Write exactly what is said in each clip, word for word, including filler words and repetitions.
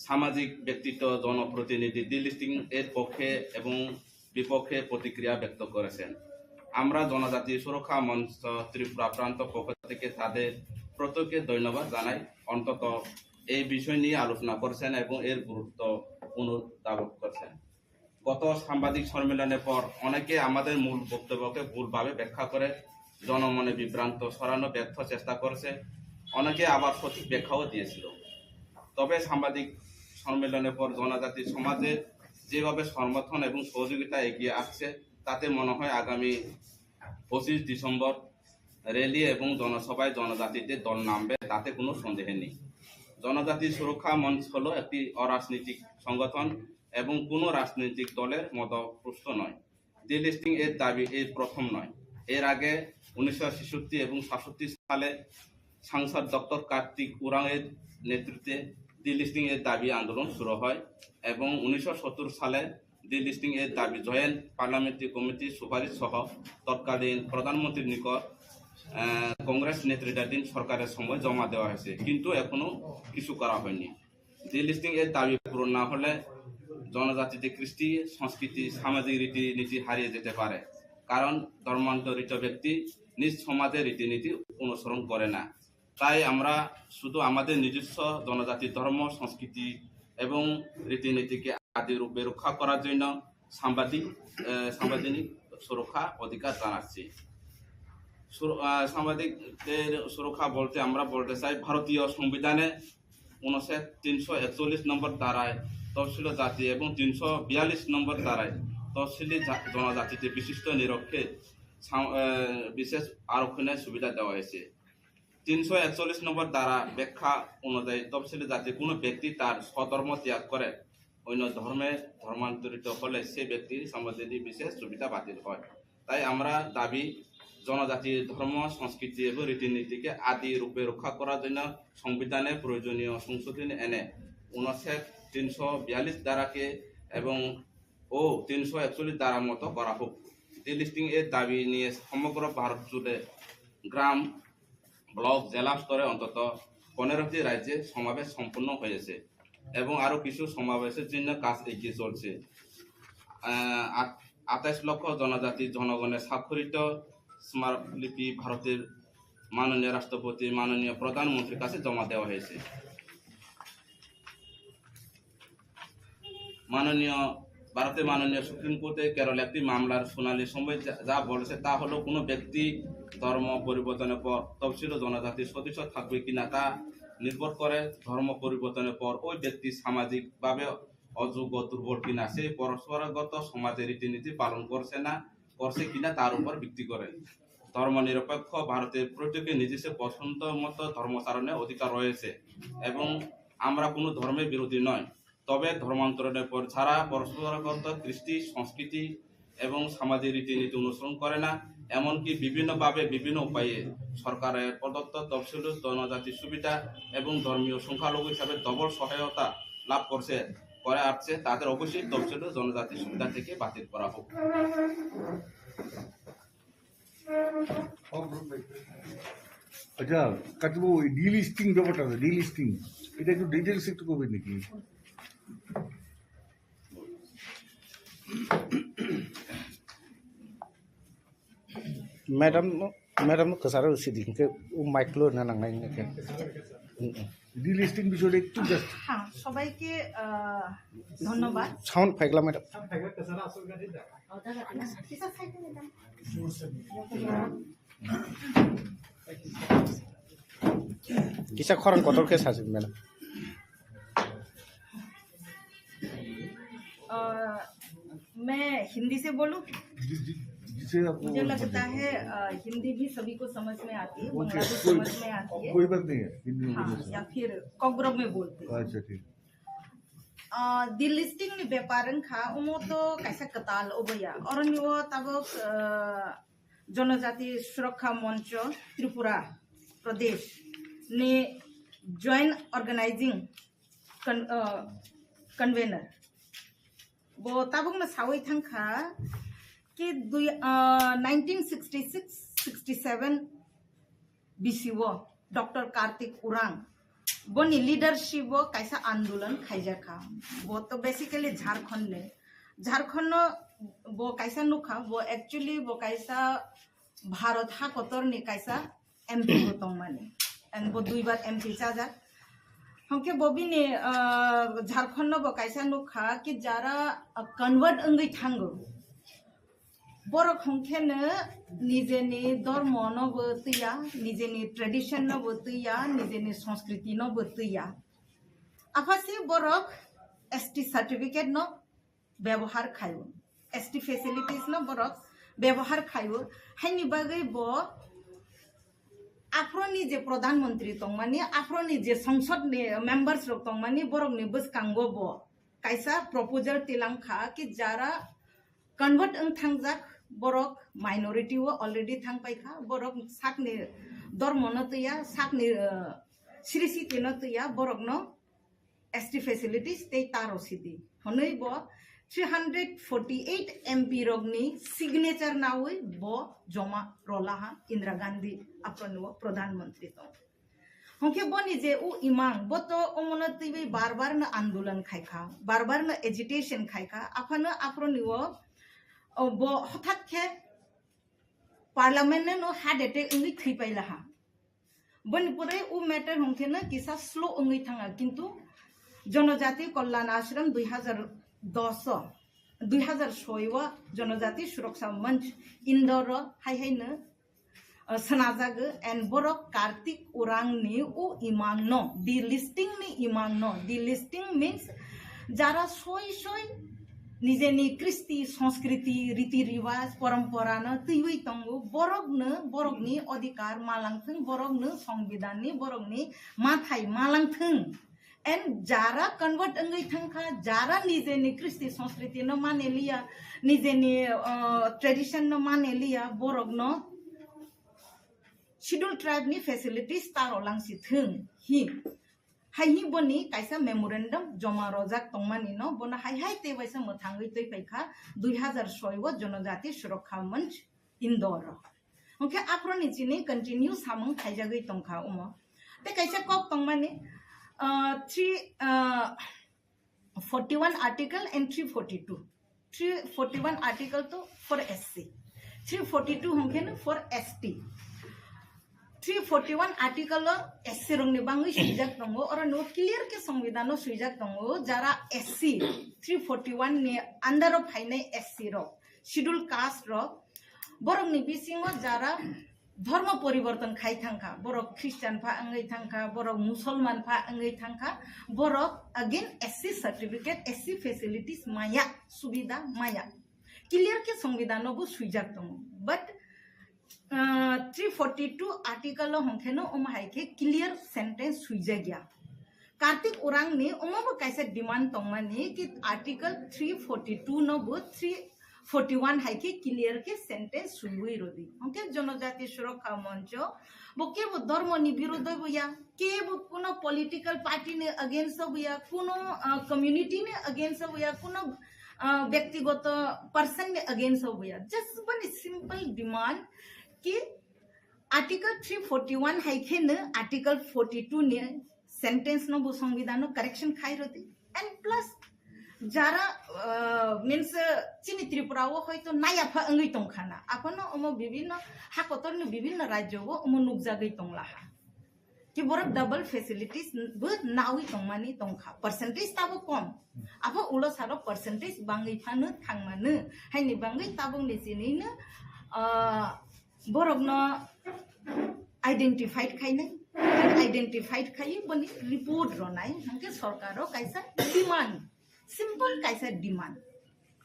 সামাজিক ব্যক্তিত্ব, জনপ্রতিনিধি ডিলিস্টিং এর পক্ষে এবং বিপক্ষে প্রতিক্রিয়া ব্যক্ত করেছেন। আমরা জনজাতি সুরক্ষা মঞ্চ ত্রিপুরা প্রান্ত পক্ষ থেকে তাদের প্রত্যেককে ধন্যবাদ জানাই। অন্তত এই বিষয় নিয়ে আলোচনা করছেন এবং এর গুরুত্ব অনুধাবন করছেন। গত সাংবাদিক সম্মেলনের পর অনেকে আমাদের মূল বক্তব্যকে ভুলভাবে ব্যাখ্যা করে জনমনে বিভ্রান্ত ছড়ানো ব্যর্থ চেষ্টা করছে, অনেকে আবার সঠিক ব্যাখ্যাও দিয়েছিল। তবে সাংবাদিক সম্মেলনের পর জনজাতি সমাজে যেভাবে সমর্থন এবং সহযোগিতা এগিয়ে আসছে, তাতে মনে হয় আগামী পঁচিশ ডিসেম্বর র‍্যালি এবং জনসভায় জনজাতিদের দল নামবে, তাতে কোনো সন্দেহ নেই। জনজাতি সুরক্ষা মঞ্চ হলো একটি অরাজনৈতিক সংগঠন এবং কোনো রাজনৈতিক দলের মতো প্রস্তুত নয়। ডিলিস্টিং এর দাবি এই প্রথম নয়। এর আগে উনিশশো ছেষট্টি এবং সাতষট্টি সালে সাংসদ ডক্টর কার্তিক উরাং এর নেতৃত্বে ডিলিস্টিং এর দাবি আন্দোলন শুরু হয় এবং উনিশশো সত্তর সালে ডিলিস্টিং এর দাবি জয়েন্ট পার্লামেন্টারি কমিটির সুপারিশ সহ তৎকালীন প্রধানমন্ত্রীর নিকট, আহ, কংগ্রেস নেতৃত্বাধীন সরকারের সময় জমা দেওয়া হয়েছে, কিন্তু এখনো কিছু করা হয়নি। ডিলিস্টিং এর দাবি পূরণ না হলে জনজাতিতে কৃষ্টি, সংস্কৃতি, সামাজিক রীতিনীতি হারিয়ে যেতে পারে, কারণ ধর্মান্তরিত ব্যক্তি নিজ সমাজের রীতিনীতি অনুসরণ করে না। তাই আমরা শুধু আমাদের নিজস্ব জনজাতি ধর্ম, সংস্কৃতি এবং রীতিনীতিকে আদি রূপে রক্ষা করার জন্য সাংবাদিক, আহ, সাংবিধানিক সুরক্ষা অধিকার জানাচ্ছি। সুর-, আহ, সাংবাদিকদের সুরক্ষা বলতে আমরা বলতে চাই, ভারতীয় সংবিধানে অনুচ্ছেদ তিনশো একচল্লিশ নম্বর ধারায় তফসিলি জাতি এবং তিনশো বিয়াল্লিশ নম্বর ধারায় তফসিলি জা-, জনজাতিতে বিশিষ্ট নিরক্ষে সাং-, আহ, বিশেষ আরক্ষণের সুবিধা দেওয়া হয়েছে। তিনশো একচল্লিশ নম্বর ধারা ব্যাখ্যা অনুযায়ী তফসিলি জাতি কোনো ব্যক্তি তার স্বধর্ম ত্যাগ করে অন্য ধর্মে ধর্মান্তরিত হলে সে ব্যক্তির সাংবিধানিক বিশেষ সুবিধা বাতিল হয়। তাই আমরা দাবি, জনজাতির ধর্ম, সংস্কৃতি এবং রীতিনীতিকে আদি রূপে রক্ষা করার জন্য সংবিধানে প্রয়োজনীয় সংশোধনী এনে অনুচ্ছেদ তিনশো বিয়াল্লিশ ধারাকে এবং ও তিনশো একচল্লিশ ধারা মতো করা হোক। ডিলিস্টিং এর দাবি নিয়ে সমগ্র ভারত জুড়ে গ্রাম, ব্লক, জেলা স্তরে অন্তত পনেরোটি রাজ্যে সমাবেশ সম্পন্ন হয়েছে এবং আরও কিছু সমাবেশের জন্য কাজ এগিয়ে চলছে। আহ, আট-, আঠাশ লক্ষ জনজাতি জনগণের স্বাক্ষরিত স্মারকলিপি ভারতের মাননীয় রাষ্ট্রপতি, মাননীয় প্রধানমন্ত্রীর কাছে জমা দেওয়া হয়েছে। মাননীয়, ভারতের মাননীয় সুপ্রিম কোর্টে কেরল একটি মামলার শুনানির সময় যা, যা বলেছে তা হলো কোনো ব্যক্তি ধর্ম পরিবর্তনের পর তফসিল ও জনজাতির সদস্য থাকবে কিনা তা নির্ভর করে ধর্ম পরিবর্তনের পর ওই ব্যক্তি সামাজিকভাবে অযোগ্য, দুর্বল কিনা, সেই পরম্পরাগত সমাজের রীতিনীতি পালন করছে না, করছে কিনা তার উপর ভিত্তি করে। ধর্মনিরপেক্ষ ভারতের প্রত্যেকে নিজস্ব পছন্দ মতো ধর্মাচরণের অধিকার রয়েছে এবং আমরা কোনো ধর্মের বিরোধী নয়। তবে ধর্মান্তরণের পর ছাড়া পরম্পরাগত কৃষ্টি, সংস্কৃতি এবং সামাজিক রীতিনীতি অনুসরণ করে না, এমনকি বিভিন্নভাবে বিভিন্ন উপায়ে সরকারের প্রদত্ত তফসিলি জনজাতি সুবিধা এবং ধর্মীয় সংখ্যালঘু হিসাবে ডবল সহায়তা লাভ করছে, করে আসছে, তাদের অবশ্যই তফসিলি জনজাতি সুবিধা থেকে বাতিল করা হোক। আচ্ছা, কাটিবো, ওই ডিলিস্টিং ব্যাপারটা আছে, ডিলিস্টিং, এটা একটু ডিটেলস একটু করবেন নাকি? Madam, madam, kasaro sidi ke, o mic lo na nangnai ne ke. Delisting বিষয়টা একটু জাস্ট। হ্যাঁ, সবাইকে, আহ, ধন্যবাদ। Sound phaikla, madam. Kisa khorang kotor khe sasi, madam. अ, मैं हिंदी से बोलूं? जि-, जि-, जिसे आपको मुझे लगता है, अ, हिंदी भी सभी को समझ में आती है, ओके, बांग्ला भी कोई, समझ में आती है। कोई बात नहीं है, हिंदी में हाँ, बोलो। या फिर कॉकबरक में बोलते हैं। अच्छा, ठीक। अ, delisting ni bepar wngkha, omo to kaisa kwtal oboya. Oroni o tabuk, अ, जनजाति सुरक्षा मञ्च त्रिपुरा प्रदेश ni joint organizing con-, a, convener. Bo tabukno sawi thangkha ki dui, a, nineteen sixty six sixty seven bisio Doctor Kartik Urang Boni leadership o kaisa andolon khaijakha. Bo to basically Jharkhand ni. Jharkhand no bo kaisa nukha, bo actually bo kaisa Bharat ha kotor ni kaisa M P bo tongmani. And bo duibar M P chajak. Hwnkhe bo bini, ah, Jharkhand no bo kaisa nukha ki jara, ah, convert wngwi thango. Borok hwnkhe no nijeni dormo no bo twiya, nijeni tradition no bo twiya, nijeni sanskriti no bo twiya. Aphasi borok S T certificate no bebohar khaio, S T facilities no borok bebohar khaio. Haini bagwi bo aphro ni je Pradhan Mantri tongmani, aphro ni je Sangsad ni members rok tongmani, borok ni bwskango bo kaisa proposal tilang kha ki jara convert wng thangjak borok minority o already thang pai kha, borok sakni dormo no twiya, sakni, uh, srisiti no twiya, borok no S T facilities tei taro sidi hwnwi bo three hundred forty eight M P rokni signature nawi bo joma rolaha Indira Gandhi aphro ni o Pradhan Mantri tong. Hwnkhe boni je u imang, bo to omono twiwi bar bar no andolon khaikha, bar bar no agitation khaikha, aphano aphro ni o, o bo hothat khe parliament no heart attack wngwi thwi pailaha. Boni pore u matter hwnkhe no kisa slow wngwi thanga, kintu Jonojati Kalyan Ashram dui hazar dos o, dui hazar soi o Jonojati Suraksha Manch Indore o hai hai no, uh, sanajago, and borok Kartik Urang ni u imang no, delisting ni imang no, delisting means jara soi soi nijeni kristi, sanskriti, riti riwaj, parampara no twiwi tongo, borok no, borok ni odhikar malang thung, borok no songbidan ni, borok ni mathai malang thung. And jara convert wngwi thangkha, jara nijeni kristi sanskriti no mane liya, nijeni, uh, tradition no mane liya, borok no Schedule Tribe ni facilities taro langsi thung hi. Hai hi boni kaisa memorandum joma rojak tongmani no, bono hai hai tei waisa mwthangwi twi paikha dui hazar soi o Jonojati Suraksha Manch Indore o. Hwnkhe aphro ni chini continue samung khaijagwi tongkha omo. Tei kaisa kok tongmani, ah, three, ah, forty one article and three forty two. Three forty one article to for S C. Three forty two hwnkhe no for S T. Three forty one article o S C rokni bangwi swijak tongo, oro no clear khe songbidan o swijak tongo, jara S C three forty one ni under o phainai S C rok, schedule caste rok, borokni bisingo jara dhormo poriborton khai thangkha, borok Christian pha wngwi thangkha, borok Musolman pha wngwi thangkha, borok again S C certificate, S C facilities maya, subida maya. Clear khe songbidan o bo swijak tongo, but ah, three forty two article o hwnkhe no omo hai khe clear sentence swijak ya. Kartik Urang ni omo bo kaisa demand tongmani ki article three forty two no bo three forty one hai khe clear khe sentence swiwi rodi. Hwnkhe Jonojati Suraksha Mancho bo kebo dhormo ni birodho bo ya, kebo kuno political party ni against o bo ya, kuno, ah, community ni against o bo ya, kuno, ah, byaktigoto person ni against o bo ya. Just boni simple demand ki article three forty one hai khe no article forty two ni sentence no bo songbidan no correction khai rodi. And plus jara, ah, means, ah, chini Tripura o hoito naya pha wngwi tongkha na. Aphano omo bibhinno ha kotor ni bibhinno rajyo o omo nukjagwi tonglaha. Ki borok double facilities bo nawi tongmani tongkha. Percentage tabo kom. Apho ulo saro percentage bangwi phano thangmano. Haini bangwi tabuk ni chini no, ah, borok no identified khainai, identified khai boni report ronai, hwnkhe sorkar o kaisa demand, simple kaisa demand.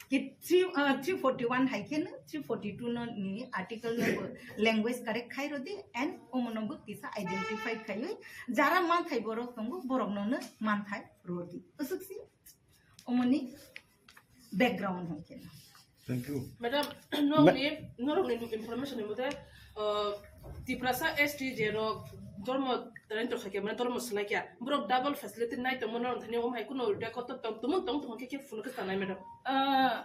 Ki three, ah, three forty one hai khe no three forty two no ni article no bo language correct khai rodi and omo no bo kisa identified khaiwi jara manthai borok tongo borok no no manthai rodi. Usuk si omoni background hai khe no. Thank you. Madam, norokni, norokni information ni mote, uh, Tiprasa S T je rok dormo rento khaikya, mane dormo swlaikya, borok double facility nai tongmo norok thani om hai kuno record to tong, tumung tong tong khe, khe phunuk khe sanai, madam. Uh,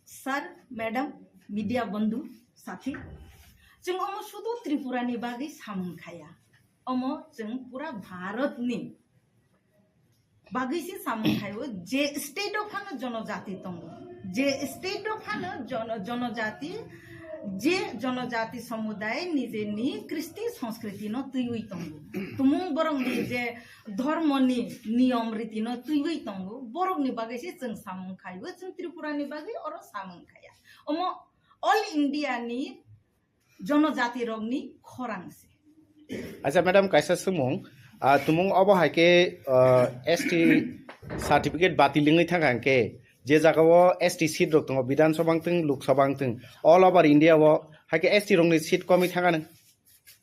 sir, madam, media bandhu, sathi, chwng omo sudu Tripura ni bagwi samung khaya. Omo chwng pura Bharatni bagwi se samung khaio, je state o phano jonojati tongo, je state o phano jono-, jonojati, je jonojati somuday nijeni kristi sanskriti no twiwi tongo, tumung borokni je dhormoni niyom riti no twiwi tongo, borokni bagwi se chwng samung khaio, chwng Tripura ni bagwi oro samung khaya. Omo all India ni jonojati rokni khorang se. Acha madam, kaisa swngmung, ah, tumung obo hai khe, ah, S T certificate batil wngwi thangkha hwnkhe, je jagao S T seat rok tongo, Bidhan Sabha wngthwng, Lok Sabha wngthwng, all over India o hai khe S T rokni seat komwi thangkha nang.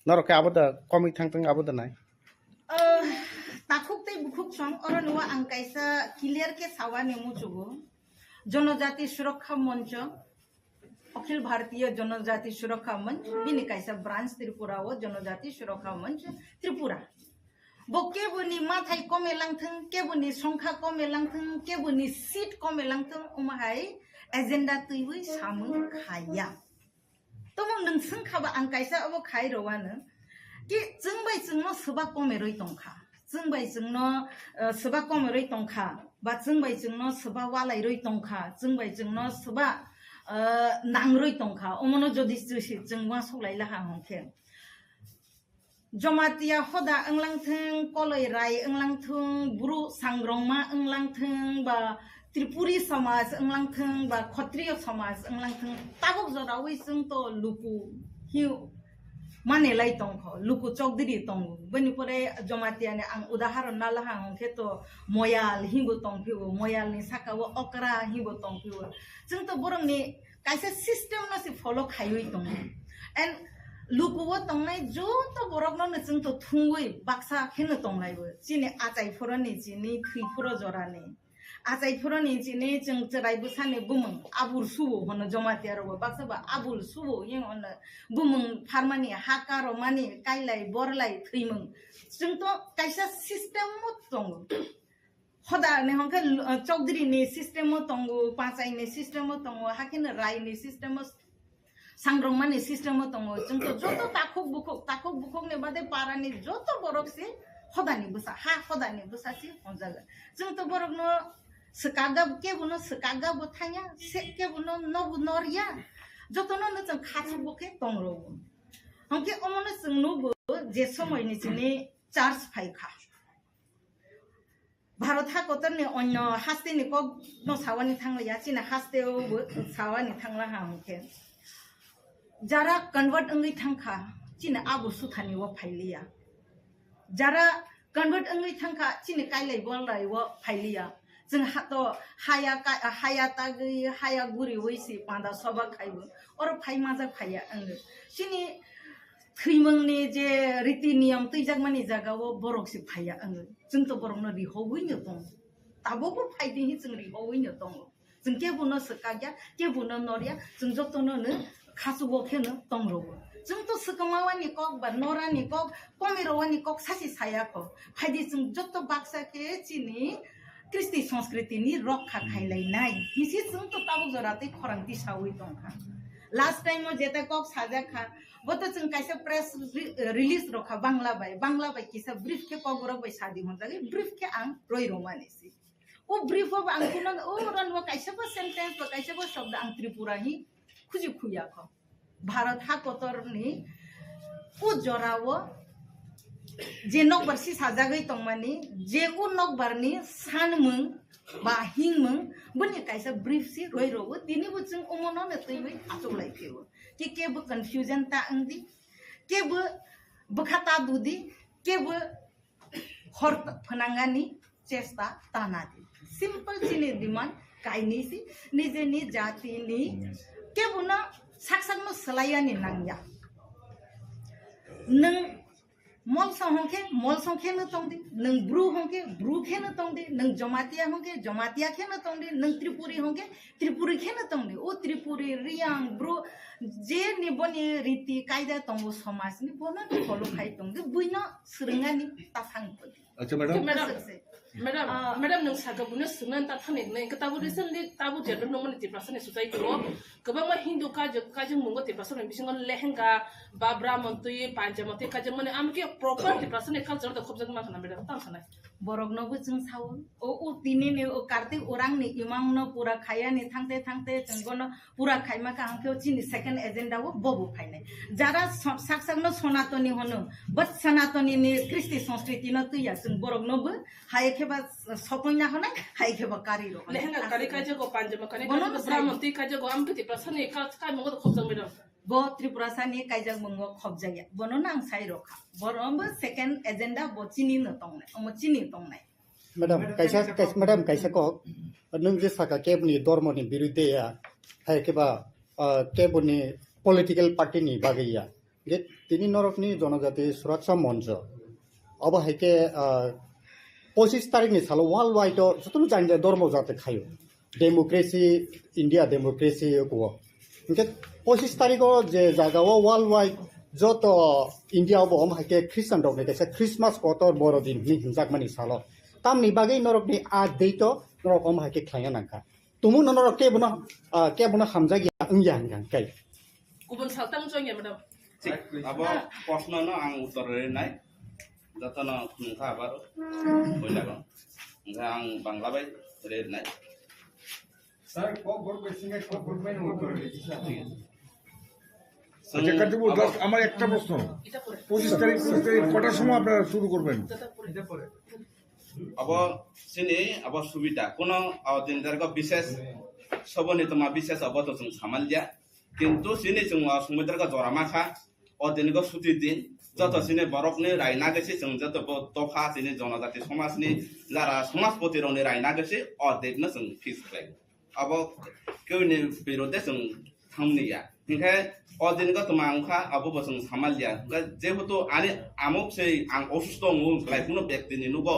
Norok khe abo da komwi thangthwng, abo da nai. Ah, takhuk tei bukhuk song, oro nw ang kaisa clear khe sawani muchugo. Jonojati Surakkha Moncho, Akhil Bharatiya Janajati Surakkha Manch, bini kaisa branch Tripura o Janajati Surakkha Manch Tripura. Bo keboni mathai kome langthwng, keboni songkha kome langthwng, keboni seat kome langthwng, omo hai agenda twiwi samung khaiya. Tomo nwng swngkha ba ang kaisa obo khai rwano, ki chwng bai chwngno swba kome rwi tongkha. Chwng bai chwngno, eh, swba kome rwi tongkha, ba chwng bai chwngno swba walai rwi tongkha, chwng bai chwngno swba, eh, nang rwi tongkha, omono jodi chwsi chwng uansuk lai laha hwnkhe. Jomatia hoda wnglang thung, koloi rai wnglang thung, bru sangrongma wnglang thung, ba Tripuri samaj wnglang thung, ba Khotriyo samaj wnglang thung, tabuk jorawi chwng to luku hiu mane lai tongkho, luku chokdiri tongo. Bini pore Jomatia ni ang udaharon nalaha hwnkhe to Moyal himbo tongphio, Moyal ni saka o Okra himbo tongphio. Chwng to borok ni kaisa system no se follow khaiwi tongo. And luku o tongnai joto borok no chwng to thungwi baksa kheno tonglaibo. Chini achai phoro ni, chini thwi phoro jora ni. Achai phoro ni chini chwng chwrai bwsa ni bumung abul subo hono Jomatia rok bo baksa ba abul subo yeng ono bumung pharmani, ha karomani, kailai, borlai, thwimung. Chwng to kaisa system o tongo. Hoda ni hwnkhe, uh, chokdiri ni system o tongo, pachai ni system o tongo, hakhe no rai ni system o, sangrongma ni system o tongo. Chwng to joto takhuk bukhuk, takhuk bukhuk ni bade para ni joto borok se hoda ni bwsa, ha hoda ni bwsa se honjago. Chwng to borok no swkakga, kebo no swkakga bo thangya, se kebo no nobu norya, joto no no chwng khachuk bo khe tong rwo. Hwnkhe omo no chwng nugo je somoi ni chini charge phai kha. Bharat hakotor ni onyo haste ni kok no sawani thangliya, chini haste o bo sawani thangla ha hwnkhe. Jara convert wngwi thangkha, chini abo suthani o phailiya. Jara convert wngwi thangkha, chini kailai bolai o phailiya. Chwng ha to haya ka-, haya tagwi, haya guriwi si panda soba khaibo. Oro phai majak phaiya wngwi. Chini thwimungni je riti niyam twijakmani jagao borok se phaiya wngwi. Chwng to borokno rihogwi no tongo. Tabukbo phai di hi chwng rihogwi no tongo. Chwng kebono swkakya, kebono norya, chwng jotono no khachugo kheno tongrwo. Chwng to swkangmawani kok ba norani kok, komirowani kok sasi saya kho. Phai di chwng joto baksa khe chini kristi sanskriti ni rokha khailainai. Hisi chwng to tabuk jora tei khorang tisawi tongkha. Last time o jeta kok sajak kha, bo to chwng kaisa press re-, release rokha Bangla bai. Bangla bai kisa brief khe kok borok bai sadi honjagwi, brief khe ang roi romani si. O brief o ang kuno, o ron o kaisa bo sentence ba kaisa bo shobdo ang Tripura hi khuji khuya kho. Bharat hakotor ni o jora o je nokbar si sajagwi tongmani, je o nokbar ni sanmung ba hingmung, boni kaisa brief si roi rogo, tini bo chwng omono no twiwi achuk lai phio. Ki kebo confusion ta wngdi, kebo bwkha ta dudi, kebo hor phnangani chesta ta nadi. Simple chini demand kainwi si, nijeni jatini kebono sak sakno swlaiyani nangya. Nwng Molso hwnkhe Molso kheno tongdi, nwng Bru hwnkhe Bru kheno tongdi, nwng Jomatia hwnkhe Jomatia kheno tongdi, nwng Tripuri hwnkhe Tripuri kheno tongdi. O Tripuri, Riyang, Bru, je ni boni riti kaida tongo somajni, bono follow khai tongdi, buino swrwngani ta thang tongdi. Acha, madam. Madam. Aswk se. Madam, Ah. Madam, nwng saka buino swngna ta thani nai, khe tabuk recently tabuk jebra nongmani Tiprasa ni society o kwbangma Hindu kajak, kajak mungo Tiprasa ni bisingo lehenga, babra montwi, panja montwi kajak mani, amkhe proper Tiprasa ni culture da khobjak ma khana, madam, tang sanai. Borok no bo chwng sao, o, o tini ni, o Kartik orang ni imang no pura khaya ni thangte thangte chwng bono pura khaima ka, ang khe o chini second agenda o bobo phainai. Jara so-, sak sak no Sanatani hono, but Sanatani ni Kristi Sanskriti no twiya, chwng borok no bo hai khe ba sokoi na honai, hai khe ba kari rok. Lehenga kari kaijago, panjama kari bono kaijago, no Brahman sai twi kaijago, amkhe Tiprasa ni ka-, kai mungo khobjak, madam. Bo Tripurasa ni kaijak mungo khobjakya. Bono no ang sai rokha. Bono bo second agenda bo chini no tongnai. Omo chini tongnai. Madam, kaisa, kaisa, madam, kaisa kok. Nwng je saka kebni dormo ni birudhe ya, hai khe ba, ah, kebni political party ni bagwi ya. Ge tini norok ni Jonojati Suraksa Moncho. Obo hai khe, ah, pochis tarik ni salo world wide o jotono jani jani dormo jati khaio. Democracy, India democracy kuo. Hinkhe pochis tarik o je jaga o world wide joto India o bo omo hai khe Christian rok ni kaisa Christmas kotor boro din hinwi hinjakmani salo. Tamni bagwi norok ni a date o norok omo hai khe khlaina nangkha. Tumung no norok kebo no, ah, kebo no hamjakya wngya hinkha kai. Kubun saltang chongya madam. Thik, abo proshno no ang uttor rinai. Jotono phunukha abaro. Boilago. Hingkhe ang Bangla bai rinai. Sir, ক গ্রুপে সিঙ্গে ক গ্রুপে উত্তর দিচ্ছি। আচ্ছা, কাজী বল, just আমার একটা প্রশ্ন। পঁচিশ তারিখ, পঁচিশ তারিখ কটার সময় আপনারা শুরু করবেন? Abo sini abo subida. Kuno o din dargo bises soboni toma bises abo to chwng samalya. Kintu sini chwng o sumui dargo jora makha. O din go suti din. Joto sini borok ni rai nagwi se chwng joto bo dopha sini jonojati somaj ni jara somajpoti rok ni rai nagwi se o din no chwng fix khlai. Abo kewni birode chwng thangni ya. Hinkhe o din go tuma wngkha, abo bo chwng samalya. Hinkhe jehetu ani amok se ang osusto wngo wngkhlai, kuno bektini nugo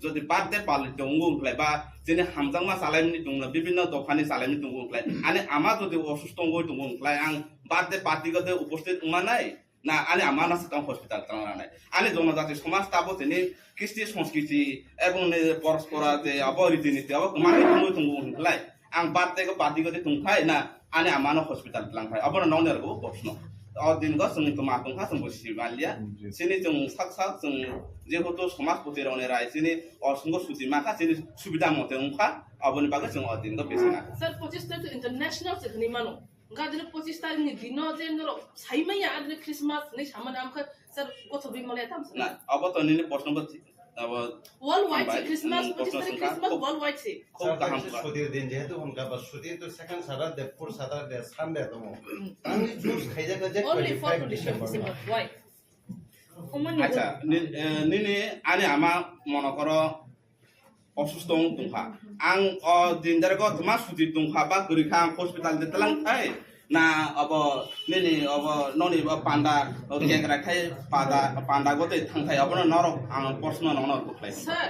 jodi birthday palito wngo wngkhlai ba chini hamjakma chalaimani tongno, bibinno dophani chalaimani tongo wngkhlai, ani ama jodi osusto wngwi tongo wngkhlai, ang birthday party gode uposthit wngmanai? Na, ani ama no swkang hospital twlang ranai. Ani jonojati somaj tabo tini kristi sanskriti ebong ni porospora je abo riti niti abo kwmani tongwi tongo hwnklai. Ang birthday go party godi tongphai na ani ama no hospital twlang phai. Abono nokni rwgo proshno. O din go chwng tuma tongkha chwng bo sibalia. Sini chwng sak sak chwng jehetu somajpoti rokni rai chini o sungo suti makha chini subida mote wngkha aboni bagwi chwng o din go bisina. Sir, pochis tarik international se hwnwi mano. Hwnkhe adini pochis tarik ni dino je norok saimanya adini Christmas hinwi samani amkhe sir gothok ri mole tam sir. Na, abo to nini proshno bo thi-, abo worldwide hambai, se Christmas, nwng pochis proshno tarik swngkha, Christmas khub, worldwide se. Khub kaham kha. Sutir din jehetu hwnkha ba sutir to second Saturday, fourth Saturday, Sunday tongo. Tangni choose khaijak na je only for twenty-five December. December. Why? Acha, ni-, eh, nini ani ama mono koro osusto wng tongkha. Ang o din dare go tma suti tongkha ba kwrwi kha, ang hospital de tlang thai. Na obo nini obo noni bo panda o kegra khai pada panda go tei thang thai obo norok ang proshno nokno kwplai. Sir,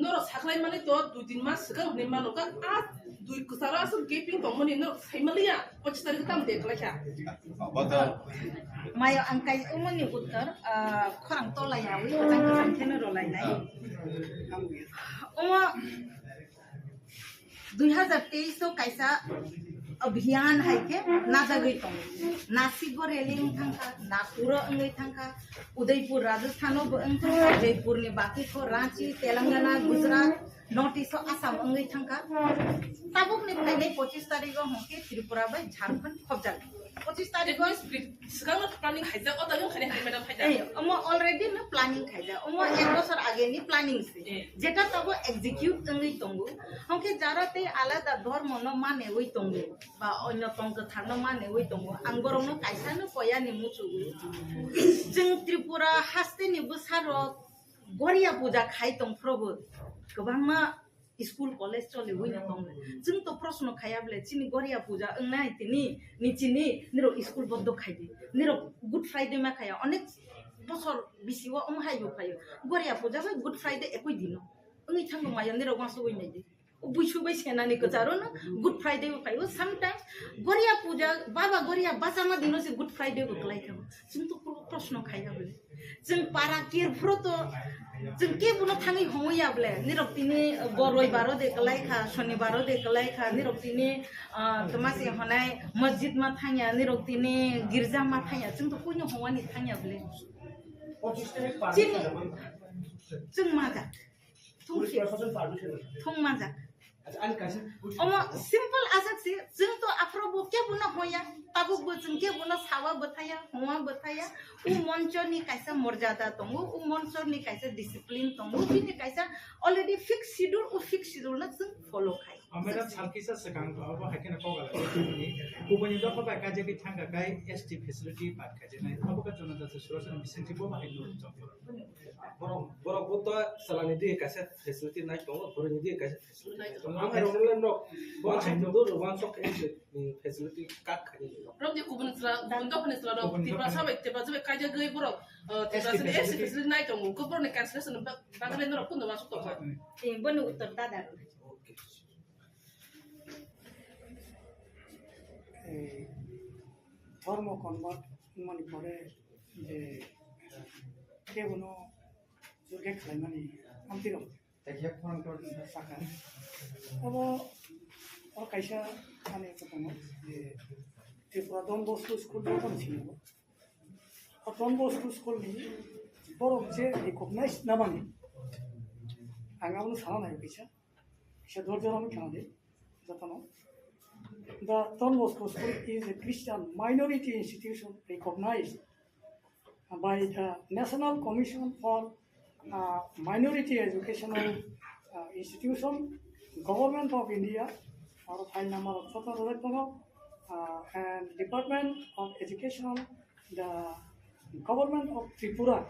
norok saklai mani to dui tin mas swkang hwnwi mano ka a dui kwcharo aswk gaping tongmani norok sai maliya. Pochis tarik tam de kwlai kha. Obo to. Mayo ang kai umoni uttor, ah, khorang tola yawi kwchang kwchang kheno rolai nai. Omo dui hazar teis o kaisa abhiyan hai khe najagwi tongo. Nasik o rally wng thangkha, Nagpur o wngwi thangkha, Udaipur Rajasthan o bo wng thangkha, Jaipur ni baki kho Ranchi, Telangana, Gujarat, North East o Assam wngwi thangkha. Tabukni phainai pochis tarik o hwnkhe Tripura bai Jharkhand khobjaknai. Pochis tarik o swkangno planning khaijak, o tarik wngkha ni madam khaijak. Eh, omo already no planning khaijak. Omo ek bosor age ni planning se. Eh. Jeta tabo execute wngwi tongo. Hwnkhe jara tei alada dhormo no manewi tongo. Ba onyo tong kwthar no manewi tongo. Ang borok no kaisa no koya ni muchugwi. Chwng Tripura haste ni bwsa rok Goria puja khai tong phrobo kwbangma school college choliwi no tong. Chwng to proshno khaya bole chini Goria puja wngnai tini ni chini nirok school bondo khai di. Nirok Good Friday ma khaya onek bosor bisi o omo hai bo phaio. Goria puja bai Good Friday ekoi dino. Wngwi thango mayo nirok uansugwi nai di. O buisu bai senani kwcharo no Good Friday bo phaio. Sometimes Goria puja, Baba Goria bachama dino se Good Friday bo kwlai kha. Chwng to pro-, proshno khaiya bole. Chwng para kerphuru to Chwng kebono thangwi hongwi ya ble, nirok tini boroi baro de kwlai kha, soni baro de kwlai kha, nirok tini, ah, tma se honai masjid ma thangya, nirok tini girja ma thangya, chwng to kuino hongwani thangya ble. Chini, chwng majak. Thung si. Thung majak. Omo simple aswk si, chwng to aphuru bo kebono hoya, tabuk bo chwng kebono sawa bwthaya, hongwa bwthaya, u moncho ni kaisa morjada tongo, u moncho ni kaisa discipline tongo, bini kaisa already fixed schedule, u fixed schedule no chwng follow khai. Ameda salkisa swkang to abo hai kheno kok ala kubuni, kubuni dopha bai kaje bi thangka kai S T facility pat kaje nai, abo ka chona jasa surasana bisingti bo bahai no chok. Borok, borok bo to salani di kaisa facility nai tongo, borok ni di kaisa facility nai tongo. Ang hai rok no, bo hai no do, wan sok facility kat khai ni. Rok di kubun sala, kubun dok ni sala rok, Kubun Tipra dok ni. Sabai, Tipra sabai kaja gei borok, eh, Tipra S T sini S T facility. Facility nai tongo, ko borok ni cancellation ba, ba, ba, norok kundo masuk tongo. Hmm. Eh, boni uttor dada. Okay. Eh, dhormo convert mani pore je kebono jurge khlaimani amtwi rok. Saka. Abo o kaisa ani kotongo je Tripura Don Bosco School bo kono sini bo. O Don Bosco School ni borok je recognize nabani. Ang abono sana nai kaisa. Kisa dor dor ami khana de. Jotono. The Don Bosco School is a Christian minority institution recognized by the National Commission for, uh, Minority Educational, uh, Institution, Government of India, or file number of Chotto Rajak Bono, uh, and Department of Education, the Government of Tripura,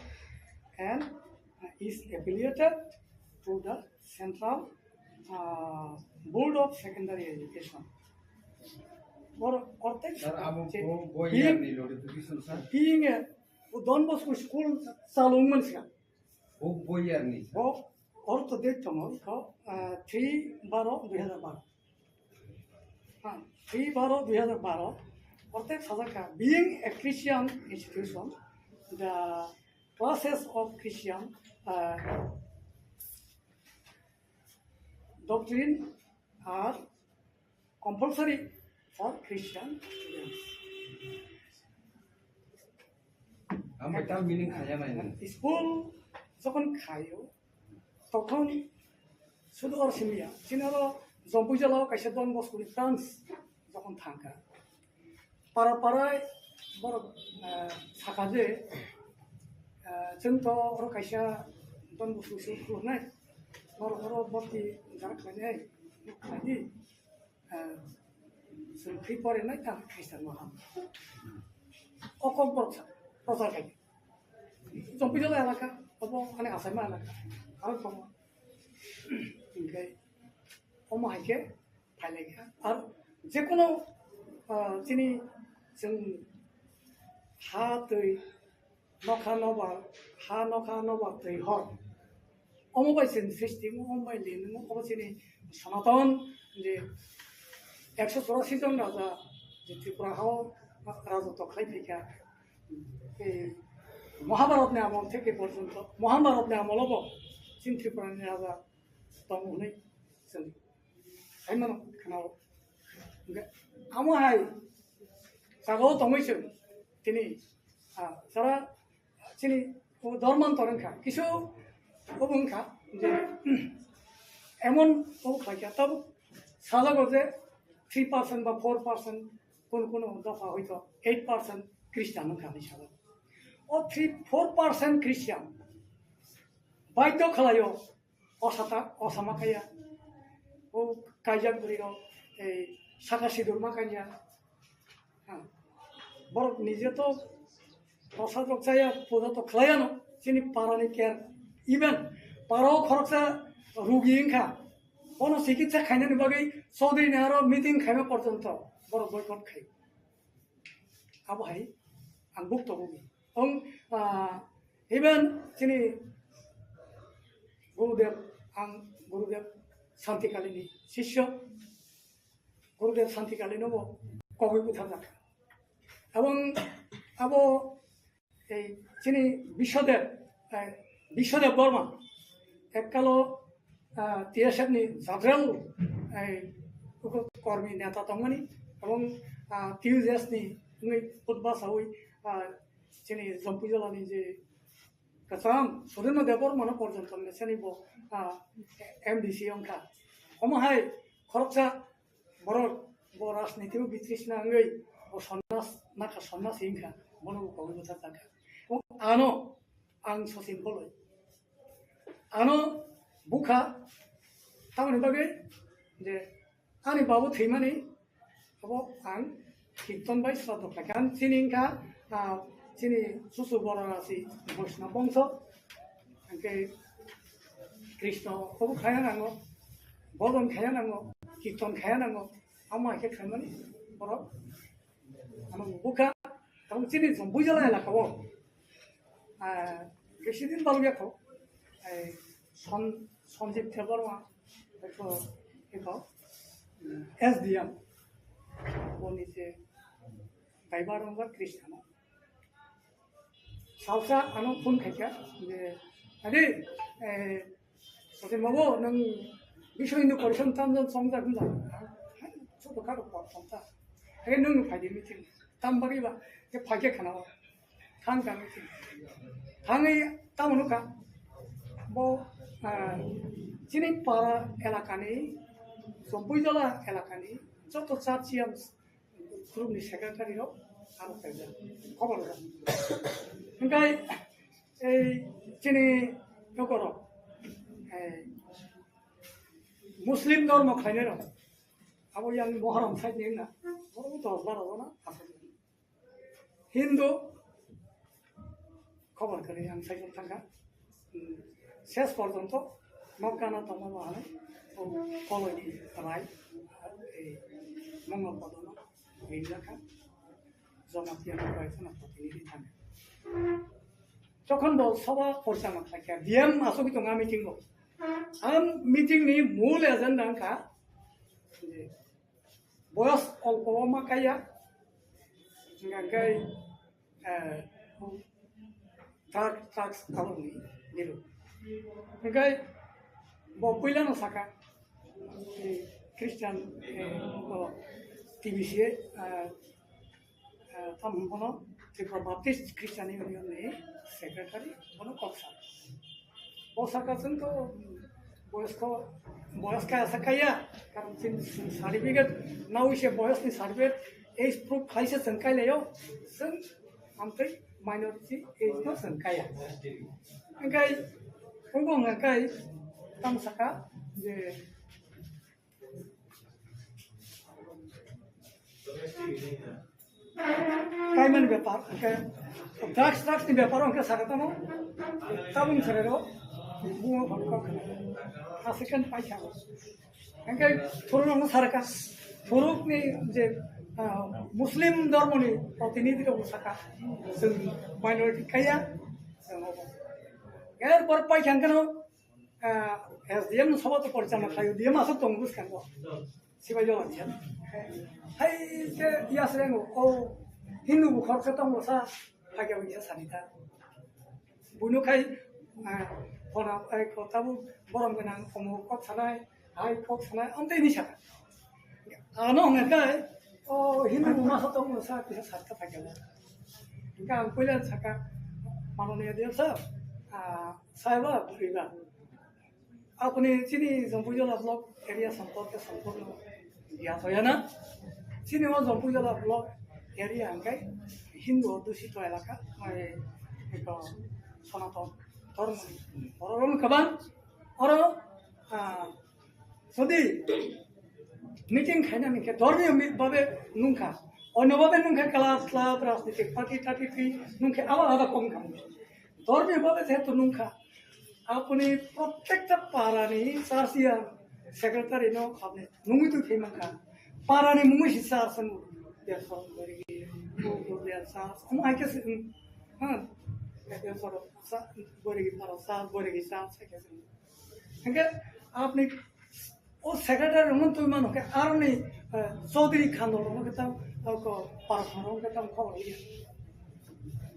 and, uh, is affiliated to the Central, uh, Board of Secondary Education. Or, or text, Sir, amo je, bo, bo being, year ni notification, sir? Being a Don Bosco school chalung mansi ka. Bo, bo year ni, sir? Bo, or to date tongo, ko, uh, three baro dui hazar baro. Ha, three baro dui hazar baro. Or text sajak ka, being a Christian institution, the classes of Christian, uh, doctrine are compulsory for Christian students. Ang betal meaning khaya nai nang. School jokhon khayo, tokhon sudu or simya. Chini oro Jompui jala o kaisa Don Bosco ni branch jokhon thangkha. Para para borok, eh, saka je, eh, chwng to oro kaisa Don Bosco school khuluknai. Borok oro borti jara khlainai, khlaidi. Eh, chwng thwi pore nai ta Christian no ham. O kok borok sa, prochar khai. Jompui jala elaka, obo ani Asaima elaka. Aro tongo. Hinkhe omo hai khe phailai kha. Ar jekono, ah, chini chwng ha twi nokha nobar, ha nokha nobar twi hor. Omo bai chini system, omo bai lin, omo chini Sanatan je ekso chorasi jon raja je Tripura hao rajotw khlai phaikha. Ei Mahabharat ni amol theke porjonto, Mahabharat ni amol obo chini Tripura ni raja tong hwnwi chwng saimano khwnao. Hwnkhe amo hai jagao tongwi chwng tini, ah, jara chini o dorman toreng kha. Kisu obo wngkha je emon obo khlai kha, tabuk sajago je three percent ba four percent, kun kun dopha hoito eight percent Christian wngkha hinwi sajago. O three, four percent Christian baidhyo khlaio. Osata, osama kaya. O kaijak bwrwi rok, ei, saka sidur ma kanya. Ha. Borok nije to prasad rok chaya, puja to khlaiya no. Chini para ni care. Even para o khoroksa rugi wngkha. Bono chikitsa khainani bagwi Chaudhary Nehru meeting khaima porjonto borok boycott khai. Abo hai ang buk tongo. Ong, ah, even chini Gurudev, ang Gurudev Santikalini sisyo, Gurudev Santikalino bo kogwi butharjak. Abong abo ei chini Biswadev, eh, Biswadev Barma, ekkalo, ah, T S F ni general, eh, kormi neta tongmani, ebong, ah, T U J S ni wngwi putba sawi, ah, chini Jampui jala ni je kwcham Surendra Debbarma no porjonto ni sani bo, ah, M D C wngkha. Omo hai khoroksa borok bo rajniti o bitrisna wngwi bo sonnas nakha, sonnas wngkha, bono bo kogwi bwthar jakha. O ano ang Sachin Koloi. Ano bukha, tamoni bagwi je ani babu thwimani abo ang kirton bai sraddho khlaikha. Ang chini wngkha, ah, chini susu borok asi Vaishnava bongso, hwnkhe Krishna obo khaya nango, bodon khaya nango, kirton khaya nango, amo hai khe khlaimani borok. Ano bukha, tamo chini Jampui jala elaka o, ah, president balwi ako, eh, Son-, Sanjib Debbarma, eko, eko, S D M, boni je driver wngkha Krishna no. Salsa ano phone khaikha, je, "Adi, eh, Sachin babu, nwng Biswa Hindu Parishad tamjani chongjak wngkha?" Hai, soto karo por chongjak. Hai nwng phaidi meeting. Tam bagwi ba, je phaikhe khana o. Thang kha meeting. Thangwi tamo nukha. Bo, ah, chini para elakani, Jampui jala elakani, joto church yam group ni secretary rok aro kaijak, khobor rok. Hingkai ei chini nokorok, ei Muslim dormo khlainai rok, abo yang Moharam side ni na, oro dos baro jona aswk. Hindu khobor kwrwi ang saichung thangkha. Hmm, ses porjonto nok gana tongma bahai o koloi ni rai, ei, mongol kodono ringjak kha, Jamatia ni bai kheno protinidhi thangkha. Jokhon bo soba porchana khlaikha, D M asogwi tongo a meeting o. Ang meeting ni mul agenda wngkha, je boyos olpo o ma kaiya, hingkha khe, eh, drug, drugs tabukni dilu. Hingkhe bo puilano saka, eh, Christian, eh, bo T B C, eh, eh, tamo hwn bono Tripura Baptist Christian Union ni secretary, bono kok sa. O saka chwng to boyos ko, boyos kaya sa kaya, karon chini certificate nawi se boyos ni certificate age proof khai se chwng kai laio, chwng amtwi minority age no chwng kaya. Hingkai, ungbo hingkai, tamo saka je Kaimani bepar, hingke drugs, drugs ni bepar hingke saka tamo, tabung serero, bungo hotko khna, hasikhen paisa. Hingke thuruk no sarka, thuruk ni je, ah, Muslim dormo ni protinidhi rok saka, chwng minority kaya, chwng obo. Er por paisa hingke no, ah, S D M no sobo to porichalna khlaio, D M aswk tongo bwskango. Sibai jora diya. Hai je yasrengo, o Hindu bukhor khe tongo sa, phagya wngya sanita. Buino khai, ah, phona, ai, kotabo borom gwnang, omo kok sanai, hai kok sanai, amtwi ni saka. Ano hwnga khai, o Hindu buma sa tongo sa, kisa satka phagya. Hingke ang puila saka, manoniya diya sa, ah, saiba, buriba. Apni chini Jampui Jola block area সম্পর্কে সম্পূর্ণ জ্ঞাত হয় না। Chini o Jampui Jola block area hingkai Hindu অধ্যুষিত এলাকা, মানে, eko Sanatan dhormo ni borok rok kwbang. Oro, ah, jodi meeting khaina hingke dhormiyo mi-, babe nungkha, onyo babe nungkha, club, club, rajnitik party, party, nungkhe alada alada kom kha. Dhormiyo babe jehetu nungkha, apni protekta parani church ya secretary no apni nungwi twi phai mankha. Parani mungwi si church wngwi, Debsor Boregi, Gurdia church, omo hai khe se, hmm, ha, Debsor sa-, Boregi para church, Boregi church hai khe se. Hingke apni o secretary rokno twi mano khe aroni, eh, Chaudhary Khandol rokno khe tang, oko Parasong rokno khe tang khobor liya.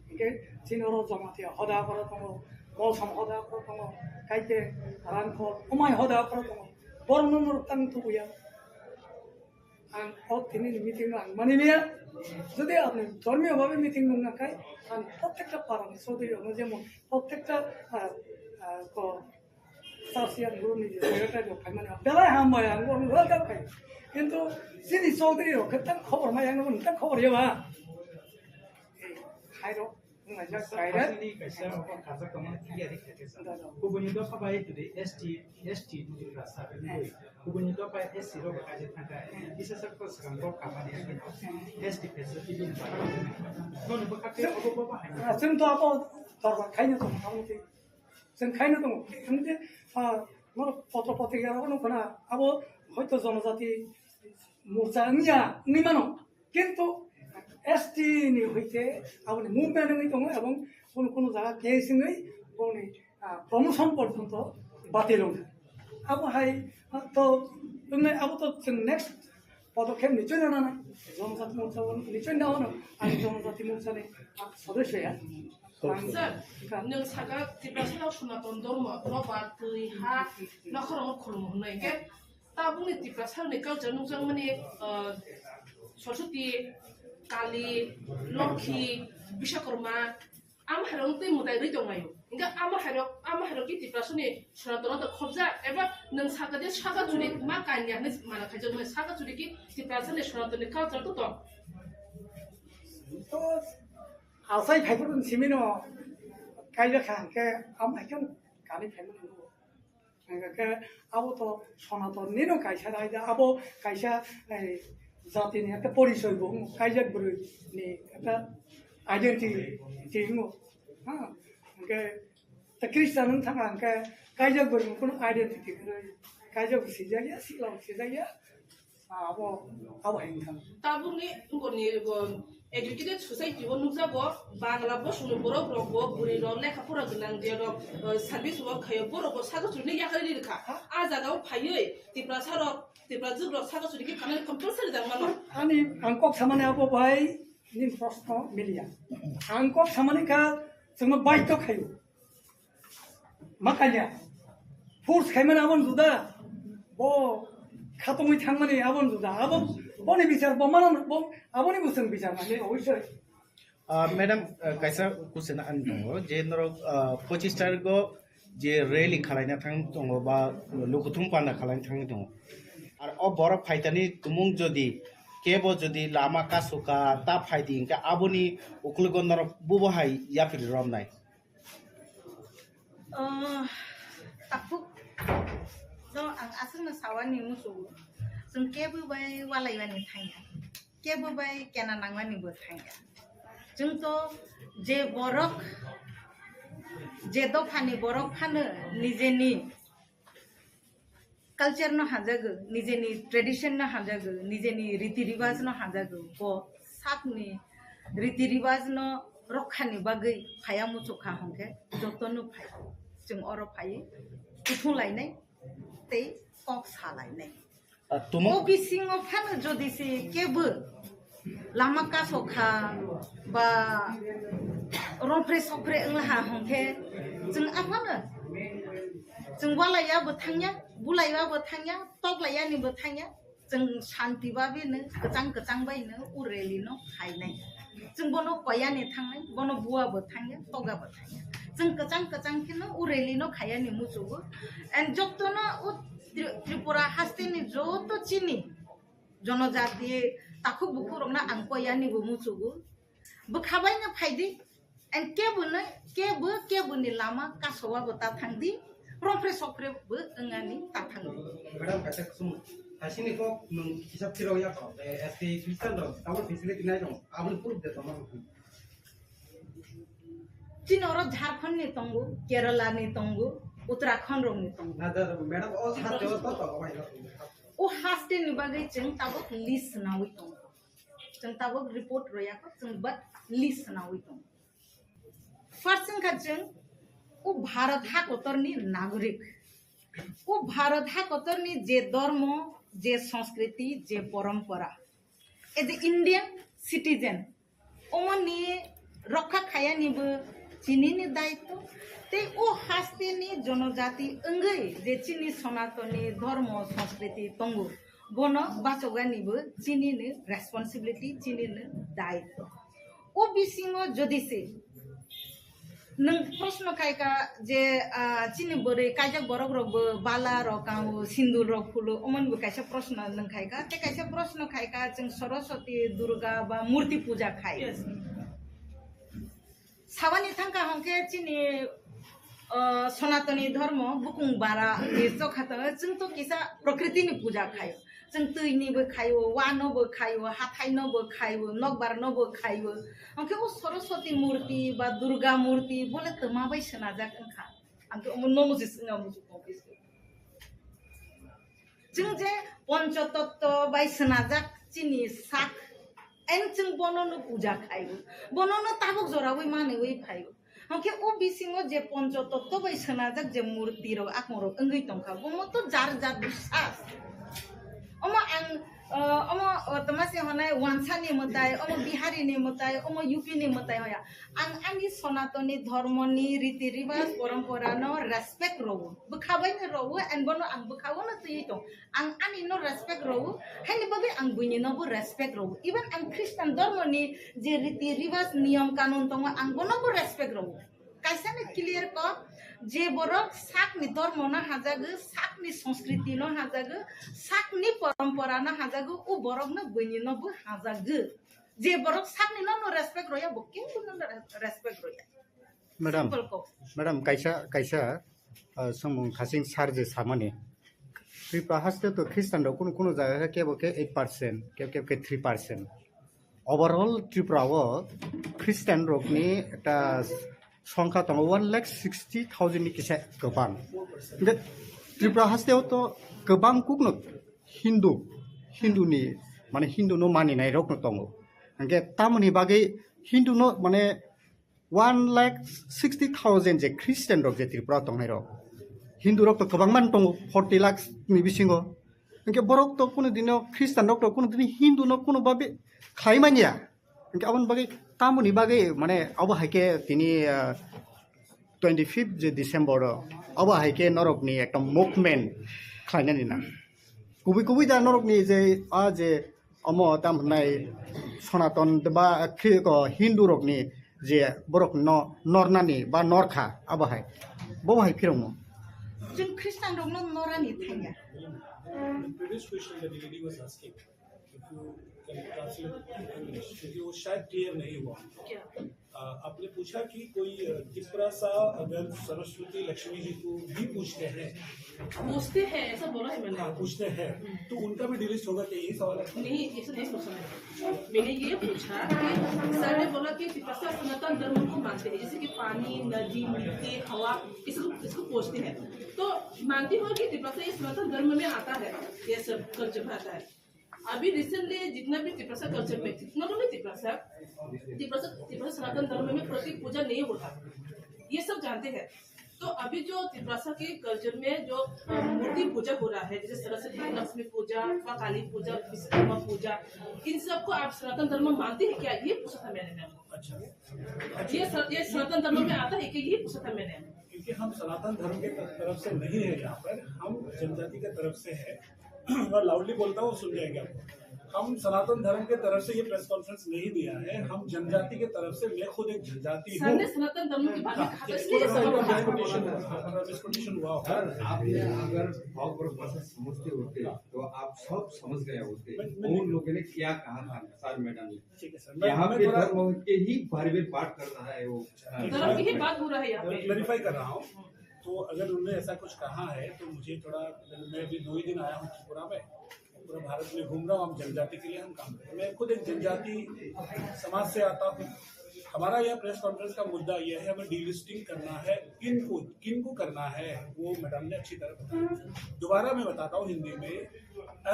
Hingke chini oro Jamatia hoda oro tongo, Kolsom hoda aphuru tongo, kaite rangkhol, omai hoda aphuru tongo. Borokno norok tang tubuya. Ang o tini ni meeting no ang mani maya. Jodi apni dhormiyo bhabe meeting nung nangkhai, ang prottekta para ni chaudhuri rokno jemon prottekta, ah, ah, ko sasiyan guru ni secretary rok phaimani belai hambai ang bo welcome khai. Kintu chini chaudhuri rok khe tang khobor maya ang bo tang khobor ya ba. Hai rok. Wng laijak, direct. Aswkni kaisa obo kajak tongmani thik ya, thik ya, thik ya. Da, da. Kubuni dopha bai twi S T, S T nugwi rasa, kubuni dopha S C rok kaisa thangkha. Kisa sak to swkang bo kamani S T facility ni bagwi. Nono bwkha tei obo bo bahai. Ah, chwng to abo dorbar khaino tong, abo tei. Chwng khaino tong. Chwng tei, ah, norok potro potrika rok nukho na, abo hoito jonojati morcha wngya, wngwi mano. Kintu S T ni hoite aboni movement wngwi tongo, ebong kunu kunu jaga case wngwi boni, ah, promotion porjonto batil wngkha. Abo hai, ah, to, wngwi abo to chwng next podokhep nichoi na nanai. Jonojat morcha o nichoi na ono, ang jonojati morcha ni, ah, sodosyo ya. Ang Sir, ka- nwng saka Tiprasa rok Sonaton Dhormo, nobar, twi, ha, nokhorok khulum hwnwi khe, tabukni Tiprasa ni culture nukjakmani, ah, Saraswati, Kali, Lokhi, Biswakarma, ama hairok tei mwtai rwi tonglaio. Hingke ama hairok, ama hairok ki Tiprasa ni Sonaton no khobjak, eba nwng saka je saka churi ma kanya hwnwi mana khaijak, nwng saka churi ki Tiprasa ni Sonaton ni culture to tong. To asai phaiphuru simi no kaijak kha hwnkhe, am hai khe kani phaimani nugo. Hwnkhe abo to Sonaton ni no kaisa raida, abo kaisa, eh, jati ni ekta porichoi bo wng, kaijak bwrwi ni ekta identity wng. Ha, hwnkhe ta Christian wng thang hwnkhe kaijak bwrwi ni kuno identity kwrwi, kaijak bo sijak ya, sikla bo sijak ya. Abo, abo hai wngkha. Tabukni ngoni, uh, educated society o nukjago, Bangla bosongni borok rok bo, bwrwi rok, lekha pora gwnang je rok, uh, service work khaio, borok bo saka churino yakarwi rwkha. Ha? A jaga o phaiwi Tiprasa rok, Tiprajwk rok saka churi khe khanani compulsory jang mano. Ani ang kok samani abo bai nini proshno miliya. Ang kok samani kha chwngno baidhyo khaio. Ma kanya. Force khaimani aboni juda. Bo khatungwi thangmani aboni juda. Abo boni bichar bo mano bo aboni bo chwng bichar mani oisoi. Ah, madam, ah, kaisa question ani tongo je norok, ah, pochis tarikgo je rally khalaina thang tongo ba lukuthum panda khalaina thang tongo. Ar o borok phaitani tumung jodi kebo jodi lama kasoka ta phaidi hwnkhe aboni ukulugo norok bubo hai yapri romnai. Oh, takhuk no ang aswkno sawani muchungo. Chwng kebo bai walaiwani thangya, kebo bai kena nangmani bo thangya. Chwng to je borok, je dophani borok phano nijeni culture no hamjago, nijeni tradition no hamjago, nijeni riti ribaj no hamjago, bo sakni riti ribaj no rokha ni bagwi phaya muchukha hwnkhe joto no phai. Chwng oro phai kuthung lainai tei kok sa lainai. Ah, tumung- O bisingo phano jodi se kebo lama kaso kha ba rompre sokpre wngla ha hwnkhe chwng aphano chwng walaiya bo thangya, bulaiya bo thangya, toklaiyani bo thangya, chwng shanti babino kwchang kwchang baino o rally no khainai. Chwng bono koyani thangnai, bono bua bo thangya, toga bo thangya. Chwng kwchang kwchang kheno o rally no khaiyani muchugo. And jotono o Tri-, Tripura hasteni joto chini jonojati takhuk bukhuk rokno ang koyani bo muchugo. Bwkha baino phaidi, and kebo no, kebo, kebo ni lama kasowa bo ta thangdi, rompre sokpre bo wngani ta thangdi. Madam, kaisa kusum, hasini kok nwng hisab thirok ya kok, eh, S T Christian rok, tabuk facility nai rok, aboni proof de tongma rok. Chini oro Jharkhand ni tongo, Kerala ni tongo, Uttarakhand rok ni tongo. Na, da, madam, o haste o to, to, o haste ni bagwi chwng tabuk list nawi tongo. Chwng tabuk report royakho, chwng but list nawi tongo. First wngkha chwng o Bharat hakotorni nagorik. O Bharat hakotorni je dormo, je sanskriti, je porompora. As a Indian citizen, omoni rokha khayani bo chinini daitw. Tei o hasteni jonojati wngwi je chini Sonatoni dhormo, sanskriti tongo, bono bachogani bo chini ni responsibility, chini ni daitwo. O bisingo jodi se nwng proshno khaika je, ah, chini bwrwi kaijak borok rok bo bala rok kango, sindur rok phulo, omon bo kaisa proshno nwng khaika, tei kaisa proshno khaika chwng Saraswati, Durga ba murti puja khai. Yes. Sabani thangka hongke chini, ah, Sonatoni dhormo bukung bara ni chokha tongo, chwng to kisa prokriti ni puja khayo. Chwng twi ni bo khayo, wa no bo khayo, hathai no bo khayo, nokbar no bo khayo. Hongke o Saraswati murti ba Durga murti bole twma bai swnajak wngkha. Ang to omo no musi swnga musi kong khe. Chwng je Poncho Totto bai swnajak chini sak, en chwng bono no puja khayo, bono no tabuk jorawi manwi phayo. Hongke o bisingo je Poncho Totto bai swnajak je murti rok, akung rok wngwi tongkha, bomo to jar jar biswas. Omo ang, ah, omo, ah, twma se honai Wansani mwtai, omo Bihari ni mwtai, omo U P ni mwtai hoya. Ang ani Sonatoni dhormo ni riti riwas, porompora no respect rwo. Bwkha bai no rwo, and bono ang bwkha o no twiwi tong. Ang ani no respect rwo, haini bagwi ang buini no bo respect rwo. Even ang Christian dhormo ni je riti riwas, niyom kanun tongo, ang bono bo respect rwo. Kaisa ni clear ko, je borok sak ni dhormo no hajago, sak ni sanskriti no hajago, sak ni porompora no hajago, o borok no buini no bo hajago. Je borok sakni no, no respect roya, bo kebo no respect roya. Madam, Simple ko. Madam, kaisa, kaisa, ah, samung khasing sar je samani. Tripura haste to Christian rok kunu kunu jaga khe kebo khe eight percent, kebo kebo khe three percent. Overall Tripura o Christian rokni ekta songkha tongo one lakh sixty thousand ni kisa kwbang. Hingke Tripura haste o to kwbang kukno Hindu, Hindu ni, mane Hindu no maninai rok no tongo. Hingke tamoni bagwi Hindu no, mane, one lakh sixty thousand je Christian rok je Tripura tongnai rok, Hindu rok to kwbangma tongo, forty lakhs ni bisingo. Hingke borok to kunu dino Christian rok to kunu dini Hindu no kunu babe khlai manya. Hingke aboni bagwi tamoni bagwi, mane, abo hai khe tini, ah, twenty fifth je December o, abo hai khe norokni ekta movement khlainani nang. Kubui kubui da norokni je, a je omo tam hwnai Sonaton ba Khri-, ko Hindu rokni je borok no nornani ba norkha abo hai, bo hai phirongmo. Chwng Christian rokno norani thangya. The previous question that the lady was asking, if you can translate in English, क्योंकि वो शायद क्लियर नहीं हुआ। क्या? अ, आपने पूछा कि कोई, अ, तिपरा सा अगर सरस्वती लक्ष्मी जी को भी पूछते हैं। पूछते हैं, ऐसा बोला है मैंने। हाँ, पूछते हैं। हम्म। तो उनका भी डिलीट होगा क्या, यही सवाल है? नहीं, ऐसा नहीं पूछा मैंने। मैंने ये पूछा कि सर ने बोला कि तिपरा सा सनातन धर्म को मानते हैं, जैसे कि पानी, नदी, मिट्टी, हवा, इसको, इसको पूछते हैं। तो मानती हूँ कि तिपरा सा ये सनातन धर्म में आता है, ये सब कल्चर में आता है। अभी रिसेंटली जितना भी तिपरा सा कल्चर में, जितना भी तिपरा सा, तिपरा सा, तिपरा सा सनातन धर्म में प्रतीक पूजा नहीं होता, ये सब जानते हैं। तो अभी जो तिपरा सा के कल्चर में जो, अ, मूर्ति पूजा हो रहा है, जैसे सरस्वती, लक्ष्मी पूजा, माँ काली पूजा, विश्वकर्मा पूजा, इन सबको आप सनातन धर्म मानते हैं क्या? ये पूछा था मैंने मैम। अच्छा। ये स-, ये सनातन धर्म में आता है कि ये पूछा था मैंने। क्योंकि हम सनातन धर्म के तरफ से नहीं है यहाँ पर, हम जनजाति के तरफ से है। मैं लाउडली बोलता हूँ, सुन जाएंगे आपको। हम सनातन धर्म के तरफ से ये प्रेस कॉन्फ्रेंस नहीं दिया है, हम जनजाति के तरफ से, मैं खुद एक जनजाति सर हूँ। ने सनातन धर्म की बात हाँ, कहा था, इसलिए इसको सर ने थोड़ा मिसकोटेशन हुआ, थोड़ा मिसकोटेशन हुआ होगा। सर, आपने अगर भावपूर्वक भाषा समझते होते तो आप सब समझ गए होते। मैं, मैं उन लोगों ने क्या कहा था सर, मैडम ने? ठीक है सर, मैं, यहाँ मैं पे थोड़ा धर्म के ही बारे में बात कर रहा है वो। धर्म की ही बात हो रहा है यहाँ पे। क्लैरिफाई कर रहा हूँ। तो अगर उन्होंने ऐसा कुछ कहा है तो मुझे थोड़ा, मैं अभी दो ही दिन आया हूँ त्रिपुरा में, पूरा भारत में घूम रहा हूँ, हम जनजाति के लिए हम काम करते हैं। मैं खुद एक जनजाति समाज से आता हूँ। हमारा यह प्रेस कॉन्फ्रेंस का मुद्दा यह है, हमें डीलिस्टिंग करना है। किन को, किन को करना है, वो मैडम ने अच्छी तरह बताया। दोबारा मैं बताता हूँ हिंदी में,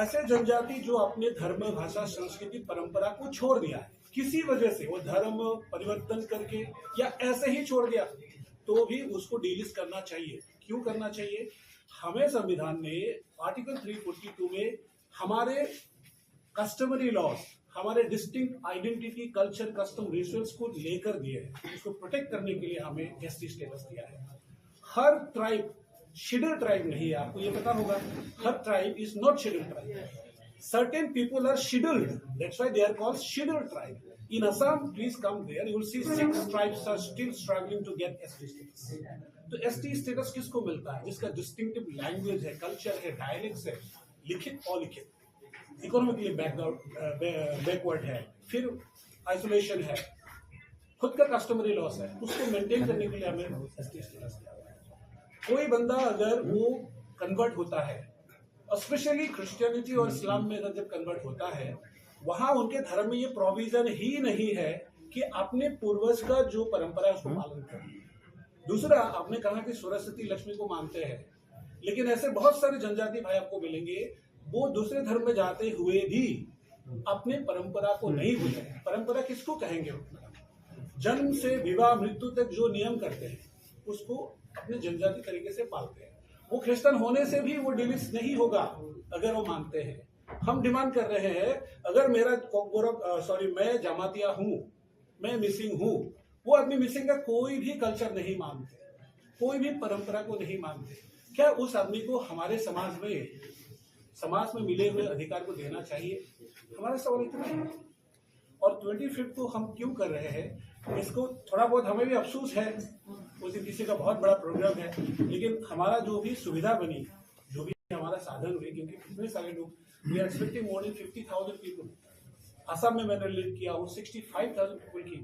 ऐसे जनजाति जो अपने धर्म, भाषा, संस्कृति, परंपरा को छोड़ दिया है, किसी वजह से वो धर्म परिवर्तन करके या ऐसे ही छोड़ दिया, तो भी उसको डीलिस्ट करना चाहिए। क्यों करना चाहिए? हमें संविधान ने आर्टिकल थ्री फोर्टी टू में हमारे कस्टमरी लॉज, हमारे distinct identity, culture, custom, rituals को लेकर दिए हैं, उसको प्रोटेक्ट करने के लिए हमें एसटी स्टेटस दिया है। हर ट्राइब शेड्यूल ट्राइब नहीं है, आपको ये पता होगा। हर tribe is not schedule tribe. Certain people are scheduled, that's why they are called scheduled tribe. In Assam, please come there, you will see six tribes are still struggling to get S T status. तो ST status किसको मिलता है? जिसका distinctive language है, कल्चर है, डायलेक्ट्स है, लिखित अलिखित, इकोनॉमिकली बैकवर्ड है, फिर आइसोलेशन है, खुद का कस्टमरी लॉस है, उसको मेंटेन करने के लिए हमें एसटी स्टेटस दिया हुआ है। कोई बंदा अगर वो कन्वर्ट होता है, स्पेशली क्रिश्चियनिटी और इस्लाम में अगर जब कन्वर्ट होता है, वहां उनके धर्म में ये प्रोविजन ही नहीं है कि अपने पूर्वज का जो परंपरा है उसको पालन करें। दूसरा, आपने कहा कि सरस्वती लक्ष्मी को मानते हैं, लेकिन ऐसे बहुत सारे जनजाति भाई आपको मिलेंगे, वो दूसरे धर्म में जाते हुए भी अपने परंपरा को नहीं भूले। परंपरा किसको कहेंगे? जन्म से विवाह मृत्यु तक जो नियम करते हैं, उसको अपने जनजाति तरीके से पालते हैं। वो क्रिश्चियन होने से भी वो डिलीट नहीं होगा अगर वो मानते हैं। हम डिमांड कर रहे हैं, अगर मेरा कोकबोरक, अ, सॉरी, मैं जमातिया हूँ, मैं मिसिंग हूँ, वो आदमी मिसिंग का कोई भी कल्चर नहीं मानते, कोई भी परंपरा को नहीं मानते, क्या उस आदमी को हमारे समाज में, समाज में मिले हुए अधिकार को देना चाहिए? हमारा सवाल इतना है। और ट्वेंटी फिफ्थ को हम क्यों कर रहे हैं, इसको थोड़ा बहुत हमें भी अफसोस है, उस दिन किसी का बहुत बड़ा प्रोग्राम है, लेकिन हमारा जो भी सुविधा बनी, जो भी हमारा साधन हुए, क्योंकि कितने सारे लोग, we are expecting more than fifty thousand people। Assam में मैंने लीड किया, वो सिक्सटी फाइव थाउजेंड पीपल की,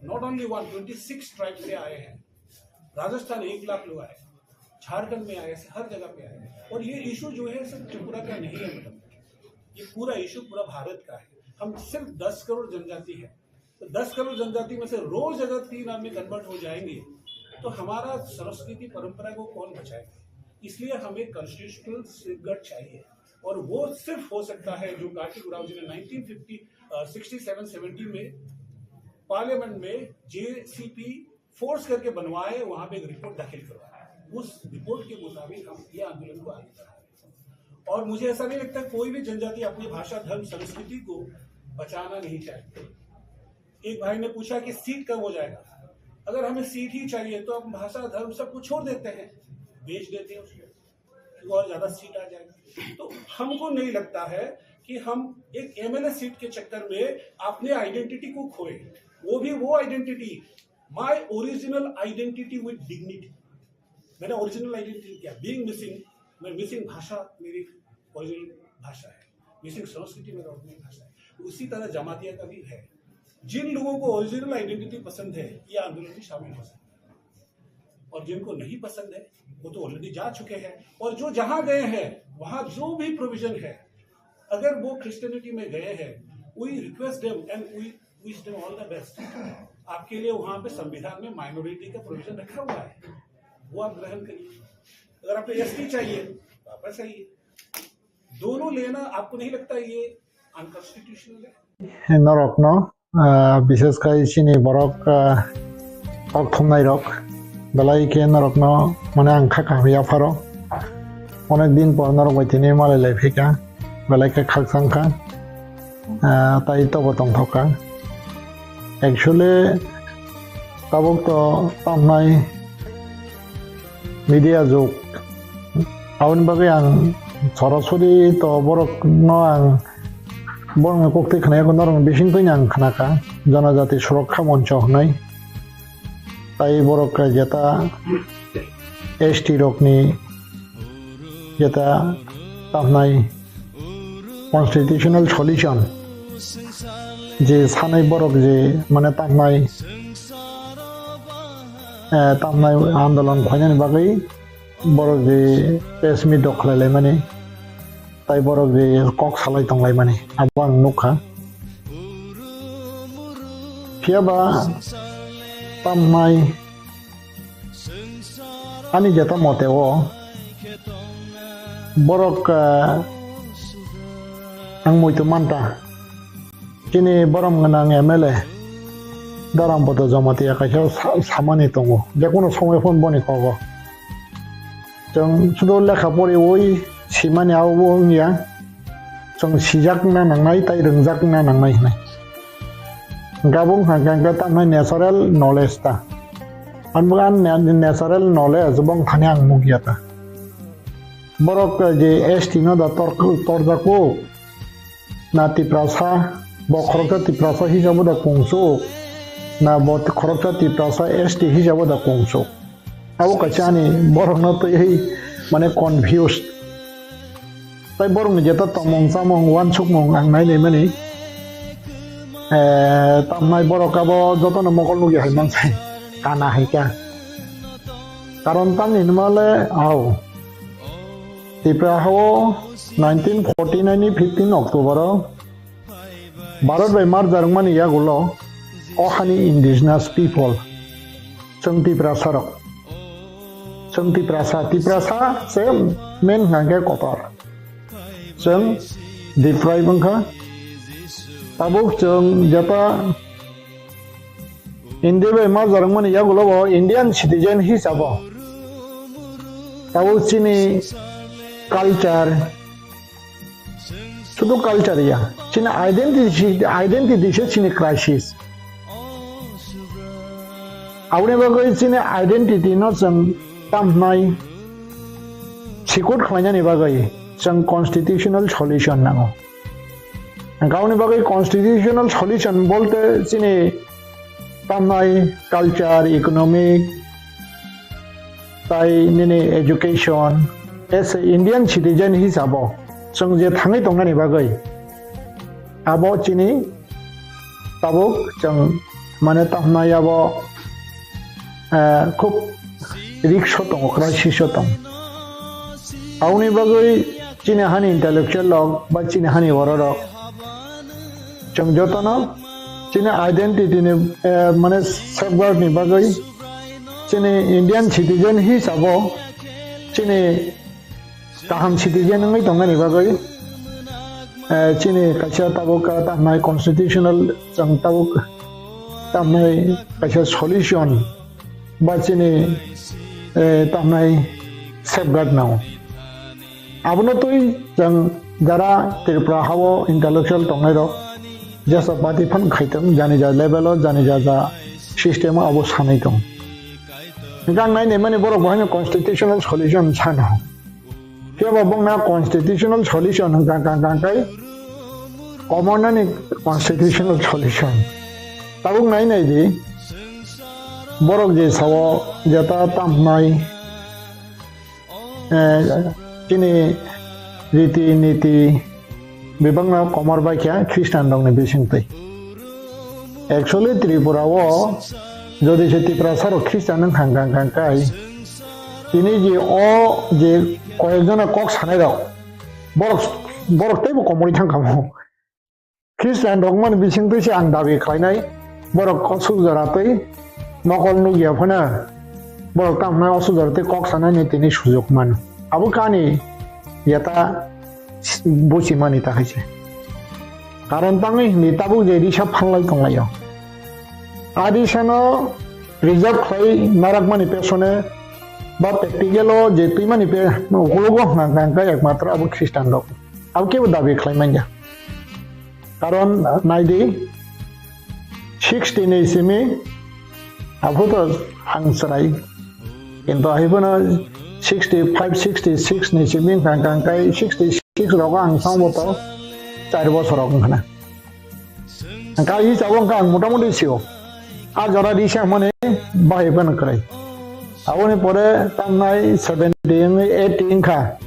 not only one, twenty six tribe से आए हैं। राजस्थान एक लाख लोग आए, झारखंड में आए, ऐसे हर जगह पे आए। और ये इशू जो है सिर्फ त्रिपुरा का नहीं है, मतलब ये पूरा इशू पूरा भारत का है। हम सिर्फ दस करोड़ जनजाति है, तो दस करोड़ जनजाति में से रोज अगर तीन आदमी कन्वर्ट हो जाएंगे, तो हमारा संस्कृति परंपरा को कौन बचाएगा? इसलिए हमें कॉन्स्टिट्यूशनल सेफगार्ड चाहिए, और वो सिर्फ हो सकता है जो कार्तिक उरांव जी ने नाइनटीन फिफ्टी, अ, सिक्सटी सेवन सेवेंटी में पार्लियामेंट में जेसीपी फोर्स करके बनवाए, वहां पे एक रिपोर्ट दाखिल करवाए। उस रिपोर्ट के मुताबिक हम ये आंदोलन को आगे बढ़ा रहे हैं। और मुझे ऐसा नहीं लगता कोई भी जनजाति अपनी भाषा, धर्म, संस्कृति को बचाना नहीं चाहते। एक भाई ने पूछा कि सीट कब हो जाएगा। अगर हमें सीट ही चाहिए तो हम भाषा, धर्म, सब कुछ छोड़ देते हैं, बेच देते हैं उसको, क्योंकि और ज्यादा सीट आ जाएगा। तो हमको नहीं लगता है कि हम एक एमएलए सीट के चक्कर में अपने आइडेंटिटी को खोए, वो भी वो identity, my original identity with dignity। मैंने ओरिजिनल आइडेंटिटी क्या, बीइंग मिसिंग, मैं मिसिंग भाषा मेरी ओरिजिनल भाषा है, मिसिंग संस्कृति मेरा ओरिजिनल भाषा है। उसी तरह जमातिया का भी है। जिन लोगों को ओरिजिनल आइडेंटिटी पसंद है, ये आंदोलन में शामिल हो सकते हैं, और जिनको नहीं पसंद है, वो तो ऑलरेडी जा चुके हैं। और जो जहां गए हैं, वहां जो भी प्रोविजन है, अगर वो क्रिश्चियनिटी में गए हैं, we request them and we wish them all the best। आपके लिए वहां पे संविधान में माइनॉरिटी का प्रोविजन रखा हुआ है, वो आप ग्रहण करिए। अगर आपको एसटी चाहिए, वापस आइए। दोनों लेना, आपको नहीं लगता ये अनकॉन्स्टिट्यूशनल है? Norokno, ah, bishesh khai chini borok, ah, kok thumnai rok, belai khe norokno, mane, ang kha kaham yapharo. Onek din por norok bai tini malai lai phika, belai khe khakchang kha, ah, tai tobo tongthok kha. Actually, tabuk to tamnai media jug. Aboni bagwi ang sorasori to borokno ang borokni koktwi khwnaya, norokni bisingtwi ang khnakha, Janajati Surokha Moncho hwnwi. Tai borok jeta S T rokni jeta tamnai constitutional solution, je sanai borok je mane tamnai, eh, tamnai andolon khlainani bagwi borok je press meet rok khlai laimani, tai borok je kok salai tong laimani, abo ang nukha. Phiya ba tamnai ani jeta mote o borok, eh, ang muitu manta. Chini borom gwnang M L A Daram Bodo Jamatia kaisa sa-, samani tongo, jekono somoi phone boni kogo. Chwng sudo lekha poriwi simani abo bo wngya, chwng sijakna nangnai tai rwngjakna nangnai hinwi. Gabung hwnkha hwnkhe tamni natural knowledge ta. Ang bo ang na-, natural knowledge bong thani ang nukya ta. Borok je S T no da tor-, torjaku, na Tiprasa, bo khoroksa Tiprasa hisabo da kungsuk, na bo khoroksa Tiprasa S T hisabo da kungsuk. Abo kaisa ani borokno twiwi mane confused. Tai borokni jeta tongmung chamung uansukmung ang nai naimani. Eh, tamnai borok abo jotono mokol nukya hai mansai. Kana hai kha. Karon tamni hinmale, au. Tipra hao nineteen forty-nine ni fifteen October o Bharat bai mar jarwkmani yagulo o hani indigenous people, chwng Tiprasa rok. Chwng Tiprasa, Tiprasa se main hwnkhe kotor. Chwng deprive wngkha. Tabuk chwng jeta India bai mar jarwkmani yagulo bo Indian citizen hisabo tabuk chini culture, sudu culture ya, chini identity, identity se chini crisis. Aboni bagwi chini identity no chwng tamhnai sikut khlainani bagwi chwng constitutional solution nango. Hwnkhe aboni bagwi constitutional solution bolte chini tamnai culture, economic, tai nini education, as a Indian citizen hisabo chwng je thangwi tongnani bagwi abo chini tabuk chwng mane tamnai abo, eh, khub risk o tongo, crisis o tongo. Aboni bagwi chini hani intellectual rok ba chini hani borok rok chwng jotono chini identity ni, eh, mane safeguard ni bagwi chini Indian citizen hisabo chini kaham citizen wngwi tongnani bagwi, eh, chini kaisa tabuk, eh, tamhnai constitutional chwng tabuk tamhnai kaisa solution ba chini, eh, tamhnai safeguard nango. Abono twi chwng jara Tripura hao intellectual tongnai rok jesa party phan khaitong, jani ja level o, jani ja ja system o abo sanai tong. Hwnkhe ang nai naimani borok bo haino constitutional solution sano. Phiya ba bongna constitutional solution hwnkha kang kang kai omonani constitutional solution. Tabuk nai nai di borok je sao jeta tamhnai, eh, chini riti niti bebakno komor bai kha Christian rokni bisingtwi. Actually Tripura o jodi se Tiprasa rok Christian wng kha kang kang kai tini je o je koyek jona kok sanai rok borok, borok teibo komorwi thang kha mo. Christian rokmani bisingtwi se ang dabi khlainai, borok osuk jora twi mokol nukya phano borok tamo hwnai osuk jora twi kok sanani tini sujuk mano. Abo kani yata buchimani takhai se. Karon tangwi hindi tabuk je risa phanlai tonglaio. A risano preserve khlai narakmani pesone ba practical o je twimani pe ukulugo hwnka hwnka ekmatro abo Christian rok. Abo kebo dabi khlai manya. Karon naidi, sixty ni simi, aphuru to ang chwrai. Kintu ahai phano sixty five, sixty six ni simi hwnkha, hwnkha, hwnkha sixty six rogo ang songbo to char bosor rok wngkhana. Hwnkha i chabo hwnkha ang motamuti sio. A jora risa hwnmani bahai phano kwrwi. Aboni pore tamnai seventy wngwi eighty wngkha.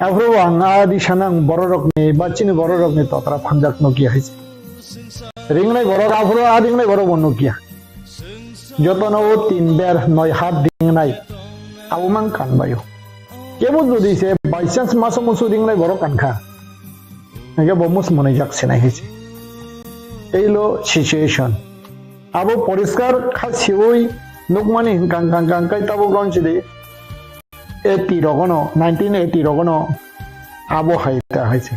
Aphuru ang a risano ang bororokni ba chini bororokni totra phanjak nukya hai se. Ringnai borok aphuru a ringnai borok bo nukya. Jotono o tin ber noi hat ringnai. Abo mang kanbaio. Kebo jodi se by chance maso musu ringnai borok kankha. Hingke bo mus monijak sinai hai se. Eilo situation. Abo poriskar kha siwi nukmani hwnkha, hwnkha, hwnkha, hwnkhe tabuk ron sidi eighty rogono, nineteen eighty rogono abo hai ta hai se.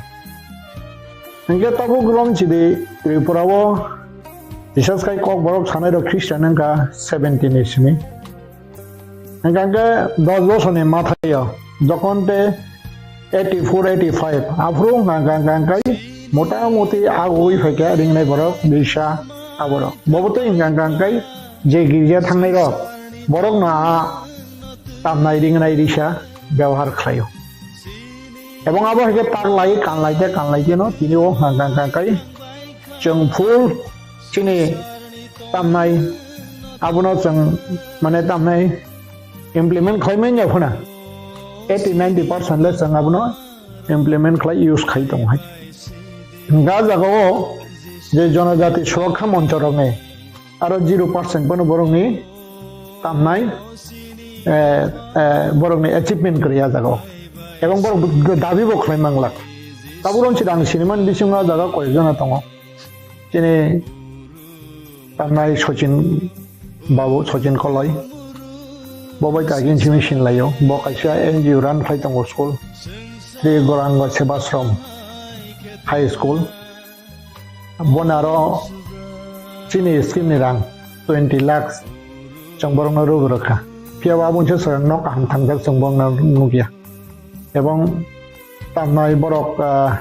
Hingke tabuk ron sidi Tripura o bisas khai kok borok sanai rok Christian wngkha seventy ni simi. Hingke hingke dos bosorni mathaio jokhon te eighty four, eighty five aphuru hwnkha, hwnkha, hwnkha, hwnkhe motamuti agoi phaikha ringnai borok bisa aborok. Bobo tei hwnkha, hwnkha, hwnkhe je girja thangnai rok, Borokno a tamnai ringnai risa byabohar khlaio. Ebong abo hai khe tak lai, kan lai khe, kan lai khe no tini o hwnkha hwnkha hwnkha kai chwng full chini tamnai abono chwng mane tamnai implement khlai manya phano eighty ninety percent le chwng abono implement khlai use khai tongo hai. Hwnkha jagao je Jonojati Suraksha Moncho rokni aro zero percent phano borokni tamnai, eh, eh, borokni achievement kwrwi a jagao. Ebong borok dabi bo khlai manglak. Tabuk rong chidang sinimani bisingo a jaga koyekjona tongo. Chini tamnai Sachin Babu, Sachin Koloi. Bo bai kagin simi sinlaio. Bo kaisa N G O run khlai tongo school. Sri Gauranga Sevashram High School. Boni aro chini scheme ni rang twenty lakhs chwng borokno rw rwkha. Phiya bo aboni se chwng nok kaham thangjak chwng borokno nukya. Ebong tamnai borok, ah,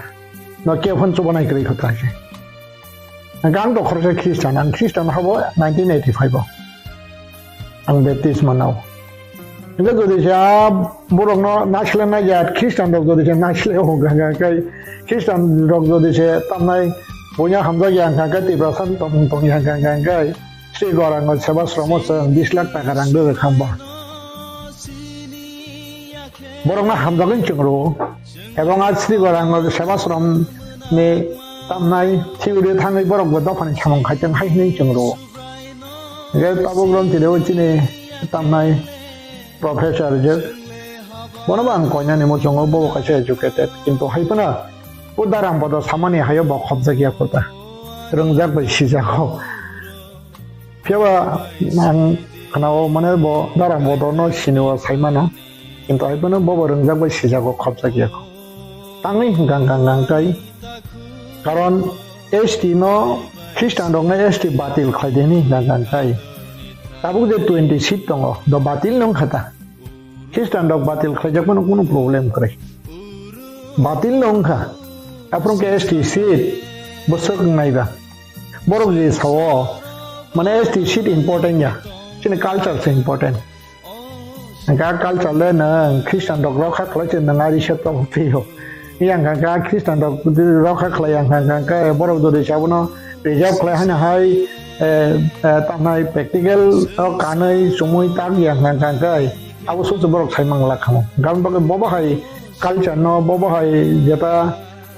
no kefon chubanai kwrwi kho ta se. Ang to khoroksa Christian, ang Christian habo nineteen eighty-five o. Ang Baptist manao. Hingke jodi se a borokno naisle naiya, Christian rok jodi se naisle o hwnkha hwnkha khe, Christian rok jodi se tamnai buino hamjakya hwnkha khe, Tiprasa tongmung tongya hwnkha hwnkha khe, Sri Gauranga Sevashram o chwng bis lakh taka rang rwrwk hwnba. Borokno hamjagwi chwng rwo. Ebong a Sri Gauranga Sevashram ni tamnai theory thangwi borok bo dophani samung khai tong hai hwnwi chwng rwo. Hingke tabuk rom chini o chini tamnai professor je. Bono bo ang koinani muchungo bo kaisa educated. Kintu hai phano o Daram Bodo samani hayo bo khopjak ya kota. Rwngjak bai sijago. Phiya ba ang khwnao mane bo Daram Bodo no sini o sai mano. Kintu hai phano bo bo rwngjak bai sijago khopjak ya kho. Tangwi hwnkha hwnkha hwnkha kai. Karon S T no Christian rok no S T batil khlai de hwnwi hwnkha hwnkha kai. Tabuk je twenty seat tongo, do batil no wngkha ta. Christian rok batil khlaijak phano kunu problem kwrwi. Batil no wngkha. Aphuru khe S T seat bwswk wngnai ba. Borok je sao, mane S T seat important ya. Chini culture se important. Hingke a culture le nwng Christian rok rokha khlai se nwng ari se tok phio. Yang kha kha Christian rok rokha khlai yang kha kha khe borok jodi se abono reserve khlai haino hai, eh, eh, tamnai practical o kanwi chumui tak yang kha kha khe abo sosi borok sai mang la khamo. Gabon bagwi bobo hai culture no, bobo hai jeta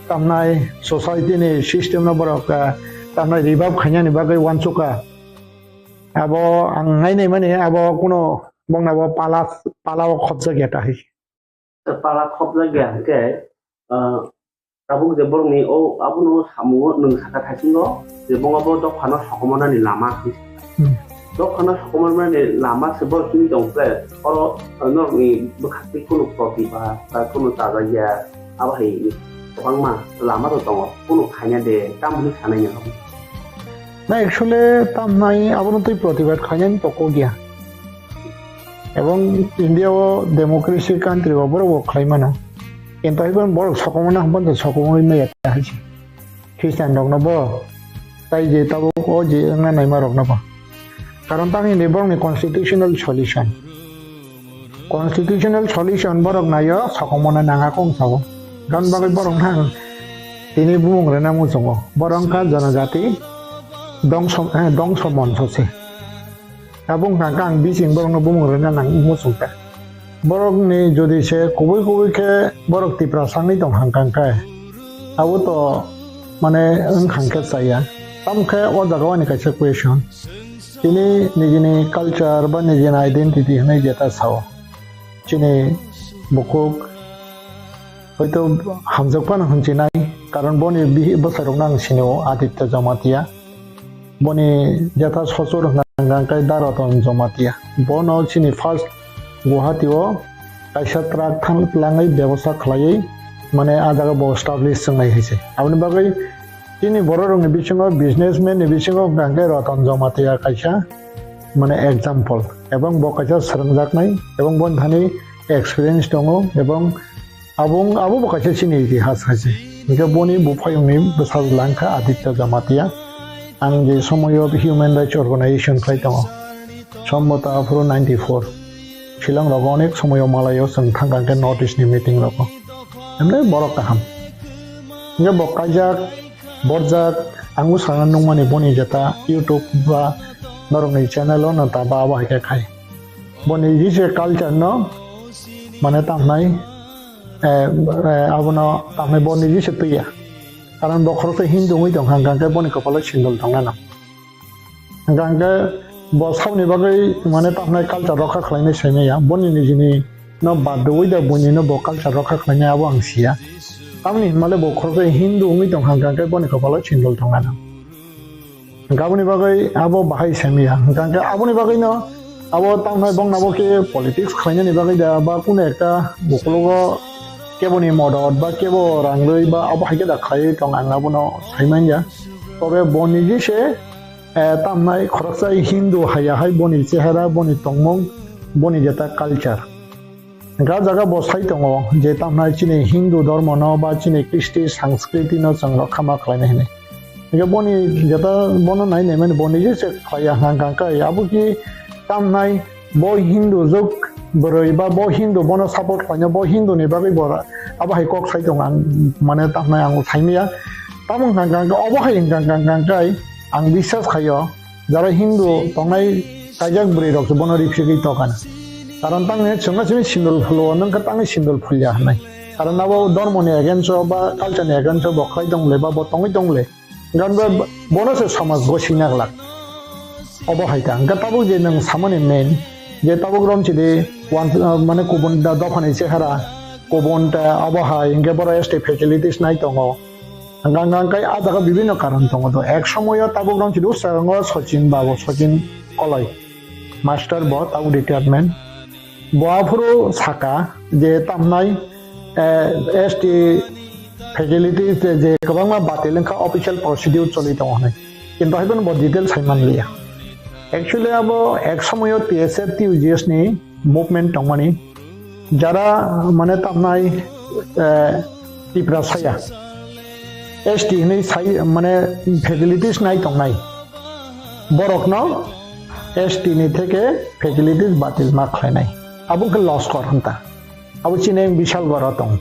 tamnai society ni system no borok, eh, tamnai revive khainani bagwi wansukha. Abo ang nainai mani abo kuno bongna bo pala, pala o khopjak ya ta hai. Pala khopjak ya hwnkhe, ah, tabuk je borokni o abono samungo nwng saka thaisingo je bongo bo dophano sokomornani lama hinwi. Hmm. Dophano sokomornani lama se borok chini tong khe oro, ah, norokni bwkhaktwi kunu protibad ba kunu chajak ya. Abo hai kwbangma lama rok tongo, kunu khaina de, tamo hwnwi sanai nang. Na actually tamnai abono twi protibad khainani to kok ya. Ebong India o democracy country o borok bo khlai mano. Kintu hai borok sokomorna hwnba sokomorna ya ta hai se. Christian rok no bo tai je tabuk o je wngna naima rok no bo. Karon tang hini borokni constitutional solution. Constitutional solution borok naio sokomorna nanga kong sao. Gan bagwi borok nang tini bumung rwna muchungo. Borok wngkha jonojati dongso, eh, dongso monso se. Abo wngkha khe ang bising borokno bumung rwna nang muchungkha. Borokni jodi se kubui kubui khe borok Tiprasa wngwi tong hang kang khe, abo to mane wng hang khe chaya. Tamo khe o jaga o ani kaisa question. Tini nijini culture ba nijini identity hwnwi jeta sao. Chini bukhuk hoito hamjak phano hwnchi nai, karon boni bihi bwsai rokno ang sini o Aditya Jamatia. Boni jeta sochor hwnkha hwnkha khe Daroton Jamatia. Bono chini first Guwahati o kaisa truck than-, twlangwi bebosta khlaiwi, mane, ah jaga bo establish wngnai hai se. Aboni bagwi chini borok rokni bisingo, businessman ni bisingo hwnkha khe Roton Jamatia kaisa, mane, example. Ebong bo kaisa swrwngjaknai, ebong boni thani experience tongo, ebong Abo wng, abo bo kaisa chini itihas hai se. Hingke boni buphayungni bwsajwla wngkha Aditya Jamatia. Ang je somoyo Human Rights Organization khlai tongo. Sombota aphuru ninety four. Shillong rogo onek somoyo malayo chwng thangkha khe North East ni meeting rogo. Emne borok kaham. Hingke bo kaijak, borjak, ang bwskango nukmani boni jeta YouTube ba norokni channel o no ta ba abo hai khe khai. Boni jise culture no mane tamhnai, eh, eh, abono tamhnai boni jise twiya. Karon bo khoroksa Hindu wngwi tongkha, hwnkha khe boni kopalo sindol tongna nang. Hwnkha hwnkhe bo saboni bagwi mane tamhnai culture rokha khlainai saimaya. Boni nijini no bad rwui da buini no bo culture rokha khlainai abo ang siya. Tamni hinmale bo khoroksa Hindu wngwi tongkha hwnkha hwnkhe boni kopalo sindol tongna nang. Hwnkha aboni bagwi abo bahai saimaya. Hwnkha hwnkhe aboni bagwi no abo tamhnai bongna bo khe politics khlainani bagwi da ba kuno ekta ukologo keboni modot ba kebo rangrwi ba abo hai khe da khlaiwi tong ang abono saimanya. Tobe bo niji se eh, tamnai khoroksa Hindu haya hai boni chehara, boni tongmung, boni jeta culture. Ga jaga bo sai tongo je tamnai chini Hindu dhormo no ba chini Kristi sanskriti no chwng rokha ma khlainai hinwi. Hingke boni jeta bono nai nai mani boni je se khlaiya hwnkha hwnkha kai abo ki tamnai bo Hindu juk bwrwi ba bo Hindu bono support khlainai bo Hindu ni bagwi bo abo hai kok sai tongo ang mane tamnai ang saimaya. Tamo hwnkha hwnkha hwnkha obo hai hwnkha hwnkha hwnkha kai ang biswas khaio jara Hindu tongnai kaijak bwrwi rok se bono ripsegwi tokana. Karon tangni chwngno chini sindol phulo nang kha tangni sindol phulya hwnwi. Karon abo dhormo ni against o ba culture ni against o bo khlai tong le ba bo tongwi tong le. Gan ba bono se samaj gosina glak. Obo hai ta hwnkha tabuk je nwng samani main je tabuk rom chidi wan mane kubun da dophani chehara kubun ta obo hai hwnkhe boro S T facilities nai tongo. Hwnkha hwnkha hwnkhe ah jaga bibinno karon tongo do. Ek somoyo tabuk rong chidi usagango Sachin Babu, Sachin Koloi, master bo tabuk retirement. Bo aphuru saka je tamnai, eh, S T facilities je, je kwbangma batil wngkha official procedure choli tongo hinwi. Kintu haiphano bo detail sai manliya. Actually abo ek somoyo T S F T U G S ni movement tongmani. Jara mane tamnai, eh, Tiprasaya S T hinwi sai mane facilities nai tongnai. Borokno S T ni theke facilities batil ma khlainai. Abo khe loskor hwnta. Abo chini bishal boro tong.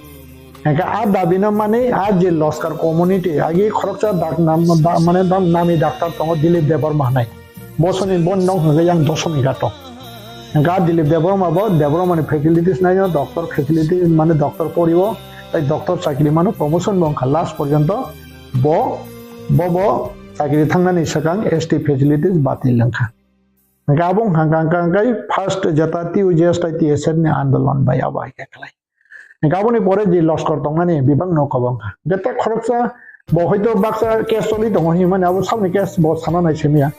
Hingke a dabi no mani a je loskar community agi khoroksa dak nam, da-, mane dam nami doctor tongo Dilip Debbarma hinai. Bosoni bon nong hingke yang dosomi gato. Hingke a Dilip Debbarma bo Debbarma ni facilities naino doctor facility mane doctor poriwo tai doctor chakri mano promotion bo wngkha last porjonto bo bo bo chakri thangnani swkang S T facilities batil wngkha. Hingke abo wngkha hingka hingka hingkai first jeta T U J S tai T S F ni andolon bai abo hai khe khlai. Hingke aboni pore je loskor tongnani bebak no kobong kha. Jeta khoroksa bo hoito baksa case choli tongo hinmani abo saboni case bo sana nai simiya.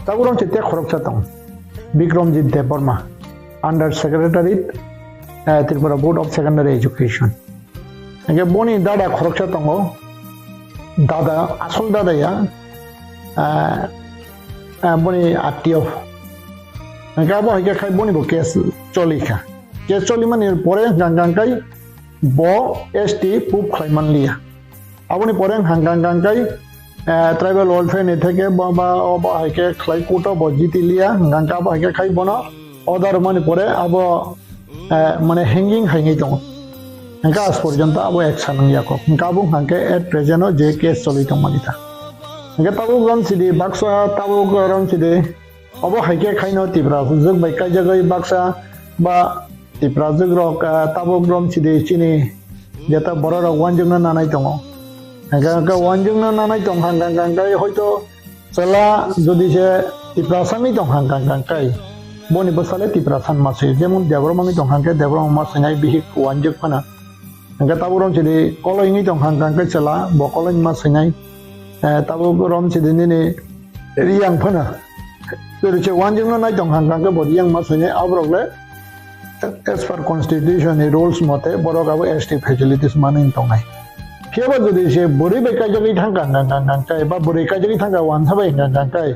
Tabuk rong chete khoroksa tong. Bikramjit Debbarma, under secretary, eh, Tripura Board of Secondary Education. Hingke boni dada khoroksa tongo. Dada, asol dada ya. Ah, ah, boni attiyo. Hingke abo hai khe khai boni bo case choli kha. Case choli mani pore hingka hingka kai bo S T proof khlai man liya. Aboni pore hingka hingka kai, eh, tribal welfare ni theke bo ba, o ba hai khe khlai court o bo jiti liya. Hingka hingka abo hai khe khai bono order mani pore abo eh, mane hanging hai ngai tongo. Hingke as porjonto abo ek sanang yako. Hingke abo hingke at present o je case choli tongmani ta. Hingke tabuk rom sidi baksa tabuk rom sidi obo hai khe khaino Tipra jwk bai kaijagwi baksa ba Tipra jwk rok, eh, tabuk rom sidi chini jeta borok rok wanjwkna nanai tongo. Hingke hingke wanjwkna nanai tong hingke hingke hoito Chwla jodi se Tiprasa wngwi tong hang kang kang kai, boni bwsale Tiprasa wngma se, jemon Debbarma wngwi tong hang khe Debbarma wngma se nai bihik wanjwk phano. Hingke tabuk rom sidi Koloi wngwi tong hang kang khe chwla bo Koloi wngma se nai, eh, tabuk rom sidi nini Riyang phano. Jodi se wanjwkno nai tong hang kang khe bo Riyang wngma se nai, aborok le As per constitution ni rules mote borok abo S T facilities manwi tongnai. Phiya ba jodi se bwrwi bai kaijagwi thang kang kang kang kang kai ba bwrwi kaijagwi thang kang wansa bai kang kang kai,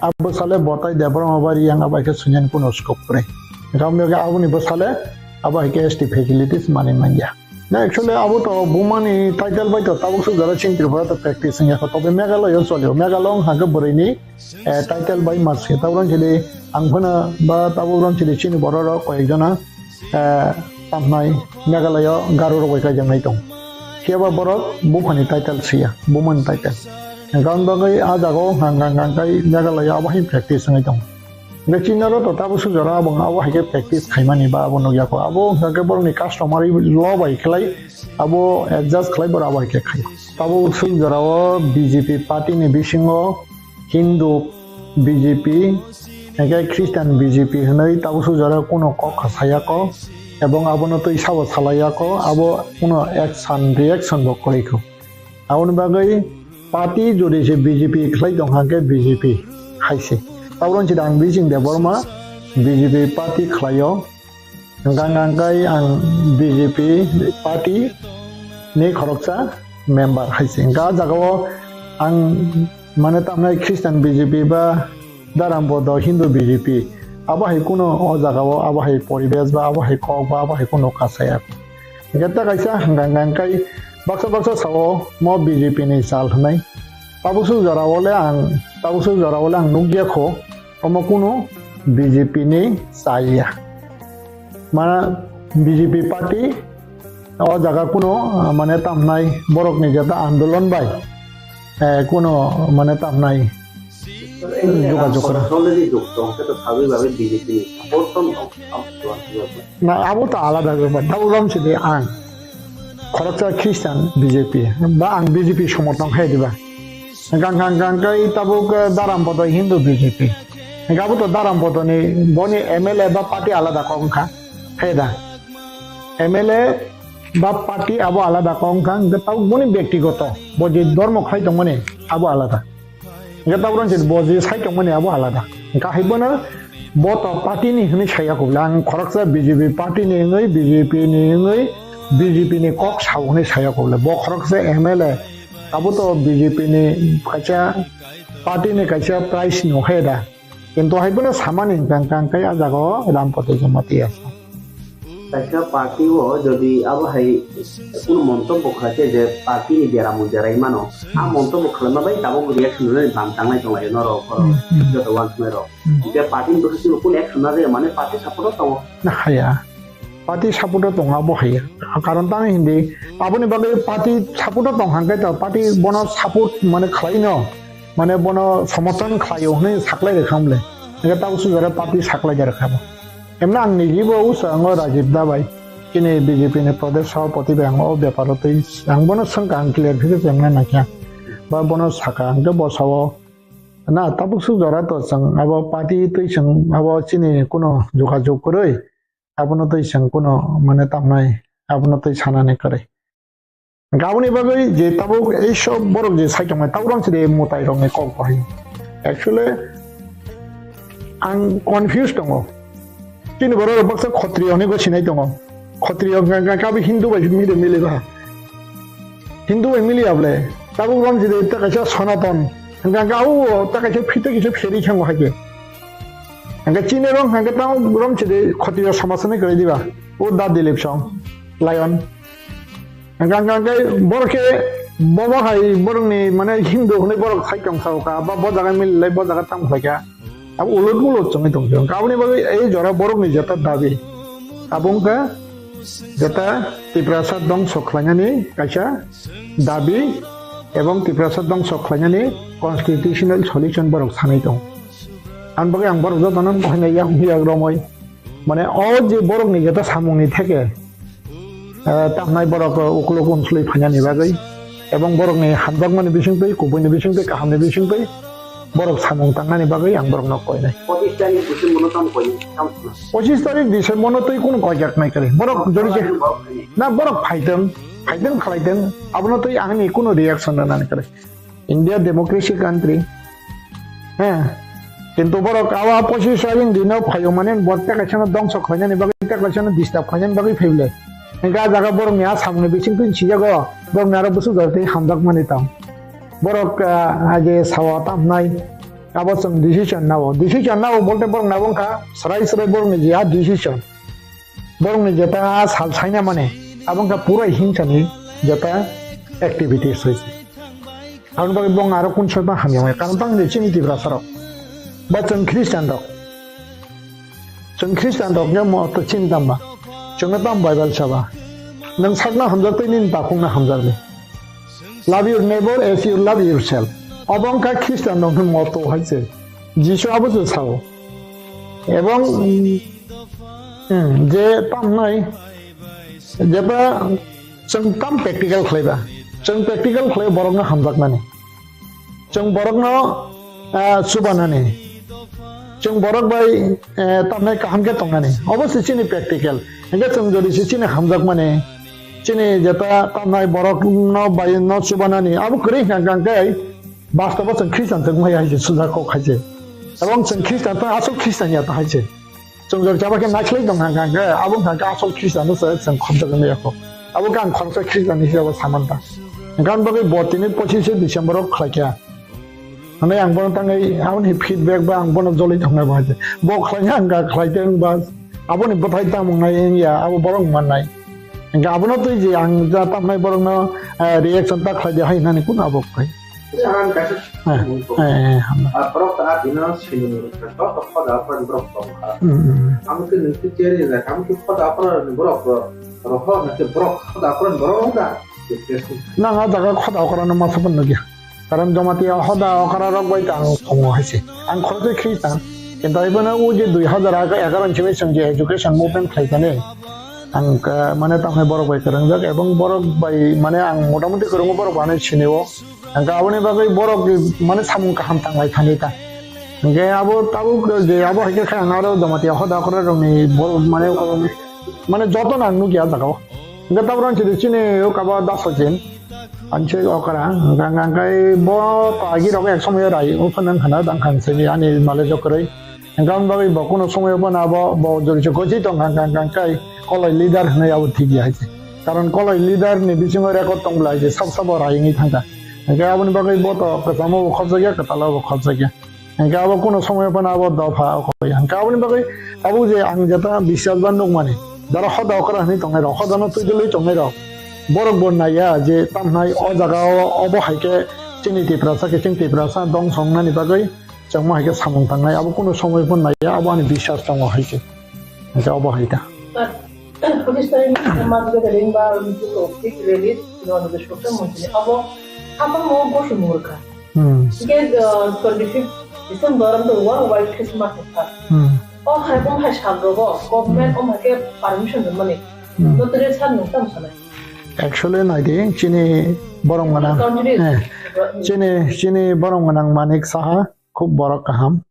abo sale botai Debbarma ba Riyang abo hai khe swnyan kuno scope kwrwi. Gamno khe aboni bo sale abo hai khe S T facilities manwi manya. Na actually abo to bumani title bai to tabuk suk jora chini Tripura to practice wngya kho. Tobe Meghalaya o cholio. Meghalaya wng hake bwrwini, eh, title bai mas khe. Tabuk rang chili ang phano ba tabuk rang chili chini borok rok koi ek jona, eh, tamnai Meghalaya o Garo rok bai kaijaknai tong. Phiya ba borok buphani title siya, bumani title. Hwnkhe bagwi a jaga o hang hang hang kai Meghalaya abo hai practice wngwi tong. Hwnkhe chini oro to tabuk suk jora abo, abo hai khe practice khaimani ba abo nukya kho. Abo hwnkhe borokni customary law bai khlai abo adjust khlai borok abo hai khe khai. Tabuk suk jora o B J P party ni bisingo Hindu B J P, hwnkhe Christian B J P hwnwi tabuk suk jora kuno kok kha saya kho, ebong abono twi sabo salaiya kho, abo kuno action, reaction bo kwrwi kho. Aboni bagwi party jodi se B J P khlai tong kha khe B J P hai se. Tabuk rang chili ang Bijing Debbarma B J P party khlaio. Hwnkha hwnkha khe ang B J P party ni khoroksa member hai se. Hwnkha ah jaga o ang mane tamnai Christian B J P ba Dharampodo Hindu B J P abo hai kuno o jaga o abo hai poribesh ba abo hai kok ba abo hai kuno kasaya. Hwnkhe ta kaisa hwnkha hwnkha khe baksa baksa sao mo B J P ni sal hwnwi. Tabuk suk jora o le ang, tabuk suk jora o le ang nukya kho, omo kunu B J P ni chaya. Mana B J P party o jaga kuno, ah, mane tamnai borok ni jeta andolon bai, eh, kuno mane tamnai jogajog kora. Already duk tong, khe to sabai babai B J P ni support tong tong, tong, tong, tong. Na, abo to alada bepar. Tabuk rom sidi ang khoroksa Christian B J P, ba ang B J P somorthon khai diba. Hwnkha hwnkha hwnkha khe tabuk, eh, Dharampodo Hindu B J P. Hwnkhe abo to Dharampodo ni boni M L A ba party alada kok wngkha. Hai da. M L A ba party abo alada kok wngkha, hwnkhe tabuk boni bektigoto, bo je dhormo khlai tongmani abo alada. Hwnkhe tabuk rang bo je sai tongmani abo alada. Hwnkhe hai bono bo to party ni hwnwi saya kubla, ang khoroksa B J P party ni wngwi, B J P ni wngwi, B J P ni kok sao hwnwi saya kubla. Bo khoroksa M L A, abo to B J P ni kaisa party ni kaisa prize no hai da. Kintu hai bono samani hwnkha hwnkha khe ah jaga o Dharampodo Jamatia sa. Kaisa party o jodi abo hai kunu montobbo khlai khe je party ni beramu berai mano, a montobbo khlaima bai tabuk reaction rwnani bam tangnai tong lai norok, hmm, hmm, joto uansuknai rok. Hmm. Je party ni bwswk chwng kunu action na rwya mane party support o tongo. Na haya. Party support o tongo abo hai. Karon tamo hindi aboni bagwi party support o tong hwnkhe to party bono support mane khlai no, mane bono somorthon khlai o hwnwi saklai rwkha mole. Hwnkhe tabuk suk jora party saklai rwkha bo. Emno ang niji bo usa ango Rajib Da bai. Chini B J P ni Pradesh Sabhapati bai ang o bepar o twi ang bono swngkha ang clear khe se emno nakha. Ba bono sakha hwnkhe bo sao na tabuk suk jora to chwng abo party twi chwng abo chini kuno jogajog kwrwi. Abono twi chwng kuno mane tamnai, abono twi sanani kwrwi. Hwnkhe aboni bagwi je tabuk ei sob borok je sai tongmani, tabuk rang chide mwtai rokni kok bahai. Actually, ang confused tongo. Chini borok rok baksa Khotriyo hinwi gwi sinai tongo. Khotriyo hwnkha, hwnkha, hwnkha abo Hindu bai mili, mili ba. Hindu bai mili able. Tabuk rang chide ta kaisa Sonaton. Hwnkha, hwnkha abo ta kaisa phitwi kisa pheri thango hai khe. Hwnkhe chini rong hwnkhe tamo rom chidi khotiro somasani kwrwi diba. O da Dilip song, Lion. Hwnkhe, hwnkhe, hwnkhe borok khe bobo hai borokni mane Hindu hwnwi borok sai tong sao kha, ba bo jaga mililai bo jaga tamo khlai kha. Abo ulut ulut chwngwi tong phio. Hwnkhe aboni bagwi ei jora borokni jeta dabi. Abo wngkha jeta Tiprasa dongso khlainani kaisa dabi ebong Tiprasa dongso khlainani constitutional solution borok sanwi tong. Ang bagwi ang borok jotono koinai yak yak romwi. Mane o je borokni jeta samungni theke, eh, tamnai borok ukuluk unsului phainani bagwi, ebong borokni hamjakmani bisingtwi, kubuini bisingtwi, kahamni bisingtwi borok samung tangnani bagwi ang borokno koinai. Pochisni December no tamo koinai, tamo khna. Pochisni December no twi kunu koijak nai kwrwi. Borok jodi je, na borok phaitwng, phaitwng khlaitwng, abono twi angni kunu reaction rwnani kwrwi. India democracy country. He. Kintu borok awa pochisni dino phaio mane borok tei kaisano dongso khlainani bagwi tei kaisano disturb khlainani bagwi phaible. Hingke a jaga borokni a samungni bisingtwi sijago borokni aro bwswk jora tei hamjakmani tong. Borok, ah, age sawa tamnai abo chwng decision nao. Decision nao bolte borok nabo wngkha srai srai borokni je a decision. Borokni jeta sal saina mane, Abo wngkha pura himsani jeta activities hoise. Aboni bagwi bo aro kun soiba hamya maya. Karon tang de chini Tiprasa rok. Ba chwng Christian rok. Chwng Christian rok ya mo to chinta ba. Chwngno tam Bible saba. Nwng sakno hamjak tei nini takhukno hamjakdi. Love your neighbor as you love yourself. Obo wngkha Christian rokni motto hai se. Jisu abo se sao. Ebong, mm, je tamnai, jeba chwng tam practical khlaiba. Chwng practical khlai borokno hamjakmani. Chwng borokno, ah, chubanani. Chwng borok bai, eh, tamnai kaham khe tongnani. Obo se chini practical. Hingke chwng jodi se chini hamjakmani. Chini jeta tamnai borokno bai no chubanani. Abo kwrwi hwnkha hwnkhe bastobo chwng Christian chwng maya hai se sujak kok hai se. Ebong chwng Christian ta asol Christian ya ta hai se. Chwng jor chaba khe naikhlai tong hang hang khe, abo hang khe asol Christian no se chwng khobjak wngya kho. Abo khe ang khoroksa Christian ni hisabo saman ta. Hwnkhe ang bagwi bo tini pochishe December o khlai kha. Hwnwi ang bono tangwi aboni feedback ba ang bono joloi tongnai bo hai se. Bo khlai ang ga khlai tong ba aboni bwthai tamo wngnai wngya abo borok mannai. Hwnkhe abono twi je ang ja tamnai borokno, eh, reaction ta khlai di hai hwnani kun abo khai. Ang kaisa Eh, eh, eh, hambai. Ah, borok ta bino sini ni kha, to, to, khoda aphra ni borok tong kha. Hmm, hmm. Amo khe nung khe cherry le, amo khe khoda aphra ni borok ro, roho na khe borok khoda aphra ni borok da. Nang a jaga khoda okra no masa pun nugya. Karon Jamatia hoda okra rok bai ta ang tongo hai se. Ang khoroksa Christian. Kintu ibono o je dui hazar egaroh ni simi chwng je education movement khlai kani. Ang, ah, mane tamhai borok bai kwrwngjak ebong borok bai mane ang motamuti kwrwngo borok bai sinio. Hingke aboni bagwi borok mane samung kaham tanglai thani ta. Hingke abo tabuk je abo hai khe khe ang aro Jamatia hoda okra rokni borok mane, mane joto no ang nukya jaga o. Hingke tabuk rang chini chini o kaba daso chin. Ang se okra hingke hingke bo to agi rok ek somoi rai o phano wngkha na dang khan simi ani male jokroi. Hingke aboni bagwi bo kuno somoyo phano abo bo jori se gosi tong kha, kha, kha, kha, koloi leader hinwi abo thik ya hai se. Karon koloi leader ni bisingo record tong bwla hai se, sab sabo rai wngwi thang kha. Hingke aboni bagwi bo to kwchamo bo khopjak ya, kwtalo bo khopjak ya. Hingke abo kuno somoyo phano abo dopha okho ya. Hingke aboni bagwi abo je ang jeta biswas ba nukmani, jara hoda okra hinwi tongnai rok, hoda no twi dwlwi tongnai rok, borok bo naiya je tamhnai o jaga o obo hai khe chini Tiprasa khe chini Tiprasa dongso wngnani bagwi. Chwngma hai khe samung tangnai, abo kunu somoi phano naiya, abo ani biswas tongo hai khe. Hingkhe abo hai ta. Pochistarikni March gathering ba fifth release, Himanta Biswa Sarma montri abo haphangno gosong murkha. Hmm. Hingkhe, uh, twenty-fifth December, amtwi worldwide Christmas ni sal. Hmm. O hai, o hai sal rogo government, hmm, o hai khe permission rwmani. Hmm. Notary sir nwng tamo sanai? Actually, naidi, chini borok gwnang, country, eh, chini, chini borok gwnang Manik Saha, khub borok kaham.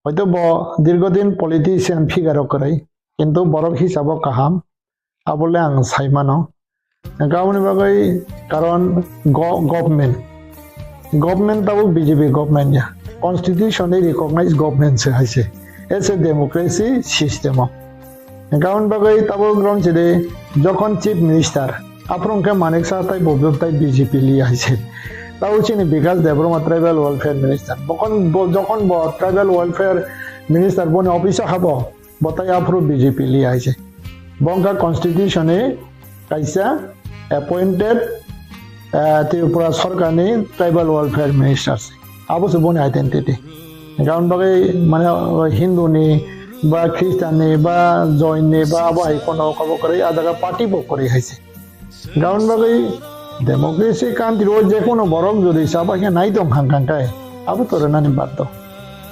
Hoito bo dirgodin politician figure o kwrwi, kintu borok hisabo kaham, abole ang sai mano. Hingkhe aboni bagwi karon go-, government, government tabuk B J P government ya, constitution ni recognized government se hai se, as a democracy system o. Hingkhe aboni bagwi tabuk rong chidi jokhon chief minister, aphuru hwnkhe Manik Saha tai bo tai B J P li hai se. Tabuk chini Bikash Debbarma tribal welfare minister. Bokhon bo, jokhon bo tribal welfare minister boni office o habo, bo tai aphuru B J P li hai se. Bo wngkha constitution ni kaisa appointed, eh, Tripura Sarkar ni tribal welfare minister se. Abo se boni identity. Hingkhe aboni bagwi mane, o, Hindu ni ba Christian ni ba Jain ni ba abo hai kono kabo kwrwi, a jaga party bo kwrwi hai se. Hingkhe aboni bagwi democracy country o je kono borok jodi chaba khe nai tong kha hwnkhe abo to rwnani baddo.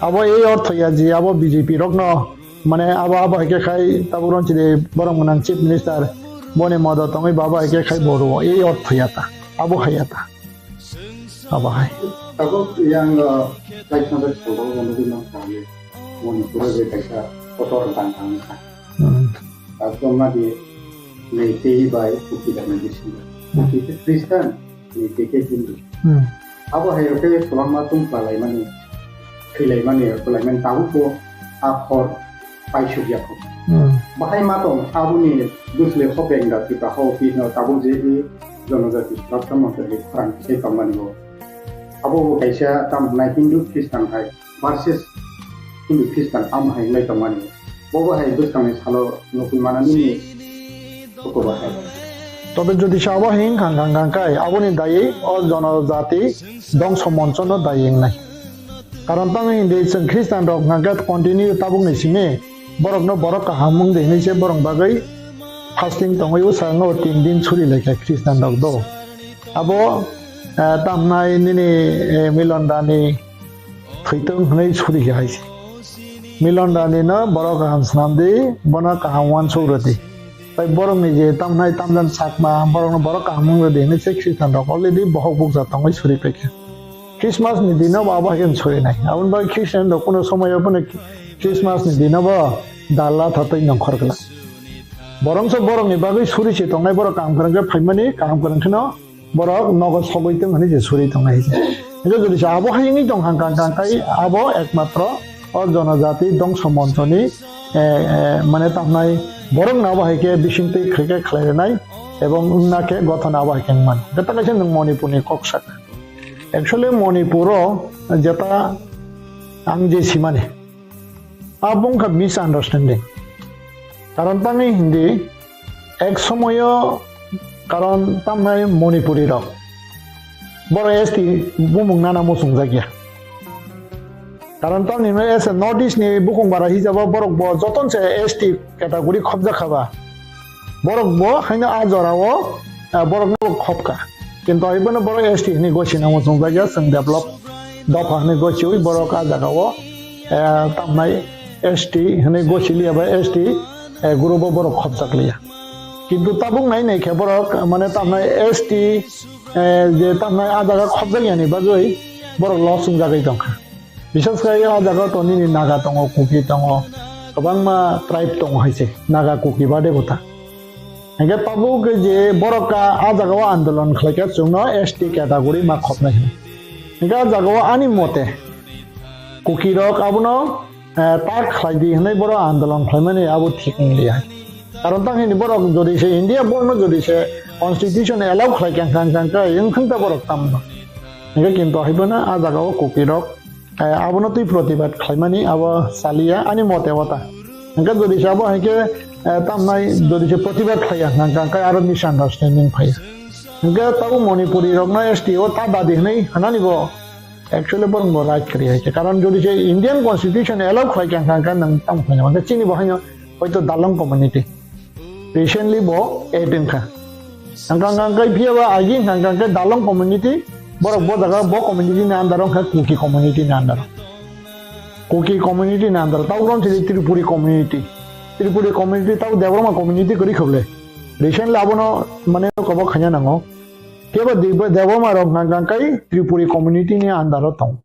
Abo ei ortho ya je abo B J P rokno mane abo, abo hai khe khai tabuk rong chidi borok gwnang chief minister boni modot tongwi ba abo hai khe khai bo rwo ei ortho ya ta. Abo hai ya ta. Abo hai. Tabuk yang, uh, kaisa bai salo nugwi mankha Manipur o je kaisa kotor tang tang kha. Hmm. Abo ma di Meitei bai Kuki da medicine. Hmm. Kuki khe Christian, Meitei khe Hindu. Hmm. Abo hai rok khe kwbangma tong phalai mani, thwilai mani, kwlai mani tabuk bo a khor paisuk ya kho. Hmm. Bahai ma tong aboni bwsle hopeng da Tripura ha office no tabuk je i jonojati suraksha montri khorang se tong mani bo. Abo bo kaisa tam hwnai Hindu Christian hai versus Hindu Christian am hai wngwi tong mani. Bo bo hai bwskang ni salo nukwi mana nini koko bahai. Tobe jodi se abo hing kang kang kang kai, aboni daywi o jonojati dongso monchono daywi wngnai. Karon tamo hindi chwng Khristian rok hwnkha khe continue tabukni simi borokno borok kaham wng di hinwi se borok bagwi fasting tongwi bwskango tin din suri lai kha Khristian rok do. Abo, eh, tamnai nini, eh, Milon Dani thwitwng hwnwi suri kha hai se. Milon Dani no borok kaham swnam di, bono kaham uansuk rw di. Tai borokni je tamnai tamjani chakma, borokno borok kaham wng rw di hinwi se Khristian rok already bohok bukcha tongwi suri paikha. Christmas ni dino bo abo hai khe suri nai. Aboni bagwi Khristian rok kuno somoyo bono Christmas ni dino bo dalla tha twi nongkhor glak. Borok se borokni bagwi suri se tongnai, borok kaham kwrwng khe phaimani, kaham kwrwng kheno borok nogo sogwi tong hinwi se suri tongnai hai se. Hingke jodi se abo hai wngwi tong kha, kang kang kai abo ekmatro o jonojati dongso monchoni, eh, eh, mane tamnai borok no abo hai khe bisingtwi khlai khe khlai rwnai ebong wngna khe gothon abo hai khe wngman. Jeta kaisa nwng Manipur ni kok sak. Actually Manipur o jeta ang je simani abo wngkha misunderstanding. Karon tangwi hindi ek somoyo karon tamnai Manipuri rok boro S T bumung nana muchungjak ya. Karon tamni as a North East ni bukung bara hijaba borok bo joton se S T category khobjak khaba. Borok bo haino a jora o, ah, borok no khobka. Kintu ai bono borok S T hinwi gosi namo chwngjak ya, chwng develop dopha hinwi gosi ui borok a jaga o, eh, tamnai S T hinwi gosi liya ba S T, eh, group o borok khobjak liya. Kintu tabuk nai nai khe borok mane tamnai S T, eh, je tamnai a jaga khobjak yani bagwi borok loss wngjagwi tongkha. Bisas khe o jaga to nini Naga tongo, Kuki tongo, kwbangma tribe tongo hai se, Naga, Kuki bade bo ta. Hingke tabuk je borok ka a jaga o andolon khlai kha chwngno S T category ma khopnai hwnwi. Hingke a jaga o ani mote Kuki rok abono, eh, tak khlai di hwnwi borok andolon khlaimani abo thik wng liya. Karon tang hini borok jodi se India borno jodi se constitution allow khlai kha, kha, kha, kha, wng thang ta borok tamno. Hingke kintu hai bono a jaga o Kuki rok Eh, abono twi protibad khlaimani abo chaliya ani mote wata. Hingke jodi se abo hai khe, eh, tamnai jodi se protibad khlaiya hwnka hwnkhe aro misunderstanding phaiya. Hingke tabuk Manipuri rokno S T o ta dadi hwnwi hwnani bo actually borok bo right kwrwi hai khe. Karon jodi se Indian constitution allow khlai kha hwnka hwnkhe nwng tamo khlaina hwnka chini bo haino hoito dalong community. Recently bo add wngkha. Hwnkha hwnkha khe phiya ba agi hwnkha hwnkha khe dalong community, borok bo jaga bo community ni under o wngkha Kuki community ni under o. Kuki community ni under o. Tabuk rom chini Tripuri community. Tripuri community tabuk Debbarma community kwrwi kha bwle. Recently abono mane kobo khaina nango. Phiya ba Debbarma rok hwnkha hwnkha khe Tripuri community ni under o tong.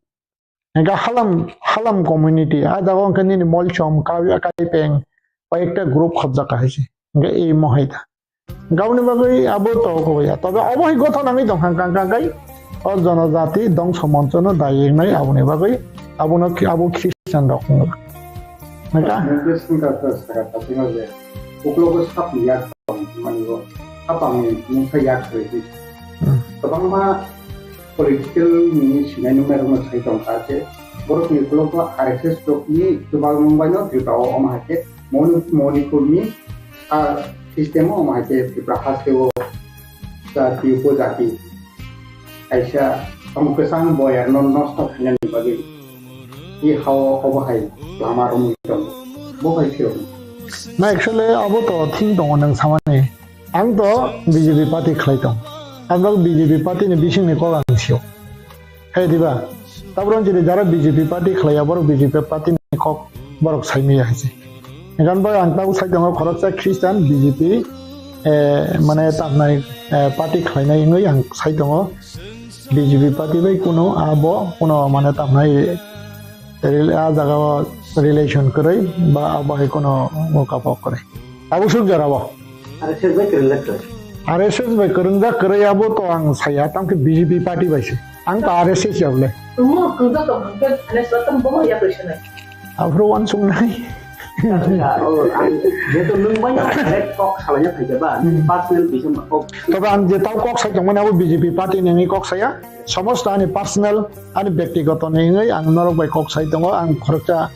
Hingke halam, halam community, a jaga o hingke nini molchom, kai-, kaipeng, bai ekta group khobjak hai se. Hingke imo hai ta. Hingke aboni bagwi abo to koboi ya. Tobe obo hai gotho nangwi tong kha, kha, kha, kai. O jonojati dongso moncho no dayek nai aboni bagwi. Abono khi-, abo Christian rok wngla. Hingke? Hingke singka to saka ta tino je. Uklogo sap ni yak tong mani bo. Hapang ni mungsa yak khoi di. Hmm. Kwbangma political ni sinai nungnai rokno sai tong kha je, borokni ukulok o R S S rokni chubagra mung bai no Tripura o omo hai khe Moni-, Manipur ni, ah, system o omo hai khe Tripura haste o jati upojati kaisa tong kwchang boyar no nosto khainani bagwi i hao obo hai lama romwi tongo, bo hai phirokno. Na actually abo to thing tongo nwng samani. Ang to B J P party khlai tong. Ang to B J P party ni bising ni kok ang sio. Hai diba? Tabro jodi jara B J P party khlai ya, borok B J P party ni kok borok sai maya hai se. Ekan bai ang tabuk sai tongo khoroksa Christian B J P, eh, mane tamnai, eh, party khlainai wngwi ang sai tongo. B J P party bai kuno abo kuno mane tamnai rel-, a jaga o relation kwrwi ba abo hai kuno mokapok kwrwi. Tabuk suk jora bo. R S S bai kwrwngjak kwrwi. R S S bai kwrwngjak kwrwi abo to ang saya, tamo khe B J P party bai se. Ang to R S S ya bole. Omo kwrwngjak tong hwnkhe, ane swkang bono ya kwrwi sanai. Aphuru uansuknai. Ya, oh, ang, jehetu nwng bai direct kok salaina phaikha ba, Hmm. personal bisa kok. Tobe ang je tamo kok sai tongmani abo B J P party ni wngwi kok saya. Somosto ani personal, ani bektigoto ni wngwi ang norok bai kok sai tongo, ang khoroksa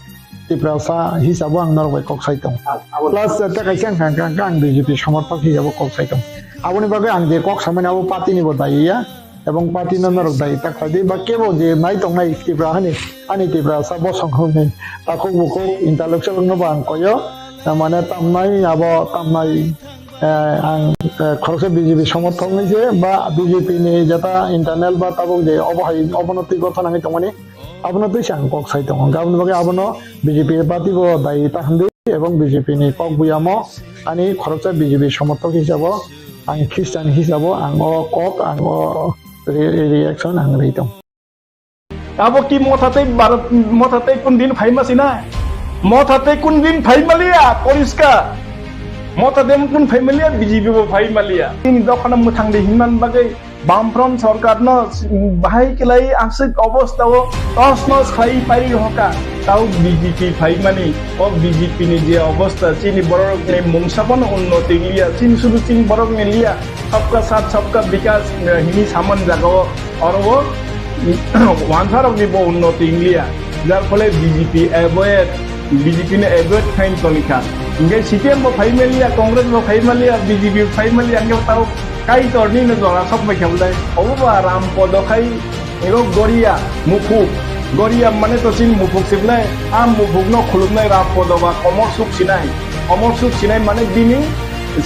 Tiprasa hisabo ang norok bai kok sai tongo. Ah, abo Plus, tei kaisa wngkha, wngkha, wngkha ang B J P somorthok hisabo kok sai tongo. Aboni bagwi ang je kok samani abo party ni bo dayi ya, ebong party no norok dayi ta khlai di, ba kebo je nai tongnai Tripura hani, ani Tripura sa bosong hwnwi takhuk bukhuk intellectual rok no bo ang koyo, eh, mane tamnai abo tamnai, eh, ang, eh, khoroksa B J P somorthok ni je ba B J P ni jeta internal ba tabuk je obo hai obono twi gotho nangwi tongmani, abono twi se ang kok sai tongo. Aboni bagwi abono B J P party bo dayi ta hwnwi ebong B J P ni kok buyamo ani khoroksa B J P somorthok hisabo ang Christian hisabo ang o kok ang o re-, reaction ang rwi tong. Abo ki Motha tei Bharat, Motha tei kun din phaima sina? Motha tei kun din phaima liya, poriskar. Motha tei kun phaima liya, B J P bo phaima liya. Ini dokhana mwthang de hinman bagwi Bamfront sorkar no bahai kelai aswk obostha o tos nos khlai pai hoka. Tau B J P phaimani, o B J P ni je obostha, chini borok ni mungsa bono unnoti liya, chini sudu chini borok ni liya, sabka saath sabka bikas, eh, hini saman jaga o, oro o, wansarok ni bo unnoti wng liya, jar phole B J P avoid, B J P ni avoid khain toni kha. Hingke C P M bo phai maliya, Congress bo phai maliya, B J P bo phai maliya, hingke tau Kaitor ni no jora sok bai kha bwlai. Obo ba Ram Podo khai ego Goria Muphuk. Goria mane to chini Muphuk se bwlai. A Muphuk no khulumnai Ram Podo ba komor suk sinai. Komor suk sinai mane bini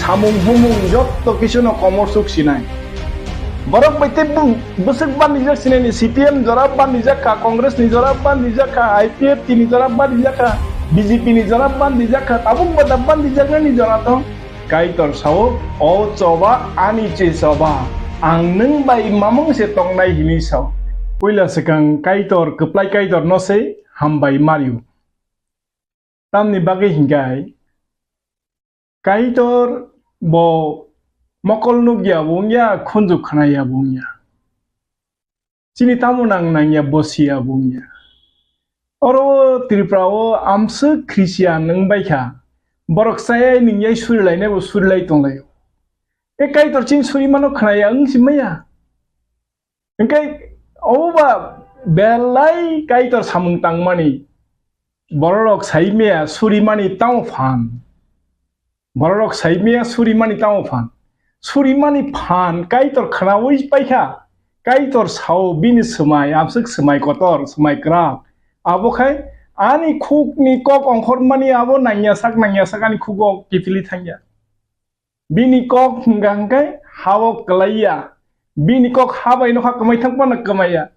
samung humung jotto kisu no komor suk sinai. Borok bai tei bwswk bandijak sinai ni C P M jora bandijak kha, Congress ni jora bandijak kha, I P F T ni jora bandijak kha, B J P ni jora bandijak kha, tabuk ba da bandijak nani jora tong. Kaitor sao, "O choba ani che choba, ang nwng bai mamung se tongnai," hini sao. Puila swkang Kaitor, kwplai Kaitor no se hambai mario. Tamni bagwi hinkai Kaitor bo mokol nukya bo wngya, khunju khnaya bo wngya. Chini tamo nang nangya bo siya bo wngya. Oro Tripura o amswk Christian wng bai kha. Borok chayai nungyai surilainai bo surilai tonglaio. E Kaitor chini suri mano khnaya wng si maya. Hingke obo ba belai Kaitor samung tangmani. Bororok saimaya surimani tamo phan. Bororok saimaya surimani tamo phan. Surimani phan Kaitor khnaui paikha. Kaitor sao bini swmai, amswk swmai kotor, swmai kwrak. Abo khai ani khukni kok ongkhormani abo nangya sak, nangya sak ani khugo kiphilwi thangya. Bini kok hwnkha hwnkhe ha-o kwlaiya. Bini kok ha bai nokha kwmai thang phano kwmaiya.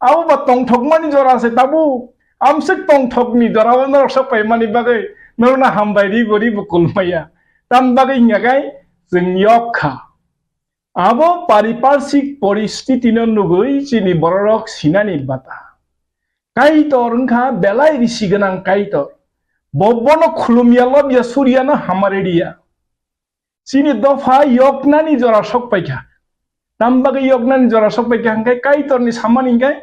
Abo ba tongthokmani jora se tabuk. Amswk tongthokni jora-o norok sok paimani bagwi norokno hambai ribo ribo kulmaya. Tam bagwi hwnkha khe chwng yok kha. Abo pariparsik poristiti no nugwi chini bororok sinani bata. Kaitor wngkha belai risi gwnang Kaitor. Bo bono khulumya lobya surya no hamari riya. Chini dopha yoknani jora sok paikha. Tam bagwi yoknani jora sok paikha hwnkhe Kaitorni samani hwnkhe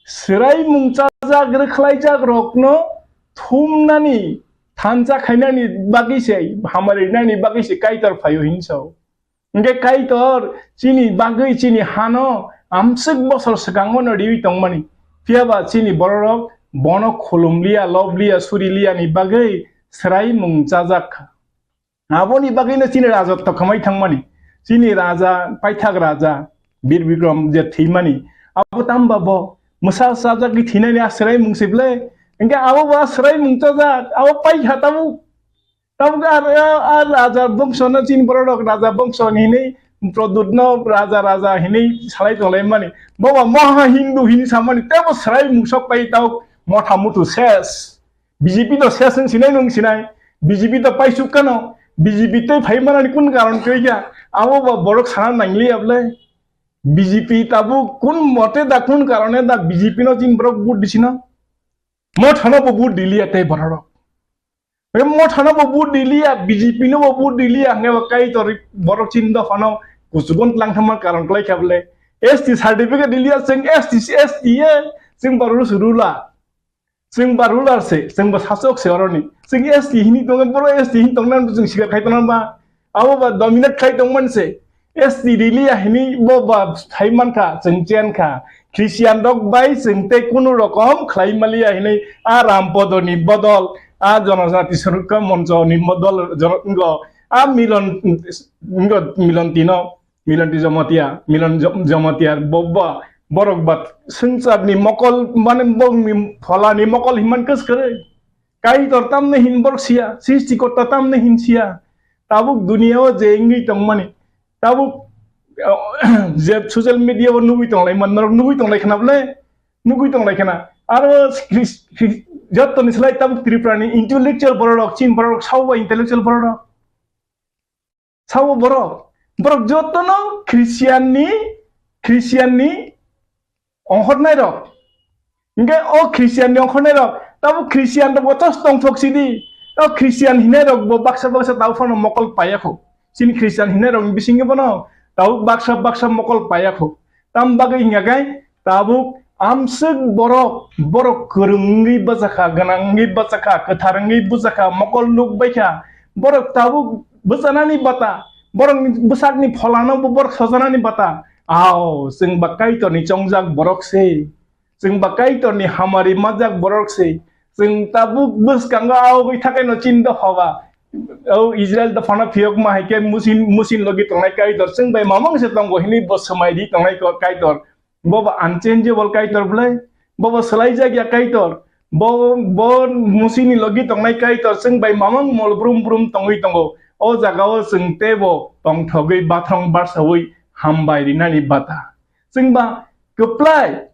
swraimung chajak rwkhlaijak rokno thumnani thansa khainani bagwi se hamari rinani bagwi se Kaitor phaio hinwi sao. Hwnkhe Kaitor chini bagwi chini hano amswk bosor swkango no riwi tongmani. Phiya ba chini bororok bono khulumliya, lobliya, suriliyani bagwi swraimung chajak kha. Aboni bagwino chini raja tokhamai thangmani. Chini raja, paithak raja, Bir Bikram je thwimani. Abo tamba bo mwsa chajagwi thwinani a swraimung se bwle. Hwnkhe abo bo a swraimung chajak, abo paikha tabuk. Tabuk a, a, a raja bongso no chini borok raja bongso hinwi Produt no raja raja hinwi salai tonglaimani. Bobo moha Hindu hinwi samani tebo swraimung sok pai tabuk motha mutu ses. B J P no ses wng sinai nwng sinai. B J P to paisuk kano. B J P tei phai manani kun karon twi kha. Abo ba borok sana nangliya bwle. B J P tabuk kun mote da kun karone da B J P no chini borok vote disino. Mothano bo vote diliya tei borok. Mothano bo vote diliya, B J P no bo vote diliya, hwnkhe bo Kaitor borok chini dophano kuchugon tlang thangma karon kwlai kha bwle. S T certificate diliya, chwng S T, S T ye, chwng ba rules ruler. Chwng ba ruler se, chwng ba sasok se oroni. Chwng S T hini tongo, boro S T hini tongna chwng sikar khai tongna ba. Abo ba dominate khai tongmani se. S T riliya hini bo ba thai mankha, chwng chen kha. Christian rok bai chwng tei kunu rokom khlai maliya hini a Ram Podoni bodol, a Jonojati Surukha Monchoni bodol, jono-, ngo, A Milon, Milon Tino, Milon T Jamatia, Milon Jo-, Jamatia, bo, bo, borok ba swngcharni mokol, mane bongni pholani mokol hinman kwskwrwi. Kaitor tamni hin borok siya, Srishtikorta tamni hin siya. Tabuk duniya o je wngwi tongmani, tabuk, je social media o nugwi tonglai man, norok nugwi tonglai khna bwle, nugwi tonglai khna. Aro Chris-, Chris-, jottoni slai tabuk Tripura ni intellectual borok, chin borok, sao ba intellectual borok. Sabo borok, borok jotono Christian ni, Christian ni ongkhornai rok. Hingke o Christian ni ongkhornai rok, tabo Christian rok bo tos tongthok sidi. O Christian hinai rok bo baksa baksa tabo phano mokol payakho. Chini Christian hinai rok bisingo bono tabo baksa baksa mokol payakho. Tam bagwi hingka khe, tabuk amswk borok, borok kwrwng wngwi bwchakha, gwnang wngwi bwchakha, kwthar wngwi bwchakha, mokol nuk baikha. Borok tabuk bwchanani bata, borokni bwsakni pholano bo borok sojanani bata. Ao, chwng ba Kaitorni chongjak borok se. Chwng ba Kaitorni hamari majak borok se. Chwng tabuk bwskango aogwi thakaino chin dopha ba. O Israel dophano phiyokma hai khe musin, musin logi tongnai Kaitor. Chwng bai mamang se tongo hinwi bo swmai di tongnai ko-, Kaitor. Bo ba unchangeable Kaitor bwlai, bo ba swlaijak ya Kaitor, bo, bo musini logi tongnai Kaitor, chwng bai mamang mol brum brum tongwi tongo. O jagao chwng teibo tongthogwi bathrong barsawi hambai rinani bata. Chwng ba kwplai,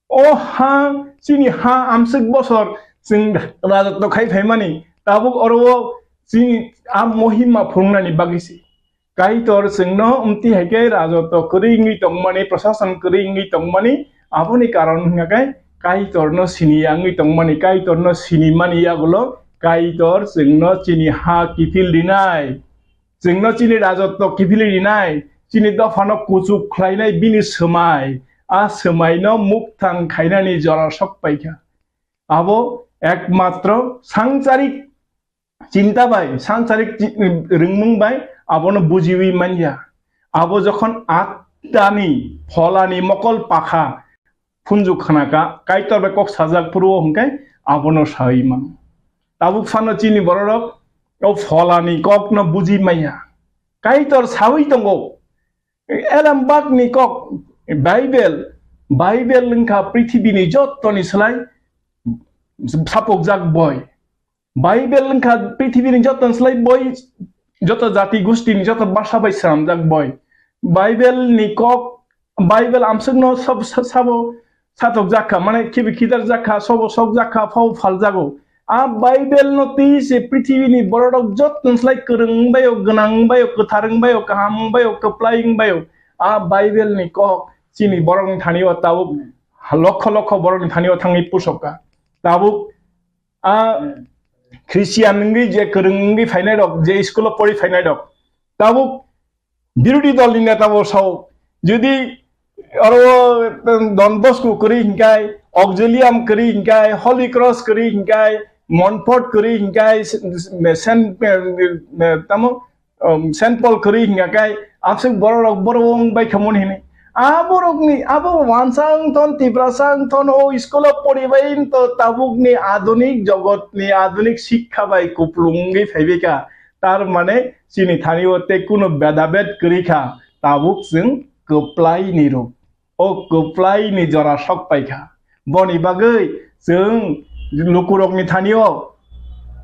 o ha, chini ha amswk bosor chwng rajotw khai phaimani, tabuk oro o chini a mohima phunuknani bagwi se. Kaitor chwngno amtwi hai khe rajotw kwrwi wngwi tongmani, prosason kwrwi wngwi tongmani, aboni karon wngkha khe Kaitorno siniya wngwi tongmani, Kaitorno sinimani yagulo Kaitor chwngno chini ha kiphil rinai, chwngno chini rajotw kiphil rinai, chini dophano kuchuk khlainai bini swmai, a swmaino mukthang khainani jora sok paikha. Abo ekmatro sangcharik chinta bai, sansarik chi-, rwngmung bai abono bujiwi manya. Abo jokhon attani, pholani mokol pakha phunjuk khnaka, Kaitor bai kok sajak phuru o hwnkhe abono sawi mano. Tabuk phano chini bororok o pholani kokno buji manya. Kaitor sawi tongo. Elembakni kok, Bible, Bible wngkha prithibini jottoni slai sapokjak boi. Bible wngkha prithibini jottoni slai boi, joto jati gustini, joto basa bai swnamjak boi. Bible ni kok, Bible amswkno sab-, sa-, sabo satokjak kha, mane khibi khidarjak kha, sobo sokjak kha, phao phaljago. A Bible no twi se prithibini bororok jottoni slai kwrwng wngbaio, gwnang wngbaio, kwthar wngbaio, kaham wngbaio, kwplai wngbaio. A Bible ni kok chini borokni thani o tabuk lokho lokho borokni thani o thangwi pusok kha. Tabuk a Christian wngwi je kwrwng wngwi phainai rok, je school o pori phainai rok, tabuk birodhi dol ni neta bo sao, jodi aro Don Bosco kwrwi hinkai, Auxilium kwrwi hinkai, Holy Cross kwrwi hinkai, Montfort kwrwi hinkai, Saint, tamo, um, Saint Paul kwrwi hinkai, amswk borok rok borok wng bai khamon hini. A borok ni abo wansa wng ton, Tiprasa wng ton, o school o poribai to tabuk ni adunik jogot ni adunik sikha bai kuplung wngwi phaibai kha. Tar mane chini thani o tei kuno bedabed kwrwi kha, tabuk chwng kwplai ni rw. O kwplai ni jora sok pai kha. Boni bagwi chwng lukurok ni thani o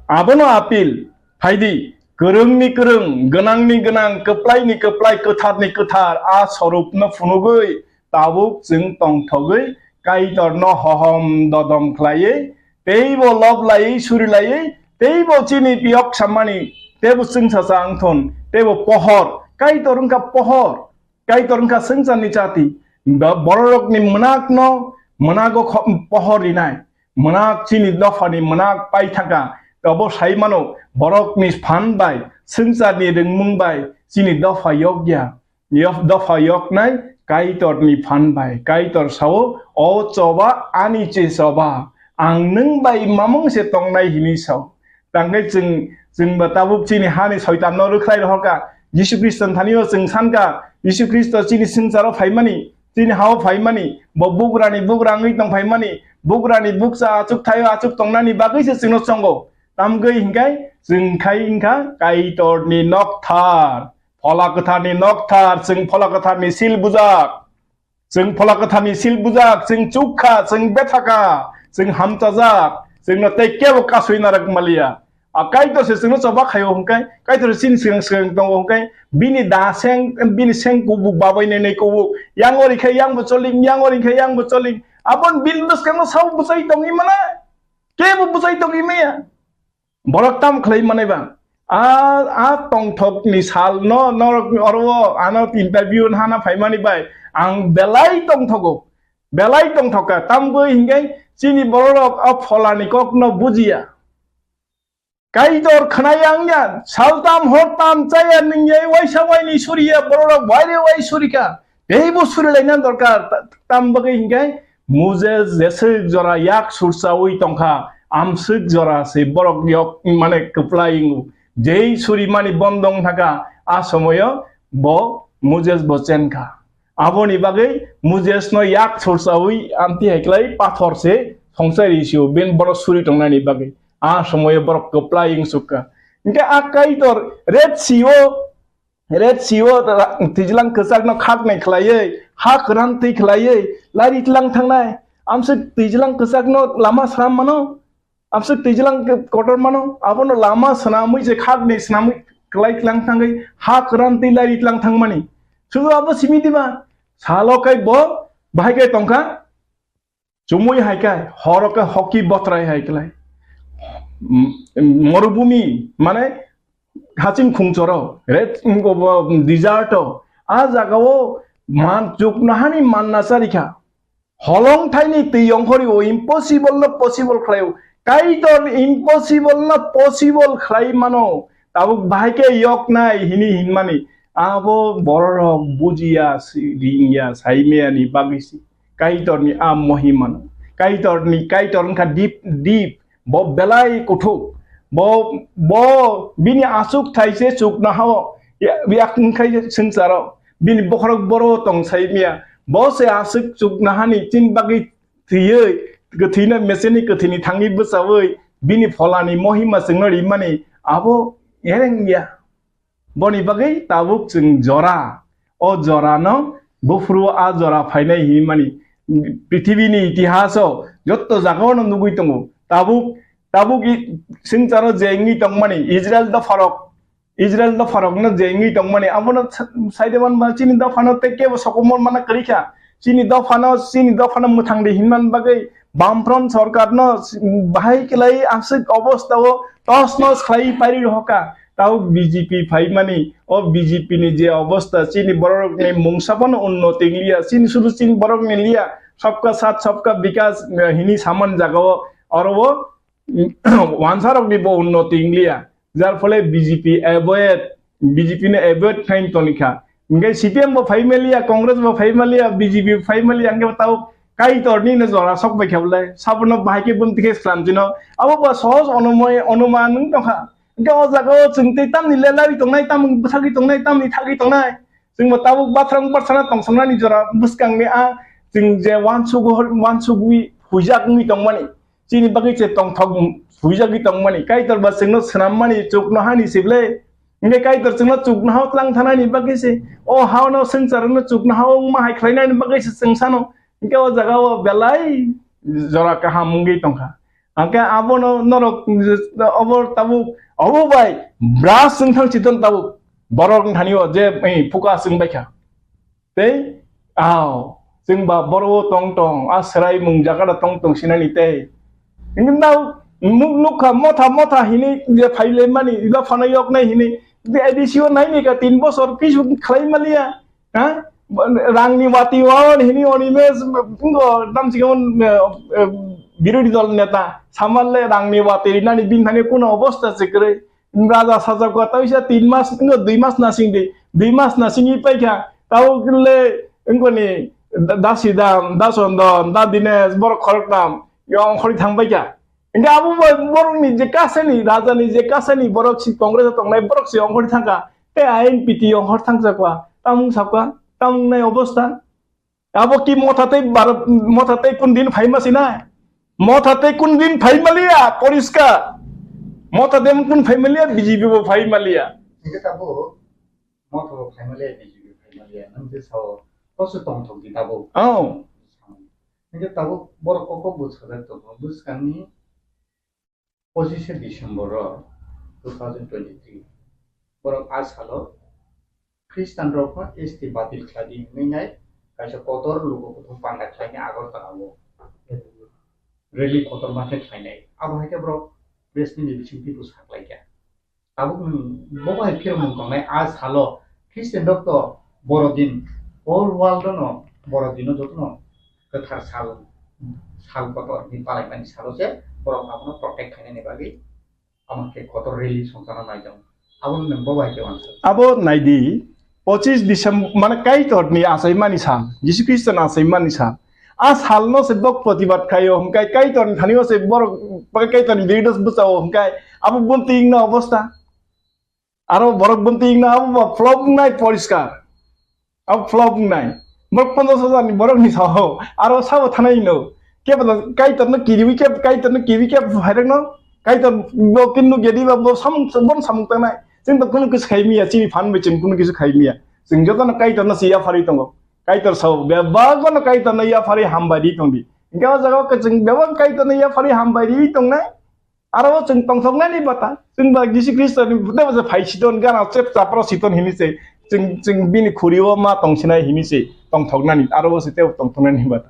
abono apil phaidi, kwrwng ni kwrwng, gwnang ni gwnang, kwplai ni kwplai, kwthar ni kwthar a sorupno phunugwi tabuk chwng tongthogwi Kaitorno hohom dodom khlaiwi, teibo lob laiwi, suri laiwi, teibo chini piyok sammani, teibo chwngsacha wngthun, teibo pohor, Kaitor wngkha pohor, Kaitor wngkha swngcharni chati, ba-, bororokni mwnakno mwnago kho-, pohor rinai, mwnak chini dophani mwnak paithaka, obo sai mano, borokni phan bai swngcharni rwngmung bai chini dopha yokya. Yok-, dopha yoknai Kaitorni phan bai. Kaitor sao, "O choba, ani che choba, ang nwng bai mamung se tongnai," hini sao. Tangkhe chwng, chwng ba tabuk chini hani soitanno rwkhlai rohorkha. Jisu Khristo thani o chwng sankha, Jisu Khristo chini swngcharo phaimani, chini hao phaimani, bo bugrani bugra wngwi tong phaimani, bugrani bukcha achuk thaio achuk tongnani bagwi se chwngno chongo. Tamgwi hinkhai Chwng khai wngkha Kaitorni nokthar, Phola Kwtharni nokthar, chwng Phola Kwtharni sil bujak. Chwng Phola Kwtharni sil bujak, chwng chukha, chwng bethakha, chwng hamchajak, chwngno tei kebo kasui narwk maliya. A Kaitor se chwngno choba khaio hwnkhe, Kaitor se chini swkang swkang tongo hwnkhe, bini da seng, bini seng kubuk babai nai nai kubuk, yang ori khe yang bo choling, yang ori khe yang bo choling. Aboni bini bwskango sabo bwchai tongwi mano? Kebo bwchai tongwi maya. Borok tamo khlai manai ba? A, a tongthokni sal no, norok oro ano interview hana phaimani bai ang belai tongthogo, belai tongthokha. Tamgwi hinkhe chini bororok a Pholani kokno bujiya. Kaitor khwnaya wngya, saltam hortam chaya nwngyai waisa waini suriya bororok waire wai surikha. Teibo surilaina dorkar, ta-, tam bagwi hinkhe Moses jeswk jora yak sursaui tongkha, amswk jora se borok yok mane kwplai wngo. Jei surimani bondong thaka, a somoyo bo Moses bo chenkha. Aboni bagwi Moses no yak sursaui amtwi hai klai pathor se songchai ri sio, ben borok suri tongnani bagwi. A somoyo borok kwplai wngsukha. Hinkhe a Kaitor Red Sea o Red Sea o ra-, twijlang kwchakno khaknai khlaiwi, ha kwran twi khlaiwi, lari tlang thangnai. Amswk twijlang kwchakno lama swnam mano, amswk twijlang kotor mano, abono lama swnamwi je khaknai swnamwi kwlai tlang thangwi ha kwran twi lari tlang thangmani. Sudu abo simi diba? Salo kai bo bahai kai tongkha. Chumui hai khe, horo khe hoki botrai hai klai. M-, morubumi, mane haching khungchoro, red, mm, obo, desert o, a jaga o man, chuknohani manna charikha. Holong thaini twi yongkhori o impossible no possible khlai o. Kaitor impossible no possible khlai mano. Tabuk bahai khe yok nai hini hinmani. Abo bororok bujiya, si-, ringya, saimaya ni bagwi si. Kaitorni a mohimano. Kaitorni, Kaitor wngkha deep, deep. Bo belai kuthuk. Bo, bo bini aswk thaise chuknohao. Ya, yak wngkhai swngcharo. Bini bokhorok boro tong saimaya. Bo se aswk chuknohani chini bagwi thwiwi, kwthwino meseni kwthwini thangwi bwchawi, bini pholani mohima chwngno rimani abo ereng ya. Boni bagwi tabuk chwng jora, o jorano buphuru a jora phainai hinmani. Prithibini itihaso jotto jagao no nugwi tongo. Tabuk, tabuk i-, swngcharo je wngwi tongmani Israel dopharok, Israel dopharokno je wngwi tongmani, abono sa-, saideman ba chini dophano tei kebo sokomor mana kwrwi kha. Chini dophano, chini dophano mwthang di hinmani bagwi Bamfront sorkarno bahai kwlai aswk obostao tos nos khlai pairi rohokha. Tao B J P phaimani, o B J P ni je obosta, chini borokni mungsa bono unnoti wngliya, chini sudu chini borokni liya, sabka saath sabka bikas, eh, hini saman jagao, oro o, wansarokni bo unnoti wngliya, jar phole B J P avoid, B J P no avoid khlai tongkha. Hinkhe C P M bo phaimaliya, Congress bo phaimaliya, B J P bo phaimaliya, hinkhe tao Kaitorni no jora sok bai khe bole, sabono bahai khe bumti khe slam jino. Abo ba sohos onomoi-, onuman wng tongkha. Hinkhe o jaga o chwng tei tamni le lari tongnai, tamni bwsagwi tongnai, tamni thagwi tongnai. Chwngbo tabuk bathrang barsana tongsongnani jora bwskangni a chwng je wansugwi, wansugwi huijak wngwi tongmani. Chini bagwi se tongthok huijagwi tongmani. Kaitor ba chwngno swnammani chuknohani se ble. Hinkhe Kaitor chwngno chuknohao tlang thanani bagwi se. O hao no swngcharno chuknohao wngma hai khlainani bagwi se chwng sano. Hinkhe o jaga o belai jora kaham wngwi tongkha. Hinkhe abono norok obo tabuk, obo bai bras wng thang chiton tabuk. Borok wng thani o je, eh, phuka chwng baikha. Tei, ao, chwng ba boro o tong tong, a swrai mung jaga da tong tong sinani tei. Hinkhe nao nuk-, nukha motha motha hini je phailaimani, eba phano yoknai hini, je A D C o naini ka tin bosor kisu khlai maliya, ha? Rangni wati o hini oni me, ngo, dam sikhe on, eh, eh, birodhi dol neta, samanle rangni wati rinani bini thani kuno obosta se kwrwi. Raja sajak kha, tei sa tin mas, wngkha dui mas nasing di, dui mas nasing i paikha, tao le wngkha ni da-, da Sidam, da Chondon, da Dinesh, borok khoroknam, yo ongkhorwi thang paikha. Hinkhe abo bai borokni je kasani, rajani je kasani borok si Congress o tongnai borok si ongkhorwi thangkha, tei I N P T ongkhor thangjakha, tamung sakha, tamung nai obosta. Abo ki motha tei bar-, motha tei kun din phaima sinai? Motha tei kun din phaima liya, poriskar. Motha de kun phai maliya, B J P bo phai maliya. Hingke tabuk motha bo phai maliya, B J P phai maliya. Nang je sao, koso tongthok di tabuk. Oh. Hingke tabuk borok kok kok bo sajak tongo. Bwskangni pochishe December o two thousand twenty-three. Borok a salo Khristian rok no S T batil khlai di hwnwi nai kaisa kotor luku kuthum panda khlai ni Agartala o rally kotor ma khe khlai nai. Abo hai khe borok press meet ni bising twi bwsa khlai kha. Tabuk nwng bo bai phirmung tongnai a salo Khristian rok to Borodin, whole world no Borodin no joto no kwthar sal, sal kotor ni palai mani salo se borok abono protect khainani bagwi. Amo khe kotor rally songchana naijak. Abo nwng bo bai khe uansuk. Abo naidi, pochis December, mane Kaitor ni achaimani sal, Jisu Khristo ni achaimani sal. A sal no se bok protibad khaio, hwnkhe Kaitor ni thani o se borok, Kaitor ni birudo bwchao, hwnkhe abo bumti ingna obostha. Aro borok bumti ingna abo ba flop nai poriskar. Abo flop wngnai. Borok ponchash hajar ni borok ni sao. Aro sabo thanai no. Kebo Kaitor no kiriwi kebo Kaitor no kibi kebo phairok no. Kaitor bo kin nuk yadi ba bo samung, bo samung tangnai. Chwng to kunu kisu khai miya, chini phan bai chwng kunu kisu khai miya. Chwng joto no Kaitor no se yaphari tongo. Kaitor sao, bebak no Kaitor no yaphari hambai ri tongdi. Hingke o jaga o chwng bebak Kaitor no yaphari hambai ri tongnai. Aro o chwng tongthoknani bata, chwng ba Jisu Khristo ni bwtha bwsa phai siton, gana chep chapra siton hini se, chwng, chwng bini khuri o ma tongsinai hini se tongthoknani, aro bo se tebo tongthoknani bata.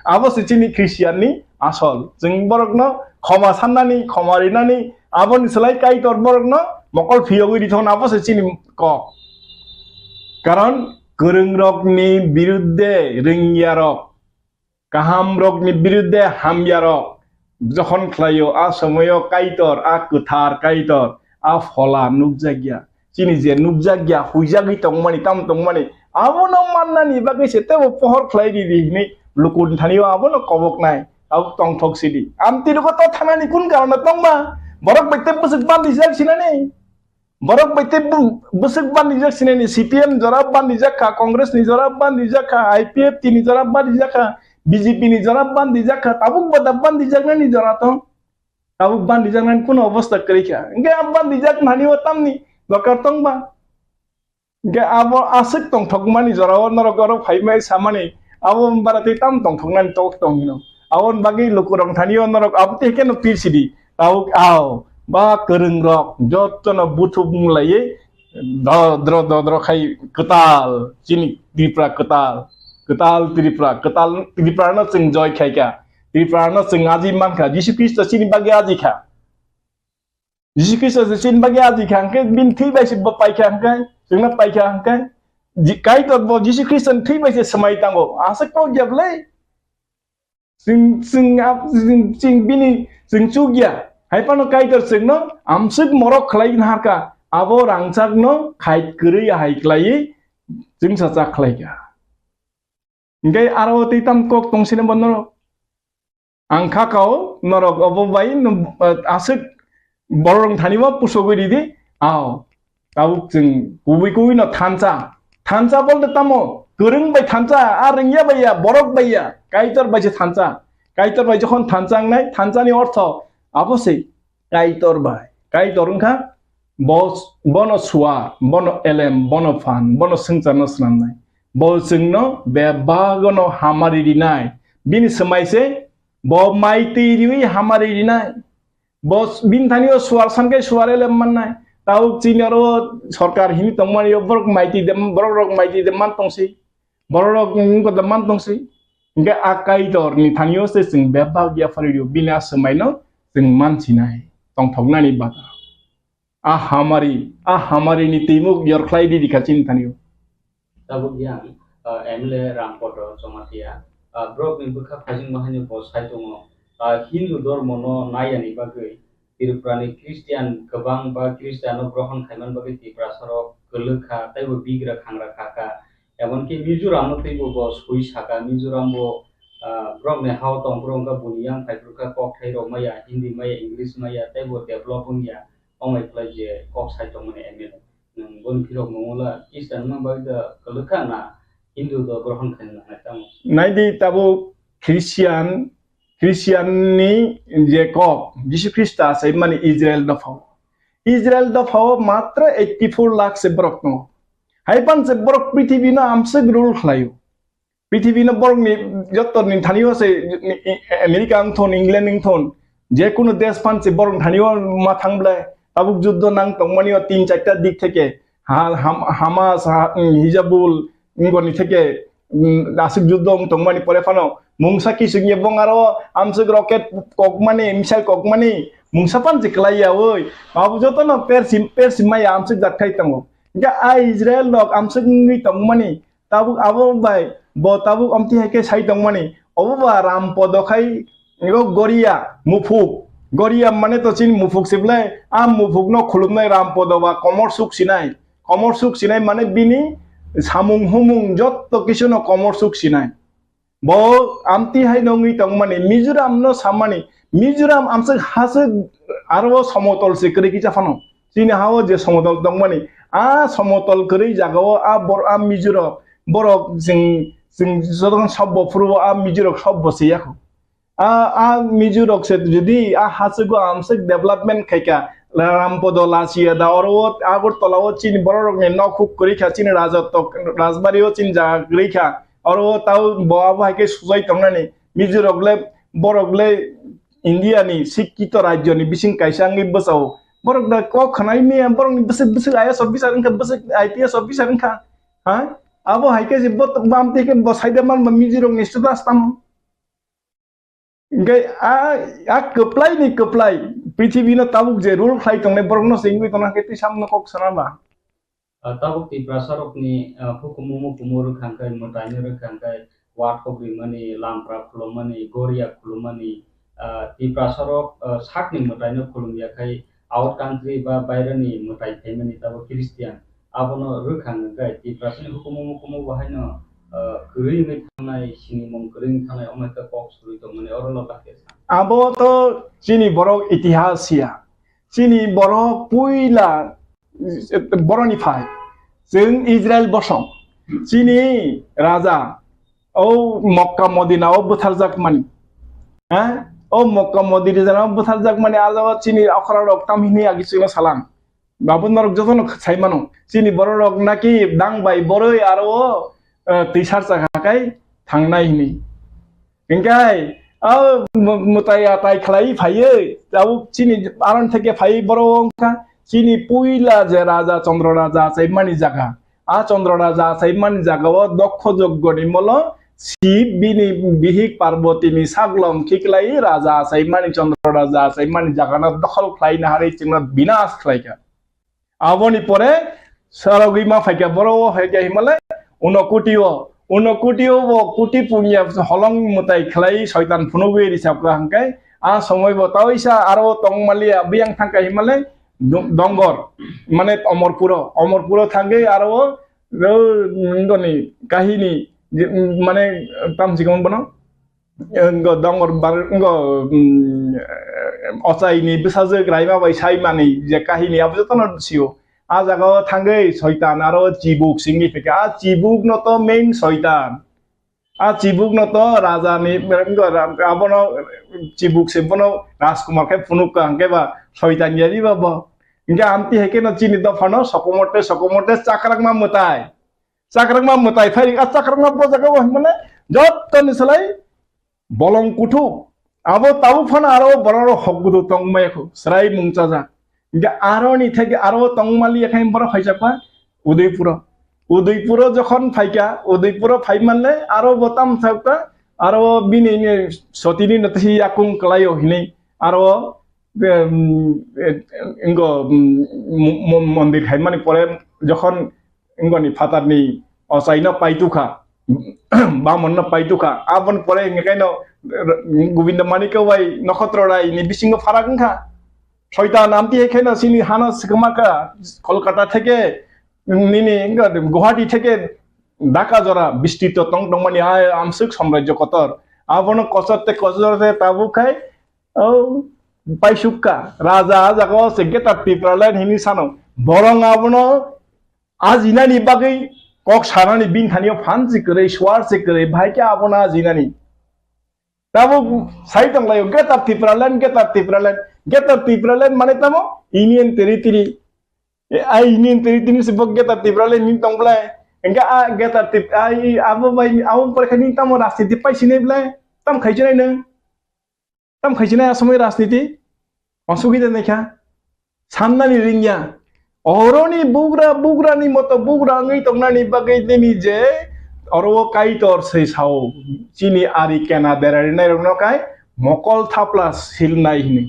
Abo se chini Christian ni asol. Chwng borok no khoma sannani, khoma rinani, aboni slai Kaitor borok no mokol phiyogwi rithon, abo se chini kok. Karon kwrwng rok ni birudde rwngya rok, kaham rok ni birudde hamya rok jokhon khlaio, a somoyo Kaitor, a kwthar Kaitor, a phola nukjakya. Chini je nukjakya, huijagwi tongmani, tam tongmani, abono mannani bagwi se tebo pohor khlai ridi hinwi lukurni thanio abono koboknai, abo tongthok sidi. Amtwi rogo to thanani kun karon tongma? Borok bai tei bwswk bandijak sinani? Borok bai tei bu-, bwswk bandijak sinani, C P M jora bandijak kha, Congress ni jora bandijak kha, I P F T ni jora bandijak kha, B J P ni jora bandijak kha, tabuk bada bandijaknani jora tong. Tabuk bandijaknani kuno obostha kwrwi kha. Hingke a bandijak nani o tamni dorkar tong ba? Hingke abo aswk tongthokmani jora o norok oro phaimai samani, abo bara tei tam tongthoknani tok tong hino. Aboni bagwi lukurok thani o norok abo tei keno pir sidi. Tabuk ao ba kwrwng rok jotono buthubung laiwi dodro dodro khai kwtal, chini Tripura kwtal, kwtal Tripura, kwtal Tripura no chwng joy khai kha, Tripura no chwng aji man kha, Jisu Khristo chini bagwi aji kha. Jisu Khristo se chini bagwi aji kha hwnkhe, bini thwi bai se bo pai kha hwnkhe, chwngno pai kha hwnkhe, Ji-, Kaitor bo Jisu Khristo ni thwi bai se swmai tango. Aswk kok ya bwlai? Chwng, chwng, ap-, chwng, chwng bini, chwng chuk ya. Hai phano Kaitor chwngno amswk morok khlai nahar kha. Abo rangchakno khait kwrwi hai khlaiwi chwngsa chak khlai kha. Hingke aro tei tam kok tong sini bo norok. Ang kha kao norok obo bai no, eh, aswk borok thani bo pusogwi ridi. Ao. Tabuk chwng kubui kubui no thansa. Thansa bolte tamo? Kwrwng bai thansa, a rwngya bai ya, borok bai ya, Kaitor bai se thansa. Kaitor bai jokhon thansa wngnai, thansa ni ortho abo se Kaitor bai. Kaitor wngkha bo, bono suar, bono elem, bono phan, bono swngcharno snamnai. Bo chwngno bebagono hamari rinai. Bini swmai se bo mai twi riwi hamari rinai. Bo s-, bini thani o suar san khe suar elem mannai. Tabuk chini oro sorkar hini tongmani o borok mai twi de, borok rok mai twi de man tongsi. Borok rok wngkha de man tongsi. Hingke a Kaitor ni thani o se chwng bebak yaphari rio. Bini a swmai no chwng mansinai. Tongthoknani bata. A hamari, a hamari ni twimuk yor khlai di dikha chini thani o. Tabuk yang, ah, M L A Rampoto Jamatia, ah, borok ni bwkha phajingma haino bo sai tongo, ah, Hindu dhormo no nai yani bagwi Tripura ni Christian kwbang ba Christian no grohon khaiman bagwi Tiprasa rok kwlwk kha, tei bo bigra khangra kha kha. Emonki Mizoram no teibo bo soi saka, Mizoram bo, ah, borok ni ha o tong, borok wngkha buni yang phai, borok kha kokthai rok maya, Hindi maya, English maya, tei bo develop wngya, ongmai khlai je kok sai tongmani M L A. Nwng boni phirok mungula Christian wngma bagwi da kwlwkha na Hindu do grohon khaina nangnai tamo? Naidi tabuk Christian, Christian ni je kok, Jisu Khrista se mani Israel dophao. Israel dophao matra eighty four lakh se borok tongo. Hai pan se borok prithibi no amswk rule khlaio. Prithibi no borok ni jotto ni thani o se America wng thon, England wng thon, je kunu desh pan se borok thani o ma thang ble. Tabuk juddo nang tongmani o tin charta dik theke, ha-, Ham-, Hamas, ha-, Hizabul, Ngoni theke, mm, aswk juddo wng tongmani pore phano mungsa kisingye bong aro amswk rocket kokmani, missile kokmani mungsa pansi kwlai ya oi. Abo jotono persim, persim maya amswk jat khai tongo. Hingke a Israel rok amswk wngwi tongmani tabuk abo bai bo tabuk amtwi hai khe sai tongmani. Obo ba ram podo khai Ego Goria, Muphuk. Goria mane to chini Muphuk se belai, a Muphuk no khulumnai Rampodo ba komor suk sinai. Komor suk sinai mane bini samung humung jotto kisu no komor suk sinai. Bo amtwi hai no wngwi tongmani, Mizoram no sammani, Mizoram amswk haswk aro somotol se kwrwi kisa phano. Chini ha-o je somotol tongmani, a somotol kwrwi jaga-o a bor-, a Mizorok, borok chwng, chwng jotono sobbo phuru-o a Mizorok sobbo se yakho. A, a Mizo rok se jodi a hachwgo amswk development khaika, Rampodo Lachiya da oro o Agartala o chini borok rok ni nok huk kwrwi kha, chini Raja tok, Rajbari o chini jaga kwrwi kha, oro o tao bo abo hai khe sujai tongnani. Mizo rok le, borok le India ni sikkito rajyo ni bising kaisa wngwi bwsao. Borok da kok khwnai maya, borok ni bwswk, bwswk I A S officer wngkha, bwswk I P S officer wngkha. Ha? Abo hai khe je bo, bam te khe bo saida man ba Mizo rok ni status tamo. Hingke a, a kwplai ni kwplai, prithibi no tabuk je rule khlai tongnai borok no se wngwi tongna hingke twi samno kok sana ba. Ah, tabuk Tiprasa rokni, ah, hukumu mukumu rwkha hingke, mwtai no rwkha hingke, wathok rimani, lampra khulumani, goria khulumani, ah, Tiprasa rok, ah, sakni mwtai no khulum ya khai, out country ba bairani mwtai phaimani tabuk Christian. Abono rwkha hwnkhe Tiprasani hukumu mukumu bo haino, ah, kwrwi wngwi thangnai, sinimung kwrwi wngwi thangnai, omo khe kok surwi tongmani oro loka khe sa. Abo to chini borok itihas ya. Chini borok puila, eh, boroni phai. Chwng Israel bosong. Chini raja o Mokka Modina o bwtharjak mani. Ha? O Mokka Modina o bwtharjak mani a jaga chini okra rok tam hini agi chwngno salang. Babu norok jotono sai mano. Chini borok rok naki dang bai boroi aro o, eh, twisar chakha kai thangnai hini. Hingkai, o mu-, mutai atai khlai phaiwi, tabuk chini aron theke phaiwi borok wngkha. Chini puila je raja Chandra raja achai mani jaga. A Chandra raja achai mani jaga o dokho joggo ni molo Shiv bini bihik Parvati ni saglom khiklai raja achai mani Chandra raja achai mani jaga no dokhol khlai na hari chwngno binas khlai kha. Aboni pore sarogwi ma phaikha, borok o phaikha himale Unokoti o, Unokoti o bo koti punya holong mwtai khlai soitan phunugwi risapkha hwnkhe, a somoi bo taoisa aro tongmaliya biyang thangkha himale do-, Dongor, mane Omorpuro, Omorpuro thangwi aro o, o, ngoni kahini, je, mane tamsikon bono, Ngo dongor bar, ngo, mm, ochai ni bwsajwk raima bai sai mani je kahini abo jotono sio. A jaga o thangwi soitan aro chibuk singwi phikha. A chibuk no to main soitan. A chibuk no to raja ni, ngo ra-, abono chibuk se bono Rajkumar khe phunuk ka hwnkhe ba soitan ya ri ba bo. Hwnkhe amtwi hai khe no chini dopha no sokomote, sokomote chakrakma mwtai. Chakrakma mwtai phai, a chakrakma bo jaga o hwnmale jottoni slai bolong kuthuk. Abo tabuk phano aro borok rok hok gudu tongmaya khu, srai mungchajak. Hingke aro ni theke aro tongmali yakhai borok phaijakma Udaipuro. Udaipuro jokhon phaikha, Udaipuro phai manle aro bo tam thakka, aro bini ni sotini no twi yakung kwlaio hinui aro, em, em, ingo, em, mo-, mo-, mondir khaimani pore jokhon Wngoni phatarni ochaino paitukha, bamonno paitukha. Aboni pore hingkhe kaino Govinda Manikya bai Nokhotro Rai ni bisingo pharak wngkha. Soitan amtwi hai kheno chini hano swkmakha, Kolkata theke nini wngkha Guwahati theke Dhaka jora bistito tong tongmani a amswk samrajyo kotor. Abono kochor te kochor te tabuk khai, o, paisukka. Raja a jaga o se Greater Tipraland hini sano. Borong abono ajinani bagwi kok sanani bini thani o phan se kwrwi, suar se kwrwi, bahai khe abono ajinani. Tabuk sai tonglaio, Greater Tipraland, Greater Tipraland, Greater Tipraland mane tamo? Union Territory. E, ai Union Territory se bo Greater Tipraland ni tong blai. Engka a Greater Tip-, ai abo bai, abo pore khe ni tamo rajniti pai sinai blai? Tam khai sinai nang? Tam khai sinai asomoi rajniti? Masugwi de naikha. Sannani ringya. Oroni bugra, bugrani moto bugra wngwi tongnani bagwi nini je oro o Kaitor se sao. Chini ari kena berarinai rokno kai mokol thapla silnai hini.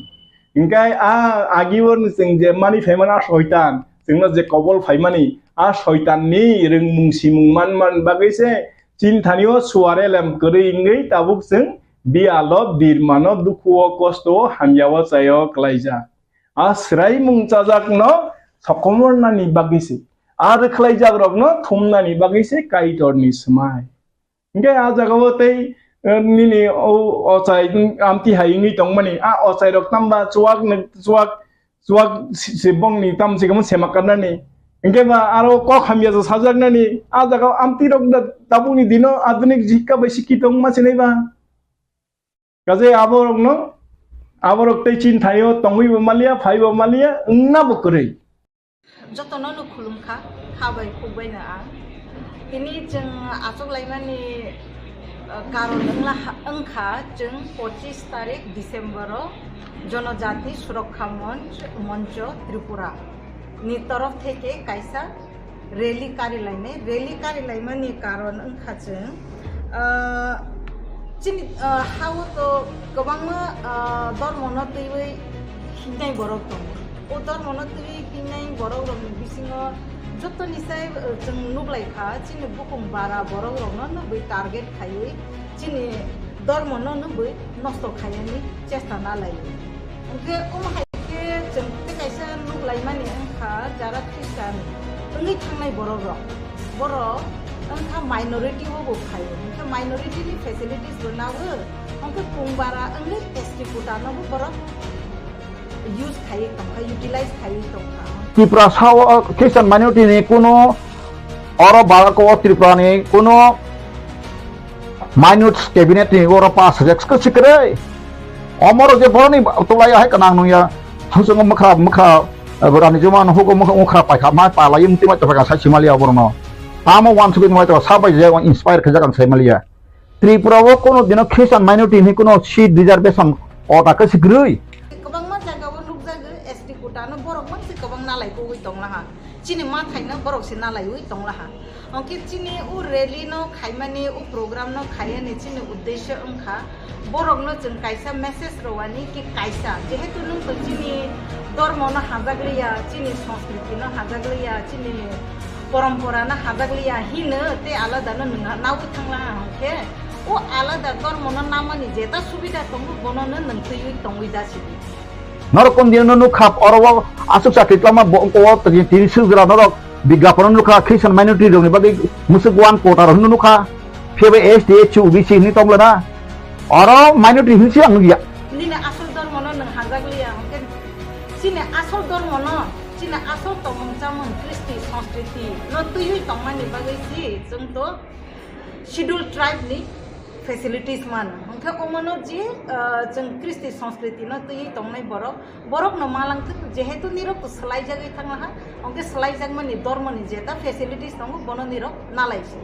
Hingkai a agi orni chwng je mani phaimani a soitan, chwngno je kobol phaimani a soitanni rwngmung simung manmani bagwi se chini thani o suare lem kwrwi wngwi tabuk chwng biyalo birmano dukhuo kostoo hamyao chaio klaijak. A swraimung chajakno sokomornani bagwi se, a rwkhlaijakrokno thumnani bagwi se Kaitorni swmai. Hingke a jagao tei, eh, nini o ochai amtwi hai wngwi tongmani, a ochairok tamba chuak ni, chuak, chuak si, si bongni tam si kamo sema karnani. Hingke ba aro kok hamya sajaknani, a jagao amtwirok da tabukni dino adunik jikka bai sikhi tongma sinai ba. Kaje aborokno, aborok tei chini thaio tongwi bo maliya, phai bo maliya, wngna bo kwrwi. Jotono no khulumkha, kha bai khuk bai no ang. Tini chwng achuk laimani, uh, karon wngla ha-, wngkha chwng pochis tarik December o Jonojati Surokha Monch, Moncho Tripura ni torof theke kaisa rally kari lainai. Rally kari laimani karon wngkha chwng, ah, chini, ah, hao to kwbangma, ah, dormono twiwi hingnai borok tongo. O dormono twiwi hingnai borok rokni bisingo jotoni sai, ah, chwng nuklaikha chini bukung bara borok rokno nugwi target khaiwi chini dormono nugwi nosto khainani chesta nalaio. Hwnkhe omo hai khe chwng tei kaisa nuklaimani wngkha jara Christian wngwi thangnai borok rok. Borok wngkha minority o bo phaio. Hwnkhe minority ni facilities bo nago. Hwnkhe pung bara wngwi S T quota no bo borok use khaiwi tongkha, utilize khaiwi tongkha. Tripura sao Christian minority ni kuno oro barako o Tripura ni kuno minute cabinet ni oro pass hajak se kwrwi. Omoro je boroni tulai hai kanang nungya. Hangsungo mukha, mukha, eh, rani juma no hugo mukha, mukha paikha, mai palai mti mai topaka sai simaliya borno. Tamo wan sugui mai to sabai je inspire khajak ang sai maliya. Tripura o kono dino Christian minority ni kono seat reservation ota khe sikrui. Kwbangma jaga o nukjago S T quota no borok mansi kwbang nalai kugui tonglaha. Chini ma thaino borok se nalaiwi tonglaha. Hwnkhe chini o rally no khaimani, o program no khaiyani chini uddesyo wngkha borok no chwng kaisa message rwani ki kaisa, jehetu nwng to chini dormo no hajak liya, chini sanskriti no hajak liya, chini porompora no hajak liya hino tei alada no nwng nawi thanglaha hwnkhe o alada dormo no namani jeta subida tongo bono no nwng twiwi tongwi jasidi. Norok kon dino no nukha oro o aswk chakri twlama bo ko tini sujra norok bigyapon nukha Christian minority rokni bagwi musuk one quota rok nukha. Phiya bai S T, S C, O B C hinwi tongla na. Oro minority hinwi se ang nukya. Nini asol dormo no nwng hajak liya hwnkhe chini asol dormo no, chini asol tongmung chamung, kristi, sanskriti no twiwi tongmani bagwi si chwng to Schedule tribe ni facilities mano. Hwnkhe omono je, ah, chwng kristi sanskriti no twiwi tongnai borok, borok no malangthwk, jehetu nirok to swlaijagwi thanglaha, hwnkhe swlaijakmani dormo ni jeta facilities tongo, bono nirok nalai si.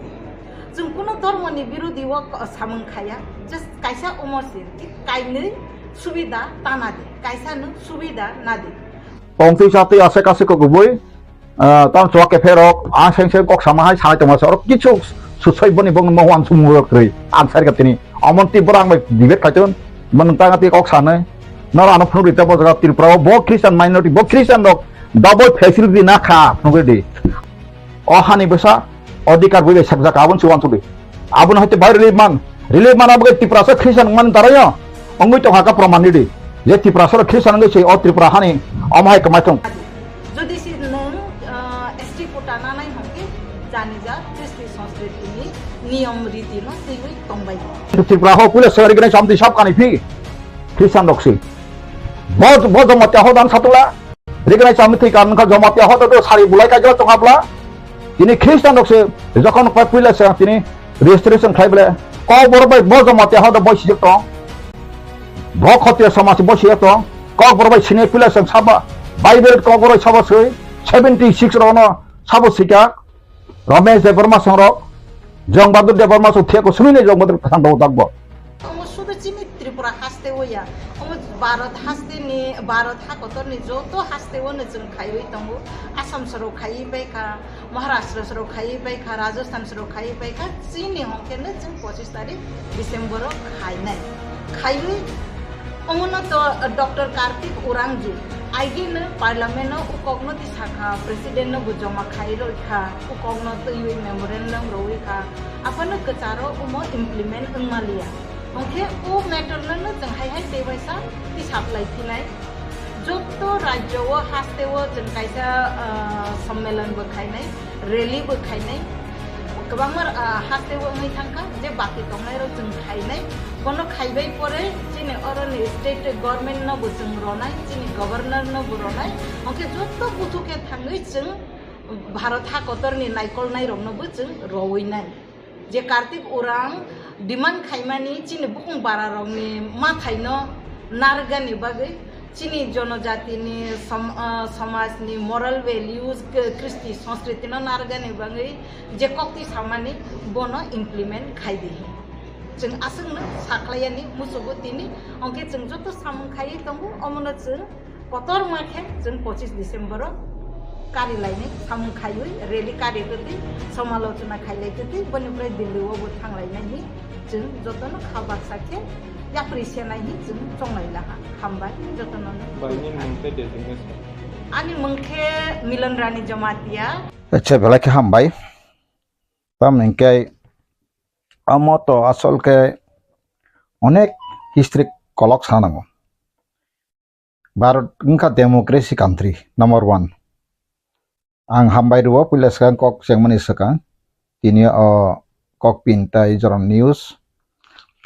Chwng kuno dormo ni birodi o ko-, samung khaya, just kaisa omo se, thik kainwi subida ta nadi, kaisa no subida nadi. Tongtwi chatwi aswk aswk kok kubui, ah, tamo chuak kepherok, ang seng seng kok sama hai sai tongma se, oro kichu susoi boni bong mo wan sumung rok rwi, ang sai ka tini. Omon twi borok ang bai debate khai ton, bo nwng tang twi kok sanai. Noro ano phunuk rita bo jaga Tripura o, bo Christian minority, bo Christian rok double facility na kha, phunuk ridi. O hani bwsa odhikar bui bai sakjak, aboni se uansukdi. Aboni haite bai relief man, relief man abo khe Tiprasa Christian man tarayo. Ongwi tongha kha proman ridi. Je Tiprasa rok Christian wngwi se o Tripura hani omo hai kwmai thung. Jodi se nwng, ah, S T quota nanai hwnkhe jani ja kristi sanskriti ni niyom riti no twiwi tongbai. Tripura ho puila sengri gwnai chamtwi sab kani phi Christian rok se. Bo, bo Jamatia ho dan satula. Rignai chami thwi kan wngkha Jamatia hoda do sari bulai kaijak tongkha bla. Tini Christian rok se jokhon pai puila se tini registration khai bla. Kok borok bai bo Jamatia hoda bai sijak tong. Bo khotiya samaj bo siya tong. Kokborok bai sini pila sang saba. Bible kokborok sabo sui. Seventy six rok no sabo sika. Ramesh Debbarma songrok. Jong Bahadur Debbarma song thiya ko sumi ne Jong Bahadur thang dok dak bo. Omo sudu chini Tripura haste o ya. Omo Bharat haste ni, Bharat ha kotor ni joto haste o no chwng khaiwi tongo. Assam soro khaiwi bai kha. Maharashtra soro khaiwi bai kha, Rajasthan soro khaiwi bai kha, chini hwnkhe no chwng pochis tarik December o khainai. Khaiwi omono to Doctor Kartik Urangju aigeno parliament o ukokno tisakha, president no bo joma khai roi kha, ukokno twiwi memorandum roi kha, aphano kwcharo omo implement wngmaliya. Hwnkhe o matter no no chwng hai hai teibaisa tisaplai phinai. Joto rajyo o haste o chwng kaisa, ah, sommelon bo khainai, rally bo khainai, kwbangma, ah, haste o wngwi thangkha je baki tongnai rok chwng khainai. Bono khaibai pore chini oroni state government no bo chwng ronai, chini governor no bo ronai, hwnkhe joto buthu khe thangwi chwng Bharat ha kotor ni naikolnai rok no bo chwng rowui nai. Je Kartik Urang demand khaimani chini bukung bara rokni mathaino narwkgani bagwi, chini jonojatini som-, ah, somajni moral values, k-, kristi sanskriti no narwkgani bagwi je kokti samani bono implement khai di. Chwng aswkno sakhlaiyani muchugo tini, hwnkhe chwng joto samung khaiwi tongo, omono chwng kotorma khe chwng pochis December o kari lainai samung khaiwi rally kari twtwi somalochona khailai twtwi boni pore Delhi o bo thanglainai hi chwng jotono kha baksa khe yapri senai hi chwng chonglai laha. Hambai jotono. Bai, nini mung tei designation? Ani mung khe Milan Rani Jamatia. Acha, belai khe hambai. Tamni hwnkhe omo to asol khe onek history kolok sa nango. Bharat wngkha democracy country number one. Ang hambai rwo puila swkang kok chengmani swkang. Tini o kok pin tai jorom news.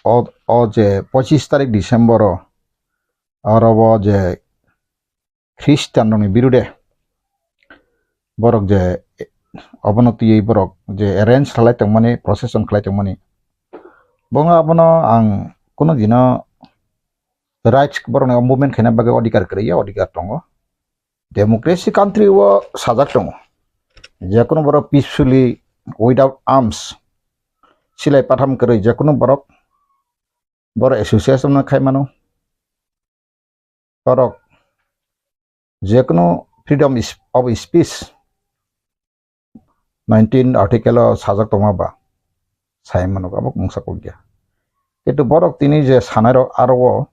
O, o je pochis tarik December o oro o je Christian rokni birude borok je obono twiwi borok je arrange khlai tongmani, procession khlai tongmani, bo wngkha abono ang kunu dino rights borokni movement khaina bagwi odhikar kwrwi ya, odhikar tongo. Democracy country o sajak tongo, jekunu borok peacefully without arms, silai patham kwrwi jekunu borok borok association no khai mano. Borok jekunu freedom is-, of speech nineteen article o sajak tongma ba sai mano, abo mungsa kok ya. Kintu borok tini je sanai rok aro o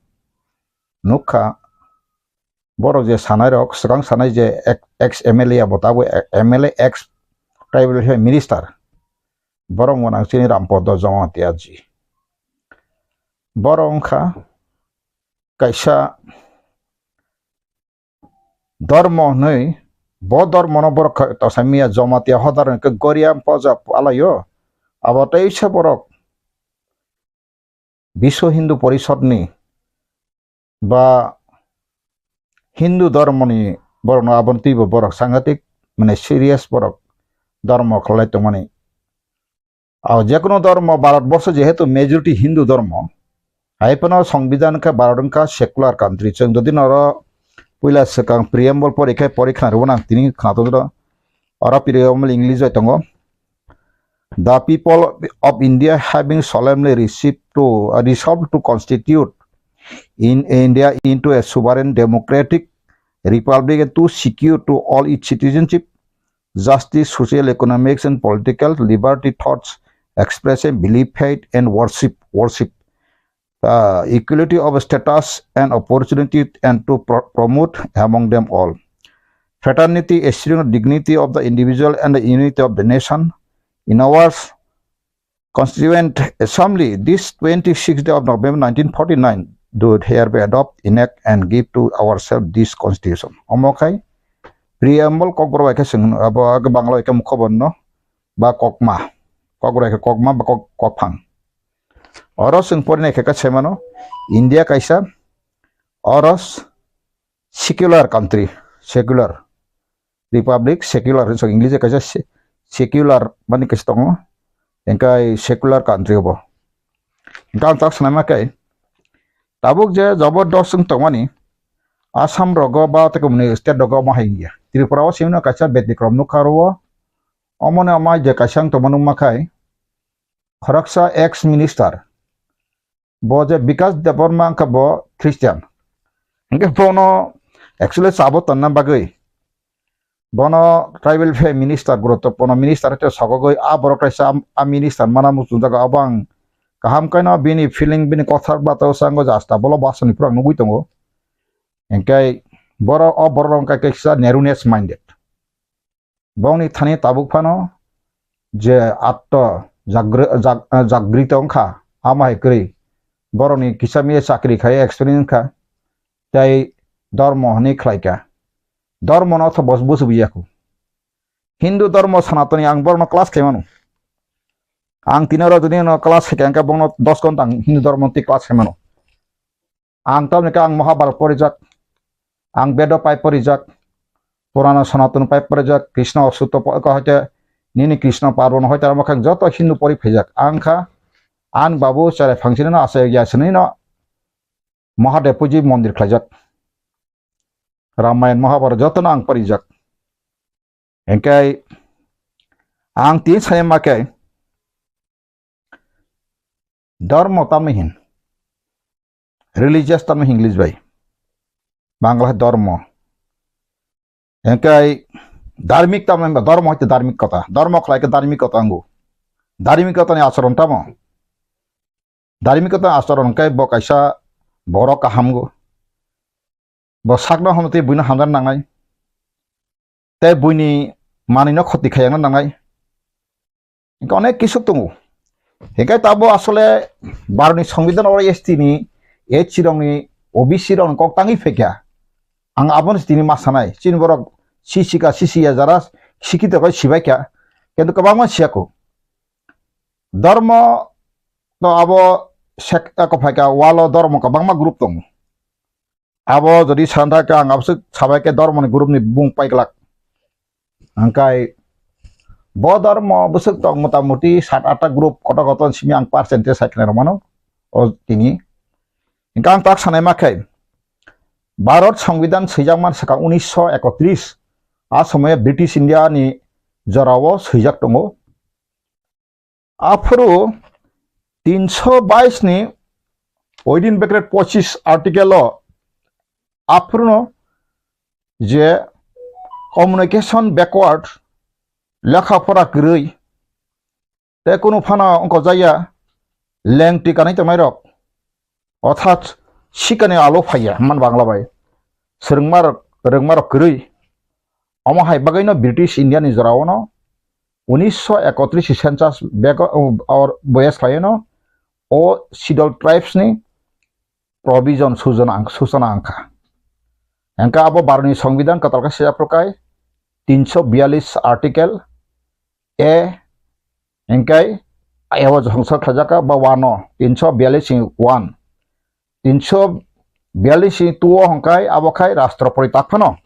nukha, borok je sanai rok swkang sanai je ek-, ex M L A abo tabuk M L A ex tribal minister, borok wngkha chini Rampodo Jamatia ji. Borok wngkha kaisa dormo hwnwi, bo dormono borok kha-, tosa miya Jamatia hodar hwnkhe Goria poja palaio. Abo teisa borok Biswa Hindu Porishadni ba Hindu dormoni borokno aboni twibo borok sangatik, mane, serious borok dormo khlai tongmani. Aw, jekunu dormo, Bharat borsho jehetu majority Hindu dormo, hai phano Songbidan khe Bharat wngkha secular country. Chwng jodi noro puila swkang preamble pori khe pori khna rwbo nang tini khna tongdo. Oro preamble English bai tongo. The people of India having solemnly received to, uh, resolved to constitute in India into a sovereign democratic republic and to secure to all its citizenship, justice, social, economics, and political liberty, thoughts, expression, belief, faith, and worship, worship, uh, equality of status and opportunity, and to pro-, promote among them all fraternity, ensuring dignity of the individual and the unity of the nation. In our Constituent Assembly, this twenty-sixth day of November nineteen forty-nine, do hereby adopt, enact, and give to ourselves this constitution. Omo khai preamble kokborok bai khe chwng abo age Bangla bai khe mukhoborno ba kokma, kokborok bai khe kokma ba kok-, kokphang. Oro chwng porinai khe khe sai mano, India kaisa oro secular country, secular republic, secular hwnwi English kaisa se-, secular mani kaisa tongo, hwnkhe secular country obo. Hwnkhe ang tak sanaima khe Tabuk je jabardast wng tongmani, Assam rogo ba tei kumni state rogo omo hai wngya. Tripura o simi no kaisa betikrom nukha oro o. Omo no omo hai je kaisa wng tongma nukma khai, khoroksa ex minister, bo je Bikas Debbarma wngkha bo Christian. Hingke bono actually chabo tonna bagwi bono tribal affairs minister, guruttopurno minister hete sogogoi a borok kaisa a minister mana muchungjak, abo ang kaham kaino bini feeling, bini kothar bata sango jasta bolo basoni pura nugui tongo. Hingke borok, o borok rok hingke kaisa narrowness minded. Bongni thani tabuk phano je atto jagri-, jag-, jagrito wngkha, amo hai kwrwi borokni kisa miya chakri khai experience wngkha, tei dormo hwnwi khlaikha. Dormo no tho bos busubu yakhu. Hindu dormo Sanatani ang borokno class khaimano. Ang tini oro jodi no class khaikha hwnkhe bongno dos ghonta ang Hindu dormo twi class khaimano. Ang tamni khe ang Mahabharat porijak, ang Bedo pai porijak, Purana Sanatana pai porijak, Krishna Sutro po-, ko hoite nini Krishna Parbon hoite amo khe joto Hindu pori phaijak. Ang kha ang babu cherai phangsini no achai ya sini no Mahadev puji mondir khlaijak. Ramayan Mahabharat joto no ang porijak. Hingke ang tini sai ma khe dormo tamni hin, religious tamni hin English bai, Bangla hai dormo. Hingke dharmik tamni hin, dormo hoite dharmik kota, dormo khlai khe dharmik kota angu. Dharmik kota ni acharon tamo? Dharmik kota ni acharon hingke bo kaisa borok kaham go. Bo sakno hamno tei buino hamjak nangnai. Tei buini manwino khoti khaiyakna nangnai. Hingke onek kisu tongo. Hingke tabo asole Bharotni Songbidan oro S T ni, S C rokni, O B C rokni kok tangwi phaikha. Ang abono tini ma sanai. Chini borok sisika, sisiya jara sikito khe sibaikha. Kintu kwbangma siyakho. Dormo to abo sek-, eko phaikha, walo dormo kwbangma group tongo. Abo jodi santa khe ang aboswk sabai khe dormoni group ni bung paiglak. Hingkai bo dormo bwswk tong motamuti sat atta group kotor kotor simi ang percentage sai khna rwmano o tini. Hingkhe ang tak sanai ma khe Bharat Songbidan swijak man swkang unisho ekotris, a somoyo British India ni jorao swijak tongo. Aphuru tinsho bais ni within bracket pochis article o aphuru no je communication backward, lekha pora kwrwi, tei kunu phano wngkojaya lengtwi kanwi tongnai rok, orthat sikani alo phaiya man Bangla bai swrwngma rok, rwngma rok kwrwi. Omo hai bagwino British India ni jorao no unisho ekotris census bego, or boyes khlaino o Scheduled Tribes ni provision sujana ang, sujana angkha. Hingkhe abo Bharotni Songbidan kwtal khe sijak phuru kai tinsho biyalish article A, hingkhe A o jokhong sal khlaijak kha ba one o, tinsho biyalish ni one. Tinsho biyalish ni two o hingkhe abo khai Rashtrapati tak phano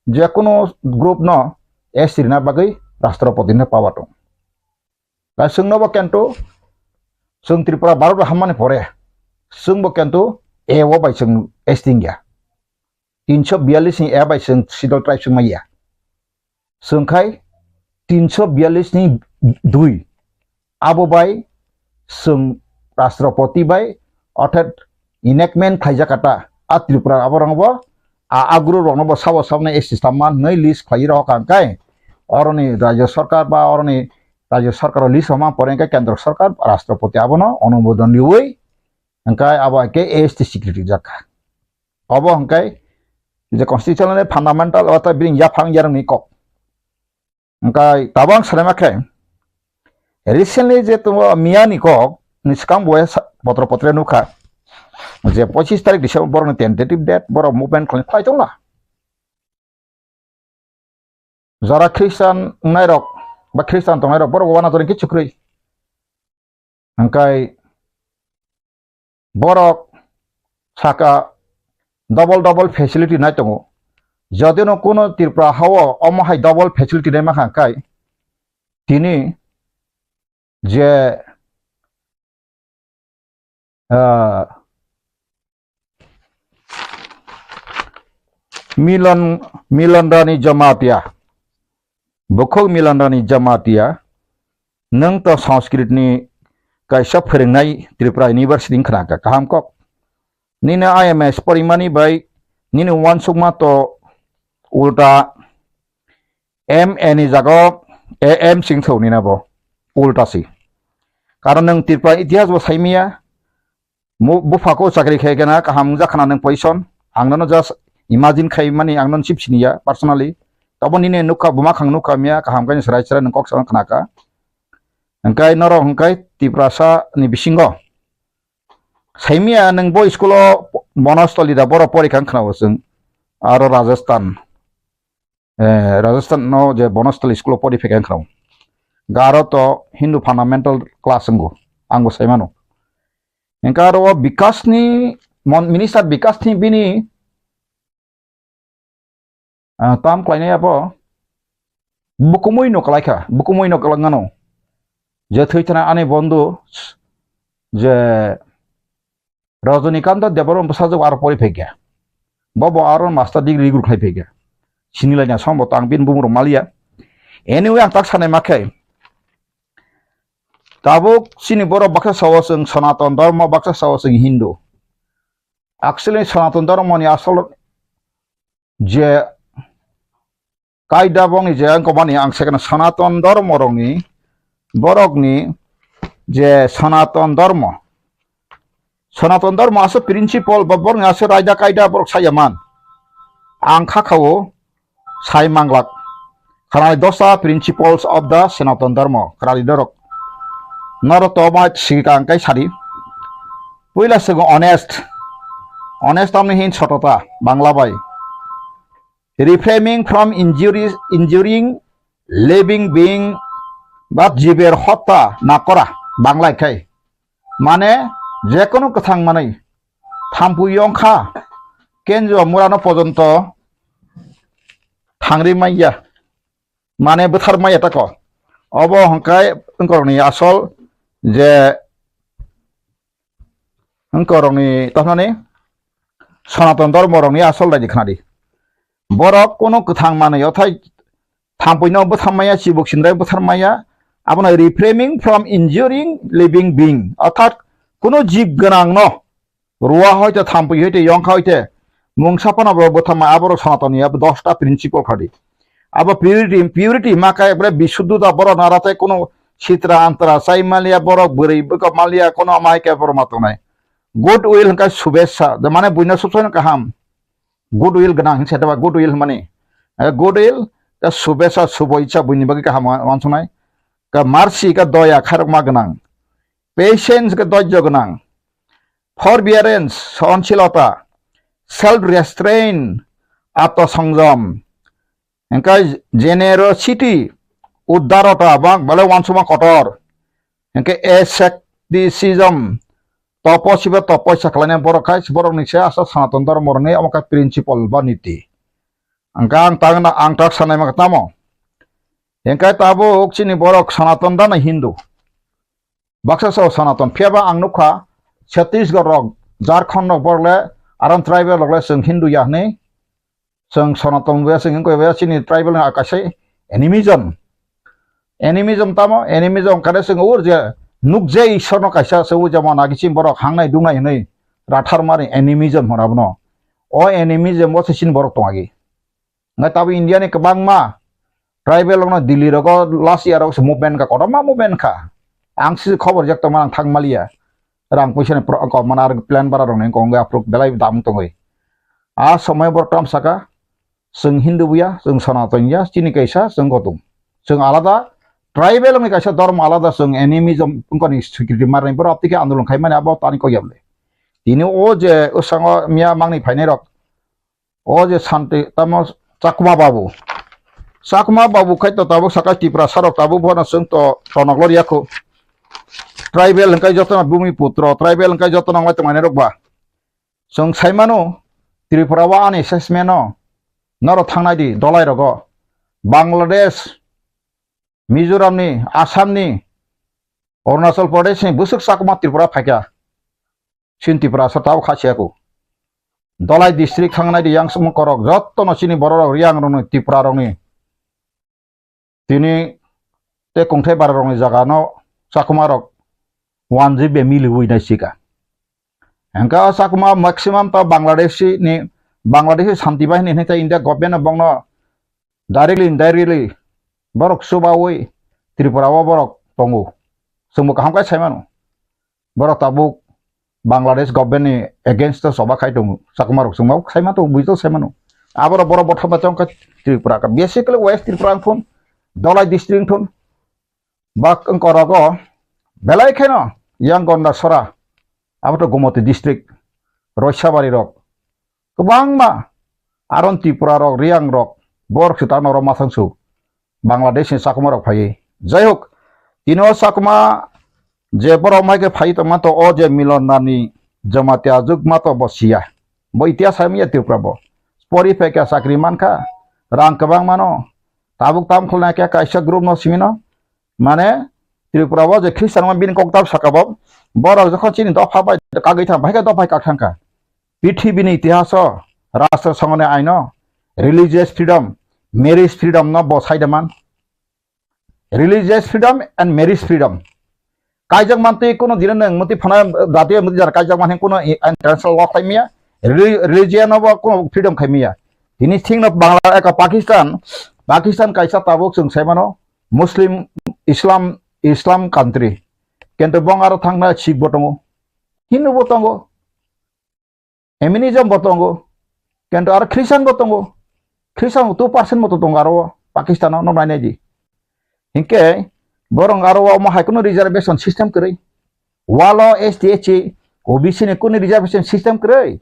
je kunu group no S T rina bagwi Rashtrapati ni power tong. Ba chwngno bo kintu chwng Tripura Bharat hammani pore chwngbo kintu A o bai chwng S T wngya. Tinsho biyalish ni A bai chwng Scheduled Tribes wngmaya. Chwng khai tinsho biyalish ni dui abo bai chwng Rashtrapati bai orthat enactment khlaijak kha ta, a Tripura aborokno bo a, a group rokno bo sabo sabno S T samma hwnwi list khlaiwi rohor kha, hwnkhe oroni Rajya Sarkar ba oroni Rajya Sarkar o list rwma pore hwnkhe Kendra Sarkar Rashtrapati abono onumodon riwi hwnkhe abo hai khe A S T security jak kha. Obo hwnkhe je constitutional fundamental ortha bini yaphang yarwngni kok. Hingkhe tabang sanai ma khe, recently je tongo miyani kok ni swkang bo sa-, potro potre nukha. Je pochis tarik December borokni tentative date, borok movement khlai, khlai tongla. Jara Christian wngnai rok ba Christian tongnai rok borok wana jora khe chukrwi. Hingkhe borok saka double double facility nai tongo. Jodi no kuno Tripura hao omo hai double facility nai mankha hingkhe tini je, ah, Milan, Milan Rani Jamatia. Bukhuk Milan Rani Jamatia. Nwng to Sanskrit ni kaisa phwrwngnai Tripura University wng khna kha, kaham kok. Nini I M S porimani bai nini uansukma to ulta M A ni jaga o A M sing thau nina bo ulta si. Karon nwng Tripura itihas bo saimaya, Mu-, buphako chakri khai gana kaham wngjakhna nwng position. Ang nono just imagine khai mani, ang nono chip siniya personally. Tabo nini nukha, buma khang nukha miya, kaham khe chwrai chwrai nwng kok sa khnaka. Hwnkhe norok hwnkhe Tiprasa ni bisingo saimia nwng bo school o Bonostoli da borok porikha wng khna bo chwng aro Rajasthan. Eh, Rajasthan no je Bonostali school o pori phaikha wng khna. Garo to Hindu fundamental class wngo, ang bo sai mano. Hwnkhe aro o Bikash ni mon-, minister Bikash ni bini, ah, tam khlainai abo bukumui no kwlai kha, bukumui no kwlangano. Je thwi thana ani bondhu je Rajanikanto Debbarma bwsajwk aro pori phaikha. Bo bo aro master degree guru khlai phaikha. Sinilaina song bo tang bini bumung rok maliya. Anyway, ang tak sanai ma khe. Tabuk chini borok baksa sao chwng Sanatan Dharma, baksa sao chwng Hindu. Actually, Sanatan Dharma ni asol je kaida bongni je wngkokmani ang second Sanatan Dharma rokni, borokni je Sanatan Dharma. Sanatan Dharma aswk principle ba borokni aswk raida kaida borok saya man. Ang kha khao sai manglak. Khanai dosa principles of the Sanatan Dharma. Kharali dorok. Noro to ma sikang kai sadi. Puila sego honest. Honest tamni hin sotota, Bangla bai. Refraining from injuries, injuring living being, but jiber hotta na kora, Bangla khai. Mane, je kono kwthang manwi, thampui yong kha, kenjo murano pojonto thangri manya, mane bwthar manya tako. Obo hwnkhai wngkorokni asol je wngkorokni toknani Sanatan Dharma rokni asol raidi khnadi. Borok kono kwthang manwi othai thampuino bwthar maya, chibuk sindrai bwthar maya, abono refraining from injuring living being, orthat kono jib gwnangno rua hoite, thampui hoite, yongkha hoite, mungsa phano bo bwthar maya, aborok Sanatani abo dosta principle khadi. Abo purity, purity ma khe ekbare bisuddhota, borok nara tei kono sitra antra chai maliya, borok bwrwi bwkha maliya, kono amai khe borok ma tongnai. Good will hwnkhe subesa, mane buino subsai kaham. Good will gwnang hinwi saitaba, good will hwnmani. Eh, good will, ka subesa, subo icha buini bagwi kaham wa-, wansuknai. Ka mercy, ka doya, khairokma gwnang. Patience, ka dojjo gwnang. Forbearance, sohonsilota. Self restraint, atma songjom. Hwnkhe generosity, udarota, bang belai wansukma kotor. Hwnkhe asceticism, topo sibo topoisa khlainai borok khai, borokni se aswk Sanatan Dharma rokni omo khe principle ba niti. Hwnkhe ang tak na, ang tak sanai ma tamo. Hwnkhe tabuk chini borok Sanatan da na Hindu. Baksa sao Sanatan, phiya ba ang nukha Chhattisgarh rok, Jharkhand rok borok le aram tribal rok le chwng Hindu ya hwnwi. Chwng Sanatan wngya, chwng wngkha wngya, chini tribal wngkha kaisa animism. Animism tamo? Animism kare chwng ur je nukjai Ishwarno kaisa se, o jemon agi chini borok hangnai dungnai hwnwi rathar mani animism hwnna bono. O animism o se chini borok tong agi. Hwnkhe tabuk India ni kwbangma tribal rokno Delhi rogo last year rok se movement kha, kotorma movement kha. Ang se khobor jak tongma ang thang maliya. Rang puisa ni pro-, ko mana ar plan bara rok ni kong approve belai dam tongwi. A somoi borok tam saka, chwng Hindu buya, chwng Sanatan ya, chini kaisa, chwng kotum. Chwng alada, tribal ni kaisa dhormo alada, chwng animism wngkha ni security marni borok tike andolon khai mani abo tani kok yable. Tini o je usango miya mangni phainai rok, o je Santi, tamo Chakma Babu. Chakma Babu khai to tabuk saka Tiprasa rok tabuk bono chwng to tonok lor yakho. Tribal hwnkhe jotono bumi putro, tribal hwnkhe jotono wngmai tongmani rok ba. Chwng sai mano, Tripura o ani assessment o norok thangnai di, dolai rogo. Bangladesh, Mizoram ni, Assam ni, Arunachal Pradesh ni bwswk Chakma Tripura phaikha. Chini Tiprasa tabuk kha siya kho. Dhalai district thangnaidi yang sumung korok jottono chini bororok Riyangrokni, Tripurarokni tini tei kongthai bararokni jagano Chakumarok wanjwi be miliwi nai sika. Hingke o Chakuma maximum ta Bangladeshi ni, Bangladeshi Shanti Bahini hinui tei India government no bongno directly, indirectly borok chubaui Tripura o borok tongo. Chwngbo kaham khe sai mano. Borok tabuk Bangladesh government ni against o choba khai tongo. Chakma rok chwngma sai mano, buijo sai mano. Aborok borok botham bai chong khe Tripura ka. Basically West Tripura wng thun, Dhalai district wng thun. Bak wng korogo belai kheno yang Gondasora, abo to Gomoti district, Roisabari rok. Kwbangma aron Tripura rok, Riyang rok, borok se ta norok masang su. Bangladesh ni Chakma rok phaiwi. Jai hok, tini o Chakma je borok mai khe phaiwi tongma to o je Milon Nani Jamatia juk ma to bo siya. Bo itihas hai manya Tripura bo. Pori phe khe chakri man kha, rang kwbang mano. Tabuk tam khulna khe kaisa group no simi no. Mane Tripura o je Christian ma bini kok tab saka bo. Borok jokhon chini dopha bai kagwi thang, bahai khe dopha kak thang kha. Pithibini itihaso, Rashtra Songho ni aino, religious freedom, marriage freedom no bo saida man. Religious freedom and marriage freedom. Kaijak mantwi kuno dino nwng muti phano jatiyo muti jara kaijak manhe kuno i-, international law khlai maya. Reli-, religion no bo kuno freedom khai maya. Tini thik no Bangla eka Pakistan, Pakistan kaisa tabuk chwng sai mano Muslim, Islam, Islam country. Kintu bong aro thangna Sikh bo tongo, Hindu bo tongo. Animism bo tongo, kintu aro Christian bo tongo. Christian bo two percent moto tongo aro o Pakistan o, no nainai di. Hinkhe borok aro o omo hai kuno reservation system kwrwi. Walo S T, S C, O B C ni kuno reservation system kwrwi.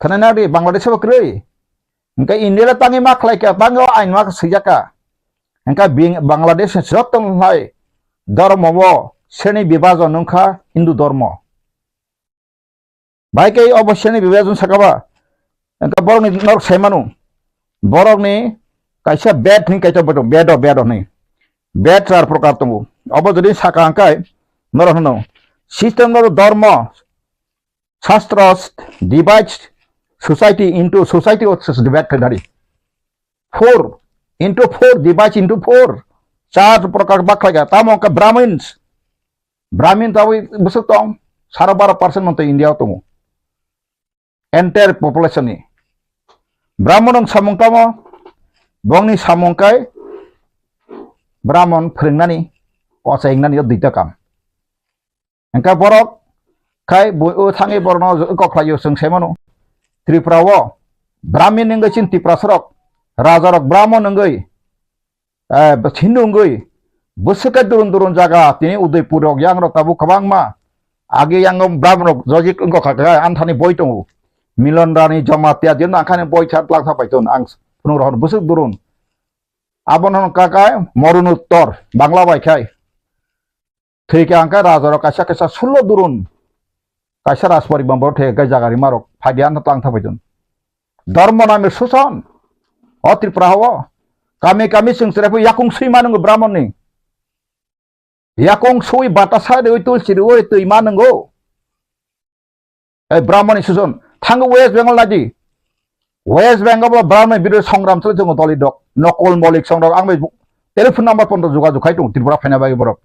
Khwnana di Bangladesh bo kwrwi. Hinkhe India le tangwi ma khlai kha, tangwi o ain ma swijak kha. Hinkhe bing-, Bangladesh ni joto hai dhormo bo sreni bibhajon wngkha Hindu dhormo. Bai khe obo sreni bibhajon saka ba, wngkha borokni norok sai mano, borokni kaisa bed hinwi kaisa bo tongo, bedo, bedo hinwi. Bed char prokar tongo. Obo jodi saka hwnkhai norok hwno, system of dharma, shastras divides society into society of divide khainani. Four into four divides into four. Char prokar bak khlai kha. Tamo wngkha Brahmins. Brahmin tabwi bwswk tong, sara baro percent montwi India o tongo. Entire population ni. Brahman wng samung tamo, bongni samung kai Brahman phwrwngnani, ochaingnani o duita kam. Hingkhe borok khai bo o thangwi borokno kok khlaio chwng sai mano. Tripura o Brahmin wngwi chini Tiprasa rok, raja rok Brahman wngwi, eh, Hindu wngwi, bwswk khe durun durun jaga, tini Udaipur rok, yang rok tabuk kwbangma. Age yang Brahman rok jojik wngkha kha, anthani boi tongo. Milon Rani Jamatia, jemno angkhani boi kha, twlang kha pai ton, ang phunuk rok bwswk durun. Abono hwn kha kha Morunuttor, Bangla bai khai. Thwi khe ang khe raja rok kaisa kaisa sullo durun. Kaisa rajporiban borok thwi khe jaga rima rok phai di ano tang thapai ton. Dharma name suson. O Tripura o. Kami kami chwng chwrai phai yakung sui ma nwngo Brahman ni. Yakung sui batasa riwi tulsi riwi twi ma nwngo. Ei Brahman ni suson. Thango West Bengal nai di. West Bengal bo Brahman ni birodo songram chwlai tongo Dalit rok. Nokol Molik song rok ang bai telephone number pono jogajog khai tongo Tripura phaina bagwi borok.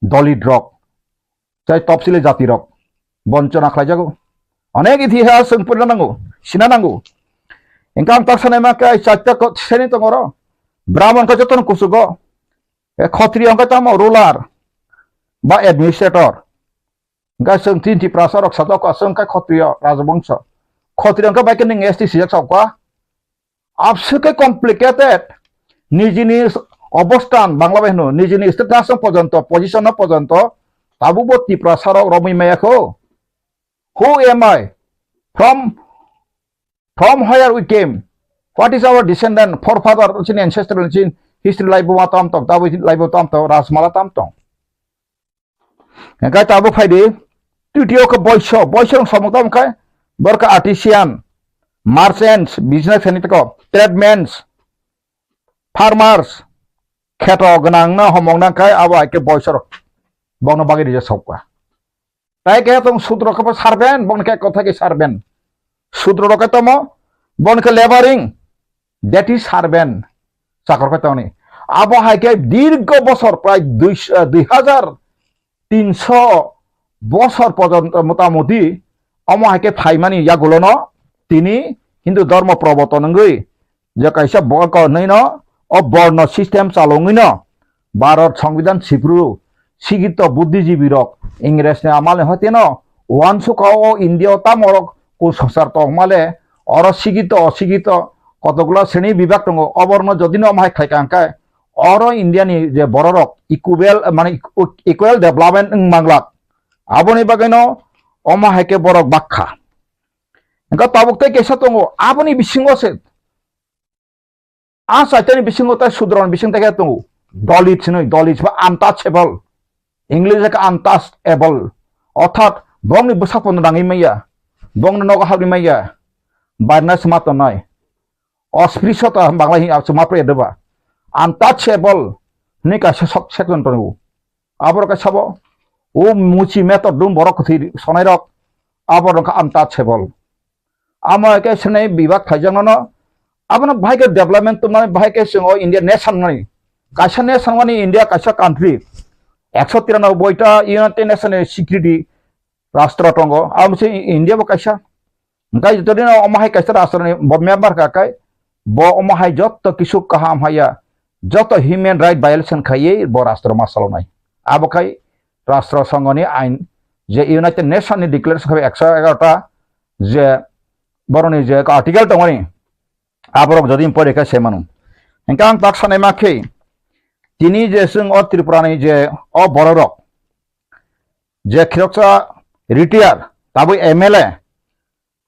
Dalit rok. Tei topsili jati rok bonchona khlaijago. Onek itihas chwng purina nango, sina nango. Hingke ang tak sanai ma khe ai charta ko seni tongo oro. Brahman khe jotono kuchugo. E Khotriyo hingke tamo ruler ba administrator. Hingke chwng tin Tiprasa rok sajak aswk hingke Khotriyo rajabongso. Khotriyo hingke bai khe ning S T sijak sa kha. Abswk khe complicated, nijini obosthan, Bangla bai hwno, nijini status no pojonto, position no pojonto, tabukbo Tiprasa rok romwi maya kho. Who am I? From, from where we came? What is our descendant, forefather, chini ancestral, chini history laibo ma tam tong, tabuk laibo tam tong, Rajmala tam tong. Hingke tabuk phai di, titiyo khe boiso, boiso rok samung tamo khe, borok khe artisan, merchants, business khaini toko, trademans, farmers, kheto gwnang no homok nang khe abo hai khe boiso rok bokno bagwi rijak sok kha. Tai khe tong sudro khe bo servant, bokno khe kothai khe servant. Sudro rok khe tamo, bo hwn khe laboring, that is servant, chakor khe tongni. Abo hai khe dirgo bosor prai dui, eh, dui hajar tinso bosor porjonto motamoti omo hai khe phaimani yagulono tini Hindu dhormo proboton wngwi je kaisa bo ko hwnwi no o borno system chalongwi no Bharat Songbidan sipru sigito buddhijibi rok Ingres ni amal ni hoite no uansukha o India o tamo rok kusongsar tongmale oro sigito osigito kotokla sreni bibak tongo oborno jodi no omo hai khaika hwnkhe oro India ni je borok rok equal mane equal development wng manglak aboni bagwi no omo hai khe borok bakha hwnkhe tabuk tei kaisa tongo aboni bisingo se A chaitani bisingo tai sudron bising tai khe tongo. Dalit hinwi, Dalit ba untouchable. English khe untouchable. Orthat bongni bwsakpono nangwi manya. Bongni nogo habwi manya. Barna sima tongnai. Osprisota Bangla hi absuma pre deba. Untouchable hinwi kaisa sok section tongo. Aborok khe sabo, o muchi metor dum borok kwthwi sonai rok, aborok khe untouchable. Amo khe swnai bibak khaijakno no, abono bahai khe development tongmani bahai khe chwng o India nation mani. Kaisa nation mani India kaisa country. Ekso tiranoboi ta United Nation ni security rastro tongo. Amo se India bo kaisa. Hwnkhe jotoni no omo hai kaisa rastro ni bo member kha khai bo omo hai jotto kisu kaham haya, jotto human right violation khaiwi bo rastro ma salonai. Abo khai rastro songho ni ain je United Nation ni declaration khai ekso egarota je boroni je article tongmani aborok jodi pore khe se manu. Hwnkhe ang tak sanai ma khe tini je chwng o Tripura ni je o borok rok je khiroksa retire tabuk M L A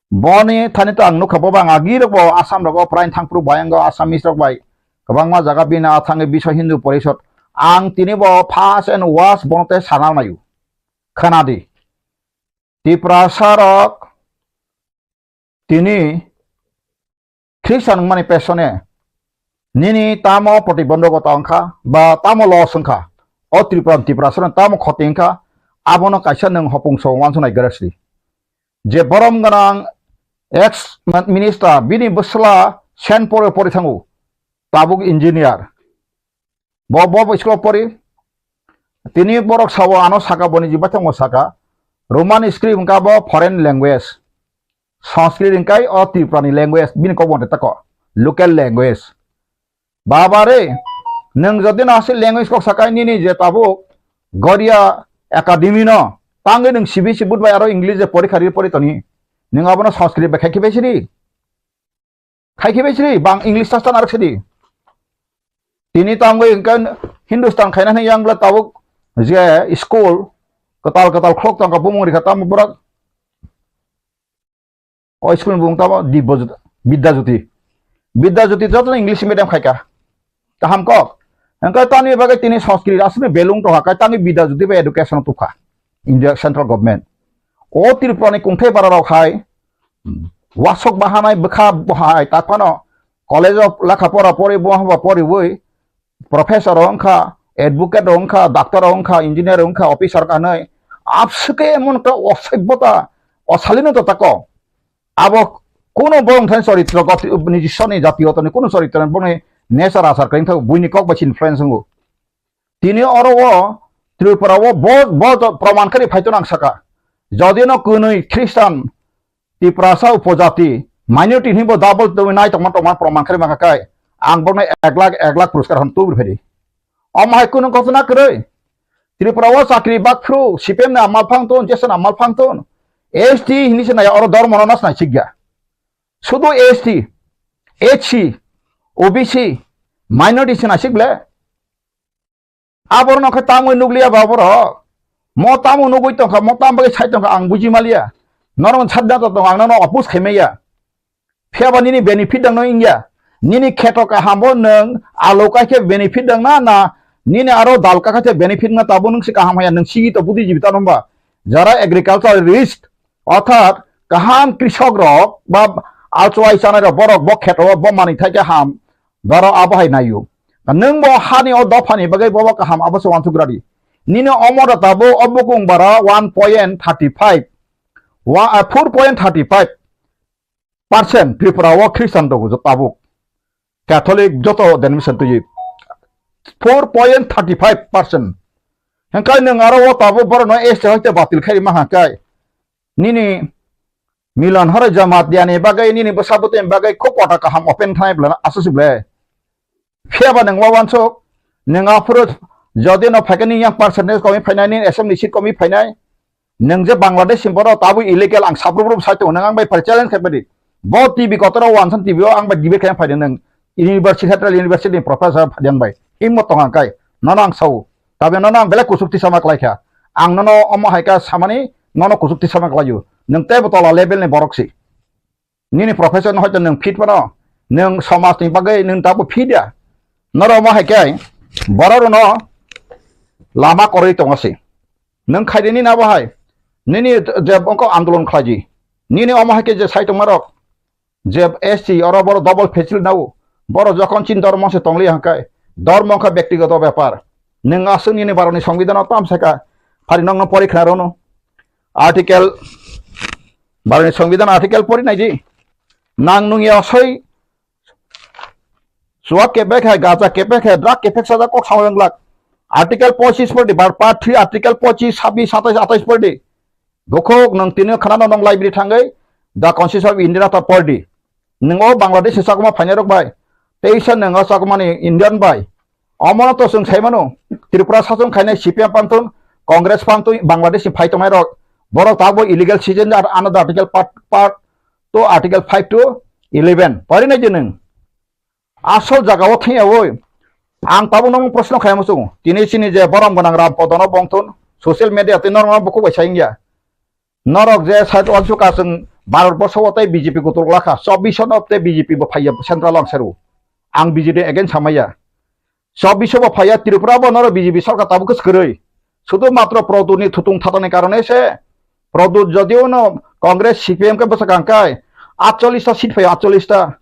Boni thani to ang nukha, bo bang agi rok bo Assam rogo prai thangphuru bayang o Assamese rok bai kwbangma jaga bini a thangwi Biswa Hindu Porishod. Ang tini bo first and worst bono tei sana naio. Khana di. Tiprasa rok tini Christian wngmani pesone nini tamo protibondhokota wngkha ba tamo loss wngkha, o Tripura, Tiprasa rok tamo khoti wngkha, abono kaisa nwng hopung so uansuknai gare sidi. Je borom gwnang ex minister bini bwsla Saint Paul o pori thango, tabuk engineer. Bo, bo, bo school o pori. Tini borok sao ano saka boni jibai tongmo saka. Roman script wngkha bo foreign language. Sanskrit wngkha o Tripura ni language, bini kok bo tako local language. Baba re, nwng jodi no aswk language kok sakai nini je tabuk Goria Academy no tangwi nwng C B S E board bai aro English je porikha ri pori toni. Nwng abono Sanskrit bai khai khibai siri. Khai khibai siri, bang English sastan arok sidi. Tini tangwi hwnkhe Hindustan khaina hwnwi yang bla tabuk je school kwtal kwtal khulok tongkha bumung rikha tamo borok. O school ni bumung tamo Dibya Jyoti, Bidya Jyoti. Bidya Jyoti jotono English medium khaika. Kaham kok. Hwnkhe tamni bagwi tini Sanskrit aswkni belung tongkha, kai tangwi Bidya Jyoti bai education tubkha India central government. O Tripura ni kungthai bara rok hai wasok bahanai bwkha bo hai tak phano college o lekha pora pori bo haba poriwi professor rok wngkha, advocate rok wngkha, doctor rok wngkha, engineer rok wngkha, officer rok hinwi abswkhe emon ekta osoibbota, osalino to tako. Abo kuno borok thani choritro goti-, nijiswani jatigoto ni kuno choritro boni nature achar kwrwng thago, buini kok bai se influence wngo. Tini oro o Tripura o bo, bo to proman khe phai to nang saka. Jodi no kwnwi Christian Tiprasa upojati minority hinwi bo double twi nai tongma tongma proman khe mangkha kai ang bokno ek lakh, ek lakh puruskar hwn tubri phedi. Omo hai kunu ghotona kwrwi. Tripura o chakri bakphru C P M ni amal phang ton, J S ni amal phang ton. S T hinwi se nai oro dormo no nas nai sikya. Sudu S T, H C, O B C, minority se nai sik le. Aborok no khe tamo nukliya ba borok. Mo tamo nugwi tongkha, mo tamo bagwi sai tongkha ang buji maliya. Norok sadda to tong ang nono oppose khaimaya. Phiya ba nini benefit dang no wngya. Nini kheto kaham bo nwng alo kai khe benefit dang na, na nini aro dal ka khe benefit na tabo nwng se kaham haya nwng sigi to budi jibi ta nomba. Jara agriculturalist orthat kaham krisok rok ba alchwai chanai rok borok bo kheto bo manwi thai khe ham. Daro abo hai naio. Nwng bo hani o dophani bagwi bobo kaham abo se uansuk radi. Nini omo da tabo o bukung bara one point thirty five. Wa, ah, four point thirty five. percent Tripura o Christian tongo, tabuk Catholic joto denomination twi four point thirty five percent. Hingkai nwng aro o tabuk borokno S T hoite batil khai rima hangkai. Nini Milan Harai Jamatia ni bagwi, nini bwsa bwtwi ni bagwi kok kota kaham open khanai bwlano aswk se ble. Phiyaba nwng wa wansuk, nwng aphuru jodi no phaikhe nini yang percentage komi phainai, nini assembly seat komi phainai. Nwng je Bangladesh ni borok tabuk illegal, ang sabrubrum sai tongo, nwng ang bai phai challenge khai phaidi. Bo T V kotor o wansan T V o ang bai debate khai phai nwng university, central university ni professor phai ang bai. Himmo tong ang kai, nono ang sao. Tabe nono ang belai kusuk tisama klai kha. Ang nono omo hai kha samani, nono kusuk tisama klai o. Nwng teibo tola level ni borok si. Nini profession hoito nwng fit phano, nwng somaj ni bagwi nwng tabuk fit ya. Norok omo hai khe borok rokno lama kwrwi tongo se. Nwng khaidi nini abo hai, nini je bongkok andolon khlaidi. Nini omo hai khe je sai tongma rok, je S T oro borok double facility nao, borok jokhon chin dormo se tongli hangkai, dormo wngkha byaktigoto bepar. Nwng aswk nini Bharatni Songbidan o tam saka, phari nokno pori khna rwno. Article, Bharatni Songbidan article pori naidi. Nang nung ya soi, suak kepek hai, gacha kepek hai, drug kepek sajak kok samai wng glak. Article pochis pori di, bar part three, article pochis, sabis, satais, atais pori di. Bukhuk nung tini khana nung library thangwi, The Constitution of India ta pori di. Nung o Bangladesh ni sakuma phainai rok bai, teisa nung o sakuma ni Indian bai. Omono to chwng sai mano, Tripura sachung khainai C P M pantun, Congress pantun, Bangladesh ni phai tongnai rok, borok tabuk illegal citizen, ar another article part, part two, article five to eleven. Pori nai di nwng. Asol jaga o thang ya oi. Ang tabuk nang proshno khai muchung. Tini chini je borom gwnang Ram Podono bongthun, social media tei norok no bukhuk bai sai wngya. Norok je side o suka chwng Bharat borso o tei B J P kutuk lakha, chobbish no tei B J P bo phaiya central o ang seru. Ang B J P against hamaya. Chobbish bo phaiya, Tripura bo norok B J P sarkar tabuk kwrwi. Sudu matro Produt ni thutung thatani karone se. Produt jodiu no Congress C P M khe bwsakang kai, atchollish ta seat phaiya, atchollish ta.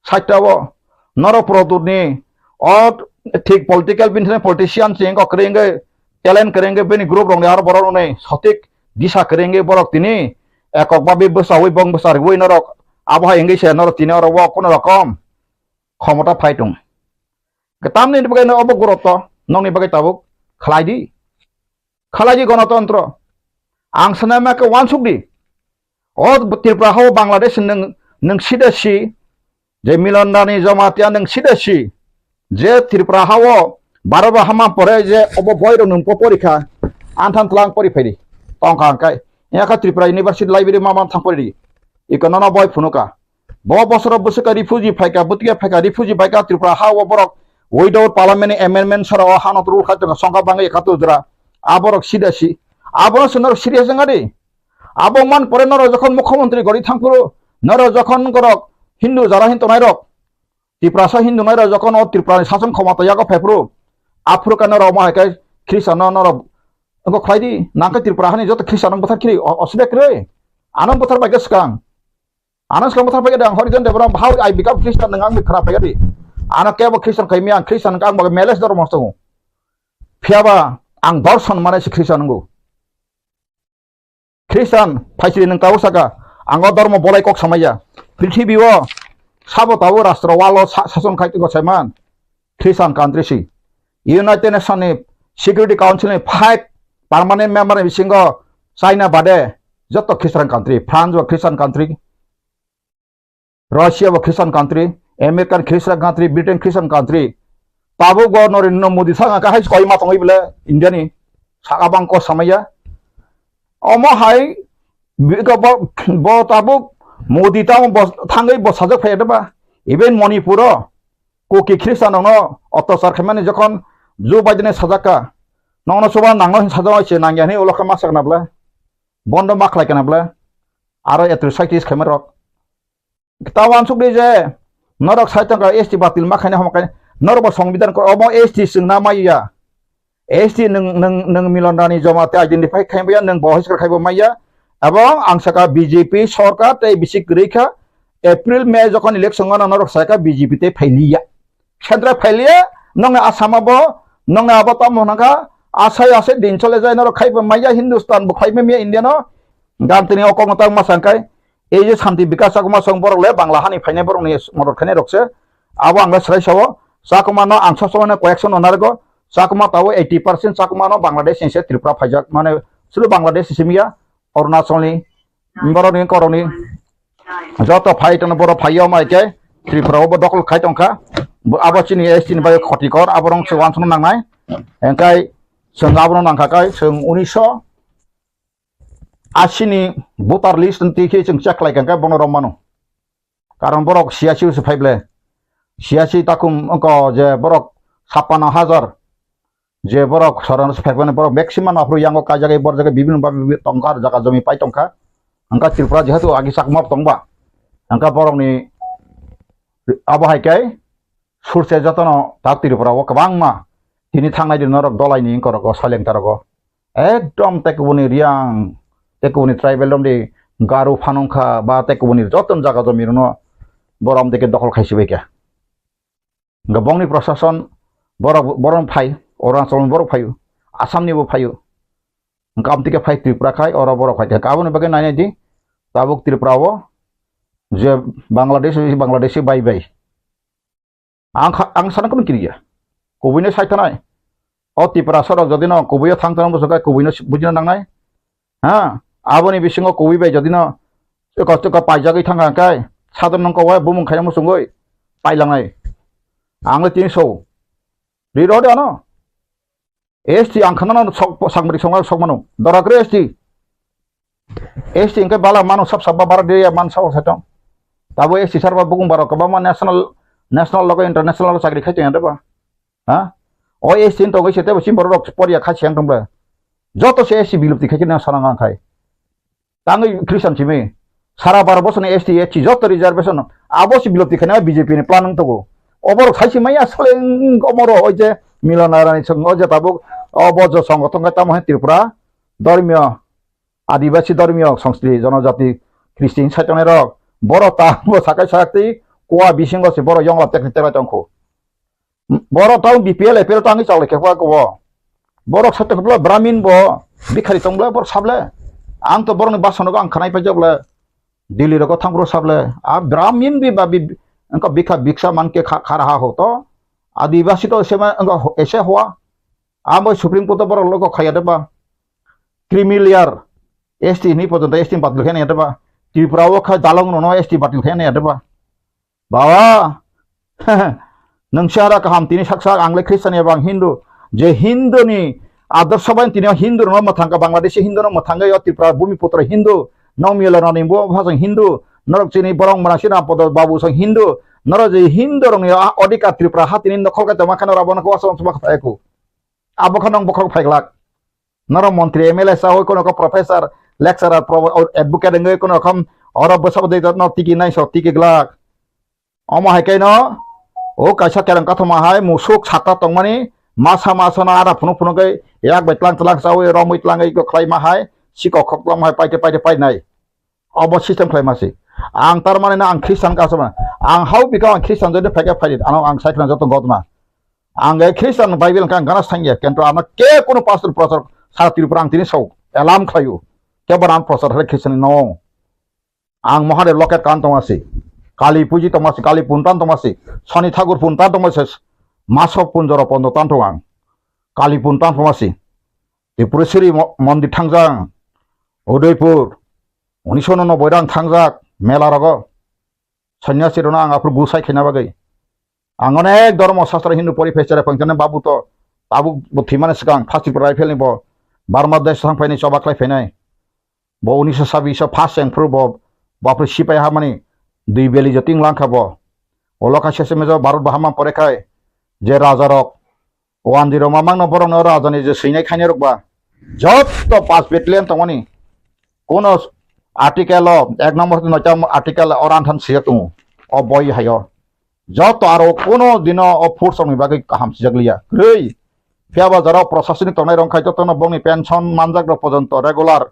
Saita o norok Produt ni o thik political bini politician se wngkha kwrwi wngwi talent kwrwi wngwi bini group rok ni aro borok rok ni sotik disa kwrwi wngwi borok tini ekok babi bwsaui bong bwsa riui norok abo hai wngwi se norok tini oro o kuno rokom khomota phai tong. Tamni bagwi no obo gurutto nokni bagwi tabuk khlai di, khlai di gonotontro. Ang sanai ma khe wansuk di. O Tripura hao Bangladesh nwng, nwng sida si, je Milan Rani Jamatia nwng sida si, je Tripura hao baro bo hama pore je obo boi rok nwng po porikha, anthan tlang pori phaidi, tongkha hwnkhe, yakha Tripura University Library ma ma thang pori di, iko nono boi phunuka. Bo bosoro bwswkha refugee phaika, bwtwiya phaika, refugee baika Tripura hao borok without parliament amendment sara o hano rule khai tongo, songkha bangwi ekhatur jora, aborok sida si, abono se norok serious wngya di. Abo man pore norok jokhon mukhyamantri gori thangphuru, norok jokhon gorok Hindu jara hin tongnai rok, Tiprasa Hindu nai rok jokhon o Tripura ni sason khomata yago phaiphuru, aphuru khe norok omo hai khe Christian no norok wngkok khlai di, nang khe Tripura hani joto Christian no bwthar khiri o-, osubek kwrwi, ano bwthar bai khe swkang, ano swkang bwthar bai khe ang Horijan Debra how I become Christian nang ang khara pai di, ano kebo Christian khai mi ang Christian ang bo meles dor mos tongo, phiyaba ang dorson mane se Christian wngo. Christian phaisri nwng tabuk saka, ang o dormo bolai kok samaya. Prithibi o sabo tabuk rastro walo sa-, sason khai tongkha saiman. Christian country si. United Nation ni Security Council ni five permanent member ni bisingo China bade joto Christian country, France bo Christian country, Russia bo Christian country, American Christian country, Britain Christian country. Tabuk bo Narendra Modi saka kahai koi ma tongwi bole India ni saka bang ko samaya. Omo hai bi-, ko bo, bo tabuk Modi tamo bo thangwi bo sajak phai ba. Even Manipur o Kuki Christian rok no ottachar khaimani jokhon Joe Biden sajak ka. Nokno soba nangno hin sajak se nangya hini ulo khe ma sakna bole. Bondo ma khlai kana bole. Aro atrocities khaima rok. Ta wansuk di je, norok sai tongkha S T batil ma khaina homa khaina, norok bo songbidan kor, omo S T chwngna maya. S T nwng, nwng, nwng Milan Rani Jamatia identify khai maya, nwng bo hoiskar khai bo maya. Abo ang saka B J P sorkar tei bisi kwrwi kha, April, May jokhon election gana norok sai kha B J P tei phailiya. Central phailiya, nokni Assam bo, nokni abo tamo hwnka, asai asai din chole jai norok khai bo maya, Hindustan bo khai maya India no, gantini o kok no tang ma sangkai, Ei je Santi Bikas Chakma song borok le Bangla hani phainai borok ni modot khainai rok se. Abo ang le swrai sao. Chakma no ang sob somoi no correction no narwgo. Chakma tabo eighty percent Chakma no Bangladesh ni se Tripura phaijak. Mane sulu Bangladesh ni simi ya, Arunachal ni, borok ni korok ni. Joto phai tongno borok phai yo mai khe Tripura o bo dokol khai tongkha. Bo abo chini S T ni bai khoti kor, abo rong se wansukna nangnai. Engkai chwng abono nangkha kai chwng unisho asi ni voter list twi khe chwng check khlai kha, hwnkhe bono rom mano. Karon borok siyasi se phai ble. Siyasi takhum wngkha je borok sappanno hajar je borok sorano se phai mani borok maximum aphuru yango kaijagwi borjagwi bibinno babi tongkha, jaga jomi pai tongkha. Hwnkhe Tripura jehetu agi Chakma tongba, hwnkhe borokni abo hai khe surse jotono ta Tripura o kwbangma tini thangnai di norok dolaini wngkorok o soileng tarok o. Ekdom tekubuni Riang, tekubuni tribal romdi Garu phanungkha ba tekubuni joton jaga jomi rwno borom deke dokhol khaisi bai kha. Hwnkhe bongni prosason borok, borok phai, Arunachal ni borok phaio, Assam ni bo phaio. Hwnkhe amtike phai Tripura khai, oro borok phai kha. Aboni bagwi nainai di, tabuk Tripura o je Bangladesh, Bangladeshi bai bai. Ang kha-, ang sana kunu kiriya. Kubui no sai thanai. O Tripura sorok jodi no kubui o thang thang bwswk kai kubui no si-, bujina nangnai. Ha, aboni bisingo kubui bai jodi no eko teko paijagwi thang kha kai, sadon nang kowai bumung khaina muchungwi pailangnai. Ang le tini so. Ri rode ano. S T ang khana no sok, sakmari songma sok mano. Dorakre S T. S T hwnkhe bala mano sab sab ba bara de man sao sa tong. Tabo S T sarba bukung barok kwbangma national, national logo international logo chakri khai tong ya ba. Ha? O S T ni tongwi se tebo chini borok rok poria khai siang tong ba. Joto se S T bilupti khai khe na sana ngang khai. Tangwi Christian simi. Sara baro bosoni S T, S C joto reservation. Abo si bilupti khai na B J P ni plan wng tongo. Oborok sai si maya asole omoro oi je Milan Arani song o je tabuk obo jo songothon khai tamo hai Tripura dormiyo Adibasi dormiyo songsti, jonojati, Christian saitongnai rok, borok ta bo sakai sakti, kua bisingo se borok yongla tekni teklai tongkhu. Borok tang B P L, A P L tangwi chaklai khe kua kebo. Borok saito khe bla Brahmin bo, bikhari tong bla borok sable. Ang to borokni basono ang khanai paijak bla Delhi rogo thang bro sable. A Brahmin bi ba bi, engka bikha biksa man ke kha, khara ha ho to. Adibasi to ese ma, engka ho-, ese hoa. Abo Supreme Court borok logo khaya de ba. Creamy layer, S T ni porjonto S T ni batil khe nai de ba. Tripura o kha dalong no S T batil khe nai de ba. Baba, nwng se hara kaham tini sak sak ang le Christian eba ang Hindu. Je Hindu ni adorsho bai tini o Hindu no mwthang ka Bangladeshi Hindu no mwthang o Tripura Bhumi Putra Hindu. Nong mila nani bo phasang Hindu. Norok chini borok mwnang si Ram Podo Babu sang Hindu. Norok je Hindu rok ni a-, odhikar Tripura ha tini nokhol ka tongma khe norok abo no kwbangma kha eku. Abo kha nong bokhorok phaiglak. Norok montri, M L A sawi, kono kok professor, lecturer, pro-, advocate wngwi kono rokom oro bwsabo de no tiki nai so tiki glak. Omo hai kaino o kaisa kereng kathoma hai musuk sakta tongmani masa masa no ara phunuk phunuk yak bai tlang tlang sawi romwi tlangwi khlaima hai sikok khok tongma hai paite paite painai. Obo system khlai masi. Ang tar mani na ang Christian ka asama. Ang hau bika ang Christian jodi phaikha phaidi. Ano ang sai khna joto gotma. Ang e Christian Bible kang gana sangya. Kento ano ke kono pastor prochar sara Tripura ang tini sau. Elam khlayu. Ke baran prochar hale Christian no. Ang Mahadev loket kan tongmasi. Kali puji tongmasi, Kali puntan tongmasi. Soni Thakur puntan tongmasi. Masok punjoro pondo tan tong ang. Kali puntan tongmasi. Tripureshwari mo-, mondir thangjak, Udaipur, unisho noboi rang thangjak mela rogo. Sanyasi rokno ang aphuru gusai khaina bagwi. Ang onek dhormo sastra Hindu pori phai chera phankhe babu to tabuk bo thwimani swkang first Tripura rifle ni bo Burma desh thang phaini choba khlai phainai. Bo unisho sabbish o first cheng phuru bo, bo aphuru sipai hamani dui beli joting langkha bo. Olo kha sese mejo Bharat bo hamma pore khai je raja rok Wandi rok mamang no borok no raja ni je swinai khainai rok ba. Joto pas battalion tongmani. Kono article o ek number no tam article o ranthan siya tongo. O boi hayo. Joto aro kono dino o force rok ni bagwi kaham sijak liya. Kwrwi. Phiya ba jara o proshasoni tongnai rok khai joto no bongni pension manjak rok pojonto regular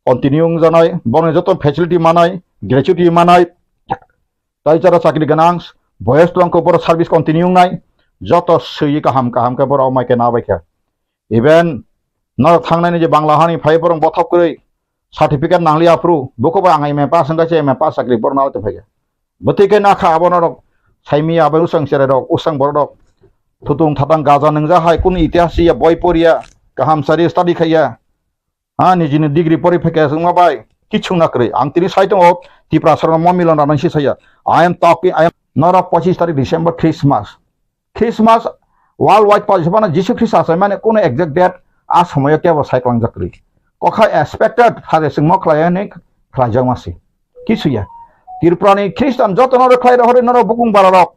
continue wngjanai. Bongni joto facility manai, gratuity manai. Tai jara chakri ganang, boyos tongkho borok service continue wngnai, joto swi kaham kaham khe borok mai khe nabai kha. Even norok thangnani je Bangla hani phai borok bothop kwrwi, Certificate nangli aphuru, buko ba ang M A pass wngkha se M A pass chakri borok nalo tongphaikha. Bwtwi khe nakha abo norok saimi abo usang cherai rok, usang borok rok. Thutung thatang gaja nwngjak hai, kunu itihas ya, boi poriya, kaham sari study khaiya. Ha, nijini degree pori phaikha wngma bai, kichung na kwrwi. Ang tini sai tongo, Tiprasa rok mo milon rana si saya. I am talking, I am, norok pochis tarik December Christmas. Christmas worldwide pajak phano Jisu Khrista achai mani kunu exact date a somoyo kebo sai kwlangjak kwrwi. Kokha expected phare chwngmo khlai hwnwi khlaijak masi. Kisu ya. Tripura ni Christian joto no khlai rohori norok bukung bara rok.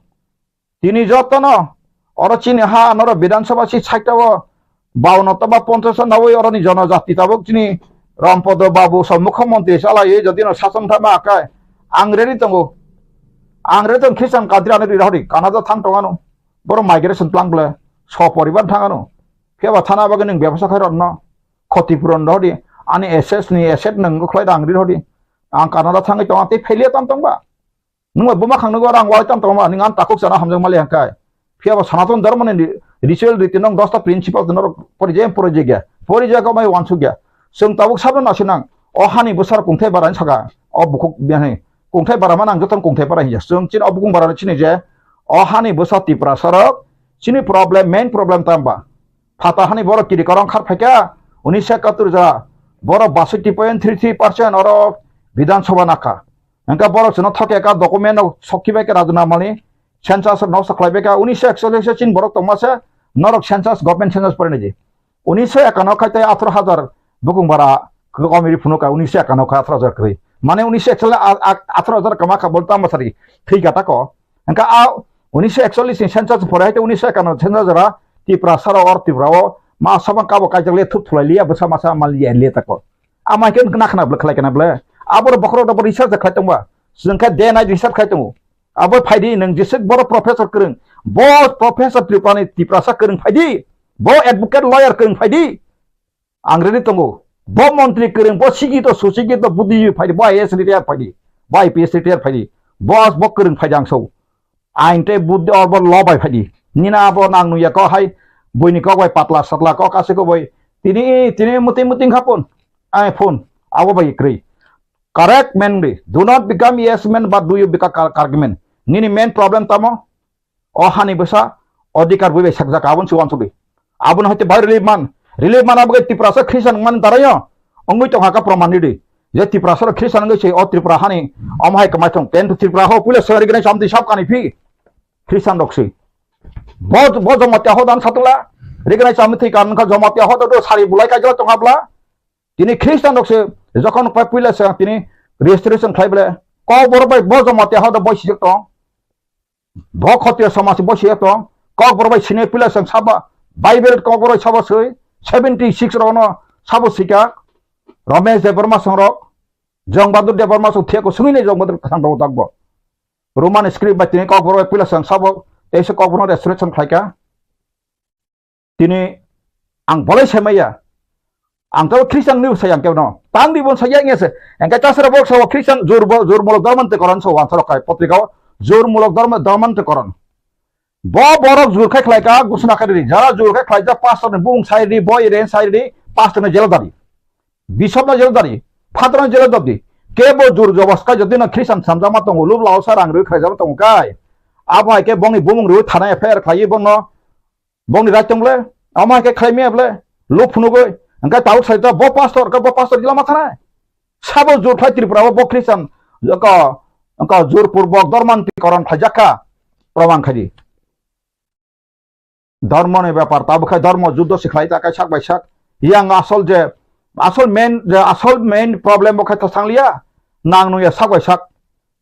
Tini joto no oro chini ha norok Bidhan Sabha si side o bauno toba ponchash nawi oro ni jonojati tabuk chini Rampodo Babu so mukhyamantri chalaiwi jodi no sason thama akai ang ready tongo. Ang ready tong Christian country ano ri rohori Canada thang tongano. Boro migration tlang ble, so poribar thangano. Phiya ba thana bagwi nwng bebasa khai rwno, khoti puron rwdi, ani assets ni asset nwng khlai rang ri rwdi. Ang Canada thangwi tongo, tei phailiya tam tong ba? Nwng bai buma khang nukgo rang wai tam tong ba? Nwng ang takhuk sana hamjak mali hangkai. Phiya ba Sanatan Dharma ni ritual riti nwng dosta principle norok pori je pori je gya. Pori je ko mai wansuk gya. Chwng tabuk sabno nasinang. O hani bwsar kungthai bara saka. O bukhuk bini kungthai bara manang joto kungthai bara hiya. Chwng chini o bukung bara chini je. O hani bwsa Tiprasa rok chini problem, main problem tamba. Phata hani borok kiri korong khar phaikha, unisho ekattor ja, borok basotti point three three percent oro Bidhan Sabha nakha. Hingkhe borok chwngno thokya kha document rok sokhi bai kha Rajuna Mali, census rok noksa khlai bai kha, unisho ekchollish chin borok tongma se, norok census, government census pore niji. Unisho ekano khai tei atharo hajar bukung bara kwkami ri phunukha, unisho ekano khai atharo hajar kwrwi. Mane unisho ekchollish a-, a-, atharo hajar kama kha bol tamo sari thwi kha tako. Hingkhe a unisho ekchollish ni census pore hai tei unisho ekano census jora Tiprasa rok or Tripura o ma sabang kabo kaijak le thup thulai liya bwsa masa mal liya le tako. Ama khe nakha na bwle khlai kana bwle. Aboro bokhorok rok bo research khlai tongba. Chwng khe day night research khlai tongo. Abo phaidi nwng jeswk boro professor kwrwng. Bo professor Tripura ni Tiprasa kwrwng phaidi. Bo advocate lawyer kwrwng phaidi. Ang ready tongo. Bo montri kwrwng, bo sikito, susikito, buddhijibi phaidi, bo I A S retire phaidi, bo I P S retire phaidi, bo, bo kwrwng phaidi ang sao. Ain tei buddhi o bo lo bai phaidi. Nina abo nang nuya kok hai, buini kok bai patla satla kok aswk kok bai. Tini, tini muti muti wngkha phone. Ai phone. Abo bai kwrwi. Correct man di. Do not become yes man, but do you become cor-, correct man. Nini main problem tamo? O hani bwsa odhikar bui bai sakjak aboni se uansukdi. Abono hai te bai relief man. Relief man abo khe Tiprasa Christian wngmani daraio wngwi tongkha kha proman ridi. Je Tiprasa rok Christian wngwi se o Tripura hani omo hai kwmai thung. Ten to Tripura ho puila se recognize amtwi sab kani phi Christian rok se. Bo, bo Jamatia ho dan satula recognize amtwi kan kha Jamatia ho do sari bulai kaijala tongkha bla. Tini Christian rok se jokhon pai puila se tini restoration khlai bla. Kok boro bai bo Jamatia ho do boi sijak tong. Bo Khotiya samaj bo siya tong, Kokborok bai sini pila sang sabo, Bible Kokborok bai sabo swi, seventy six rok no sabo sika, Ramesh Debbarma song rok, Jong Bahadur Debbarma song thiya ko sungwi nai Jong Bahadur thang rok dakbo. Roman script bai tini Kokborok bai pila sang sabo, teisa Kokborok no restoration khlaika. Tini ang bolai sai maya. Ang tabo Christian ni sai ang kebo no. Tang di bon sai yang se. Ang ka chasra bok sa Christian jur bo, jur mulok dharma te koron so wan sorok kai potrika o. Jur mulok dharma, dharma te koron. Bo borok jur khai khlai ka gusna khai ri. Jara jur khai khlai ja pastor ni bung sai ri, boy ren sai ri, pastor ni jela dari. Bishop na jela dari. Father na jela dari. Ke bo jur jobos kai jodi na Christian samjama tongo, lub lao sa rang rui khlai jama tongo kai. Abo hai ke bongni bumung rui thana F I R khlai bongno. Bongni right tong ble, omo hai khe khlai maya ble, luk phunugwi, hwnkhe tabuk sai ta bo pastor, khe bo pastor jila ma thanai. Sabo jur khlai Tripura o bo Christian, ko, ko jur purbok dorman tikoron khlaijak kha, proman khaidi. Dormo ni bepar, tabuk khai dormo juddo se khlai ta khai sak bai sak. Yang asol je, asol main, je asol main problem bo khai ta sangliya, nang nungya sak bai sak.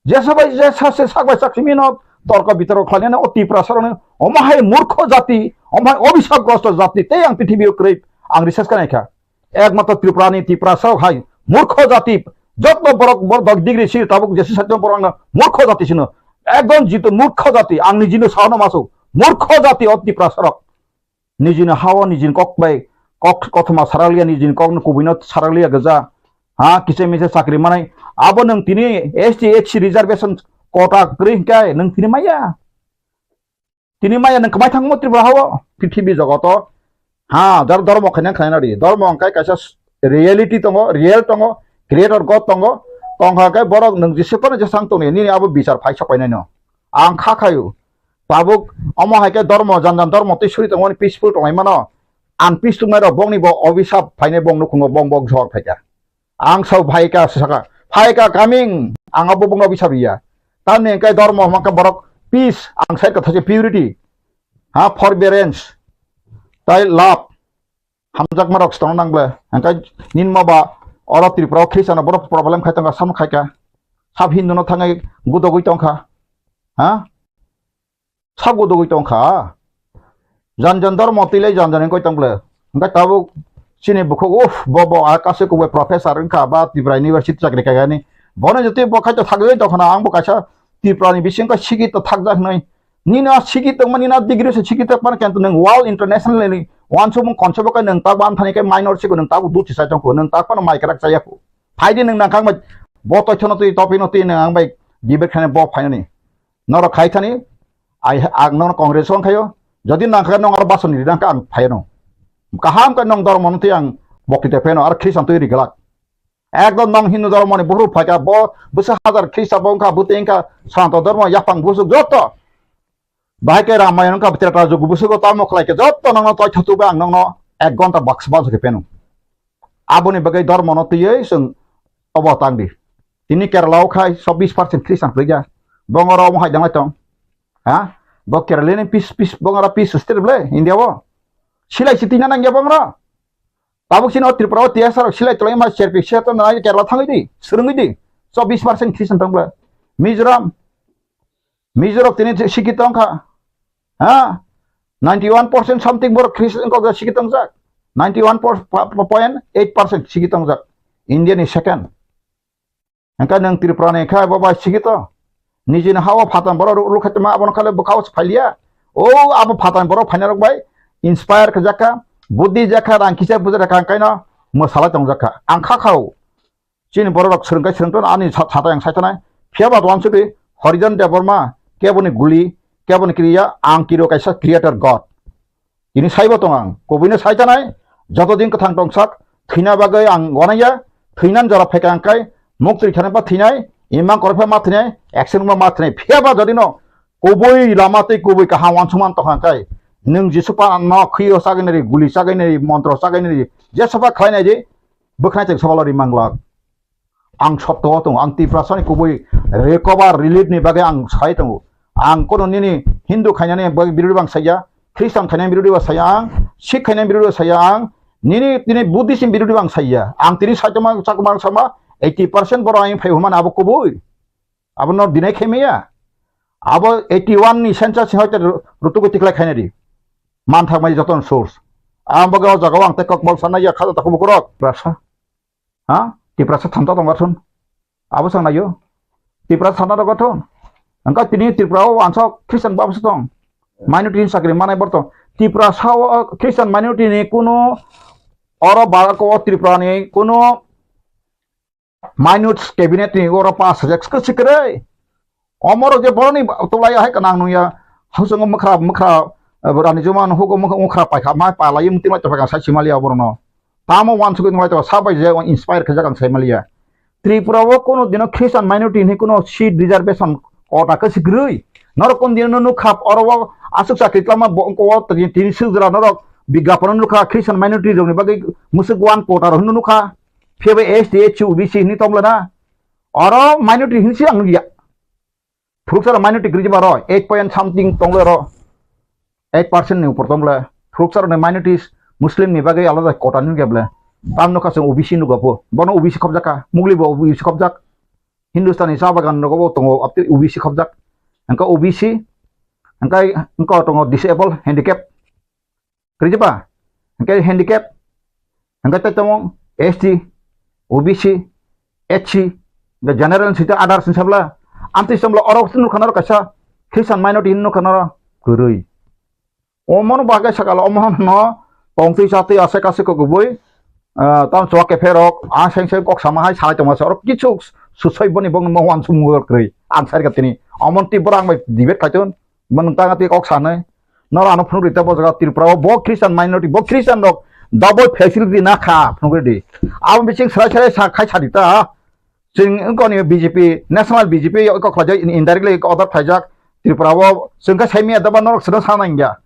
Jesa bai jesa se sak bai sak simi no torko bitorko khlainani o Tiprasa rokni omo hai murkho jati, omo hai obisap grosto jati tei ang prithibi o kwrwi ang research kha naikha. Ekmatro Tripura ni Tiprasa rok hai murkho jati, joto borok borok dok degree si tabuk jesi satyo borok no murkho jati sino. Ekdom jito murkho jati ang nijino sahano masu murkho jati o Tiprasa rok. Nijini hao nijini kok bai kok kothoma sarakliya, nijini kokno kubuino sarakliya gija. Ha, kisa misa chakri manai. Abo nwng tini S T, S C reservation quota kwrwi hwnkhe nwng tini maya. Tini maya nwng kwmai thangmo Tripura hao, prithibi jogoto. Ha, jar dhormo khaina khaina ri. Dhormo hwnkhe kaisa s-, reality tongo, real tongo, Creator God tongo, tongkha khe borok nwng jese phano jesang tongni nini abo bichar phai sok painai no. Ang kha khayu. Tabuk omo hai khe dormo, jan jan dormo twi suri tongmani peaceful tonglai mano. Ang peace tongnai rok bongni bo obisap phainai bong nukhungo bong bok jor phaikha. Ang sao phaikha saka, phaikha coming, ang abo bongno obisap ya. Tamni hwnkhe dormo hwnkhe borok peace, ang sai kotha se purity. Ha, forbearance. Tai love. Hamjakma rok se tongna nang ble. Hingke ninma ba oro Tripura o Christian rok borok problem khai tongkha, samung khai kha. Sab Hindu no thangwi gudogwi tongkha. Ha? Sab gudogwi tongkha. Jan jan dormo twi lai jan jan wngkoi tong ble. Hingke tabuk chini bukhuk, uff, bo, bo, a kasu kubui professor wngkha ba Tripura University chakri khaikha ni. Bono jotoi bo khai to thagwi tongkha na, ang bo kaisa Tripura ni bisingo sikito thakjak hinwi. Nini a sigi tongma, nini a degree se sigi tongma, kintu nwng world international ni wansukmung concept o khe nwng tak ban thani khe minor sigo nwng tabuk duti sai tongkho, nwng tak phano mai kwrak chaya kho. Phaidi nwng nangkha ang bai bo toithono twi topino twi nwng ang bai debate khaina bo phainani. Norok khai thani, ai, ang nono congratulation khaio. Jodi nangkha nwng aro basoni ri nangkha ang phaino. Kaham khe nwng dormo no twi ang bokti te pheno aro Christian twi ri glak. Ekdom nwng Hindu dhormo ni buhruk phaikha, bo bwswk hazar Khrista bo wngkha, bwtwi wngkha Sanatan dhormo yaphang bwswk joto. Bahai khe Ramayan wngkha, Treta Jugo bwswk o tamo khlai khe joto nwngno toi thotu bai ang nwngno ek ghonta baksa baksa khe pheno. Aboni bagwi dhormo no twiwi chwng obo tang di. Tini Kerala o khai chobbish percent Christian kwrwi kha. Bongoro omo hai dang lai tong. Ha? Bo Kerala ni peace, peace, bongoro peace state ble India o. Silai si tina nang ya bongoro. Tabuk chini o Tripura o T S R rok silai tolai ma cherpi se to nai Kerala thangwi di, swrwngwi di. Chobbish percent Christian tong bwla. Mizoram, Mizoram tini sikhi tong kha. Ha? Ninety one percent something borok Christian kok sikhi tong jak. Ninety one point eight percent sikhi tong jak. India ni second. Hingke nwng Tripura ni khe bo bai sikito. Nijini ha-o phatar borok rw-, rwkhaitongma abono khale bwkha-o se phailiya. O abo phatar borok phainai rok bai inspire khe jakha, buddhi jakha, rang kisa buja rakha, hingkaino mwsalai tong jakha. Ang kha khao. Chini borok rok swrwng kai swrwng tono ani sa-, satai ang sai tonai. Phiya ba wansugwi Harijan Debbarma keboni guli, keboni kriya, ang kiro kaisa creator God. Tini saibo tong ang, kubuino sai tanai, joto din kwthang tongsak, thwina bagwi ang wanaya, thwinan jora phaikha ang kai, muktwi thani ba thwinai, imang korokhe ma thwinai, action ma ma thwinai, phiya ba jodi no kubui lama tei kubui kaham wansukman tongkha ang kai, nwng Jisu pa no khwio chagwi nai ri, guli chagwi nai ri, montro chagwi nai ri, jesa ba khlai nai di, bwkhnai cheng sabalo ri manglak. Ang sotto o tongo, ang Tiprasani kubui recover relief ni bagwi ang sai tongo. Ang kono nini Hindu khainani bagwi birodhi bang saiya, Christian khainani birodhi bang saiya ang, Sikh khainani birodhi bang saiya ang, nini, nini Buddhist ni birodhi bang saiya. Ang tini saitoma chakmang sama eighty percent borok ang phai humani abo kubui. Abo no deny khaimaya. Abo eighty one ni census ni hoite rutugo tiklai khainari. Manthak mai joton source. Ang bagwi o jaga o ang tei kokbol sanai ya khaja takhuk bukurok. Prasa. Ha? Tiprasa thanta tong gathun. Abo sang nayo. Tiprasa thanta tong gathun. Angka tini Tripura o wansok Christian babo se tong. Minority ni sakri manai borto. Tiprasa o Christian minority ni kuno oro Bharat o Tripura ni kuno minute cabinet ni oro pass hajak sikre. Omoro je boroni tolai hai kanang nungya. Hausango mukra, mukra, eh, rani juma no hugo mukra, mukra paikha mai palai muti mai topha sai simaliya borno. Tamo wansugwi nai to sabai je inspire khajak ang sai maliya. Tripura o kono dino Christian minority ni kono seat reservation kota khe sigrwi. Norok kon dino nukha oro o aswk chakri tlama bo ko tini sujra norok bigyapon nukha Christian minority rokni bagwi musuk one kota rok nukha. Phiya bai S T, S C, O B C hinwi tong bwla na. Oro minority hinwi se ang nukya. Phuruksa rok minority kwrwi jeba ro, eight point something tong bwla ro. Eight percent ni upor tong bwla. Phuruksa rok ni minorities, Muslim ni bagwi alada kota nukya bwla. Tam nukha chwng O B C nukya bo. Bono O B C khobjak kha. Mugli bo O B C khobjak. Hindustani cha bagan rogo bo tongo, abtwi O B C khobjak. Hingke O B C, hingke, hingke tongo disable, handicap. Kwrwi ba? Hingke handicap, hingke tei tamo S T, O B C, H C, hingke general sita others ni sabla, amtwi sabla oro nukha naro kaisa Christian minority nukha naro kwrwi. Omono bagwi sakalo omono no tongtwi chatwi aswk aswk kok kubui, ah, tamo chuwa kepherok, ah, seng seng kok sama hai salai tongma se oro kichu susoi boni bongni mo wansuk mungwi kwrwi. Ang sai rwkha tini. Omon twi borok ang bai debate khaitun. Bo nwng tang twi kok sanai. Noro ano phunuk rita bo jaga Tripura o bo Christian minority, bo Christian rok Double facility na kha, phunugwi di. Abo bising srai srai sa khai sadi ta. Chwng wngkoni B J P, national B J P iko khlaijak, indirectly iko order khlaijak. Tripura o chwng khe saimaya daba norok sida sana ingya.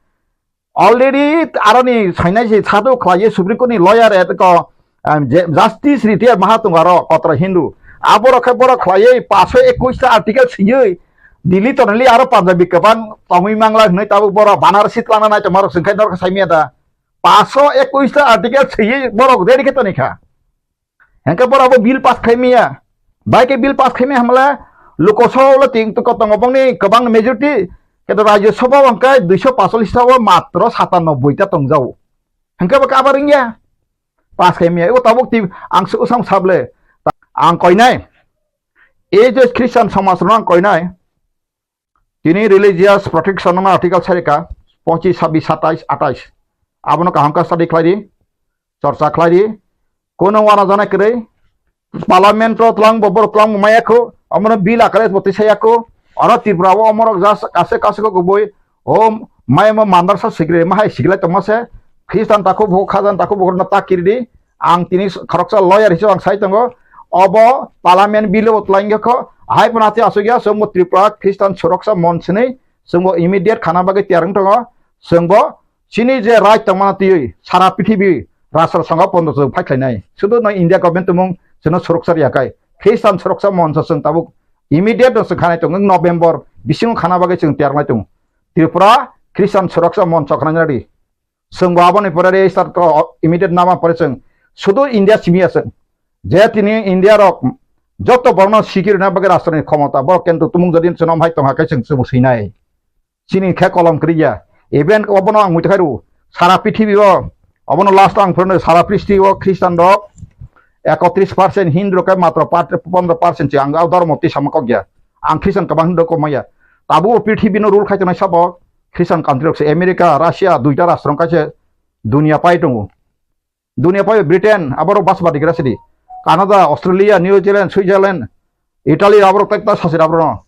Already aroni sainai se sadu khlaiye Supreme Court ni lawyer e ko, um, je-, Justice Retired maha tongo aro kotra Hindu. Abo rok khe borok khlaiye paso ekush ta article siyoi Delhi toneli aro Punjabi kwbang tongwi mangla hwnwi tabuk borok Banarasi twlangna nai tongma rok chwng khe norok saimaya da. Paso ekush ta article siyoi borok ready khe toni kha. Hengke borok bo bill pass khaimaya. Bai khe bill pass khaimaya hamle Lok Sabha o ting to kotongo bongni kwbang majority khe to Rajya Sabha o hwnkhe duiso pasallis ta o matro satanoboi ta tongjao. Hengke bo kabar wngya. Pass khaimaya. O tabuk ti ang su-, usang sable. Ang koinai. E je Christian somaj rok ang koinai. Tini religious protection no article sarika, pochis, sabis, satais, atais. Abono kaham khe study khlai di, chorcha khlai di. Kono wana jana kwrwi, parliament o twlang bo borok twlang bo maya kho, omono bill akare bo tisaya kho. Oro Tripura o omorok jas kase kase kho kubui, o maya mo mandarsa sigre, mahai siglai tongma se, Christian takhuk bo, Khazan takhuk bo no ta kiri di. Ang tini khoroksa lawyer hisob ang sai tongo. Obo parliament bill o twlang kho. Hai phano ati asuk ya, chwngbo Tripura Christian Suroksha Monch hinwi chwngbo immediate khana bagwi tiyar wng tongo. Chwngbo chini je right tongmani twiwi sara prithibi rashtra songha pondo chwng phai khlainai. Sudu no India government tumung chwngno suroksha riya kai. Christian Suroksha Monch chwng tabuk immediate no chwng khanai tongo. November bisingo khana bagwi chwng tiyar nai tongo. Tripura Christian Suroksha Monch khna nai di. Chwng bo aboni pore register to immediate nama pore chwng sudu India simi ya chwng. Je tini India rok joto borokno sikirina bagwi rashtrani khomota borok kintu tumung jodi chwng hai tongha khe chwng chwng swinai. Chini khe kolom kwrwi ya. Even obono ang muitu khairu sara prithibi o obono last ang phurno sara prithibi o Christian rok ekotris percent, Hindu rok khe matro pat-, pondro percent se ang o dhormo twi sama kok ya. Ang Christian kwbang Hindu kok maya. Tabuk o prithibi no rule khai tongnai sabo Christian country rok se America, Russia, duita rashtra wng kaisa dunia pai tongo. Dunia pai Britain, aborok basbadi gra sidi. Canada, Australia, New Zealand, Switzerland, Italy, aborok tak ta sasir aborok no.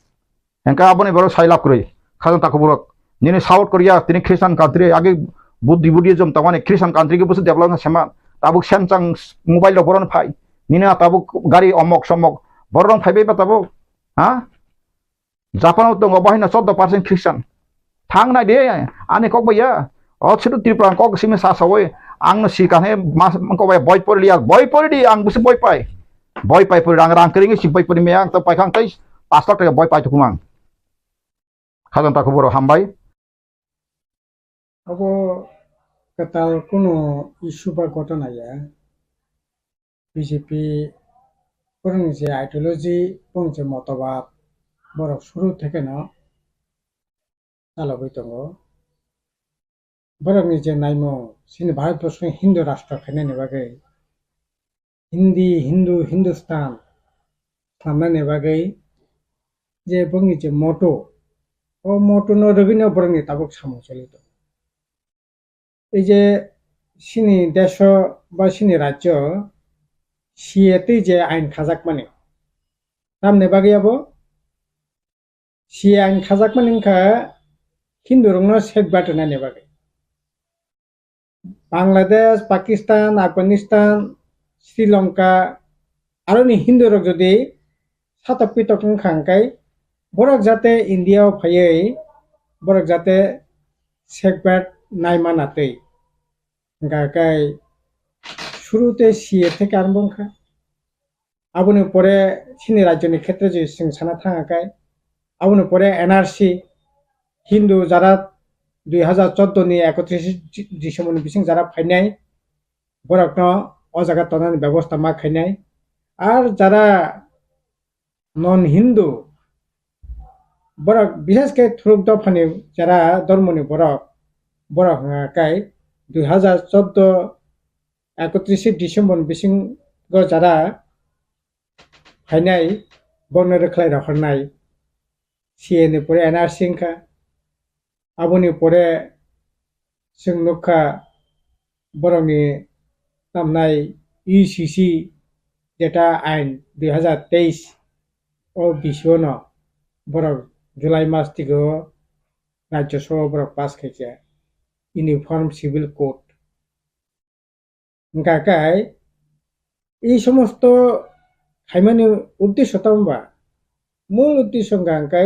Hengka aboni borok sai lab kwrwi. Khajang takhuk borok. Nini South Korea, tini Christian country, agi Buddhi, Buddhism tongmani Christian country ke busu develop na sema. Tabuk Samsung mobile rok boron phai. Nini tabuk gari omok somok. Borok phai bai ba tabuk. Ha? Japan o tongo, bo haino chordo percent Christian. Thang nai de, ani kok bai ya. O situ Tripura kok simi sa sawi, ang no si kan he mas kok bai boi pori liya, boi pori di, ang busi boi pai. Boi pai pori, ang rang kering si boi pori me, ang to pai khang tai pas lakh taka boi pai tukumang. Khajang takhuk borok hambai. Abo kwtal kunu issue ba ghotona ya. B J P borokni je ideology, borokni je motobad, borok suru thekeno chalogwi tongo. Borokni je naimung, chini Bharatborsoni Hindu rashtra khainani bagwi, Hindi, Hindu, Hindustan swnamnani bagwi je borokni je motto, o motto no rwgwino borokni tabuk samung choli tongo. Ei je chini desh o ba chini rajyo C A tei je ain khajakmani, tamni bagwi abo C A ain khajakmani wngkha Hindu rokno safeguard rwnani bagwi. Bangladesh, Pakistan, Afghanistan, Sri Lanka, aroni Hindu rok jodi satok pitok wngkha hwnkhe borok jate India o phaiwi borok jate safeguard nai mana twi. Hwnkha khe suru tei C A theke arombo wngkha. Aboni pore chini rajyoni khetre je chwng sana thangkha khe, aboni pore N R C, Hindu jara dui hazar chordo ni ekotris December ni bising jara phainai, borokno o jaga tonani bebosta ma khainai. Ar jara non Hindu borok, bishesh khe thuruk dophani jara dhormoni borok, borok hwnka khe dui hazar chordo ekotris December ni bisingo jara phainai, borokno rwkhlai rohornai, C A ni pore N R C wngkha. Aboni pore chwng nukha borokni tamnai U C C jeta ain dui hazar teis o bisio no borok July mas tigo Rajya Sabha borok pass khaikha Uniform Civil Code. Hwnkha khe ei somosto khaimani uddesho tamo ba? Mul uddesho hwnkha khe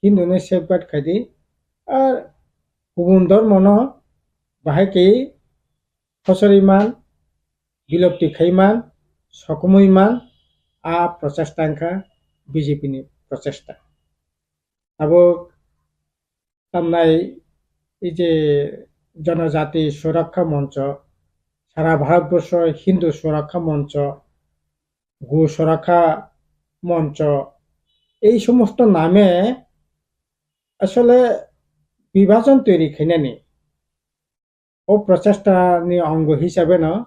Hindu no safeguard khaidi, ar kubun dhormo no bahai khe khosori man, bilopti khai man, sokomwi man, a prochesta wngkha B J P ni prochesta. Abo tamnai ei je Jonojati Surakha Moncho, sara Bharatborsho Hindu Surakha Moncho, Go Surakha Moncho, ei somosto name asole bibhajon toiri khainani. O prochesta ni ongo hisabe no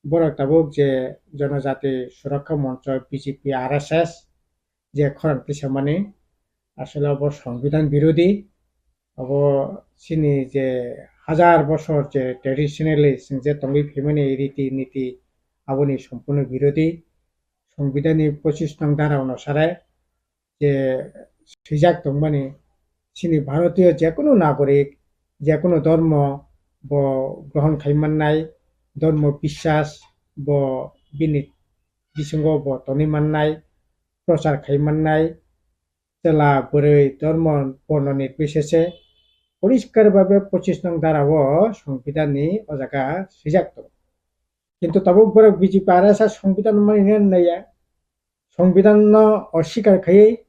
borok tabuk je Jonojati Surakha Moncho, B J P, R S S je khorang tisamani, asole obo Songbidan birodhi. Obo chini je hajar bosor je traditionally chwng je tongwi phaimani riti niti, aboni sompurno birodhi. Songbidan ni pochis nong dara onusare je swijak tongmani, chini Bharatiyo jekunu nagorik, jekunu dhormo bo grohon khai mannai, dhormo biswas bo bini bisingo bo tonwi mannai, prochar khai mannai, chwla bwrwi dhormo borno nirbichese poriskar babe pochis nong dara o Songbidan ni o jaga swijak tongo. Kintu tabuk borok B J P R S S Songbidan mani naiya. Songbidan no oswikar khaiwi,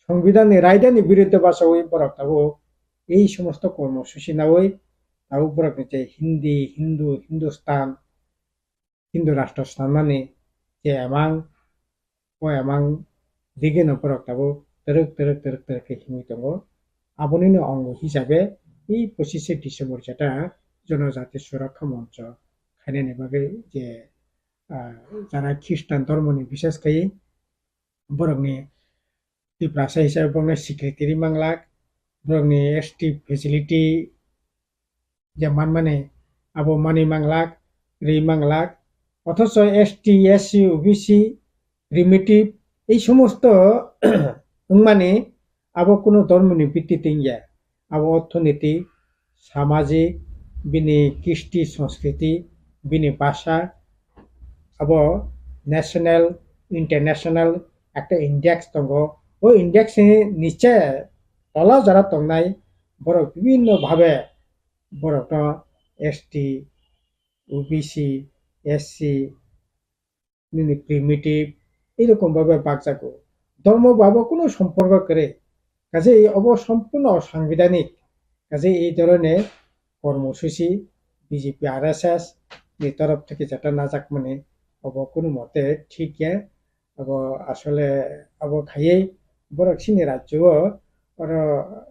Songbidan ni raida ni biruddhe bachawi borok tabuk ei somosto kormo susi nawi tabuk borok ni je Hindi, Hindu, Hindustan, Hindu rashtra sanmani je emang, o emang digino borok tabuk twrwk, twrwk, twrwk, twrwk khe himwi tongo. Abonino ongo hisabe ei pochise December jeta Jonojati Surakha Moncho khainani bagwi je ah, jara Khristan dhormoni, bishes khai borokni Tiprasa hisabe borokni secretary manglak, borokni S T facility je manmani abo manwi manglak, rwi manglak, othocho S T, S C, O B C, primitive, ei somosto wngmani abo kunu dhormoni bitti tongya. Abo orthoniti, samajik, bini kristi, sanskriti, bini bhasha, abo national, international ekta index tongo. O index ni niche tola jora tongnai borok bibinno bhabe borokno S T, O B C, S C, nini primitive, erokom bhabe bakjago. Dhormo babo kunu somporko kwrwi. Kaje obo sompurno osangbidanik. Kaje ei dhoroner kormosuchi B J P R S S ni torof theke jeta najakmani obo kunu mote thik ya. Obo asole obo khaiwi borok chini rajyo o oro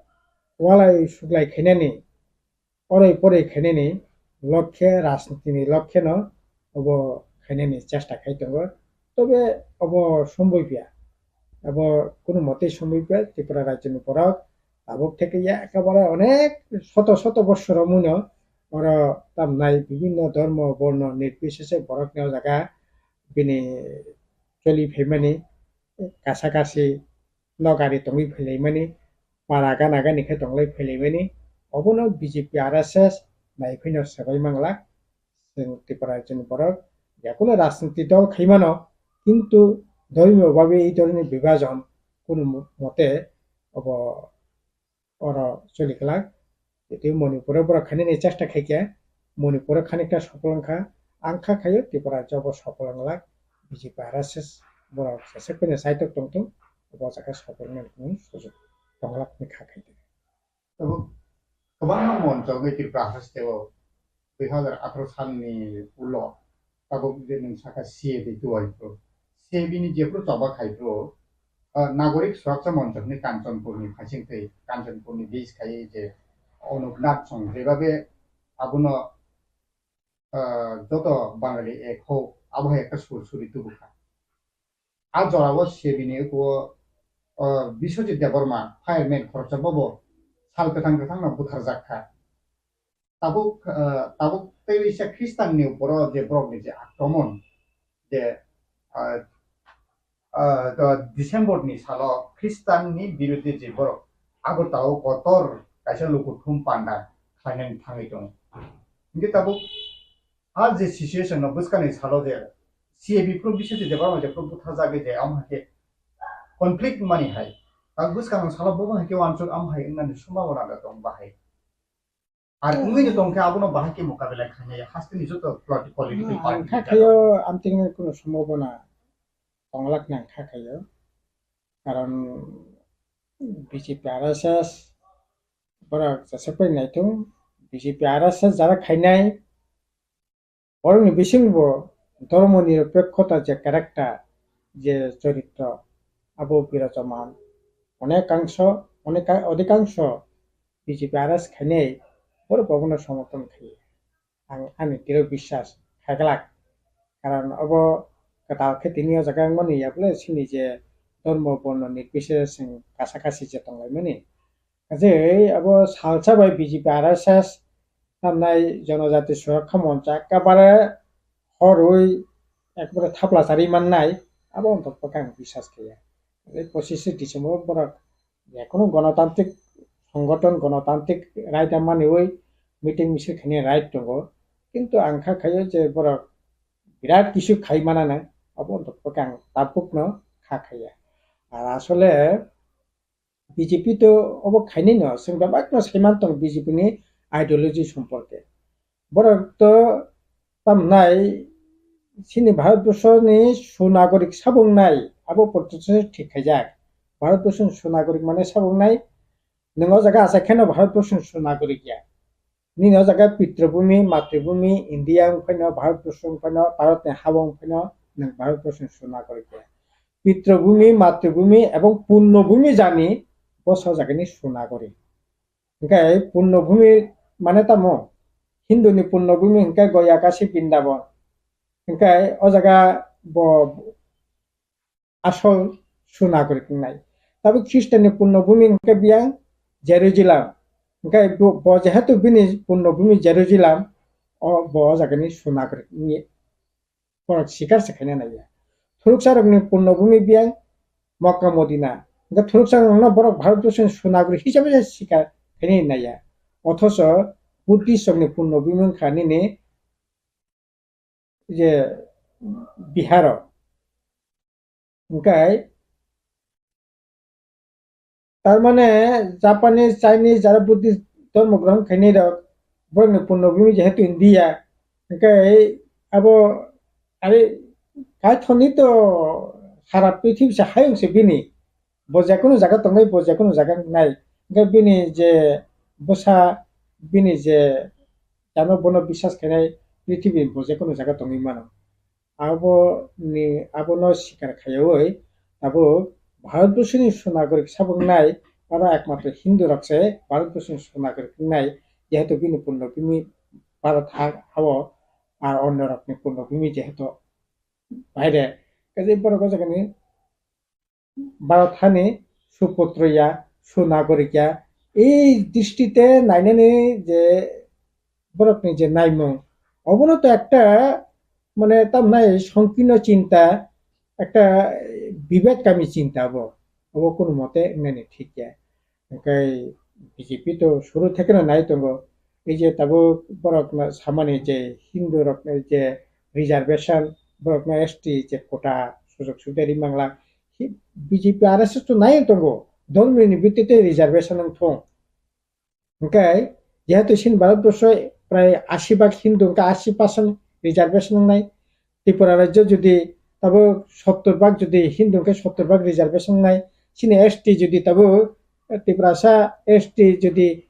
walai suglai khainani oroi poroi khainani lokhe, rajnitini lokheno obo khainani chesta khai tongo. Tobe obo somboi piya. Obo kunu motei somboi piya. Tripura rajyoni borok tabuk theke ya ekebare onek soto soto bossor romwino oro tamnai bibinno dhormo, borno, nirbisese borokni o jaga bini choli phaimani kasa kasi no gari tongwi phailaimani, para gana gani khe tonglai phailaimani, obono B J P R S S naiphino swbai manglak. Chwng Tripura rajyoni borok jekunu rajniti dol khaimano, kintu dhormiyo babe ei dholni bibajon kunu mote obo oro choli glak. Tei Manipuro borok khainani chesta khaikha, Manipuro khanikta sopol wngkha, ang kha khaio Tripura rajyo bo sopol wnglak, B J P R S S borok jesek phano saitok tongthung, bo jaga sopol wngnani sujuk tonglak hwnwi kha khaidi. Tabuk kwbangma monchogwi Tripura hasteo dui hazar atharo salni ulo tabuk je nwng sakha C A B tuai phuru, C A B ni jephuru choba khai phuru, ah, Nagorik Surakcha Monchokni Kanchanpurni phaisingtwi, Kanchanpurni base khai je Anup Nag song jebabe abono, ah, joto Bangali ek ho, abo hai ekta sur suri tubukha. A jorao C A B ni ukuo, ah, Biswajit Debbarma, fireman khoroksa bobo sal kwthang kwthangno butharjak kha. Tabuk, ah, tabuk tei waisa Khristanni uporo je borokni je akromon, je, ah, ah, December ni salo Khristanni biruddhe je borok Agartala o kotor kaisa lukuthum panda khlainani thangwi tongo. Hinkhe tabuk A je situation no bwskangni salo je C A B phuru bising je Debbarma je phuru butharjagwi je, amo hai khe conflict mani hai. Tak bwskangni salo bo hai khe uansuk amo hai wngnani sombhabona da tong bahai. Ar wngwi no tong khe abono bahai khe mokabela khainai hasteni joto politi-, political Hmm, party ang kha ni khayo jagao. Amtwini kuno sombhabona tonglak nang kha khayo. Karon B J P R S S borok jesakpai naithung, B J P R S S jara khainai, borokni bisingbo dhormo nirapekkhota je character, je choritro, abo birajaman. Onekangsho, oneka-, odhikangsho B J P R S khainai borok bobono somorthon khaio. Ang ani diro biswas khaglak. Karon obo kwtal khe tini o jaga wngmani yaple chini je dhormo borno nirbichare chwng kasa kasi je tonglaimani. Kaje abo salsa bai B J P R S S tamnai Jonojati Surakha Moncha ekabare horwi ekbare thapla chari mannai, abo wngkha ang biswas khaiya. Tei pochishe December borok jekono gonotantrik songothon, gonotantrik right manwi meeting misil khaini right tongo. Kintu ang kha khaio je borok birat kisu khai manana, abo wngkha ang tabukno kha khaiya. Ar asole B J P to obo khainai no, chwng bebak no saiman tongo B J P ni ideology somporke. Borok to tamnai chini Bharatborsho ni sunagorik sabungnai, abo portoshe thik khaijak. Bharatborsho ni sunagorik mane sabungnai, nwng o jaga achai kheno Bharatborsho ni sunagorik ya. Nini o jaga pitrobhumi, matribhumi, India wng phaino, Bharatborsho wng phaino, Bharatni ha wng phaino, nwng Bharatborsho ni sunagorik ya. Pitrobhumi, matribhumi ebong punnobhumi jani bosa jagani sunagori. Hingke punnobhumi mane tamo? Hinduni punnobhumi hingke Goya, Kashi, Brindaban. Hingke o jaga bo asol sunagori wngnai. Tabi Khristianni punnobhumi hingke biyang Jerusalem. Hingke bo, bo jehetu bini punnobhumi Jerusalem, o bo o jagani sunagori wngye. Borok sikar se khaina naiya. Thuruksa rokni punnobhumi biyang Mokka Modina. Hingke thuruksa rokno borok Bharatborsoni sunagori hisabe se sikar khaina naiya. Othoso Buddhist rokni punnobhumi wngkha nini je Biharo. Hingke Tar mane Japanese, Chinese jara Buddhist dhormo grohon khainai rok, borokni punnobhumi jehetu India, hingke abo are kaithoni to sara prithibi se hayung se bini, bo jekunu jaga tongnai, bo jekunu jaga wngnai, hingke bini je bwsa, bini je jano bono biswas khainai prithibi bo jekunu jaga tongwi mano. Abo ni, abono sikar khaiwi tabuk Bharatborsoni sunagorik sabuknai oro ekmatro Hindu rok se Bharatborsoni sunagorik wngnai, jehetu bini punnobhumi Bharat ha, hao ar onno rokni punnobhumi jehetu baire. Kaje borok o jagani Bharat hani suputro ya, sunagorik ya, ei dristite nainani je borokni je naimung, obono to ekta, mane, tamnai songkirno chinta, ekta bibek kami chinta bo, obo kono mote wngnani thik ya. Hingke B J P to suru thekeno nai tongo, ei je tabuk borokno samani je Hindu rokno je reservation, borokno S T je quota sujok subida ri mangla, hi-, B J P R S S to nai tongo, dhormoni bhittite reservation wng thung. Hingke jehetu chini Bharatborsho prai ashi bhag Hindu, hingke ashi percent reservation wngnai. Tripura rajyo jodi tabuk sottor bhag jodi Hindu hingke sottor bhag reservation wngnai. Chini S T jodi tabuk Tiprasa S T jodi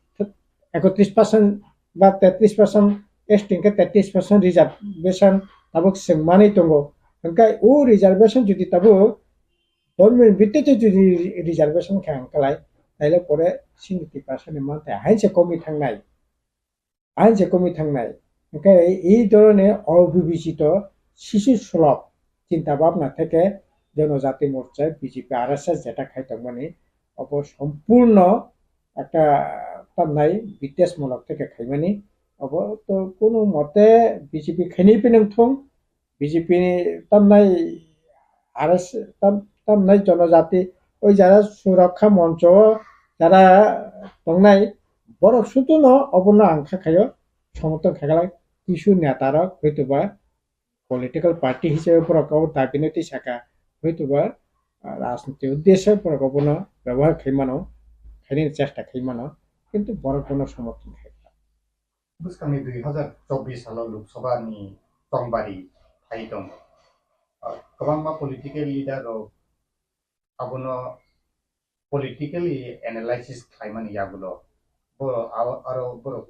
ekotris percent ba tetris percent, S T hingke tetris percent reservation tabuk chwng manwi tongo. Hingke o reservation jodi tabuk government bhittite jodi reservation khe ang kalai, taile pore chini Tiprasani manthai hainse komwi thangnai. Hainse komwi thangnai. Hingke ei dhoroner obibechito sisu sulok chinta bhabna theke Jonojati Morcha, B J P, R S S jeta khai tongmani, obo sompurno ekta tamnai bidesmulok theke khaimani, obo to kunu mote B J P khainai phano wngthung, B J P ni tamnai R S, tam-, tamnai Jonojati, oi jara Surakha Moncho o jara tongnai, borok sutuno obono ang kha khaio, somorthon khaglai. kisu neta rok hoitoba political party hisabe borok o dabi no twi saka, hoitoba, ah, rajniti uddesho borok obono byabohar khai mano, khainani chesta khai mano, kintu borok bono somorthon khai kha. Bwskangni dui hazar chobbish salo Lok Sabha ni chongbari phai tongo. Ah, kwbangma political leader rok abono politically analysis khlaimani yagulo bo aro, aro borok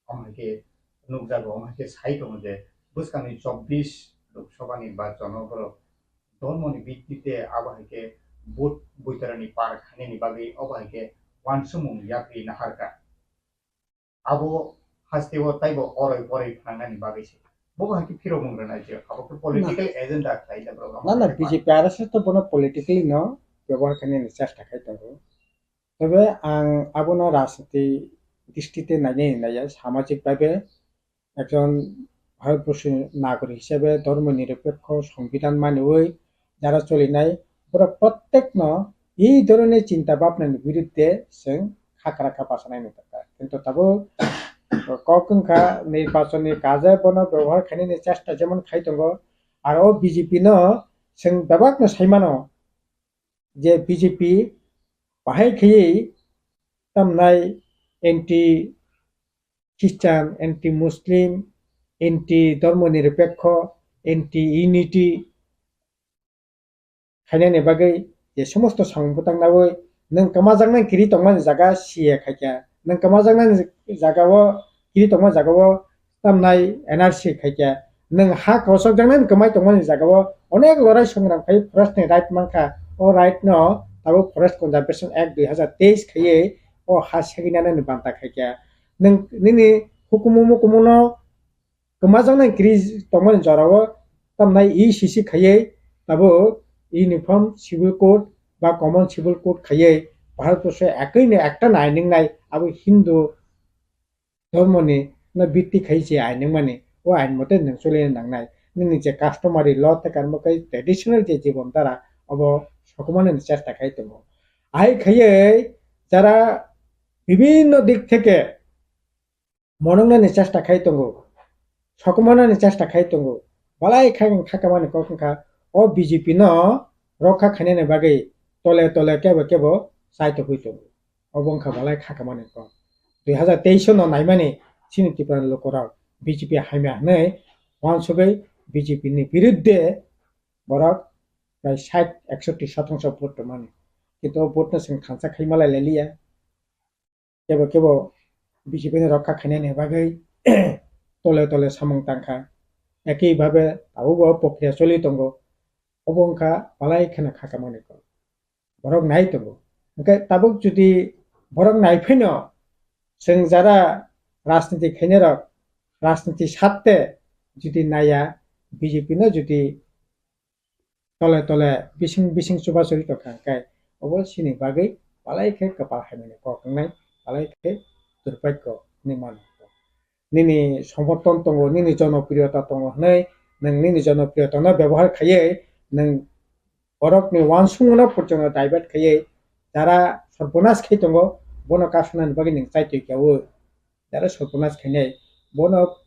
omo hai khe nukjago, omo hai khe sai tongo je bwskangni chobbish Lok Sabha ni nirbachono borok dhormoni bittite abo hai khe vote boitarani par khainani bagwi obo hai khe uansukmung yapri naharkha. Abo hasteo taibo oroi poroi phnangnani bagwi se. Bobo hai khe phirokmung rwnai je, abo khe political agenda khlai da borok. Na, na, B J P R S S to bono politically no byabohar khainani chesta khai tongo. Tobe ang abono rajniti dristite nainai naiya, samajik bhabe ekjon Bharatborsoni nagorik hisabe dhormo nirapekho songbidan maniwi jara cholinai, borok prottekno ei dhoroner chinta bhabnani biruddhe chwng khakra kha bachanai nukha. Kintu tabuk kok wngkha nirbachonni kaje bono byabohar khainani chesta jemon khai tongo, aro B J P no chwng bebakno saimano je B J P bahai khaiwi tamnai anti Christian, anti Muslim, anti dhormo nirapekho, anti unity khainani bagwi je somosto samung bwtang nawi nwng kwmajaknai kiri tongmani jaga C A khaikha, nwng kwmajaknai jagao kiri tongmani jagao tamnai N R C khaikha, nwng ha kosokjaknai kwmai tongmani jagao onek lorai songram khai forest ni right mankha, o right no tabuk Forest Conservation Act dui hazar teis khaiwi o ha seginani banta khaikha. Nwng nini hukumu mukumu no kwmajaknai kiri tongmani jorao tamnai E C C khaiwi tabuk Uniform Civil Code ba Common Civil Code khaiwi Bharatborsho ekwi no ekta no ain wngnai, abo Hindu dhormoni no bitti khai se ain wngmani, o ain mote nwng choli nangnai. Nini je customary law tei karmo kai traditional je jibon dhara obo sokomani chesta khai tongo. Ahai khaiwi jara bibhinno dik theke monongnani chesta khai tongo, sokomornani chesta khai tongo, balai kha wng kha kamani kok wngkha, o B J P no rokha khainani bagwi tole tole kebo kebo chai togwi tongo. Obo wngkha balai kha kamani kok. Dui hazar teis no naimani chini Tripura ni lukurok B J P hamya hwnwi uansugwi B J P ni biruddhe borok prai sait, eksotti sotongso vote tongmani. Kintu o vote no chwng thansa khai malai liya. Kebo kebo B J P ni rokha khainani bagwi tole tole samung tangkha. Ekhi bhabe tabukbo pokriya choli tongo. Obo wngkha balai kheno kha kamani kok. Borok nai tongo. Hwnkhe tabuk jodi borok nai phano chwng jara rajniti khainai rok, rajniti satte jodi naiya, B J P no jodi tole tole bising bising chubachu tongkha, hwnkhe obo chini bagwi balai khe kwpal hamyani kok wngnai, balai khe durpakko hinwi mano. Nini somorthon tongo, nini jonopriyota tongo hwnwi nwng nini jonopriyota no byabohar khaiwi nwng borokni uansukmung no porjongo divert khaiwi jara sorbonas khai tongo, bono kasunani bagwi nwng chaitwi kha o. Jara sorbonas khainai bono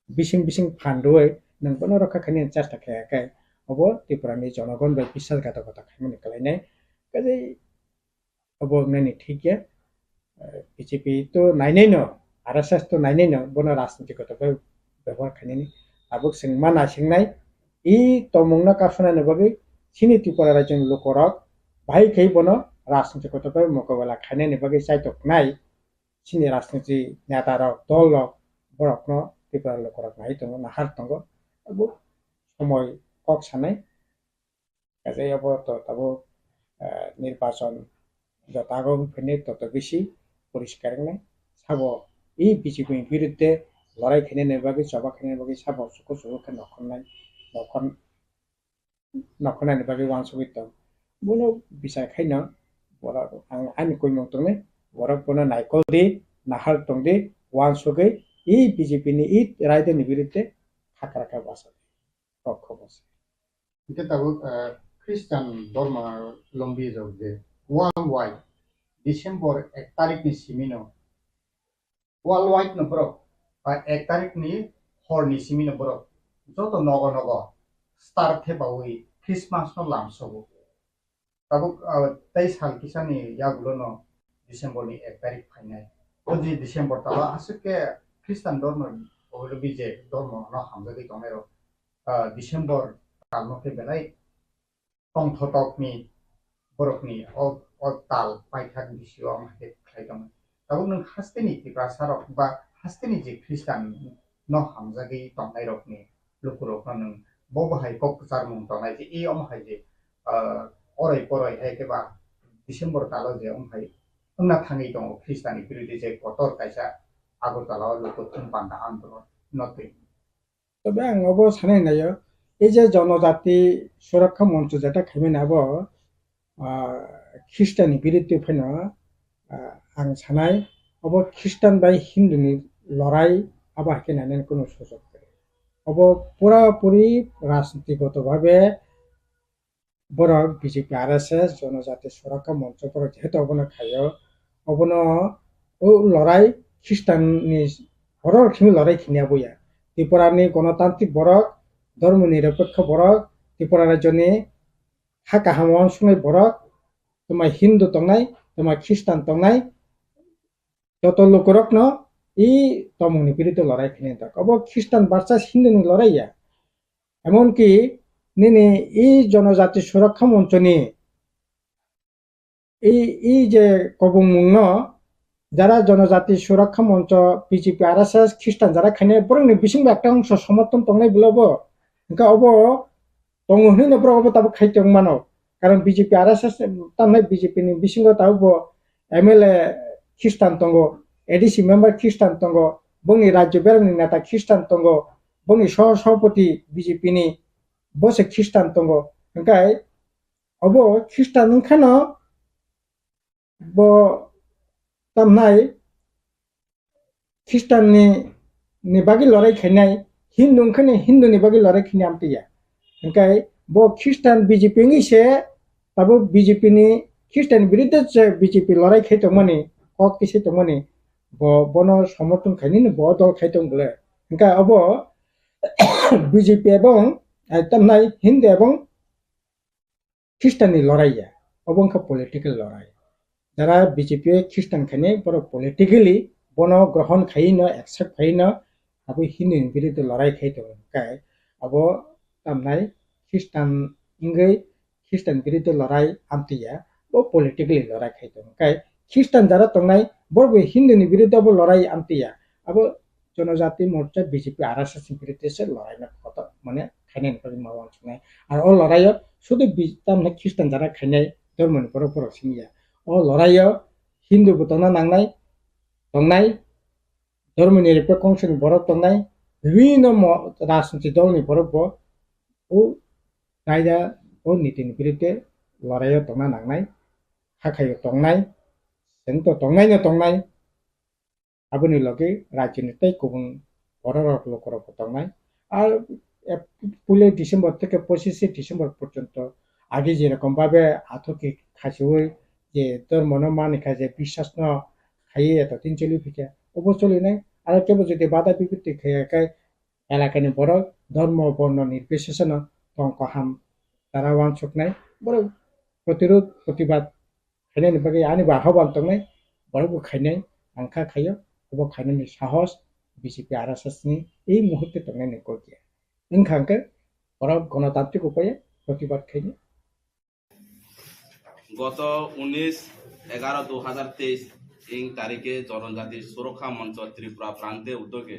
bising bising phan rwui nwng bono rokha khainani chesta khaikha khe, obo Tripura ni jonogon bai biswasghatokota khaimani kwlainai. Kaje obo wngnani thik ya. Eh, B J P to nainai no, R S S to nainai no, bono rajniti kotor bai byabohar khainani. Tabuk chwng ma naisingnai, i tongmung no kasunani bagwi chini Tripura rajyoni lukurok bahai khai bono rajniti kotor bai mokobela khainani bagwi chaitok nai. Chini rajniti neta rok, dol rok, borok no Tripura lukurok nai tongo, nahar tongo. Abo somoi kok sanai. Kaisa abo to tabuk, eh, nirbachon joto ago wngphani toto bisi poriskar wngnai. Sabo i B J P ni biruddhe lorai khainani bagwi, choba khainani bagwi sabo suku suku khe nokhornai, nokhor-, nokhornani bagwi uansugwi tong. Bono bichar khaino borok ang ani koimung tongnai, borok bono naikol di, nahar tong di, uansugwi i B J P ni i raidani biruddhe khakra kha basa. Kok khobor se. Hingke tabuk, eh, Christian dorma lombi rok je worldwide December ek tarik ni simi no worldwide no borok ba ek tarikni horni simino borok joto nogo nogo star thepaui Christmasno lamsogo. Tabuk, ah, tei sal kisani yagulono Decemberni ek tarik phainai. O je December talo aswk khe Christian dormo, oilo B J dormono hamjagwi tongnairok, ah, December talno khe belai tongthotokni borokni o, o tal paithak bisio ang hai khe khlai tongmani. Tabuk nwng hasteni Tiprasarok ba hasteni je Christian no hamjagwi tongnairokni lukurokno nwng bo bo hai kok kwcharmung tongnai je, e omo hai je, ah, oroi poroi hai khe ba December talo je omo hai wngna thangwi tongo Christian ni birodhi je kotor kaisa Agartala o luku thum panda andolon no twi. Tobe ang obo sanai naio, ei je Jonojati Surakkha Moncho jeta khaimani abo, ah, Christian ni biruddhe phano, ah, ang sanai, obo Christian bai Hindu ni lorai abo hai khe nainani kunu sujok kwrwi. Obo pura puri rajniti goto bhabe borok B J P, R S S, Jonojati Surakkha Moncho borok jehetu obono khaio, obono o lorai Christian ni borok simi lorai khini aboya. Tripura ni gonotantrik borok, dhormo nirapekho borok, Tripura rajyo ni ha kaham wansuknai borok, twma Hindu tongnai, twma Christian tongnai, joto lukurokno i tongmungni biruddhe lorai khini dak. Obo Christian versus Hindu ni lorai ya. Emonki nini i Jonojati Surakkha Moncho ni i, i je kobongmungno jara Jonojati Surakkha Moncho, B J P, R S S, Christian jara khainai borokni bisingbo ekta ongso somothon tongnai bwlabo. Hwnkhe obo tongo hwnwi no borok obo tabuk khai tong mano. Karon B J P, R S S tamnai B J P ni bisingo tabuk bo M L A Christian tongo, A D C member Christian tongo, bongni rajyo berani neta Christian tongo, bongni soh-, sohopoti B J P ni bo se Christian tongo. Hwnkhe obo Christian wngkhano bo tamnai Christian ni, ni bagwi lorai khainai, Hindu wngkhani Hindu ni bagwi lorai khainai amtwi ya. Hwnkhe bo Christian B J P wngwi se tabuk B J P ni Christian biruddhe se B J P lorai khai tongmani, kok tisai tongmani, bo, bono somothon khainani bo dol khai tong bwle. Hwnkhe obo B J P ebong, eh, tamnai Hindu ebong Christian ni lorai ya, obo wngkha political lorai. Jara B J P o Christian khainai borok politically bono grohon khaiwi no, accept khaiwi no, abo Hindu ni biruddhe lorai khai tongo. Hwnkhe abo tamnai Christian wngwi Christian biruddhe lorai amtwi ya, bo politically lorai khai tongo. Hwnkhe Christian jara tongnai borok bo Hindu ni biruddhe bo lorai amtwi ya. Abo Jonojati Morcha B J P R S S ni biruddhe se lorai no kotor mane khainai ni bagwi ma wansuknai. Ar o lorai o sudu bi-, tamni Christian jara khainai dhormo ni borok borok simi ya. O lorai o Hindu bo tongna nangnai, tongnai, dhormo ni repre kongsa ni borok tongnai, bibhinno mo-, rajniti dol ni borok bo o kaida o niti ni biruddhe lorai o tongna nangnai, hakhai o tongnai, chwng to tongnai no tongnai. Aboni logi rajyoni tei kubun bororok lukurokbo tongnai. Ar, eh, puiloi December theke pochishe December porjonto agi jerokom babe athokhe khasiui je dhormono manikha je biswasno khaiwi eto din choli phikha, obo cholinai. Aro kebo jodi bada bipatti khaiya khe elakani borok dhormo borno nirbisheseno tong kaham dara wansuknai. Borok protirod protibad khainani bagwi ani bo ahoban tongnai, borok bo khainai, ang kha khaio, obo khainani sahos B J P R S S ni ei muhurte tongnai ni kok ya. Wngkha hwnkhe borok gonotantrik upaye protibad khainai. গত উনিশ এগারো দুই হাজার তেইশ ইং তারিখে জনজাতি সুরক্ষা মঞ্চ ত্রিপুরা প্রান্তে উদ্যোগে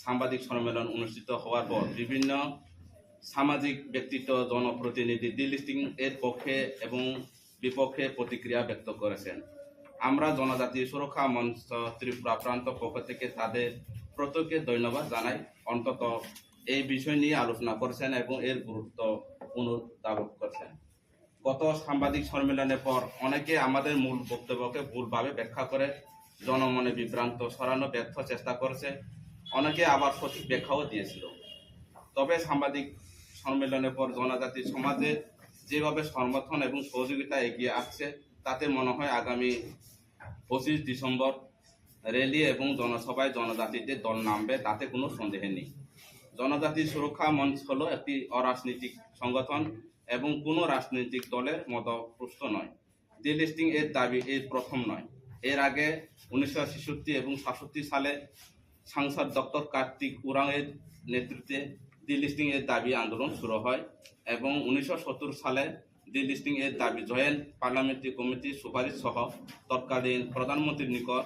সাংবাদিক সম্মেলন অনুষ্ঠিত হওয়ার পর বিভিন্ন সামাজিক ব্যক্তিত্ব, জনপ্রতিনিধি ডিলিস্টিং এর পক্ষে এবং বিপক্ষে প্রতিক্রিয়া ব্যক্ত করেছেন। আমরা জনজাতি সুরক্ষা মঞ্চ ত্রিপুরা প্রান্ত পক্ষ থেকে তাদের প্রত্যেককে ধন্যবাদ জানাই, অন্তত এই বিষয় নিয়ে আলোচনা করেছেন এবং এর গুরুত্ব পুনরুদ্ধাবন করেছেন। গত সাংবাদিক সম্মেলনের পর অনেকে আমাদের মূল বক্তব্যকে ভুলভাবে ব্যাখ্যা করে জনমনে বিভ্রান্ত ছড়ানো ব্যর্থ চেষ্টা করেছে, অনেকে আবার সঠিক ব্যাখ্যাও দিয়েছিল। তবে সাংবাদিক সম্মেলনের পর জনজাতি সমাজে যেভাবে সমর্থন এবং সহযোগিতা এগিয়ে আসছে, তাতে মনে হয় আগামী পঁচিশ ডিসেম্বর র‍্যালি এবং জনসভায় জনজাতিদের দল নামবে, তাতে কোনো সন্দেহ নেই। জনজাতি সুরক্ষা মঞ্চ হলো একটি অরাজনৈতিক সংগঠন এবং কোনো রাজনৈতিক দলের মদতপুষ্ট নয়। ডিলিস্টিং এর দাবি এই প্রথম নয়। এর আগে উনিশশো ছেষট্টি এবং সাতষট্টি সালে সাংসদ ডক্টর কার্তিক উরাং এর নেতৃত্বে ডিলিস্টিং এর দাবি আন্দোলন শুরু হয় এবং উনিশশো সত্তর সালে ডিলিস্টিং এর দাবি জয়েন্ট পার্লামেন্টারি কমিটির সুপারিশ সহ তৎকালীন প্রধানমন্ত্রীর নিকট,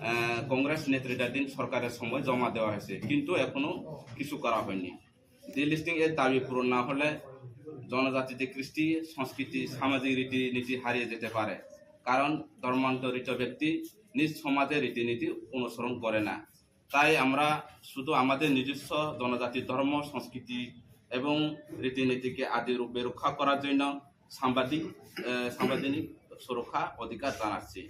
আহ, কংগ্রেস নেতৃত্বাধীন সরকারের সময় জমা দেওয়া হয়েছে, কিন্তু এখনো কিছু করা হয়নি। ডিলিস্টিং এর দাবি পূরণ না হলে জনজাতিতে কৃষ্টি, সংস্কৃতি, সামাজিক রীতিনীতি হারিয়ে যেতে পারে, কারণ ধর্মান্তরিত ব্যক্তি নিজ সমাজের রীতিনীতি অনুসরণ করে না। তাই আমরা শুধু আমাদের নিজস্ব জনজাতির ধর্ম, সংস্কৃতি এবং রীতিনীতিকে আদি রূপে রক্ষা করার জন্য সাংবাদিক, আহ, সাংবিধানিক সুরক্ষা অধিকার জানাচ্ছি।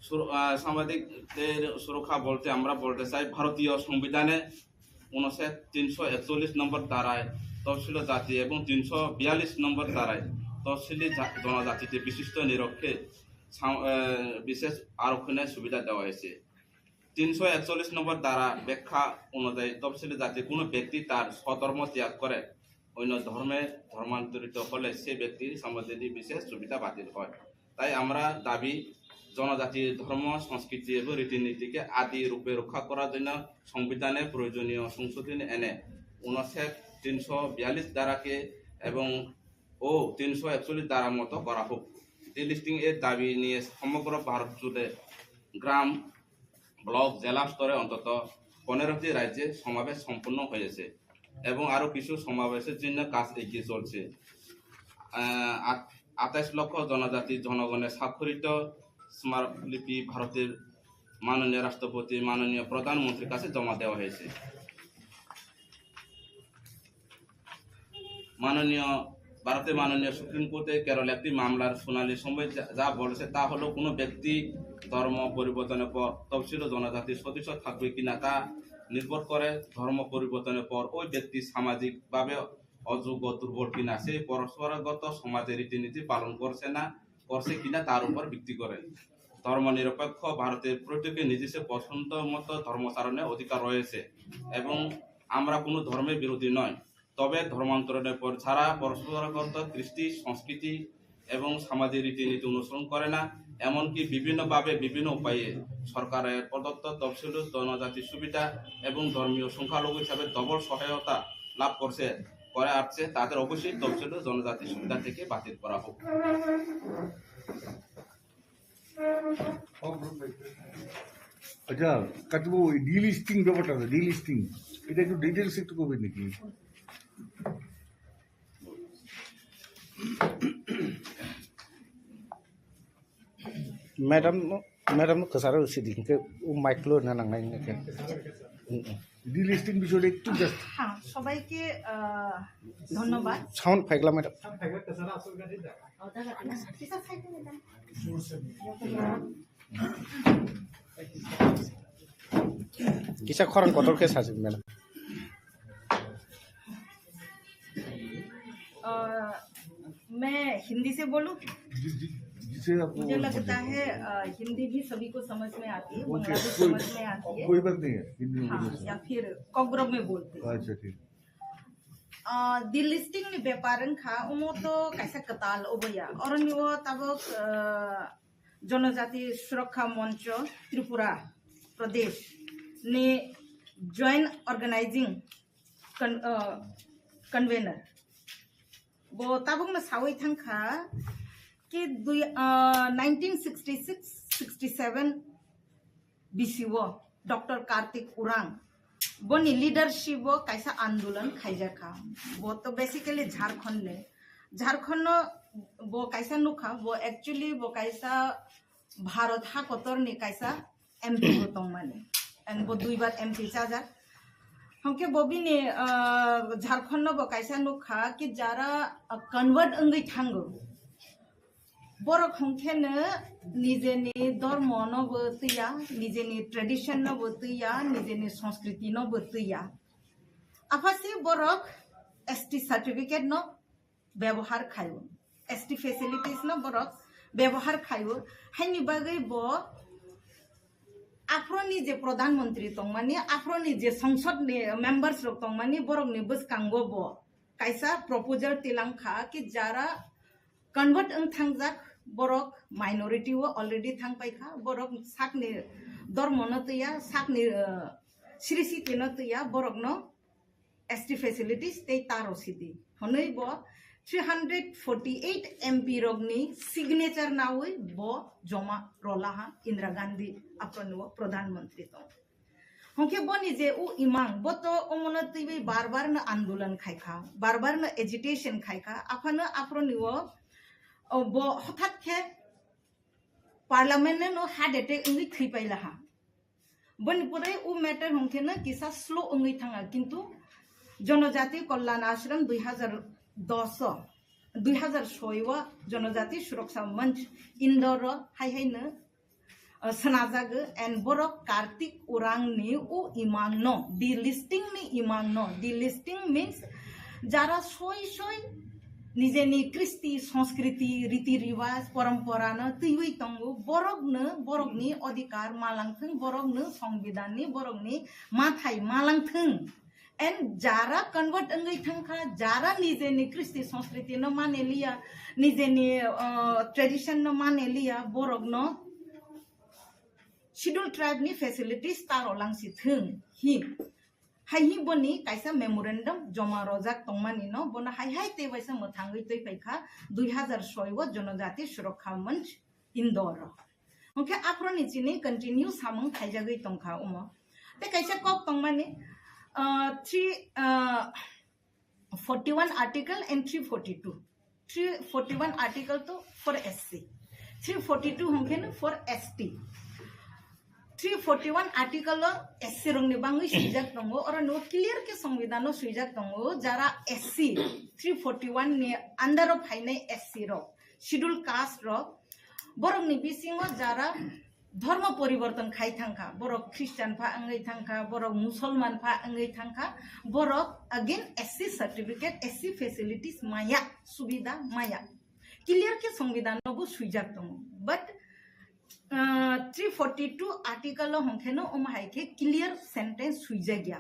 সুর-, আহ, সাংবাদিকদের সুরক্ষা বলতে আমরা বলতে চাই, ভারতীয় সংবিধানে অনুচ্ছেদ তিনশো একচল্লিশ নম্বর ধারায় তফসিল জাতি এবং তিনশো বিয়াল্লিশ নম্বর ধারায় তফসিলি জা-, জনজাতিতে বিশিষ্ট নিরক্ষে সাং-, আহ, বিশেষ আরক্ষণের সুবিধা দেওয়া হয়েছে। তিনশো একচল্লিশ নম্বর ধারা ব্যাখ্যা অনুযায়ী তফসিলি জাতির কোনো ব্যক্তি তার স্বধর্ম ত্যাগ করে অন্য ধর্মে ধর্মান্তরিত হলে সে ব্যক্তির সাংবিধানিক বিশেষ সুবিধা বাতিল হয়। তাই আমরা দাবি, জনজাতির ধর্ম, সংস্কৃতি এবং রীতিনীতিকে আদি রূপে রক্ষা করার জন্য সংবিধানে প্রয়োজনীয় সংশোধনী এনে অনুচ্ছেদ তিনশো বিয়াল্লিশ ধারাকে এবং ও তিনশো একচল্লিশ ধারা মতো করা হোক। ডিলিস্টিং এর দাবি নিয়ে সমগ্র ভারত জুড়ে গ্রাম, ব্লক, জেলা স্তরে অন্তত পনেরোটি রাজ্যে সমাবেশ সম্পন্ন হয়েছে এবং আরো কিছু সমাবেশের জন্য কাজ এগিয়ে চলছে। আহ, আট-, আঠাশ লক্ষ জনজাতি জনগণের স্বাক্ষরিত স্মারকলিপি ভারতের মাননীয় রাষ্ট্রপতি, মাননীয় প্রধানমন্ত্রীর কাছে জমা দেওয়া হয়েছে। মাননীয়, ভারতের মাননীয় সুপ্রিম কোর্টে কেরল একটি মামলার শুনানির সময় যা, যা বলেছে তা হলো কোনো ব্যক্তি ধর্ম পরিবর্তনের পর তফসিল ও জনজাতির সদস্য থাকবে কিনা তা নির্ভর করে ধর্ম পরিবর্তনের পর ওই ব্যক্তি সামাজিকভাবে অযোগ্য, দুর্বল কিনা, সেই পরম্পরাগত সমাজের রীতিনীতি পালন করছে না, করছে কিনা তার উপর ভিত্তি করে। ধর্মনিরপেক্ষ ভারতের প্রত্যেকের নিজস্ব পছন্দ মতো ধর্মাচরণের অধিকার রয়েছে এবং আমরা কোনো ধর্মের বিরোধী নয়। তবে ধর্মান্তরণের পর ছাড়া পরম্পরাগত কৃষ্টি, সংস্কৃতি এবং সামাজিক রীতিনীতি অনুসরণ করে না, এমনকি বিভিন্নভাবে বিভিন্ন উপায়ে সরকারের প্রদত্ত তফসিল, জনজাতি সুবিধা এবং ধর্মীয় সংখ্যালঘু হিসাবে ডবল সহায়তা লাভ করছে, করে আসছে, তাদের অবশ্যই তফসিল জনজাতি সুবিধা থেকে বাতিল করা হোক। আচ্ছা, কাটিবো, ওই ডিলিস্টিং ব্যাপারটা, ডিলিস্টিং, এটা একটু ডিটেলস একটু করবেন নাকি? Madam no, madam no kasaro sidi ke u mic lo na nang nai ke. Delisting বিষয়টা একটু জাস্ট। হ্যাঁ, সবাইকে আহ, ধন্যবাদ। সাউন্ড ফাইগলা madam. Kisa khorang kotor khe sasi, madam. अ, मैं हिंदी से बोलूं? जि-, जि-, जिसे आपको मुझे लगता है, अ, हिंदी भी सभी को समझ में आती है, ओके, बांग्ला भी कोई, समझ में आती है। कोई बात नहीं है, हिंदी में हाँ, बोलो। या फिर कोकग्रॉक में बोलते हैं। अच्छा, ठीक। अ, delisting ni bepar wngkha, omo to kaisa kwtal oboya. Oroni o tabok, अ, जनजाति सुरक्षा मञ्च त्रिपुरा प्रदेश ni joint organizing con-, uh, convener. Bo tabukno sawi thangkha ki dui, uh, nineteen sixty six sixty seven bisio Doctor Kartik Urang boni leadership o kaisa andolon khaijakha. Bo to basically Jharkhand ni. Jharkhand no bo kaisa nukha, bo actually bo kaisa Bharat hakotor ni kaisa M P bo tongmani. And bo duibar M P chajak. Hwnkhe bo bini, ah, Jharkhand no bo kaisa nukha ki jara, ah, convert wngwi thango. Borok hwnkhe no nijeni dhormo no bo twiya, nijeni tradition no bo twiya, nijeni sanskriti no bo twiya. Aphasi borok S T certificate no bebohar khaio, S T facilities no borok bebohar khaio, haini bagwi bo Aphro ni je Pradhan Mantri tongmani, aphro ni je Sangsad ni members rok tongmani, borok ni bwskango bo kaisa proposal tilang kha ki jara convert wng thangjak borok minority o already thang pai kha, borok sakni dormo no twiya, sakni, uh, srisiti no twiya, borok no S T facilities tei taro sidi. Honoi bo three hundred forty eight M P rokni signature nawi bo joma rolaha Indira Gandhi aphro ni o Pradhan Mantri tong. Hongke boni je u imang, bo to omono twiwi bar bar no andolan khai kha, bar bar no agitation khai kha, aphano aphro ni o, o bo hothat khe parliament no heart attack wngwi thwi pai laha. Boni pore u matter hongkhe no kisa slow wngwi thanga, kintu Jonojati Kalyan Ashram dui hazar dos o, dui hazar soi o Jonojati Suraksha Manch Indore o hai hai no, uh, sanajago, and borok Kartik Urang ni u imang no, delisting ni imang no, delisting means jara soi soi nijeni kristi, sanskriti, riti riwaj, porompora no twiwi tongo, borok no, borok ni odhikar malang thung, borok no songbidan ni, borok ni mathai malang thung. And jara convert wngwi thangkha, jara nijeni kristi sanskriti no mane liya, nijeni, uh, tradition no mane liya, borok no schedule tribe ni facilities taro langsi thung hi. Hai hi boni kaisa memorandum joma rojak tongmani no, bono hai hai tei waisa mwthangwi twi paikha dui hazar soi o Jonojati Suraksha Manch Indore. Hwnkhe aphro ni chini continue samung khaijagwi tongkha omo. Tei kaisa kok tongmani, uh, three, uh, forty one article and three forty two. Three forty one article to for S C. Three forty two hwnkhe no for S T. Three forty one article o S C rokni bangwi swijak tongo, oro no clear khe songbidan o swijak tongo, jara S C three forty one ni under o phainai S C rok, schedule caste rok, borokni bisingo jara dhormo poriborton khai thangkha, borok Christian pha wngwi thangkha, borok Musolman pha wngwi thangkha, borok again S C certificate, S C facilities maya, subida maya. Clear khe songbidan no bo swijak tongo, but, uh, three forty two article o hwnkhe no omo hai khe clear sentence swijak ya.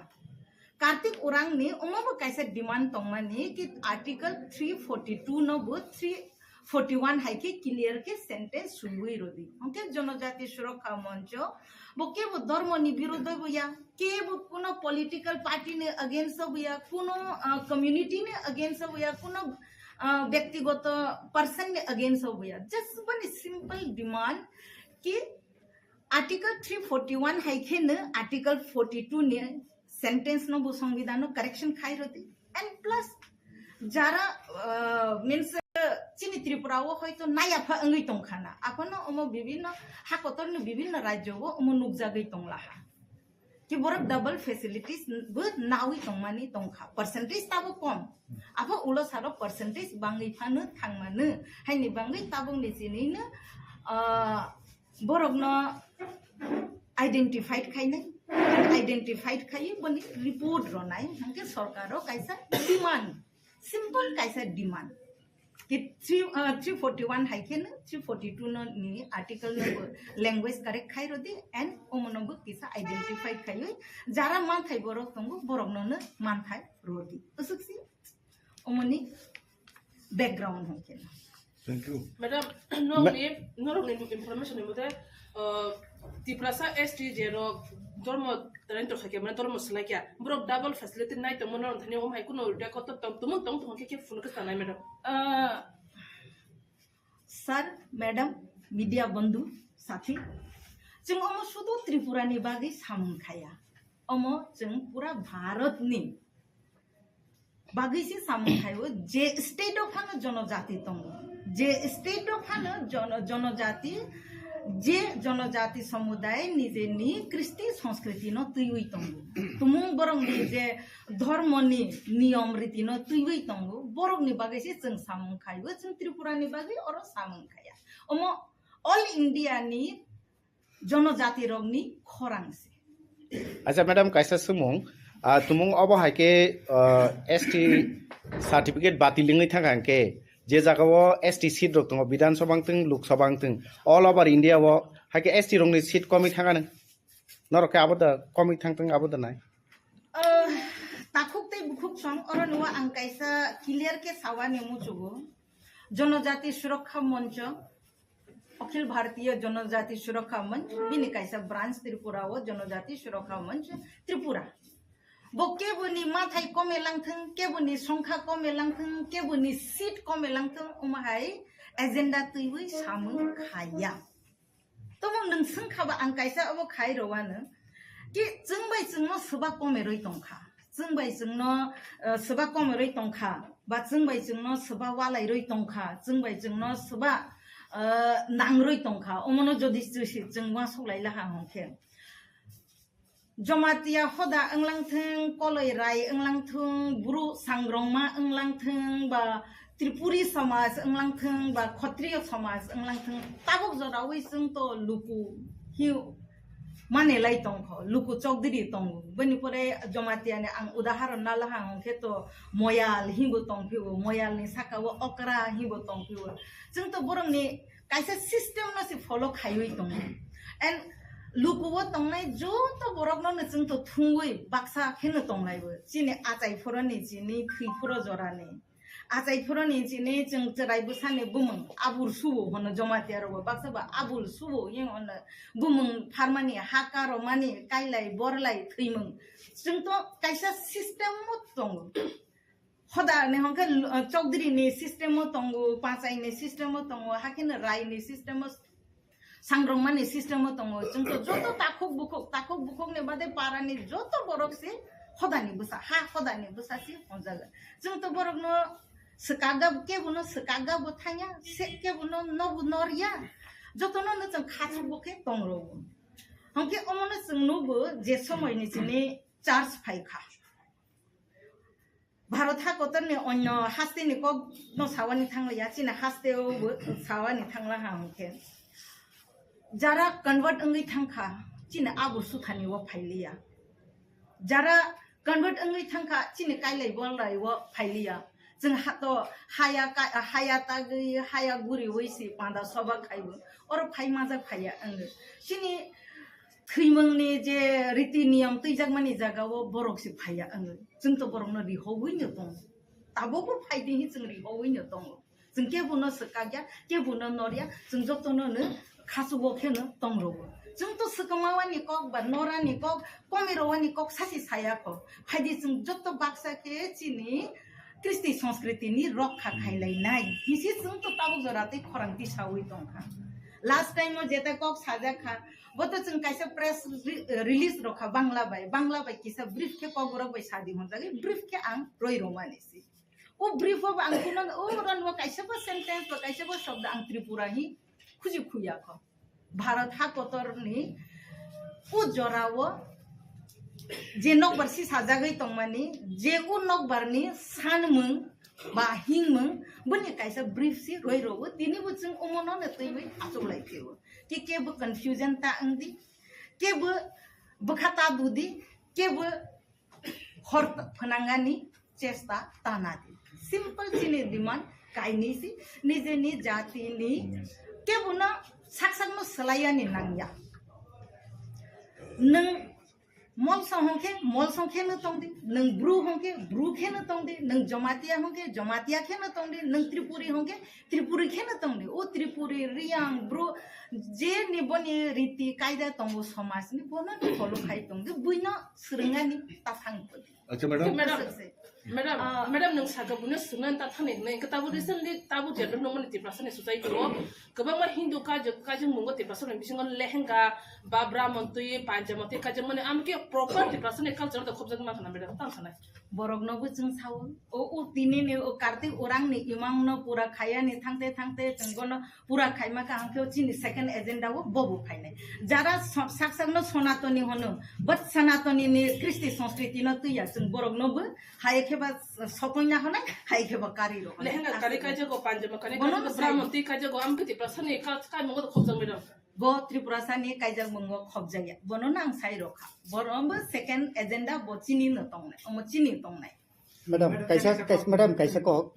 Kartik Urang ni omo bo kaisa demand tongmani ki article three forty two no bo three forty one hai khe clear khe sentence swiwi rodi. Hwnkhe Jonojati Suraksha Mancho bo kebo dhormo ni birodho bo ya, kebo kuno political party ni against bo ya, kuno, uh, community ni against bo ya, kuno, uh, byaktigoto person ni against bo ya. Just boni simple demand ki article three forty one hai khe no article forty two ni sentence no bo songbidan no correction khai rodi. And plus jara, uh, means, uh, chini Tripura o hoito naya pha wngwi tongkha na, aphano omo bibhinno ha kotor ni bibhinno rajyo o omo nukjagwi tonglaha. Ki borok double facilities bo nawi tongmani tongkha, percentage tabo kom. Apho ulo saro percentage bangwi phano thangmano, haini bangwi tabukni chinino, ah, borokno identified khainai, identified khaiwi boni report ronai, hwnkhe sorkaro kaisa demand, simple kaisa demand. Ki three, uh, three forty one hai khe no three forty two no ni article no bo language correct khai rodi and omo no bo kisa identified khaiwi jara manthai borok tongo borok no no manthai rodi. Usuk si omo ni background hai khe no. Thank you. Madam, norokni, norokni information ni mote, uh, Tiprasa S T je rok dormo rento khaikya, mane dormo swlaikya, borok double facility nai tongmo norok thani om hai kuno record tong, tumung tong tong khe khe phone khe tanai, madam. Uh, sir, madam, media bondhu, sathi, chwng omo sudu Tripura ni bagwi samung khaya, omo chwng pura Bharat ni bagwi se samung khaio, je state o phano jonojati tongo, je state o phano jono-, jonojati, je jonojati somuday nijeni kristi sanskriti no twiwi tongo, tumung borok ni je dhormo ni niyom riti no twiwi tongo, borok ni bagwi se chwng samung khaio, chwng Tripura ni bagwi oro samung khaya. Omo all India ni jonojati rokni khorang se. Acha madam, kaisa swngmung, ah, tumung obo hai khe, ah, S T certificate batil wngwi thangkha hwnkhe je jaga o S T seat rok tongo, Bidhan Sabha wngthung, Lok Sabha wngthung, all over India o hai khe S T rokni seat komwi thangkha nang? Norok khe abo da komik thang thang abo da nai. Ah, takhuk tei bukhuk song oro nuwa ang kaisa clear khe sawani muchugo. Jonojati Surakha Moncho, Akhil Bharatiya Jonojati Surakha Manch, bini kaisa branch Tripura o Jonojati Surakha Manch Tripura. Bo keboni mathai kome langthung, keboni songkha kome langthung, keboni seat kome langthung, omo hai agenda twiwi samung khaya. Tamo nwng swngkha ba ang kaisa obo khai rwano. Ki chwng bai chwngno swba komerwi tongkha. Chwng bai chwngno, eh, swba komerwi tongkha. Ba chwng bai chwngno swba walairwi tongkha. Chwng bai chwngno swba, eh, nangrwi tongkha. Omono jodi chwsi chwng uansuk lai laha hwnkhe. Jamatia hoda wnglang thung, koloi rai wnglang thung, bru sangrongma wnglang thung, ba Tripuri samaj wnglang thung, ba Khotriyo samaj wnglang thung, tabuk jorawi chwng to luku hi mane lai tongkho, luku chokdiri tongo. Bini pore Jamatia ni ang udaharon nalaha hwnkhe to Moyal hinbo tongphio, Moyal ni saka o Okra hinbo tongphio. Chwng to borok ni kaisa system no se follow khaiwi tongo. And lukuo tongnai joto borok no chwng to thungwi baksa kheno tonglaibo. Chini achai phoroni, chini thwi phoro jorani. Achai phoroni chini chwng chwrai bwsani bumung abul subo hono Jamatia rogo baksa ba abul subo yang hono bumung pharmani, haka romani, kailai, borlai, thwimung. Chwng to kaisa system o tongo. Hoda ni hwnkhe, uh, chokdiri ni system o tongo, pachai ni system o tongo, hakhe no rai ni system o, sangrongma ni system o tongo. Chwng to joto takhuk bukhuk, takhuk bukhuk ni bade para ni joto borok se hoda ni bwsa, ha hoda ni bwsa se hwnjago. Chwng to borok no swkakga, kebo no swkakga bo thangya, se kebo no nobo norya. Joto no no chwng khachuk bo khe tong rwo. Hwnkhe omo no chwng nugo je somoi ni chini church phai kha. Bharat hakotor ni onyo haste ni kok no sawani thangya, chini haste o bo sawani thangla ha hwnkhe. Jara convert wngwi thangkha, chini abul suthani o phailiya. Jara convert wngwi thangkha, chini kailai bolai o phailiya. Chwng hato haya ka-, haya tagwi, haya guriwi si panda soba khaibo. Oro phai majak phaiya wngwi. Chini thwimungni je riti niyam twijakmani jagao borok se phaiya wngwi. Chwng to borokno rihogwi no tongo. Tabukbo phaidi hi chwng rihogwi no tongo. Chwng kebo no swkakya, kebo no norya, chwng jotono no khachugo kheno tongrogo. Chwng to swkangmawani kok ba norani kok, komirowani kok sasi saya kho. Phaidi chwng joto baksa khe chini Kristi Sanskriti ni rokha khailainai. Hisi chwng to tabuk jora tei khorang tisawi tongkha. Last time o jeta kok sajak kha, bo to chwng kaisa press re-, release rokha Bangla bai. Bangla bai kisa brief khe kokborok bai sadi hwnjagwi, brief khe ang roi romani si. O brief o ang kuno, o ron o kaisa bo sentence ba kaisa bo shobdo ang Tripura hi khuji khuya kho. Bharat ha kotor ni o jora o je nokbar si sajagwi tongmani, je o nokbar ni sanmung ba hingmung, boni kaisa brief si roi rogo, tini bo chwng omono no twiwi achuk lai phio. Ki kebo confusion ta wngdi, kebo bwkha ta dudi, kebo hor phnangani chesta ta nadi. Simple chini demand kainwi si, nijeni jati ni kebo no sak sak no swlaiya ni nangya. Nwng Molsong hwnkhe, Molsong khe no tongdi, nwng Bru hwnkhe, Bru khe no tongdi, nwng Jamatia hwnkhe, Jamatia khe no tongdi, nwng Tripuri hwnkhe, Tripuri khe no tongdi. O Tripuri, Riyang, Bru, je ni boni riti kaida tongo somaj ni, bono follow khai tongdi, buino swrwngani ta thang kodi. Acha, madam. Madam, Aswk se. Madam, Ah. Madam, nwng saka buino swrwngani ta thani hwnwi, hwnkhe tabuk recently tabuk je nukmani Tiprasa ni society o kwbangma Hindu kajak, kajak mungo Tiprasa ni bisingo lehenga, babra montwi, panjab montwi kajak mani, amkhe proper Tiprasa ni culture da khobjak ma khana, madam, tang sanai. Borok no bo chwng sao. O, o tini ni o Kartik orang ni imang no pura khaya ni thangte thangte chwng bono pura khaima kha hwnkhe o chini second agenda o bobo phainai. Jara so-, sak sak no Sanatoni hono, but Sanatoni ni Kristi Sanskriti no twiya chwng borok no bo hai khe ba sokoi na honai, hai khe ba kari rok honai. Lehenga kari kajago, panjama kari Bono kajago, sai. Brahman twi kajago, amkhe Tiprasa ni ka-, kaimung o khobjak mai rok. Bo Tripurasa ni kaijak mungo khobjakya. Bono nang sai rokha. Bono bo second agenda bo chini no tongnai. Omo chini tongnai. Madam, kaisa, kaisa, madam, kaisa kok,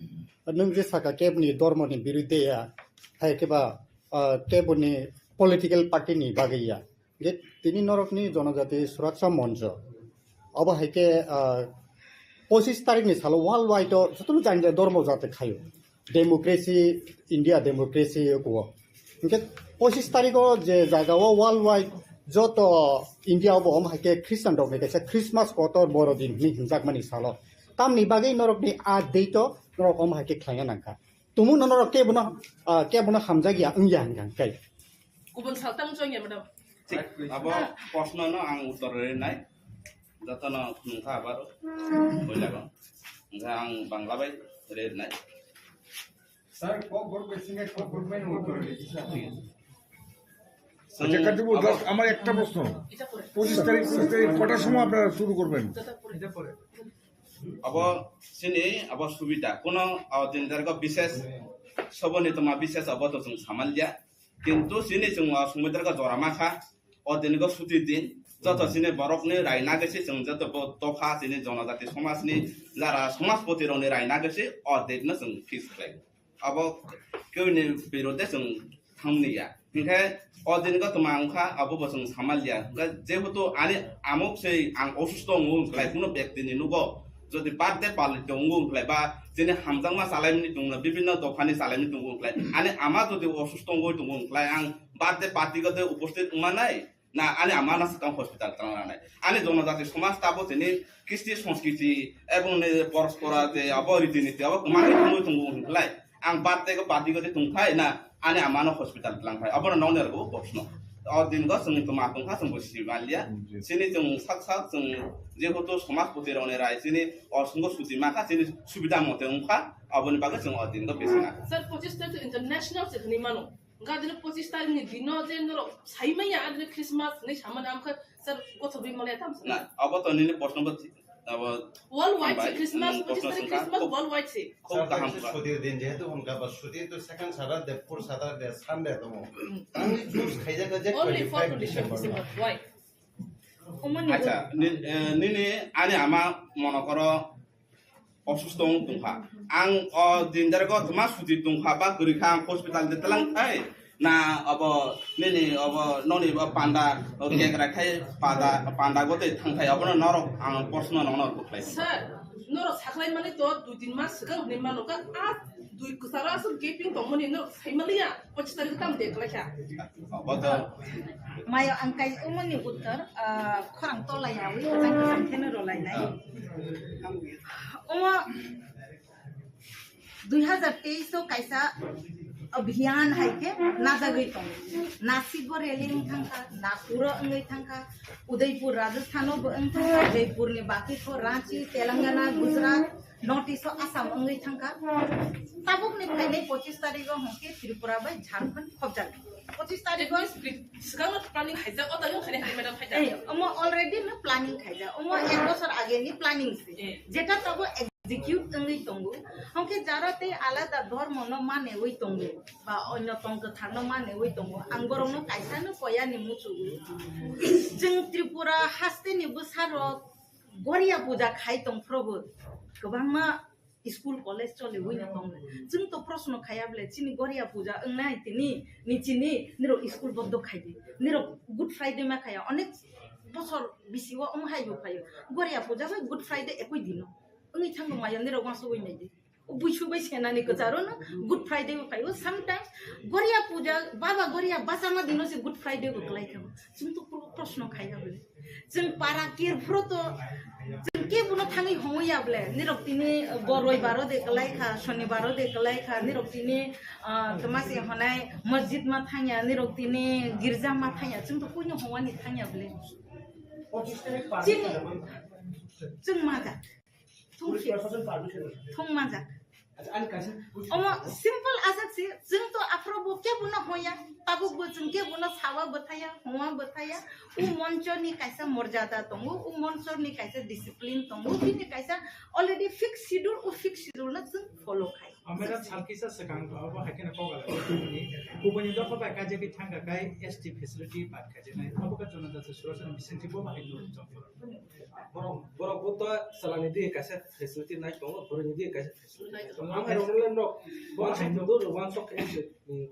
nwng je saka keboni dormo ni birudhe ya, hai khe ba, ah, keboni political party ni bagwi ya. Hingke tini norokni Jonojati Suraksha Moncho. Obo hai khe, ah, pochis tarikni salo world wide o jotono jani jani dhormo jati khaio. Democracy, India democracy kuo. Hingke pochis tariko je jaga o world wide joto India obo om hai khe Christian rokni kaisa Christmas kotor boro din hinwi hinjakmani salo. Tamni bagwi norokni a date o norok om hai khe khlaina nangkha. Tumung no norok kebono, ah, kebono hamjakya wngya hingkha kai. Kubun saltang chongya, madam. Thik, abo proshno no ang uttor rinai. Jotono phunukha abaro. Boilago. Hingkha ang Bangla bai rinai. Sir, ক গ্রুপ এসিঙ্গে ক গ্রুপ মেনে উত্তর দিচ্ছি। আচ্ছা, কাজী বাবু, just আমার একটা প্রশ্ন। পঁচিশ তারিখ, পঁচিশ তারিখ কটার সময় আপনারা শুরু করবেন? Abo chini abo subida, kuno o din dargo bises soboni toma bises abo to chwng samalya. Kintu chini chwng o sumui dargo jora makha, o din go suti din, joto chini borokni rai nagwi se chwng joto bo dopha chini jonojati somajni jara somajpoti rokni rai nagwi se o date no chwng fix khlai. Abo kewni birudde chwng thangmani ya. Hinkhe o din go tma wngkha, abo bo chwng samalya. Hinkhe jehetu ani amok se ang osusto wngo wngkhlai, kuno bektini nugo jodi birthday palito wngo wngkhlai ba chini hamjakma chalaimani tongno bibinno dophani chalaimani tongo wngkhlai, ani ama jodi osusto wngwi tongo wngkhlai, ang birthday party go de uposthit wngmanai. Na, ani ama no swkang hospital twlang ranai. Ani jonojati somaj tabo tini kisti sonskriti ebong ni porospora je abo riti niti abo kwmangwi tongwi tongo hwnklai. Ang birthday go party go je tongthai na ani ama no hospital twlang thai. Abo no nong nergo box no. O din go chwng toma tongkha chwng bo si manliya. Chini chwng sak sak chwng jehetu somajpoti rokni rai chini o sungo suti makha chini subida mote wngkha. Aboni bagwi chwng o din go bisina. Sir, pochis tarik to international se hwnwi mano. Wngkha adino pochis tarik ni dino je norok sai manya adino Christmas hinwi samani amkha sir gothogwi mole tam sir. Na, abo to nini proshno bo thi-, abo world wide hambai. Se Christmas, Hmm, pochis proshno tarik songkha. Christmas khub, world wide se. Khub kaham kha. Sir, sir, sutir din jehetu wngkha ba sutir to second Saturday, fourth Saturday, Sunday tongo. Hmm. Only choose khaijak je only for twenty-five twenty-five December. December. Why? Omoni acha, bo ni-, eh, nini ani ama monokoro osusto wng tongkha. Ang o din dargo tma suti tongkha ba kwrwi kha, ang hospital de tlang thai na abo nini abo noni bo panda o kegra khai pada panda go de thang thai abono norok ang proshno nono kwplai. Sir, norok saklai mani to dui tin mas swkang hwnwi mano ka a dui kwcharo aswk gaping tongmani norok sai maliya. Pochis tarik tam de kwlai kha. Abo to. Mayo ang kai umoni uttor, ah, khorang tola yawi, kwchang kwchang kheno rwlainai. Omo dui hazar teis o kaisa abhiyan hai khe najagwi tongo. Nasik o rally wng thangkha, Nagpur o wngwi thangkha, Udaipur Rajasthan o bo wng thangkha, Jaipur ni baki kho Ranchi, Telangana, Gujarat, North East o Assam wngwi thangkha. Tabukni phainai pochis tarikh o hwnkhe Tripura bai Jharkhand khopjak. Pochis tarikh o swkang no planning khaijak, o tarikh o khainai hai madam khaijak. Eh, omo already no planning khaijak. Omo ek bosor age ni planning se. Eh. Jeta tabo execute wngwi tongo. Hwnkhe jara tei alada dhormo no manewi tongo. Ba onyo tong kwthar no manewi tongo. Ang borok no kaisa no koya ni muchugo. Chwng Tripura haste ni bwsa rok Goria puja khai tong phrobo kwbangma school college choliwi no tong le. Chwng to proshno khaya bole chini Goria puja wngnai tini ni chini nirok school bondo khai di. Nirok Good Friday ma khaya onek bosor bisi o omo hai bo phaio. Goria puja bai Good Friday ekoi dino. Wngwi thango maya nirok uansugwi nai di. O buisu bai senani kwcharo no Good Friday bo phaio. Sometimes Goria puja, Baba Goria bachama dino se Good Friday bo kwlai kha. Chwng to pro-, proshno khai ya bole. Chwng para kir phuru to chwng kebono thangwi hongwi ya bole. Nirok tini, uh, bo roibaro de kwlai kha, sonibaro de kwlai kha, nirok tini, uh, tma se honai masjid ma thangya, nirok tini girja ma thangya, chwng to koino hongwani thangya bole. Chini, chwng ma ja. Thung si. Thung manjak. Omo simple aswk si, chwng to aphuru bo kebono hoya, tabuk bo chwng kebono sawa bwthaya, hongwa bwthaya. O moncho ni kaisa morjada tongo, o moncho ni kaisa discipline tongo, bini kaisa already fixed schedule, o fixed schedule no chwng follow khai. Amera salkisa swkang abo hai kheno kok ala kubuni dopha bai kaijagwi thangkha kai S T facility bad kaijaknai abo khe Jonodasi Surasana bisingtwi bo bahai nw chongphuru. Borok, borok bo to salani di kaisa facility nai tongo, borokni di kaisa facility nai tongo. Ang hai rong len rok, bo hai tongo, rok wan sok khe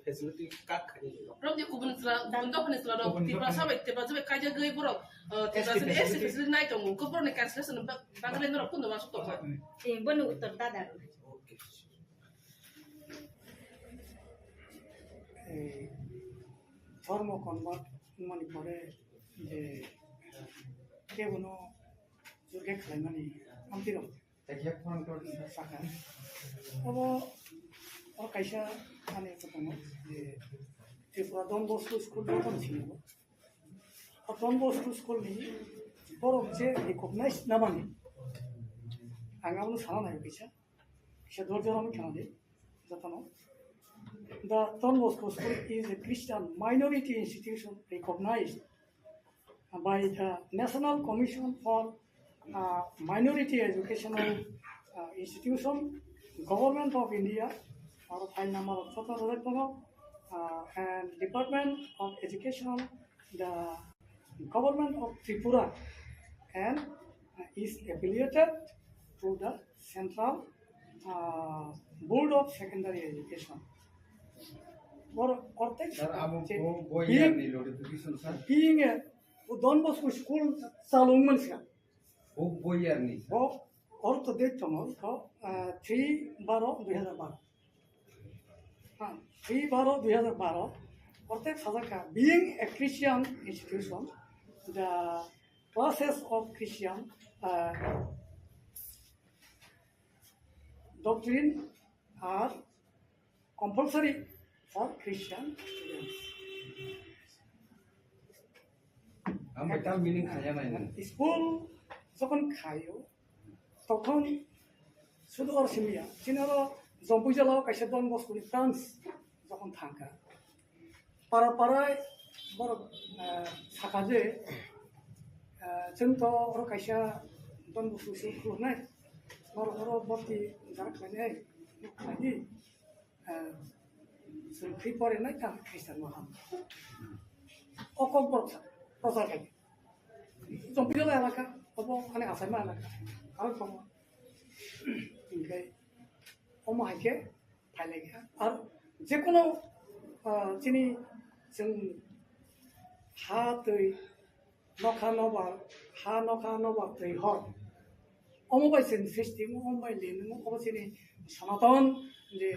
facility kak khai ni. Rok je kubun sala, kubun dophani sala rok, Tripura sabai, Tripura sabai kaijagwi borok, eh, Tripura sabai S T facility nai tongo, ko borokni cancellation ba-, bagwi norok kundo wan sok tongo. Eh, bono uttor dada. Okay. Eh, dhormo convert wngmani pore je kebono jurge khlaimani amtwi rok sakha. Obo o kaisa ani tongo je Tripura Don Bosco School jotono sinigo. O Don Bosco School ni borok je recognize namani ang abono sana nai kaisa. Kisa dor joram khna di, jotono. The Don Bosco School is a Christian minority institution recognized by the National Commission for, uh, Minority Educational, uh, Institution, Government of India, aro file number of joto rwjak tongo, uh, and Department of Education, the Government of Tripura, and, uh, is affiliated to the Central, uh, Board of Secondary Education. Or, or text, Sir, abo je bo, bo being, year ni notification, sir? Being a Don Bosco school chalung mansa. Bo, bo year ni, sir? Bo, or to date tongo, to, uh, three baro dui hazar baro. Ha, three baro dui hazar baro, ortek sajak kha, being a Christian institution, the classes of Christian, uh, doctrine are compulsory for Christian students. Ang bai tal meaning khaya nai nang. School jokhon khaio, tokhon sudu or simya. Chini oro Jompui jala o kaisa Don Bosco ni branch jokhon thangkha. Para para borok, eh, sakha je, eh, chwng to oro kaisa Don Bosco school khuluknai. Borok oro borti jara khlainai, khlaidi. Eh, chwng thwi pore nai ta Christian no ham. O kok borok sa, prochar khai. Jompui jala elaka, obo ani achaima elaka. Aro tongo. Hinkhe omo hai khe phailaikha. Ar jekono, ah, chini chwng ha twi nokha nobar, ha nokha nobar twi hor. Omo bai chwng srishti, omo bai lin, omo chini Sanatan je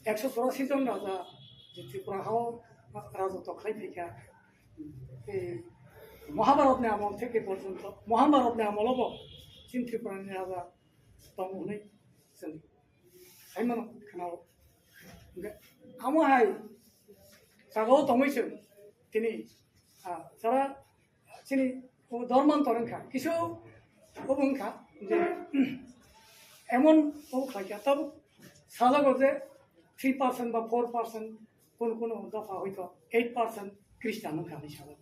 ekso chorasi jon raja je Tripura hao rajotw khlai phaikha. Ei Mahabharat ni amol theke porjonto, Mahabharat ni amol bo chini Tripura ni raja tong hwnwi chwng sai mano khwnao. Hwnkhe amo hai jagao tongwi chwng tini, ah, jara chini o dorman toreng kha, kisu obo wngkha je emon obo khlai kha, tabuk sajago je three percent ba four percent, kono kono dopha hoito eight percent Christian wngkha hinwi sajago.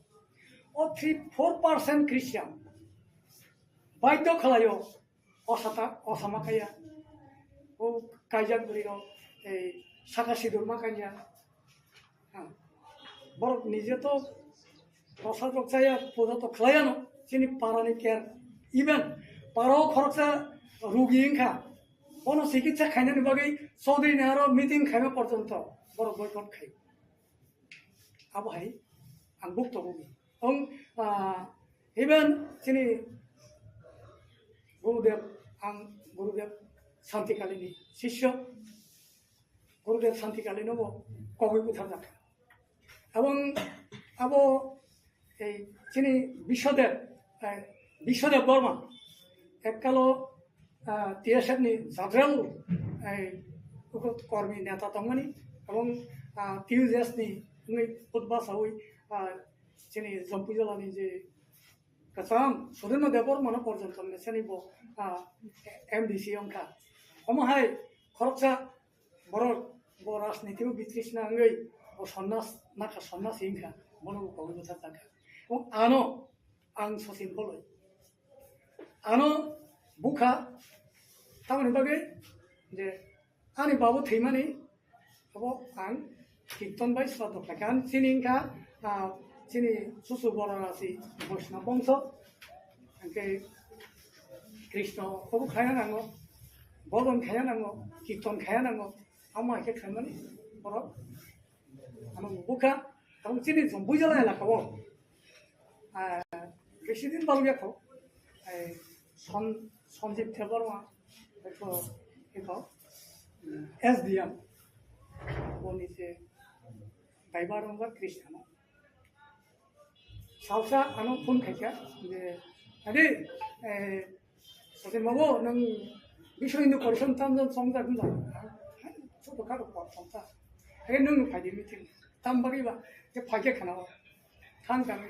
O three, four percent Christian baidhyo khlaio, osata, osama kaiya, o kaijak bwrwi rok, ei, saka sidur ma kanya. Ha. Borok nije to prasad rok chaya, puja to khlaiya no, chini para ni care. Even para o khoroksa rugi wngkha, bono chikitsa khainani bagwi Chaudhary ni aro meeting khaima porjonto borok boycott khai. Abo hai ang buk to rugi. Ong, ah, even chini Gurudev, ang Gurudev Santi Kali ni sisyo, Gurudev Santi Kali no bo kogwi butharjak. Abong abo ei chini Biswadev, eh, Biswadev Borma, ekkalo, ah, T S F ni jadrel, eh, uko kormi neta tongmani, abong, ah, T U J S ni wngwi putba sawi, ah, chini Jompui jala ni je kwcham Sudhirno Debbarma no porjonto ni sani bo, ah, M D C wngkha. Omo hai khoroksa borok bo rajniti o bitrisna wngwi bo sonnas nakha, sonnas wngkha, bono bo kogwi bwthar jakha. O ano ang Sachin Boloi. Ano bukha tamoni bagwi je ani babu thwimani abo ang kirton bai sraddho khlaikha. Ang chini wngkha, ah, chini susu bororasi Vaishnava bongso, hwnkhe Krishna obo khaya nango, bhojon khaya nango, kirton khaya nango, amo hai khe khlaimani borok ano bukha, abo chini Jambujala elaka o. Ah, besi din balwi kho. Ai, Son-, Sanjib Debbarma, ekho, ekho, S D M, boni je driver wngkha Krishna. Salsa ano phone khaikha, je, "Adi, eh, Sotwi babu, nwng Biswa Hindu Korsam tamjani chongjak wngkha?" "Hai, choto karo por chongjak." "Hai, nwng phaidi meeting, tam bagwi ba, je phaikhe khana o." Thang kami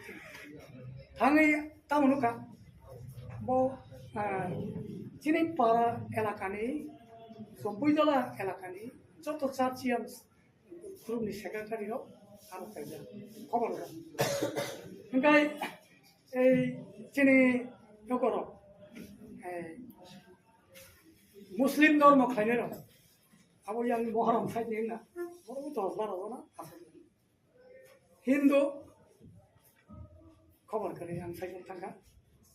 thangwi tamo nukha. Bo, ah, chini para elakani, Jambujala elakani, joto church yang group ni secretary rok, aro kaisa khobor rok. Hingkai, ei, chini nokorok, ei, Muslim dormo khlainai rok, abo yang Moharam side ni na, abo dos baro na, asal. Hindu khobor kwrwi ang saichung thangkha.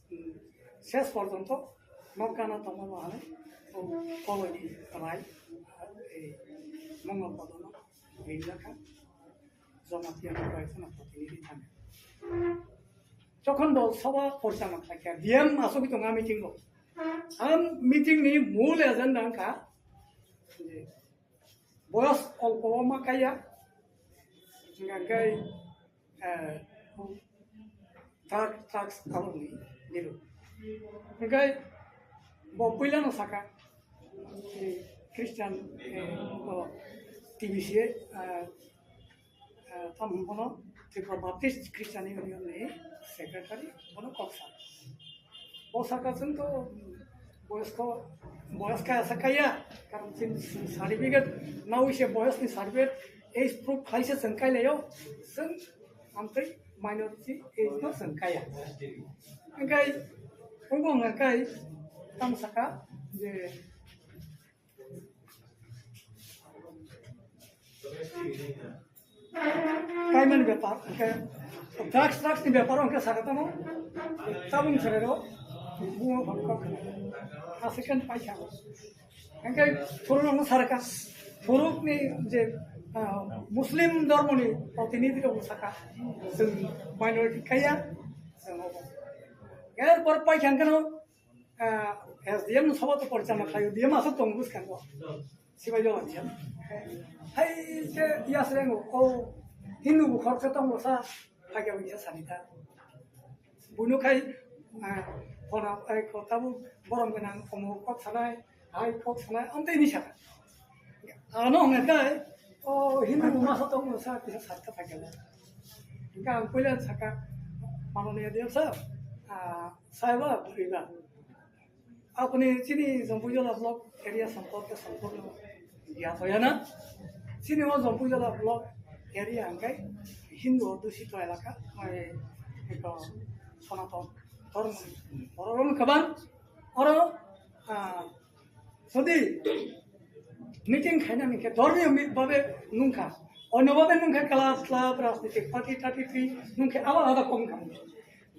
Hmm, ses porjonto nokgana tongma bahai o koloni rai, eh, Mongol Kodono rinjakha. Jamatia ni bai kheno protinidhi thangkha. Jokhon bo sabha porichalona khlaikha, D M asogwi tongo a meeting o. Ang meeting ni mul agenda wngkha je boyos olpo o ma kaiya, hingkha khe, eh, drug, drugs abo ni biru. Hingkhe bo puila no saka, eh, Christian, eh, bo T B C, eh, eh, tamo hwn bono Tripura Baptist Christian Union ni secretary, bono kok sa. Bo saka chwng to boyos ko, boyos kaya sa kaya, karon chini certificate nawi se boyos ni certificate age proof khai se chwng kai laio, chwng amtwi minority age no chwng kaya. Hingkai, abo hingkai tamo saka je kaimani bepar, hingke drugs, drugs ni bepar hingke saka tamo, tabung serero, bungo hingke, a second paisa. Hingke thuruk no sarka, thuruk ni je, ah, Muslim dormo ni protinidhi rok saka, chwng minority kaya, chwng obo. Er por paisa hingke no, ah, S D M no sabha to porichalona khlaio, D M aswk tongo bwskango. Sibai jawab ya. Hai je ya srengo, o Hindu bukhor khe tongo sa, phagya wngya sani ta. Buino khai, ah, phone, ai, ko tabu borom gwnang, omo kok sanai, hai kok sanai, amtwi ni saka. Ano hwnga khai, o Hindu bu masa tongo sa, kisa satta phagya. Hingke ang puila saka, manoniya D M sir, ah, saiba, buriba. Apni chini Jambujala block area sampor ke sampor no ya to ya na. Chini o Jambujala block area hingke Hindu adusito elaka, mai eko Sanatan dhormo ni borok rok kwbang. Oro, ah, jodi meeting khaina hingke dhormiyo mi-, babe nungkha, onyo babe nungkha, class, club, rajnitik party, thirty three nungkha, abo alada kom kha.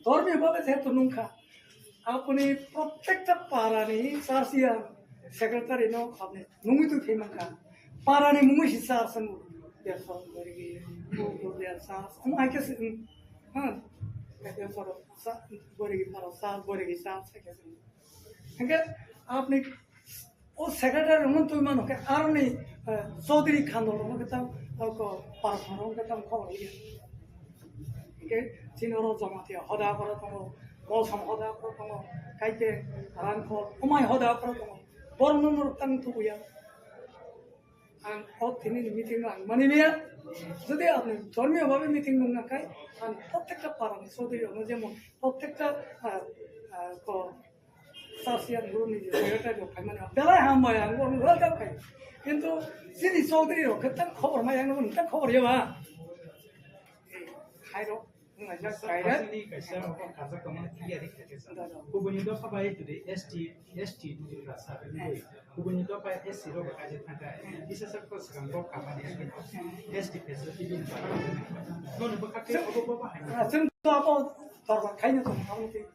Dhormiyo babe jehetu nungkha, apni prottekta parani church ya secretary no apni nungwi twi thwi mankha. Parani mungwi si church ang, Dersor Borigi, Dersor, ang hai khe si, hmm, ha, Dersor sa, Borigi para church, Borigi church hai khe si. Hingke apni o secretary rokno twi mano khe aroni, eh, Chaudhary Khandol rokno khe tang, o ko, Parthon rokno khe tang khobor ya. Hingke chini oro Jamatia hoda oro tongo, Mosam hoda oro tongo, Kaite, Rangkhol, Omai hoda oro tongo. Borokno norok tang thukuya. Ang o tini ni meeting ang mani maya. Jodi apni dhormiyo bhabe meeting nung nakhai, ang prottekta parani Chaudhary rokno jemon prottekta, ah, ah, ko Sasian guru ni secretary rok phaimani belai hambai, ang bo welcome khai. Kintu chini Chaudhary rok khe tang khobor mai, ang bo tang khobor ya ba. Hai rok Kaisa kaisa kajak tongmani tiyari khaijak. Kubuni dopha bai today S T, S T ni rasa kubuni dopha S C rok kaisa thangka. Isa sa ko sekarang bok kamani S T facility din. Nono bwkha khe obo baba hai. Chwng to abo dorbar khaino tong abo tei.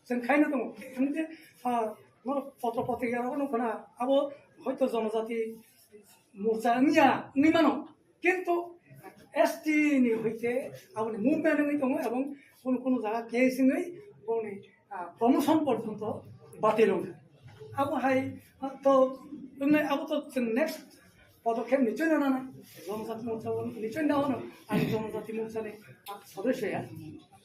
Chwng khaino tong. Chwng je ah, no potro potrika rok no khna abo hoito jonojati morcha wngya wngwi mano. Kintu S T ni hoite aboni movement wngwi tongo ebong kunu kunu jaga case wngwi bongni, ah, promotion porjonto batil wngkha. Abo hai, ah, to wngwi abo to chwng next podokkhep nichoi na nanai. Jonojati morcha o nichoi na ono, ani jonojati morcha ni, ah, sodosyo ya.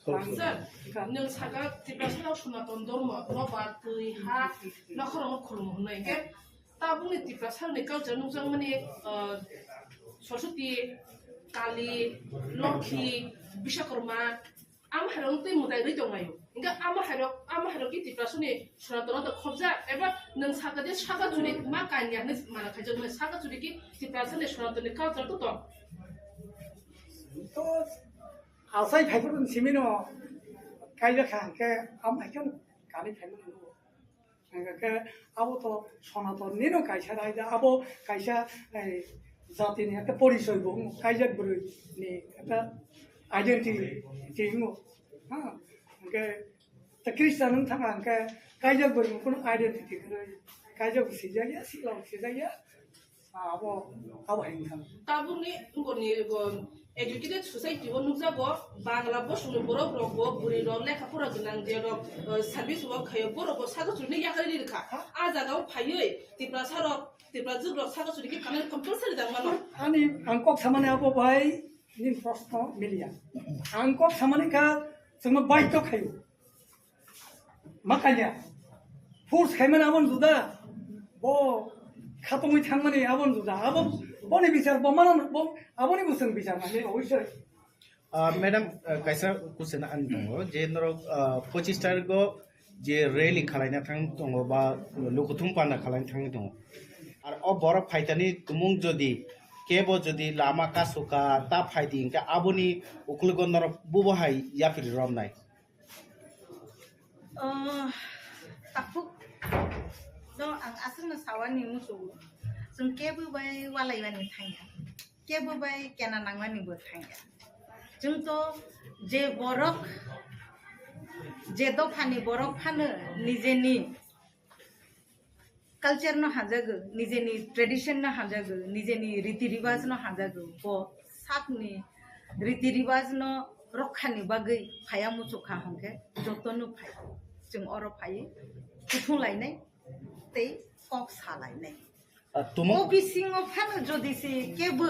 Ang Sir, kha- nwng saka Tiprasa rok Sonaton Dhormo, robar, twi, ha, nokhorok khulum hwnwi. Hwnkhe tabukni Tiprasa ni culture nukjakmani, ah, Saraswati, Kali, Lokhi, Biswakarma, ama hairok tei mwtai rwi tonglaio. Hingke ama hairok, ama hairok ki Tiprasa ni Sonaton no khobjak, eba nwng saka de saka churi ma kanya hinwi mana khaijak, nwng saka churi ki Tiprasa ni Sonaton ni culture to tong. To asai phaiphuru simino kaijak kha hingke ama haikhe kani phaimani. Hingke abo to Sonaton nino kaisa raida, abo kaisa, eh, jati ni ekta porichoi bo, kaijak bwrwi ni ekta identity wngo. Ha, hingke ta Christian wng thangkha hingke kaijak bwrwi ni kunu identity kwrwi, kaijak bo sijak ya, sikla bo sijak ya. Abo, abo hai wngkha. Tabukni wngkoni bo educated society o nukjago, Bangla bosongni borok rok bo, bwrwi rok, lekha pora gwnang je rok, eh, service work khaio, borok bo saka churi ni yakarwi rwkha. Ha? A jaga o phaiwi Tiprasa rok, Tiprajwk rok saka churi khe kanani compulsory jang mano. Ani ang kok samani abo bai nini proshno miliya. Ang kok samani kha chwngno baidhyo khaio. Ma kanya. Force khaimani aboni juda. Bo khatungwi thangmani aboni juda. Abo boni bichar bo mano bo aboni bo chwng bichar mani obviously. Ah, madam, ah, kaisa question ani tongo je norok, ah, pochis tarikgo je rally khalaina thang tongo ba lukuthum panda khalaina thang tongo. Ar o borok phaitani tumung jodi kebo jodi lama kasoka ta phaidi hingke aboni ukulugo norok bubo hai yapri romnai. Oh, takhuk no ang aswkno sawani muchungo. Chwng kebo bai walaimani thangya, kebo bai kena nangmani bo thangya. Chwng to je borok, je dophani borok phano nijeni culture no hamjago, nijeni tradition no hamjago, nijeni riti riwaj no hamjago, bo sakni riti riwaj no rokha ni bagwi phaya muchukha hwnkhe joto no phai. Chwng oro phai kuthung lainai tei kok sa lainai. Ah, tumung O bisingo phano jodi se kebo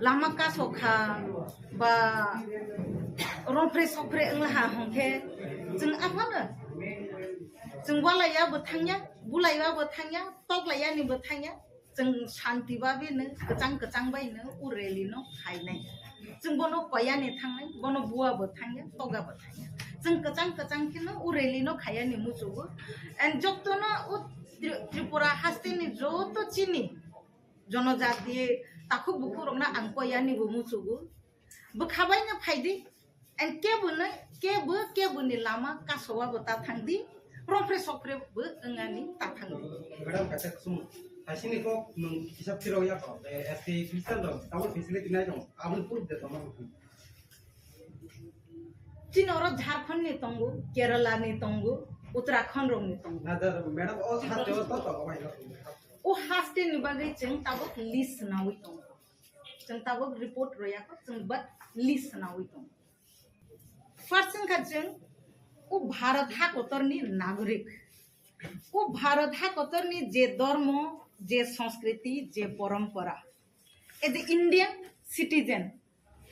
lama kaso kha ba rompre sokpre wngla ha hwnkhe chwng aphano chwng walaiya bo thangya, bulaiya bo thangya, toklaiyani bo thangya, chwng shanti babe no kwchang kwchang bai no u rally no khainai. Chwng bono koyani thangnai, bono bua bo thangya, toga bo thangya. Chwng kwchang kwchang kheno u rally no khayani muchugo. And jotono u Tri-, Tripura haste ni joto chini jonojati takhuk bukhuk rokno ang koyani bo muchugo. Bwkha bai no phaidi, and kebo no, kebo, kebo ni lama kasowa bo ta thangdi, rompre sokpre bo wngani ta thangdi. Madam, kaisa kusum, hasini kok nwng hisab phirok ya kho, eh, S T Christian rok, tabuk facility nai tong, aboni proof de tong. Chini oro Jharkhand ni tongo, Kerala ni tongo, Uttarakhand rok ni tongo. Na, da, madam, o haste o to tongo, bai, no. O haste ni bagwi chwng tabuk list nawi tongo. Chwng tabuk report royakho, chwng but list nawi tongo. First wngkha chwng o Bharat hakotor ni nagorik. O Bharat hakotor ni je dormo, je sanskriti, je porompora. As a Indian citizen,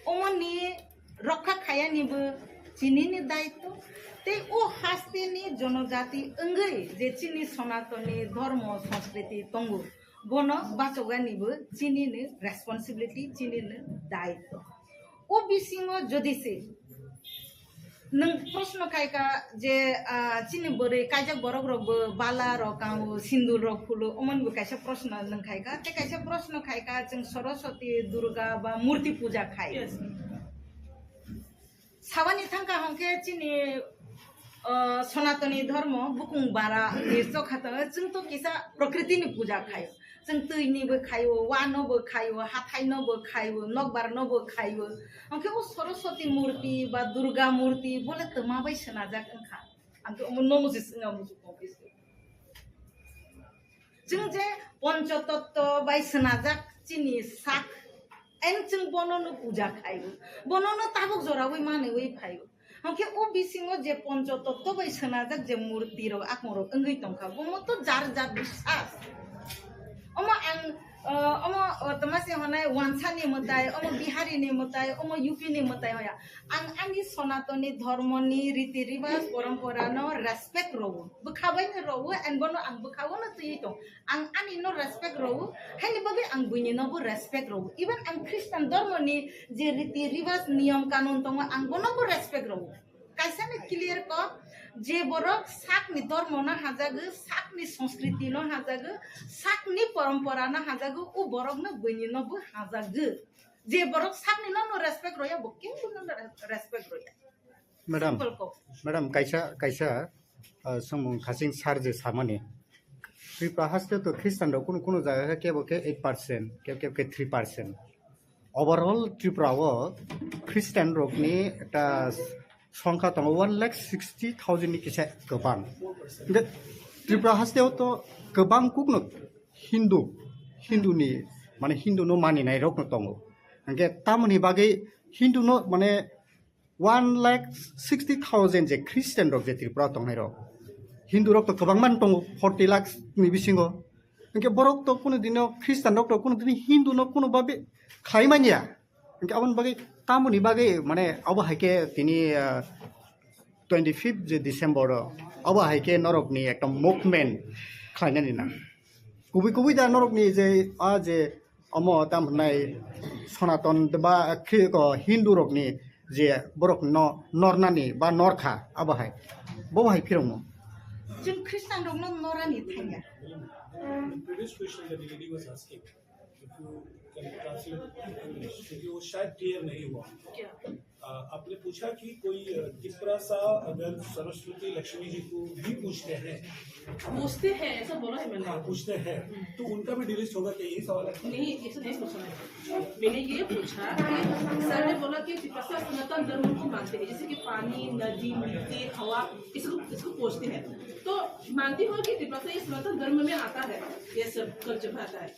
omoni rokha khayani bo chini ni daitto. Tei o haste ni jonojati wngwi je chini Sonatoni dormo, sanskriti tongo, bono bachogani bo chini ni responsibility, chini ni daitto. O bisingo jodi se nwng proshno khaika je, ah, chini bwrwi kaijak borok rok bo bala rok kango, sindur rok phulo, omoni bo kaisa proshno nwng khaika, tei kaisa proshno khaika chwng Saraswati, Durga ba murti puja khai. Yes. Sabani thangka hwnkhe chini, uh, Sonatoni dhormo bukung bara nirchok khatano chwng to kisa prokriti ni puja khayo. Chwng twi ni bo khayo, wa no bo khayo, hathai no bo khayo, nokbar no bo khayo. Hwnkhe o Saraswati murti ba Durga murti bole twma bai swnajak wngkha. Ang to omo nono se swnga muchuk tong khe. Chwng je Panchatattva bai swnajak chini sak, en chwng bono no puja khaio, bono no tabuk joraui manwi phaio. Hwnkhe o bisingo je Panchatattva bai swnajak je murti rok, akung rok wngwi tongkha, bomo to jar jar biswas. Omo ang, uh, omo, uh, tma se honai Wansa ni mwtai, omo Bihari ni mwtai, omo U P ni mwtai hoya. Ang ani Sonatoni dhormo ni riti riwas porompora no respect rwo. Bwkha bai no rwo, and bono ang bwkha o no twiwi tong. Ang ani no respect rwo, haini bagwi ang buini no bo respect rwo. Even ang Christian dhormo ni je riti riwas niyom kanun tongo, ang bono bo respect rwo. Kaisa ni clear ko, je borok sak ni dhormo no hajago, sak ni sanskriti no hajago, sak ni porompora no hajago, o borok no buini no bo hajago. Je borok sak ni no, no respect roya, bo kebo no respect roya. Madam, Simple ko. Madam, kaisa, kaisa, uh, samung khasing sar je samani. Tripura haste to Christian rok kunu kunu jaga khe kebo khe eight percent, kebo kebo khe three percent. Overall Tripura o Christian rokni ekta songkha tongo one lakh sixty thousand ni kisa kwbang. Hingke Tripura haste o to kwbang kukno Hindu, Hindu ni, mane Hindu no maninai rok no tongo. Hingke tamoni bagwi Hindu no mane one lakh sixty thousand je Christian rok je Tripura tongnai rok, Hindu rok to kwbangma tongo, forty lakhs ni bisingo. Hingke borok to kunu dino Christian rok to kunu dini Hindu no kunu babe khlai manya. Hingke aboni bagwi tamoni bagwi mane abo hai khe tini, ah, twenty fifth je December o abo hai khe norok ni ekta movement khlainani nang. Kubui kubui da norok ni je a je omo tam hwnai Sonaton ba khri-, ko Hindu rok ni je borok no nornani ba norkha abo hai, bo hai phirongmo. Chwng Christian rok no norani thangya. The previous question that the lady was asking, if you can translate to English, क्योंकि वो शायद क्लियर नहीं हुआ। क्या? अ, आपने पूछा कि कोई, अ, तिपरासा अगर सरस्वती लक्ष्मी जी को भी पूछते हैं, पूछते हैं, ऐसा बोला है मैंने। हाँ, पूछते हैं, तो उनका भी डिलीट होगा क्या, यही सवाल है? नहीं, ऐसा नहीं पूछा मैंने। मैंने ये पूछा कि सर ने बोला कि तिपरासा सनातन धर्म को मानते हैं, जैसे कि पानी, नदी, मिट्टी, हवा, इसको, इसको पूजते हैं। तो मानती हो कि तिपरासा ये सनातन धर्म में आता है, ये सब कल्चर में आता है?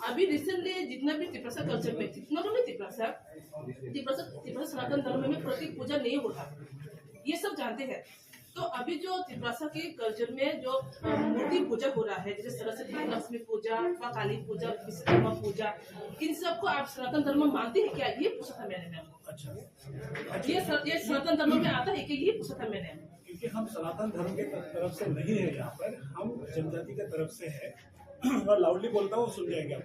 अभी रिसेंटली जितना भी तिपरासा कल्चर में, जितना भी तिपरासा, तिपरासा, तिपरासा सनातन धर्म में प्रतीक पूजा नहीं होता, ये सब जानते हैं। तो अभी जो तिपरासा के कल्चर में जो, अ, मूर्ति पूजा हो रहा है, जैसे सरस्वती, लक्ष्मी पूजा, माँ काली पूजा, विश्वकर्मा पूजा, इन सबको आप सनातन धर्म मानते हैं क्या? ये पूछा था मैंने मैम को। अच्छा। ये स-, ये सनातन धर्म में आता है क्या? ये पूछा था मैंने। क्योंकि हम सनातन धर्म के तरफ से नहीं है यहाँ पर, हम जनजाति के तरफ से है। मैं लाउडली बोलता हूँ, सुन जाएंगे आप।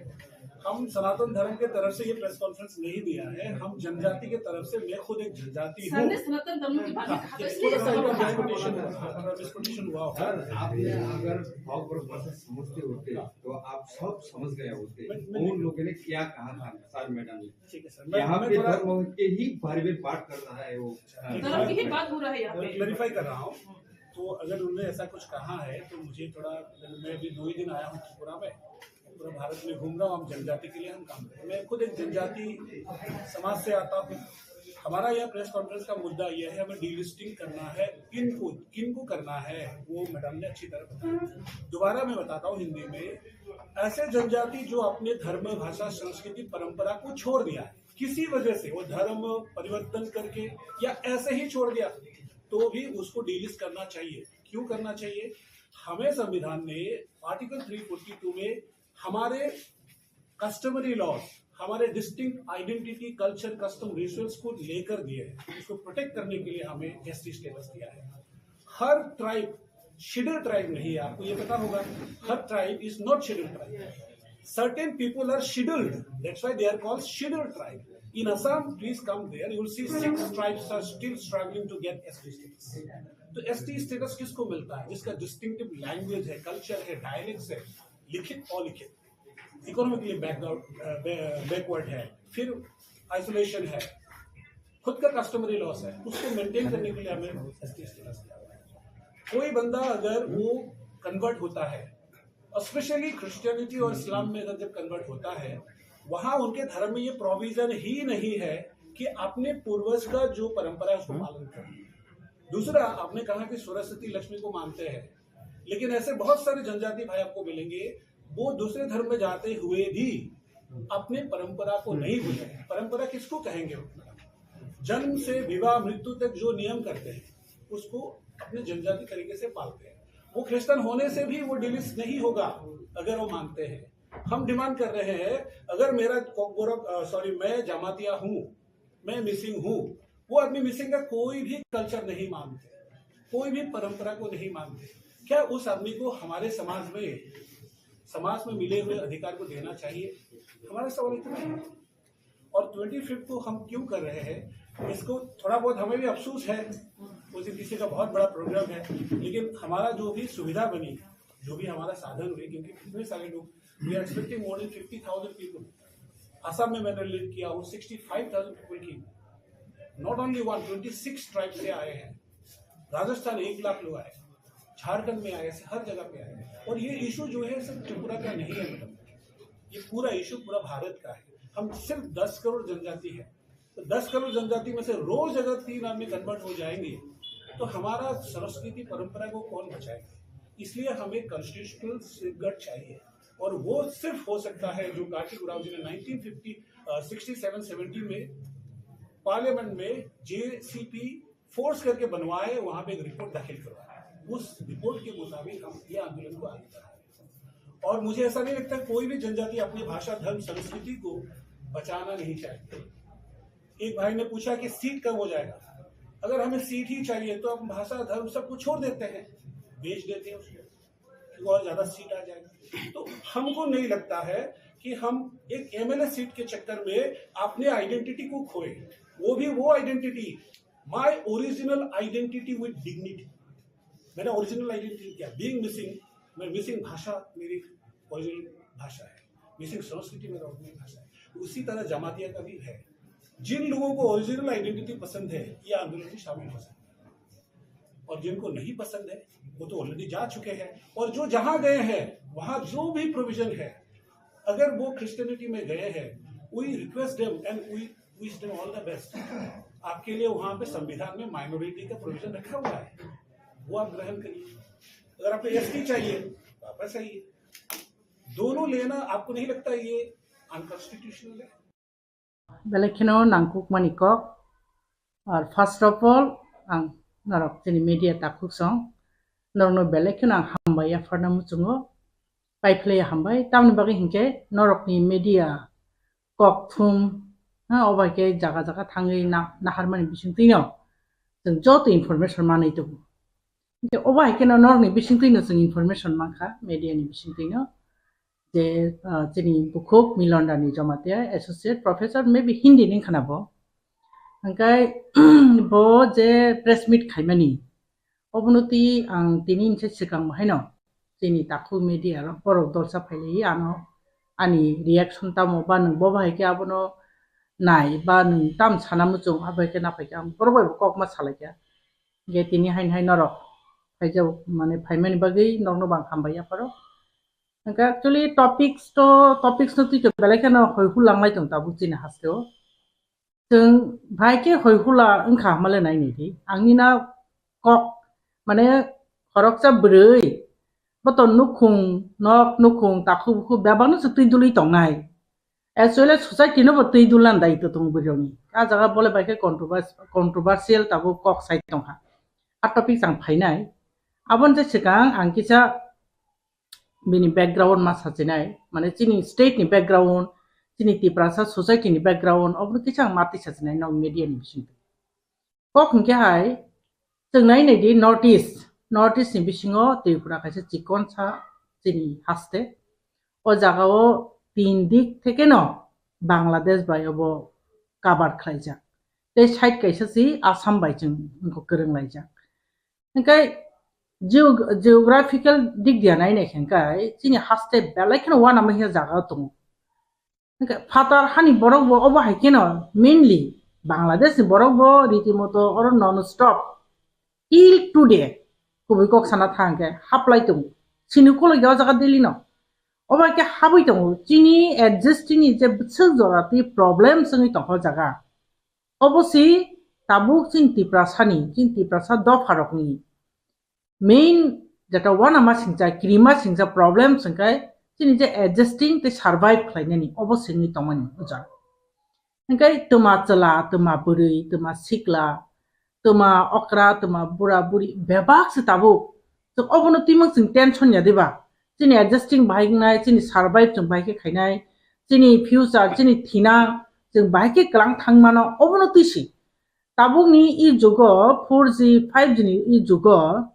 हम सनातन धर्म के तरफ से ये प्रेस कॉन्फ्रेंस नहीं दिया है, हम जनजाति के तरफ से, मैं खुद एक जनजाति सर हूँ। ने सनातन धर्म की बात हाँ, कहा था, ये इसलिए थोड़ा सा सवाल उनका किया। मिसकंडीशन हुआ, मिसकंडीशन हुआ होगा। सर, आपने अगर भाव प्रकट से समझते होते, तो आप सब समझ गए होते। मैं, मैं उन लोगों ने क्या कहा था, सर, मैडम ने? ठीक है सर, मैं, यहाँ मैं पे थोड़ा धर्म के ही बारे में बात कर रहा है वो। धर्म की ही बात हो रहा है यहाँ पे। क्लैरिफाई कर रहा हूँ। तो अगर उन्होंने ऐसा कुछ कहा है तो मुझे थोड़ा, मैं अभी दो ही दिन आया हूँ त्रिपुरा में, पूरा भारत में घूम रहा हूँ, हम जनजाति के लिए हम काम करते हैं। मैं खुद एक जनजाति समाज से आता हूँ। हमारा यह प्रेस कॉन्फ्रेंस का मुद्दा यह है, हमें डीलिस्टिंग करना है। किन को, किन को करना है, वो मैडम ने अच्छी तरह बताया। दोबारा मैं बताता हूँ हिंदी में, ऐसे जनजाति जो अपने धर्म, भाषा, संस्कृति, परंपरा को छोड़ दिया है किसी वजह से, वो धर्म परिवर्तन करके या ऐसे ही छोड़ दिया, तो भी उसको डीलिस्ट करना चाहिए। क्यों करना चाहिए? हमें संविधान ने आर्टिकल थ्री फोर्टी टू में हमारे कस्टमरी लॉज, हमारे distinct identity, culture, custom, rituals को लेकर दिए हैं, उसको प्रोटेक्ट करने के लिए हमें एसटी स्टेटस दिया है। हर ट्राइब शेड्यूल ट्राइब नहीं है, आपको ये पता होगा। हर tribe is not scheduled tribe. Certain people are scheduled, that's why they are called scheduled tribe. In Assam, please come there, you will see six tribes are still struggling to get S T status. तो ST status किसको मिलता है? जिसका distinctive language है, कल्चर है, डायलेक्ट्स है, लिखित अलिखित, इकोनॉमिकली बैकवर्ड, बैकवर्ड है, फिर आइसोलेशन है, खुद का कस्टमरी लॉस है, उसको मेंटेन करने के लिए हमें एसटी एसटी लॉस दिया हुआ है। कोई बंदा अगर वो कन्वर्ट होता है, स्पेशली क्रिश्चियनिटी और इस्लाम में अगर जब कन्वर्ट होता है, वहां उनके धर्म में ये प्रोविजन ही नहीं है कि अपने पूर्वज का जो परंपरा है उसको पालन करें। दूसरा, आपने कहा कि सरस्वती लक्ष्मी को मानते हैं, लेकिन ऐसे बहुत सारे जनजाति भाई आपको मिलेंगे, वो दूसरे धर्म में जाते हुए भी अपने परंपरा को नहीं भूले। परंपरा किसको कहेंगे? जन्म से विवाह मृत्यु तक जो नियम करते हैं, उसको अपने जनजाति तरीके से पालते हैं। वो क्रिश्चियन होने से भी वो डिलीस नहीं होगा अगर वो मानते हैं। हम डिमांड कर रहे हैं, अगर मेरा कोकबोरक, अ, सॉरी, मैं जमातिया हूँ, मैं मिसिंग हूँ, वो आदमी मिसिंग का कोई भी कल्चर नहीं मानते, कोई भी परंपरा को नहीं मानते, क्या उस आदमी को हमारे समाज में, समाज में मिले हुए अधिकार को देना चाहिए? हमारा सवाल इतना है। और ट्वेंटी फिफ्थ को हम क्यों कर रहे हैं, इसको थोड़ा बहुत हमें भी अफसोस है, उस दिन किसी का बहुत बड़ा प्रोग्राम है, लेकिन हमारा जो भी सुविधा बनी, जो भी हमारा साधन हुए, क्योंकि कितने सारे लोग, we are expecting more than fifty thousand people। Assam में मैंने लीड किया, वो सिक्सटी फाइव थाउजेंड पीपल की, not only one, twenty six tribe से आए हैं। राजस्थान एक लाख लोग आए, झारखंड में आए, ऐसे हर जगह पे आए। और ये इशू जो है सिर्फ त्रिपुरा का नहीं है, मतलब ये पूरा इशू पूरा भारत का है। हम सिर्फ दस करोड़ जनजाति है, तो दस करोड़ जनजाति में से रोज अगर तीन आदमी कन्वर्ट हो जाएंगे, तो हमारा संस्कृति परंपरा को कौन बचाएगा? इसलिए हमें कॉन्स्टिट्यूशनल सेफगार्ड चाहिए, और वो सिर्फ हो सकता है जो कार्तिक उरांव जी ने नाइनटीन फिफ्टी, अ, सिक्सटी सेवन सेवेंटी में पार्लियामेंट में जेसीपी फोर्स करके बनवाए, वहां पे एक रिपोर्ट दाखिल करवाए। उस रिपोर्ट के मुताबिक हम ये आंदोलन को आगे बढ़ाएं। और मुझे ऐसा नहीं लगता कोई भी जनजाति अपनी भाषा, धर्म, संस्कृति को बचाना नहीं चाहती। एक भाई ने पूछा कि सीट कब हो जाएगा। अगर हमें सीट ही चाहिए तो हम भाषा, धर्म, सब कुछ छोड़ देते हैं, बेच देते हैं उसको, क्योंकि और ज्यादा सीट आ जाएगी। तो हमको नहीं लगता है कि हम एक एमएलए सीट के चक्कर में अपने आइडेंटिटी को खोए, वो भी वो identity, my original identity with dignity। मेरा ओरिजिनल आइडेंटिटी क्या? बीइंग मिसिंग, मैं मिसिंग भाषा मेरी ओरिजिनल भाषा है, मिसिंग संस्कृति मेरा ओरिजिनल भाषा है। उसी तरह जमातिया का भी है। जिन लोगों को ओरिजिनल आइडेंटिटी पसंद है, ये आंदोलन में शामिल हो सकते हैं, और जिनको नहीं पसंद है, वो तो ऑलरेडी जा चुके हैं। और जो जहां गए हैं, वहां जो भी प्रोविजन है, अगर वो क्रिश्चियनिटी में गए हैं, we request them and we wish them all the best। आपके लिए वहां पे संविधान में माइनॉरिटी का प्रोविजन रखा हुआ है, वो आप ग्रहण करिए। अगर आपको एसटी चाहिए, वापस आइए। दोनों लेना, आपको नहीं लगता ये अनकॉन्स्टिट्यूशनल है? Belai kheno nangkukmani kok. Ar first of all, ang norok chini media takhuk song, norokno belai kheno ang hambai yapharna muchungo, paiphlai hambai, tamni bagwi hinkhe norokni media kok thum, ha, obo hai khe jaga jaga thangwi na-, naharmani bisingtwino chwng joto information manwi tongo. Hinkhe obo hai kheno norokni bisingtwino chwng information mankha, media ni bisingtwino. Je, ah, chini bukhuk Milon Rani Jamatia, Associate Professor, maybe Hindi ni wngkha na bo. Hingkai bo je press meet khaimani, obono twi ang tini hwnse swkang bo haino chini takhuk media rok borok dolsa phailaiwi ano ani reaction tamo ba nwng bo bahai khe abono nai ba nwng tam sana muchung abo hai khe naphai khe ang borok bai bo kokma salaikha. Hingke tini haino hai norok phaijak, mane phaimani bagwi norokno bo ang hambai yapharo. Hingke actually topics to, topics no twi to belai kheno hoi hulang lai tong tabuk chini hasteo. Chwng bahai khe hoi hula wngkha hamale nai nai di. Ang nini kok, mane khoroksa bwrwi, bo to nukhung, nok nukhung, takhuk bukhuk bebak no se twi dulwi tongnai. Actually, society no bo twi dulan dai to tongo bwrwi rokni. A jaga bole bai khe controversial tabuk kok sai tongkha. A topic chang phainai. Aboni je swkang ang kisa bini background ma sachinai, mane chini state ni background, chini Tiprasa society ni background, obono kisa ang ma twi sachinai nok media ni bisingtwi. Kok hingke hai, chwng nai nai di North East, North East ni bisingo Tripura kaisa chikon sa chini haste. O jaga o tin dik theke no Bangladesh bai obo cover khlaijak. Tei side kaisa si Assam bai chwng wngkha kwrwng laijak. Hingke geo-, geographical dik dia nai nai hingke chini haste belai kheno uanama hiya jaga o tongo. Hingke phatar hani borok bo obo hai kheno mainly Bangladesh ni borok bo ritimoto oro non stop till today kubui kok sana thang khe haplai tongo. Sini koloi o jaga Delhi no. Obo khe habwi tongo. Chini adjusting ni je bwswk jora twi problem swngwi tongkha o jaga. Obo si tabuk chini Tiprasa ni, chini Tiprasa dopha rokni main jeta wana ma singcha, kirima singcha problem singkai chini je adjusting tei survive khlainani obo singwi tongmani o jaga. Hingkai twma chwla, twma bwrwi, twma sikla, twma okra, twma bura buri bebak se tabuk. Chwng obono twimang chwng tension ya diba? Chini adjusting bahai wngnai, chini survive chwng bahai khe khainai, chini future, chini thinang chwng bahai khe kwlang thang mano, obono twi si. Tabukni i jugo four G, five G ni i jugo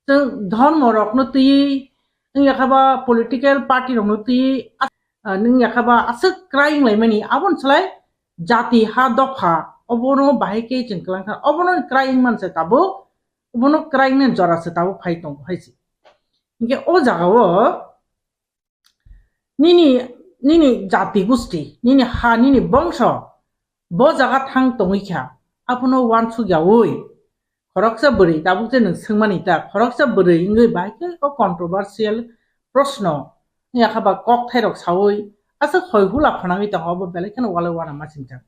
chwng dhormo rokno twiwi, wngya khe ba political party rokno twiwi, as-, ah, wngya khe ba aswk kwrai wnglaimani, aboni slai jati ha dopha obono bahai khe chwng kwlang kha, obono kwrai wngmani se tabuk, obono kwrai wngnani jora se tabuk phai tongo hai se. Hinkhe o jagao nini, nini jati gusti, nini ha, nini bongso bo jaga thang tongwi kha, abono uansuk yaui khoroksa bwrwi tabuk je nwng swngmani ta, khoroksa bwrwi wngwi bahai khe o controversial proshno wngya kha ba kokthai rok saui aswk hoi hula phanangwi tongo, obo belai kheno walai uanama singcha.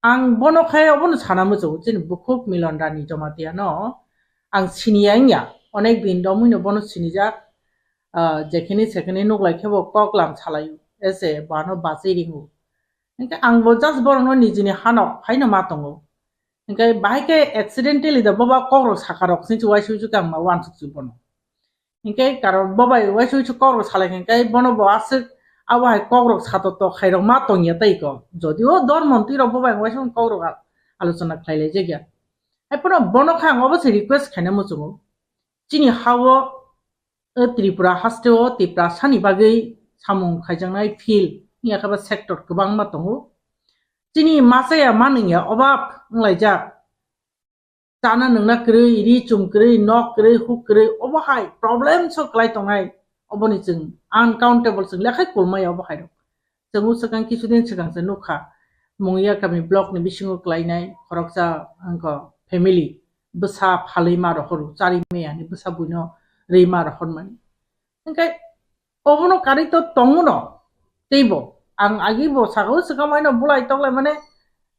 Ang bono khe obono sana muchungo, chini bukhuk Milon Rani Jamatia no ang siniya wngya, onek din romwi no bono sinijak, ah, jekhini sekhini nuklai khe bo kok lam salai ese bano bachai ringo. Hinkhe ang bo just borokno nijini hanok phaino ma tongo. Hinkhe bahai khe accidentally da boba kokrok saka rok sinchi uaisuk ang ma uansuk si bono. Hinkhe karon bobai uaisuk kokrok salai hinkhe bono bo aswk abo hai kokrok sato to khairok ma tongya tei ko. Jodio dormo twi rok bobai uaisuk kokrok al-, alochona khlai lai jakya. Hai phano bono kha ang obo se request khaina muchungo. Chini hao, eh, Tripura haste o Tiprasa ni bagwi samung khaijaknai field wngya khe ba sector kwbangma tongo. Chini machaya manwngya obab wnglaijak. Chana nungna kwrwi, ri chum kwrwi, nok kwrwi, huk kwrwi, obo hai problem so kwlai tongnai. Oboni chwng uncountable chwng lekhai kulmaya obo hai rok. Chwng swkang kisu din swkang se nukha, Mungia kami block ni bisingo kwlainai khoroksa wngkha family, bwsa phalwi ma rohor, chari maya ni bwsa buino rwi ma rohormani. Hinkhe obono karwi to tongo no, teibo ang agi bo saka o swkang haino bulai toklai mane,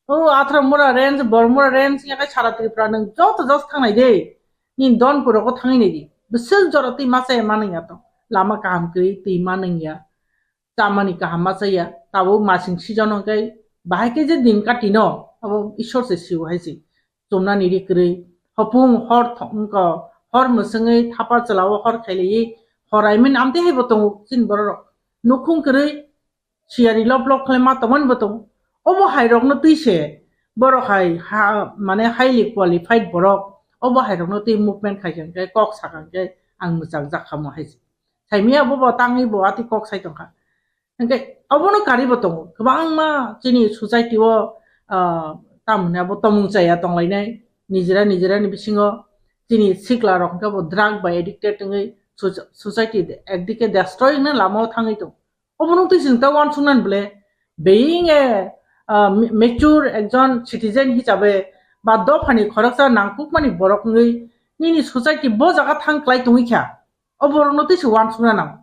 o Athra mura range, Bormura range, yakai sara Tripura nwng joto jos thangnai de, nini Donpuro ko thangwi nai di, bwswk jora twi masa ya manwng ya to, lama kaham kwrwi twi manwng ya. Chamani kaham ma chaya, tabuk masing season hwnkhe bahai khe je din kati no, abo Ishwar se sio hai se. Chumnani ri kwrwi, hopung hor thok-, wngkha, hor mwswngwi thapa chwla o hor khailaiwi, hor I mean amtwi hai bo tongo chini borok rok. Nukhung kwrwi, siyari lop lop khlai ma tongmani bo tongo. Obo hai rokno twi se, borok hai ha, mane highly qualified borok, obo hai rokno twi movement khai khe kok sakha khe ang mwchang jak kha mo hai se. Saimia bo bo tangwi bo atwi kok sai tongkha. Hingke obono karibo tongo. Kwbangma chini society o, ah, tamoni abo tomung chaya tonglainai. Nijera nijera ni bisingo chini sikla rok hingke bo drug bai addicted wngwi soc-, society de-, ekdike destroy wngna lama o thangwi tongo. Obono twi chwng ta uansuknani bole being a, ah, ma-, mature ekjon citizen hisabe ba dophani khoroksa nangkukmani borok wngwi nini society bo jaga thang klai tongwi kha. O borokno twi se uansukna nango.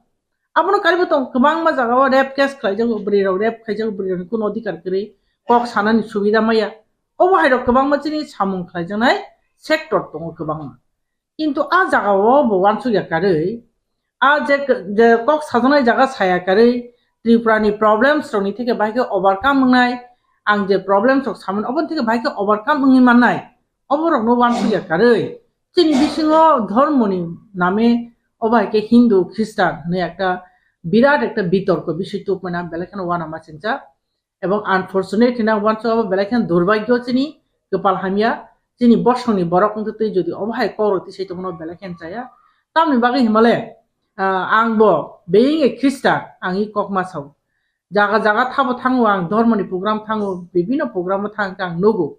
Abono karibo tongo, kwbangma jagao rape case khlaijago, bwrwirok rape khaijago, bwrwirokni kuno odhikar kwrwi, kok sanani subida maya. Obo hairok kwbangma chini samung khlaijaknai sector tongo kwbangma. Kintu a jagao bo uansukya karwi, a je, je kok sajaknai jaga saya karwi, Tripura ni problems rokni theke bahai khe overcome wngnai, ang je problems rok samani, oboni theke bahai khe overcome wngwi mannai. Oborokno uansukya karwi, chini bisingo dhormoni name obo hai khe Hindu, Khristan hinwi ekta birat ekta bitorko bisoi tubumani belai kheno uanama singcha. Ebong unfortunate hinwi ang uansuk, abo belai kheno durbhagyo chini, kwpal hamya, chini bosongni borok wngtwi twi jodi obo hai kokrok tisai tongmano belai kheno chaya. Tamoni bagwi himale, ah, ang bo being a Khristan, ang i kokma sao. Jaga jaga thabo thango ang, dhormoni program thango, bibhinno program o thang khe ang nugo.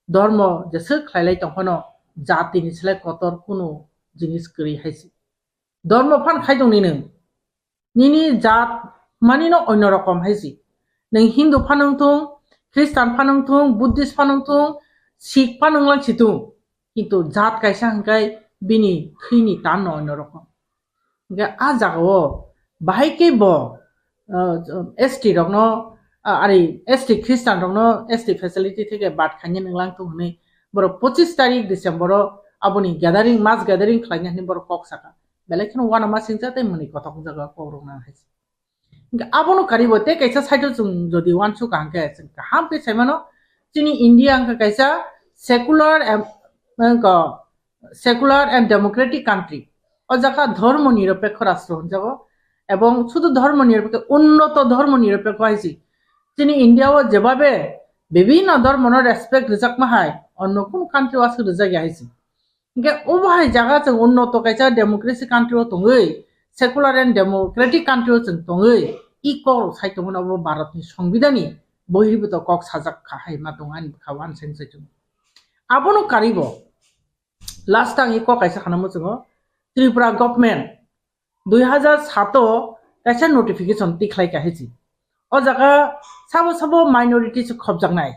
Dhormo jeswk khlailai tongphano jatini slai kotor kunu jinis kwrwi hai se. Dhormo phan khai tong ni nwng. Nini jat mani no onno rokom hai se. Nwng Hindu phan wng thung, Christian phanwng thung, Buddhist phanwng thung, Sikh phanwng lang si thung. Kintu jat kaisa hwnkhe bini thwini tan no oino rokom. Hwnkhe a jagao bahai khe bo, uh, S T rokno, uh, ari S T Christian rokno S T facility theke bad khainani wnglang thung hwnwi borok pochis tarik December o aboni gathering, mass gathering khlaina hwnwi borok kok saka. Belai kheno uanama singcha tei mwnwi kothok jaga kok rok nang hai. Hwnkhe abono karibo tei kaisa side o chwng jodi uansuk ka hwnkhe chwng kaham khe saimano, chini India wngkha kaisa secular em-, wngkha secular and democratic country. O jaga dhormo nirapekho rastro hwnjago, ebong sudhu dhormo nirapekho, unnoto dhormo nirapekho hai si. Chini India o jebabe bibhinno dhormono respect rwjakma hai onno kunu country o aswk rwjakya hai si. Hwnkhe obo hai jaga chwng unnoto kaisa democracy country o tongwi, secular and democratic country o chwng tongwi, i kok rok sai tongmani obo Bharat ni Songbidhan ni bohirbido kok sajak kha hai ma tong ani bwkha o ani sai sai chung. Abono karibo last ang i kok kaisa khana muchungo, Tripura government dui hazar sato kaisa notification tikhlai kha hai si. O jaga sabo sabo minority se khobjaknai.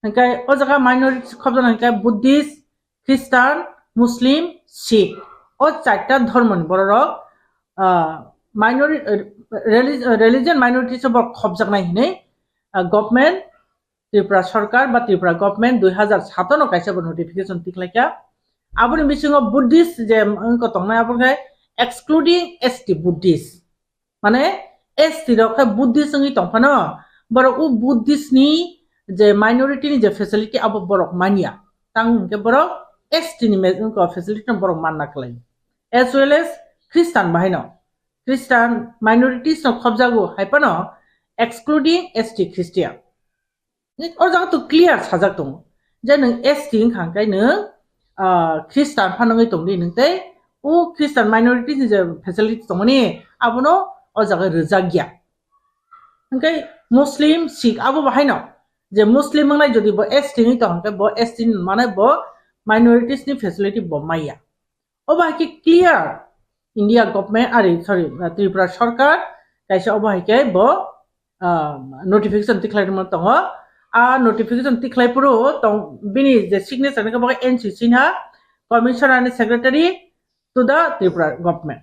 Hingkai o jaga minority khobjaknai hingkai Buddhist, Christian, Muslim, Sikh. O charta dhormoni bororok, ah, minori-, ah, reli-, ah, religion minority se borok khobjaknai hinwi, ah, government, Tripura sarkar ba Tripura government dui hazar sato no kaisa bo notification tikhlaikha. Aboni bisingo Buddhist je wngkha tongnai abo khe excluding S T Buddhist. Mane S T rok khe Buddhist wngwi tongphano, borok o Buddhist ni je minority ni je facility abo borok manya. Tang hwnkhe borok S T ni me-, wngkha facility no borok manna khlai. As well as Christian bahaino. Christian minorities no khobjago hai phano excluding S T Christian. O jaga to clear sajak tongo je nwng S T wngkha hwnkhe nwng, ah, Christian phano wngwi tongdi nwng tei o Christian minorities ni je facility tongmani abono o jaga rwjakya. Hwnkhe Muslim, Sikh abo bahaino je Muslim wngnai jodi bo S T wngwi tong hwnkhe bo S T ni mane bo minorities ni facility bo maya. Obo hai khe clear India government, ari, sorry, Tripura sarkar kaisa obo hai khe bo, ah, notification tikhlai rwma tongo. A notification tikhlai phuru tong, bini je signature ni khe bo khe N C Sinha, Commissioner and Secretary to the Tripura government.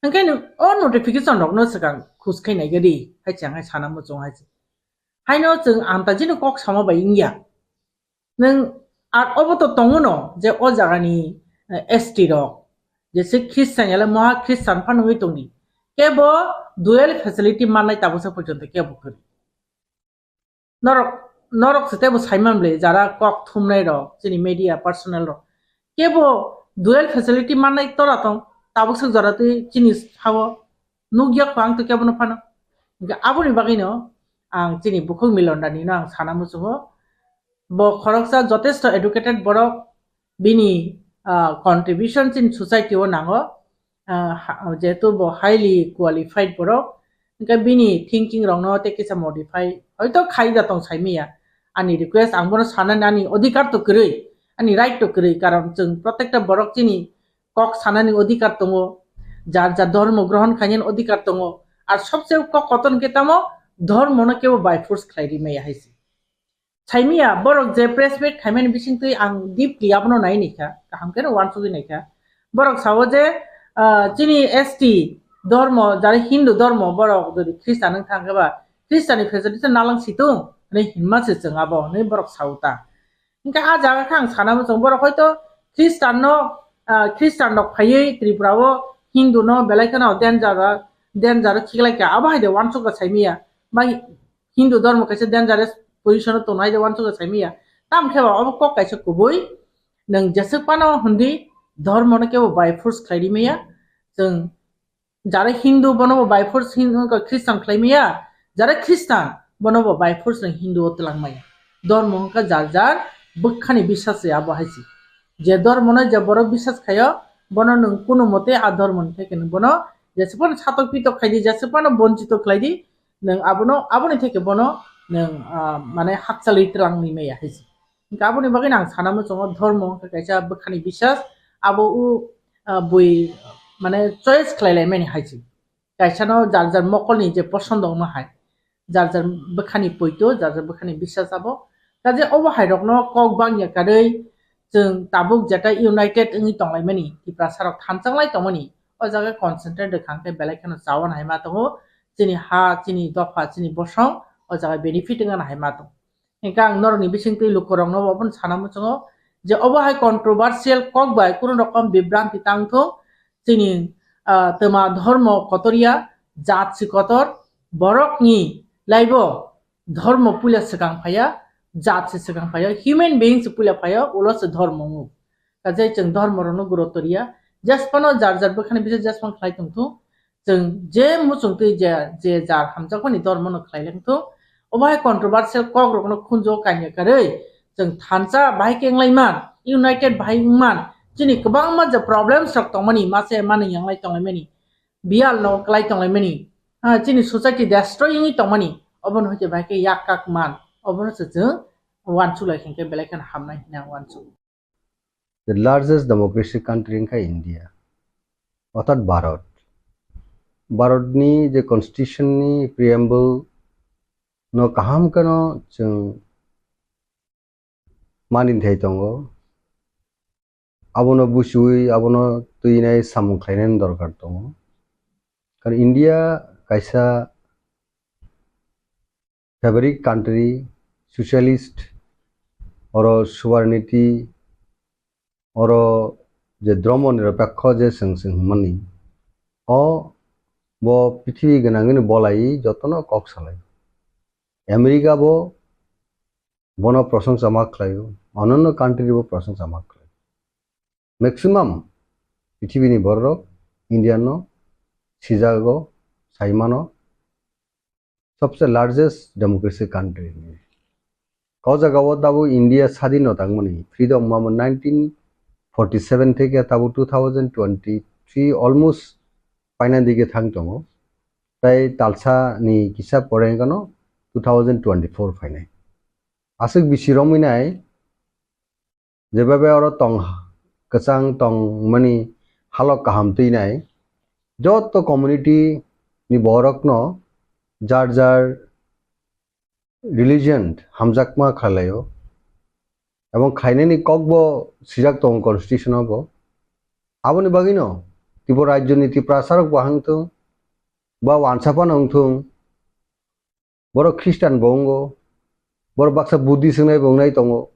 Hwnkhe nwng o notification rokno swkang khus khai nai gadi hai chang hai sana muchung hai se. Haino chwng ang ta jino kok sama bai wngya. Nwng ar obo to tongo no je o jagani, eh, S T rok, je se Christian yale moha Christian phano wngwi tongdi. Kebo dual facility mannai tabuksa porjonto kebo kwrwi. Norok, norok se tebo saiman bwle jara kok thumnai rok, chini media personnel rok. Kebo dual facility mannai tora tong, tabuksa jora twi chini sao nukya kho ang to kebo no phano. Hingke aboni bagwi no ang chini bukhuk Milon Dani no ang sana muchungo. Bo khoroksa jotesto educated borok, bini, ah, contribution chini society o nango. Ah, ha-, jehetu bo highly qualified borok, hingke bini thinking rokno tei kisa modify hoito khai da tong saimaya. Ani request ang bono sanani ani odhikar to kwrwi, ani right to kwrwi, karon chwng protekta borok chini kok sanani odhikar tongo, jar jar dhormo grohon khainani odhikar tongo, ar sobse kok kotor hwnkhe tamo dhormono kebo by force khlai rimaya hai se. Saimaya borok je press meet khaimani bisingtwi ang deeply abono nai naikha, kaham kheno uansugwi naikha. Borok sao je, ah, chini S T dhormo, jara Hindu dhormo, borok jodi Christian wng thangkhe ba Christian ni facility nalang situng hinwi hinma se chwng abo hinwi borok sao ta. Hingke a jaga khe ang sana muchung borok hoito Christian no, ah, Christian rok phaiwi Tripura o Hindu no belai kheno danger, danger khiklai kha abo hai de uansukha saimaya. Bai Hindu dhormo kaisa dangerous position o tongnai de uansukha saimaya. Tamo khe ba obo kok kaisa kubui. Nwng jeswk phano hwndi dhormo no kebo by force khlai rimaya. Chwng jara Hindu bono bo by force Hin-, Christian khlai maya. Jara Christian bono bo by force nwng Hindu o twlang maya. Dhormo wngkha jar jar bwkhani bisas se abo hai se. Je dhormo no je borok bisas khaio bono nwng kunu mote a dhormo ni theke nwng bono jeswk phano satok pitok khaidi, jeswk phano bonchito khlaidi, nwng abono, aboni theke bono nwng, ah, mane hakchalwi twlangwi maya hai se. Hingke aboni bagwi ang sana muchungo dhormo wngkha kaisa bwkhani bisas, abo o, ah, bui mane choice khlai lai mani hai se. Kaisa no jar jar mokolni je posondo wngma hai. jar jar bwkhani poito, jar jar bwkhani bisas abo. Kaje obo hai rokno kok bangya karwi chwng tabuk jeta united wngwi tonglaimani, Tiprasa rok thanchang lai tongmani, o jaga concentrate rwkha hwnkhe belai kheno chawan hai ma tongo, chini ha, chini dopha, chini bosong o jaga benefit wngna hai ma tongo. Hingkhe ang norokni bisingtwi lukurokno obono sana muchungo je obo hai controversial kok bai kunu rokom bibranti tang thung, chini, ah, twma dhormo kotor ya, jat si kotor, borokni laibo dhormo puila swkang phaiya, jat se swkang phaiya, human being se puila phaiya, ulo se dhormo wngo. Kaje chwng dhormo rokno gurutto riya, jesphano jar jar bwkhani bising jesphano khlai tong thung, chwng je muchungtwi je, je jar hamjakmani dhormo no khlai lang thung, obo hai controversial kok rokno khunjo kanya karwi chwng thansa bahai khe wnglaima, united bahai wngman, chini kwbangma je problems rok tongmani, mase manwi yanglai tonglaimani, biyal no kwlai tonglaimani, ha, chini society destroy wngwi tongmani, obono hwnkhe bahai khe yak kak man, obono se chwng uansuk lai khe belai kheno hamnai hwnwi ang uansuk. The largest democracy country wngkha India, orthat Bharat. Bharatni je constitution ni preamble no kaham kheno chwng mani thai tongo. Abono buchiwi, abono twinai samung khlainani dorkar tongo. Karon India kaisa fabric country, socialist, oro sovereignty, oro je dhormo nirapekho je chwng chwng hwnmani, o bo prithibi gwnangwini bolai jotono kok salai. America bo bono prosongsa ma khlaio, ononno country bo prosongsa ma khlaio. Maximum pithibini bororok India no sijago, saimano, sobse largest democracy country. O jagao tabuk India sadin no tangmani, freedom mamo nineteen forty seven theke tabuk two thousand twenty three almost paina dige thang tongo. Tai talsa ni kisa pore wngkha no two thousand twenty four phainai. Aswk bisi romwi nai, jebabe oro tong kwchang tongmani halok kaham twi nai, joto community ni borok no jar jar religion hamjakma khlaio, ebong khlainani kok bo sijak tongo constitution o bo. Aboni bagwi no Tripura rajyo ni Tiprasa rok bo hang thung ba wansa phano wng thung, borok Christian bo wngo, borok baksa Buddhist wngnai bo wngnai tongo,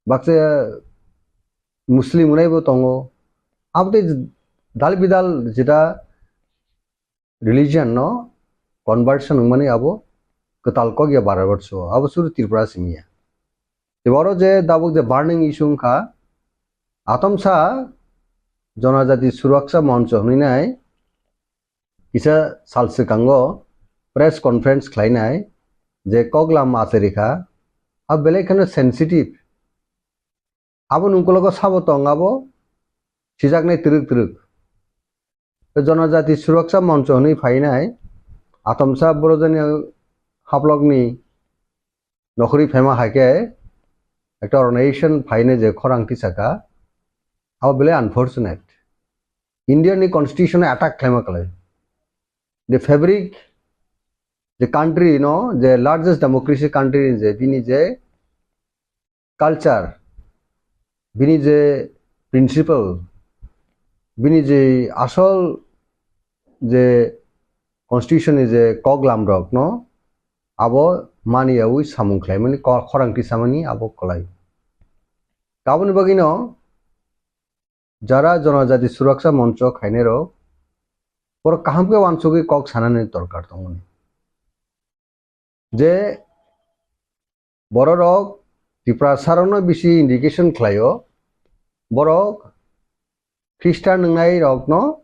baksa Muslim wngnai bo tongo. Abo tei dal bidal jeta religion no conversion wngmani abo kwtal kok ya Bharat borso, abo suru Tripura simi ya. Tei oro je tabuk je burning issue wngkha, atomsa Jonajati Suraksa Moncho hwnwi nai kisa sal swkango press conference khlainai je koklam achai rikha, a belai kheno sensitive. Abo nungkologo sabo tong abo sijaknai twrwk twrwk. Tei Jonajati Suraksa Moncho hwnwi phainai atomsa borojani haplokni nokhorwi phaima hai khe ekta organization phainai je khorang tisaka, abo belai unfortunate. India ni constitution attack khlaima kwlai. The fabric, the country no, the largest democracy country ni je bini je culture, bini je principle, bini je asol je constitution ni je koklam rok no abo mani yaui samung khlaimani ko-, khorang tisamani abo kwlai. Aboni bagwi no jara Jonajati Suraksa Moncho khainai rok borok kaham khe wansugwi kok sanani dorkar tongmani. Je bororok Tiprasa rokno bisi indication khlaio, borok Christian wngnai rokno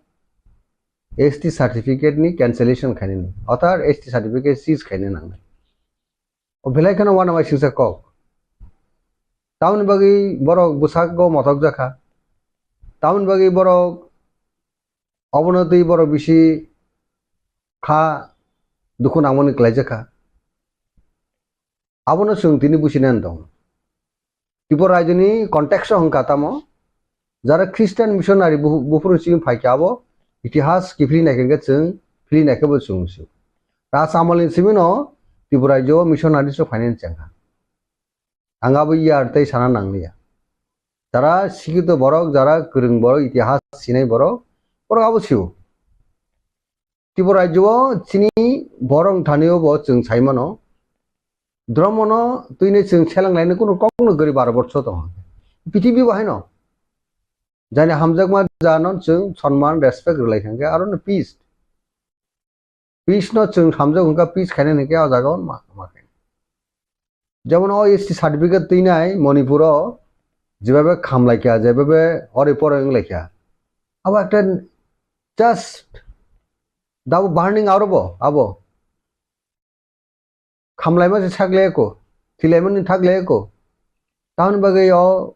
S T certificate ni cancellation khainani, orthat S T certificate seize khaina nangnai. O belai kheno uanama singsa kok. Tamoni bagwi borok bwsakgo motok jakha. Tamoni bagwi borok obono twi borok bisi kha dukhu nangmani kwlaijakha. Abono chwng tini businani tongo. Tripura rajyoni context o hwnkha tamo, jara Christian missionary bu-, buphuru chini phaikha abo itihas kiphilwi naikhe chwng philwi naikhe bo chwng se. Raj Amal ni simi no Tripura rajyo missionary so finance chengkha. Ang abo yar tei sana nangliya. Jara sikito borok, jara kwrwng borok, itihas sinai borok, borok abo sio. Tripura rajyo o chini borok thani o bo chwng sai mano. Dromo no twini chwng selang laini kunu kok no gari baro borso tongo. Prithibi bo haino. Jani hamjakma jano chwng sonman, respect rwlai thangkhe aro no peace. Peace no chwng hamjak hwnkha, peace khainani hwnkhe o jaga o ma, ma khainai. Jemon o S T certificate twinai Manipur o jebabe khamlaikha, jebabe ori pore wnglaikha. Abo ekta just dabo burning aro bo, abo. Khamlaima se sak le eko, thilaima ni thak le eko. Tamoni bagwi o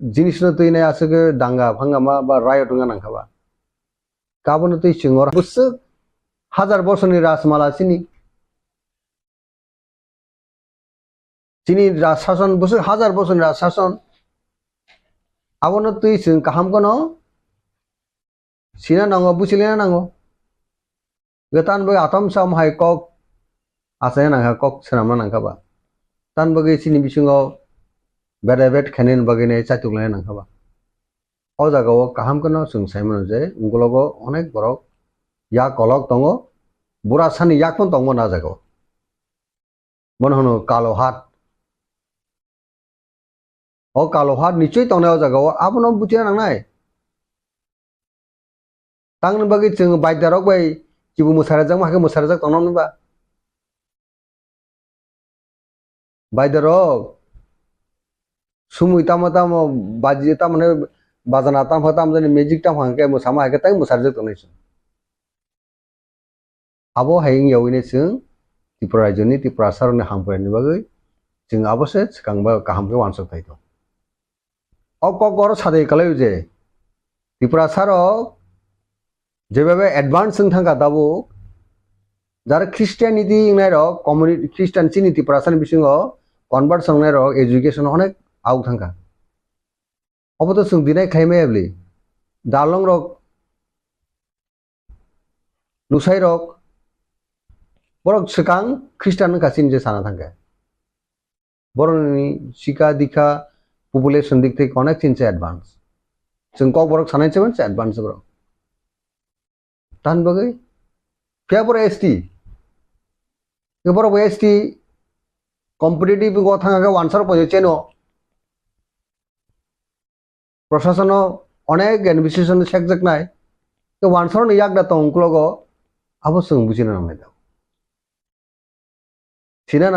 jinis no twinai aswk danga phangama ba riot wngna nangkha ba. Kabono twi chwng oro bwswk hajar bosorni rajmala chini. Chini raj sason, bwswk hajar bosorni raj sason. Abono twi chwng kaham kheno sina nango, buchilina nango. Ge tan bagwi atom sam hai kok achaina nangkha, kok swnamna nangkha ba. Tan bagwi chini bisingo beda bet khainani bagwi ne chaituk laina nangkha ba. O jaga o kaham kheno chwng sai mano je, ungkologo onek borok yak kolok tongo, bura sani yak phano tongmano o jaga o. Bono hwno kalo hat. O kalo hat nichoi tongnai o jaga o, abono buchina nangnai. Tangni bagwi chwng baidya rok bai kibu mwsarajak ma khe mwsarajak tongna hwnba? Baidya rok sumui tamo tamo baji tamo ne bajana tamo tamo jani magic tamo hwnkhe mwsama hai khe tai mwsarajak tongnai chwng. Abo hai wngya wine chwng Tripura rajyoni Tiprasa rokni hamkraini bagwi chwng abo se swkang ba kaham khe uansuk thai tongo. O kok oro sadai kwlai je Tiprasa rok jebabe advance wng thangkha tabuk, jara Christianity wngnai rok, community Christian chini Tiprasa ni bisingo convert wngnai rok education onek auk thangkha. Obo to chwng deny khlai maya bwli. Dalong rok, lusai rok, borok swkang Christian wngkha chini je sana thangkhe. Borokni sikha dikha population dik thai onek chini se advance. Chwng kok borok sanai se advance borok. Tan bagwi phiya borok S T. Borok bo S T competitive go thanga khe wansar pojo cheno. Prosasono onek administration sekjaknai. Ke wansarni yakda tong uklogo abo chwng bujina nangnai da. Sina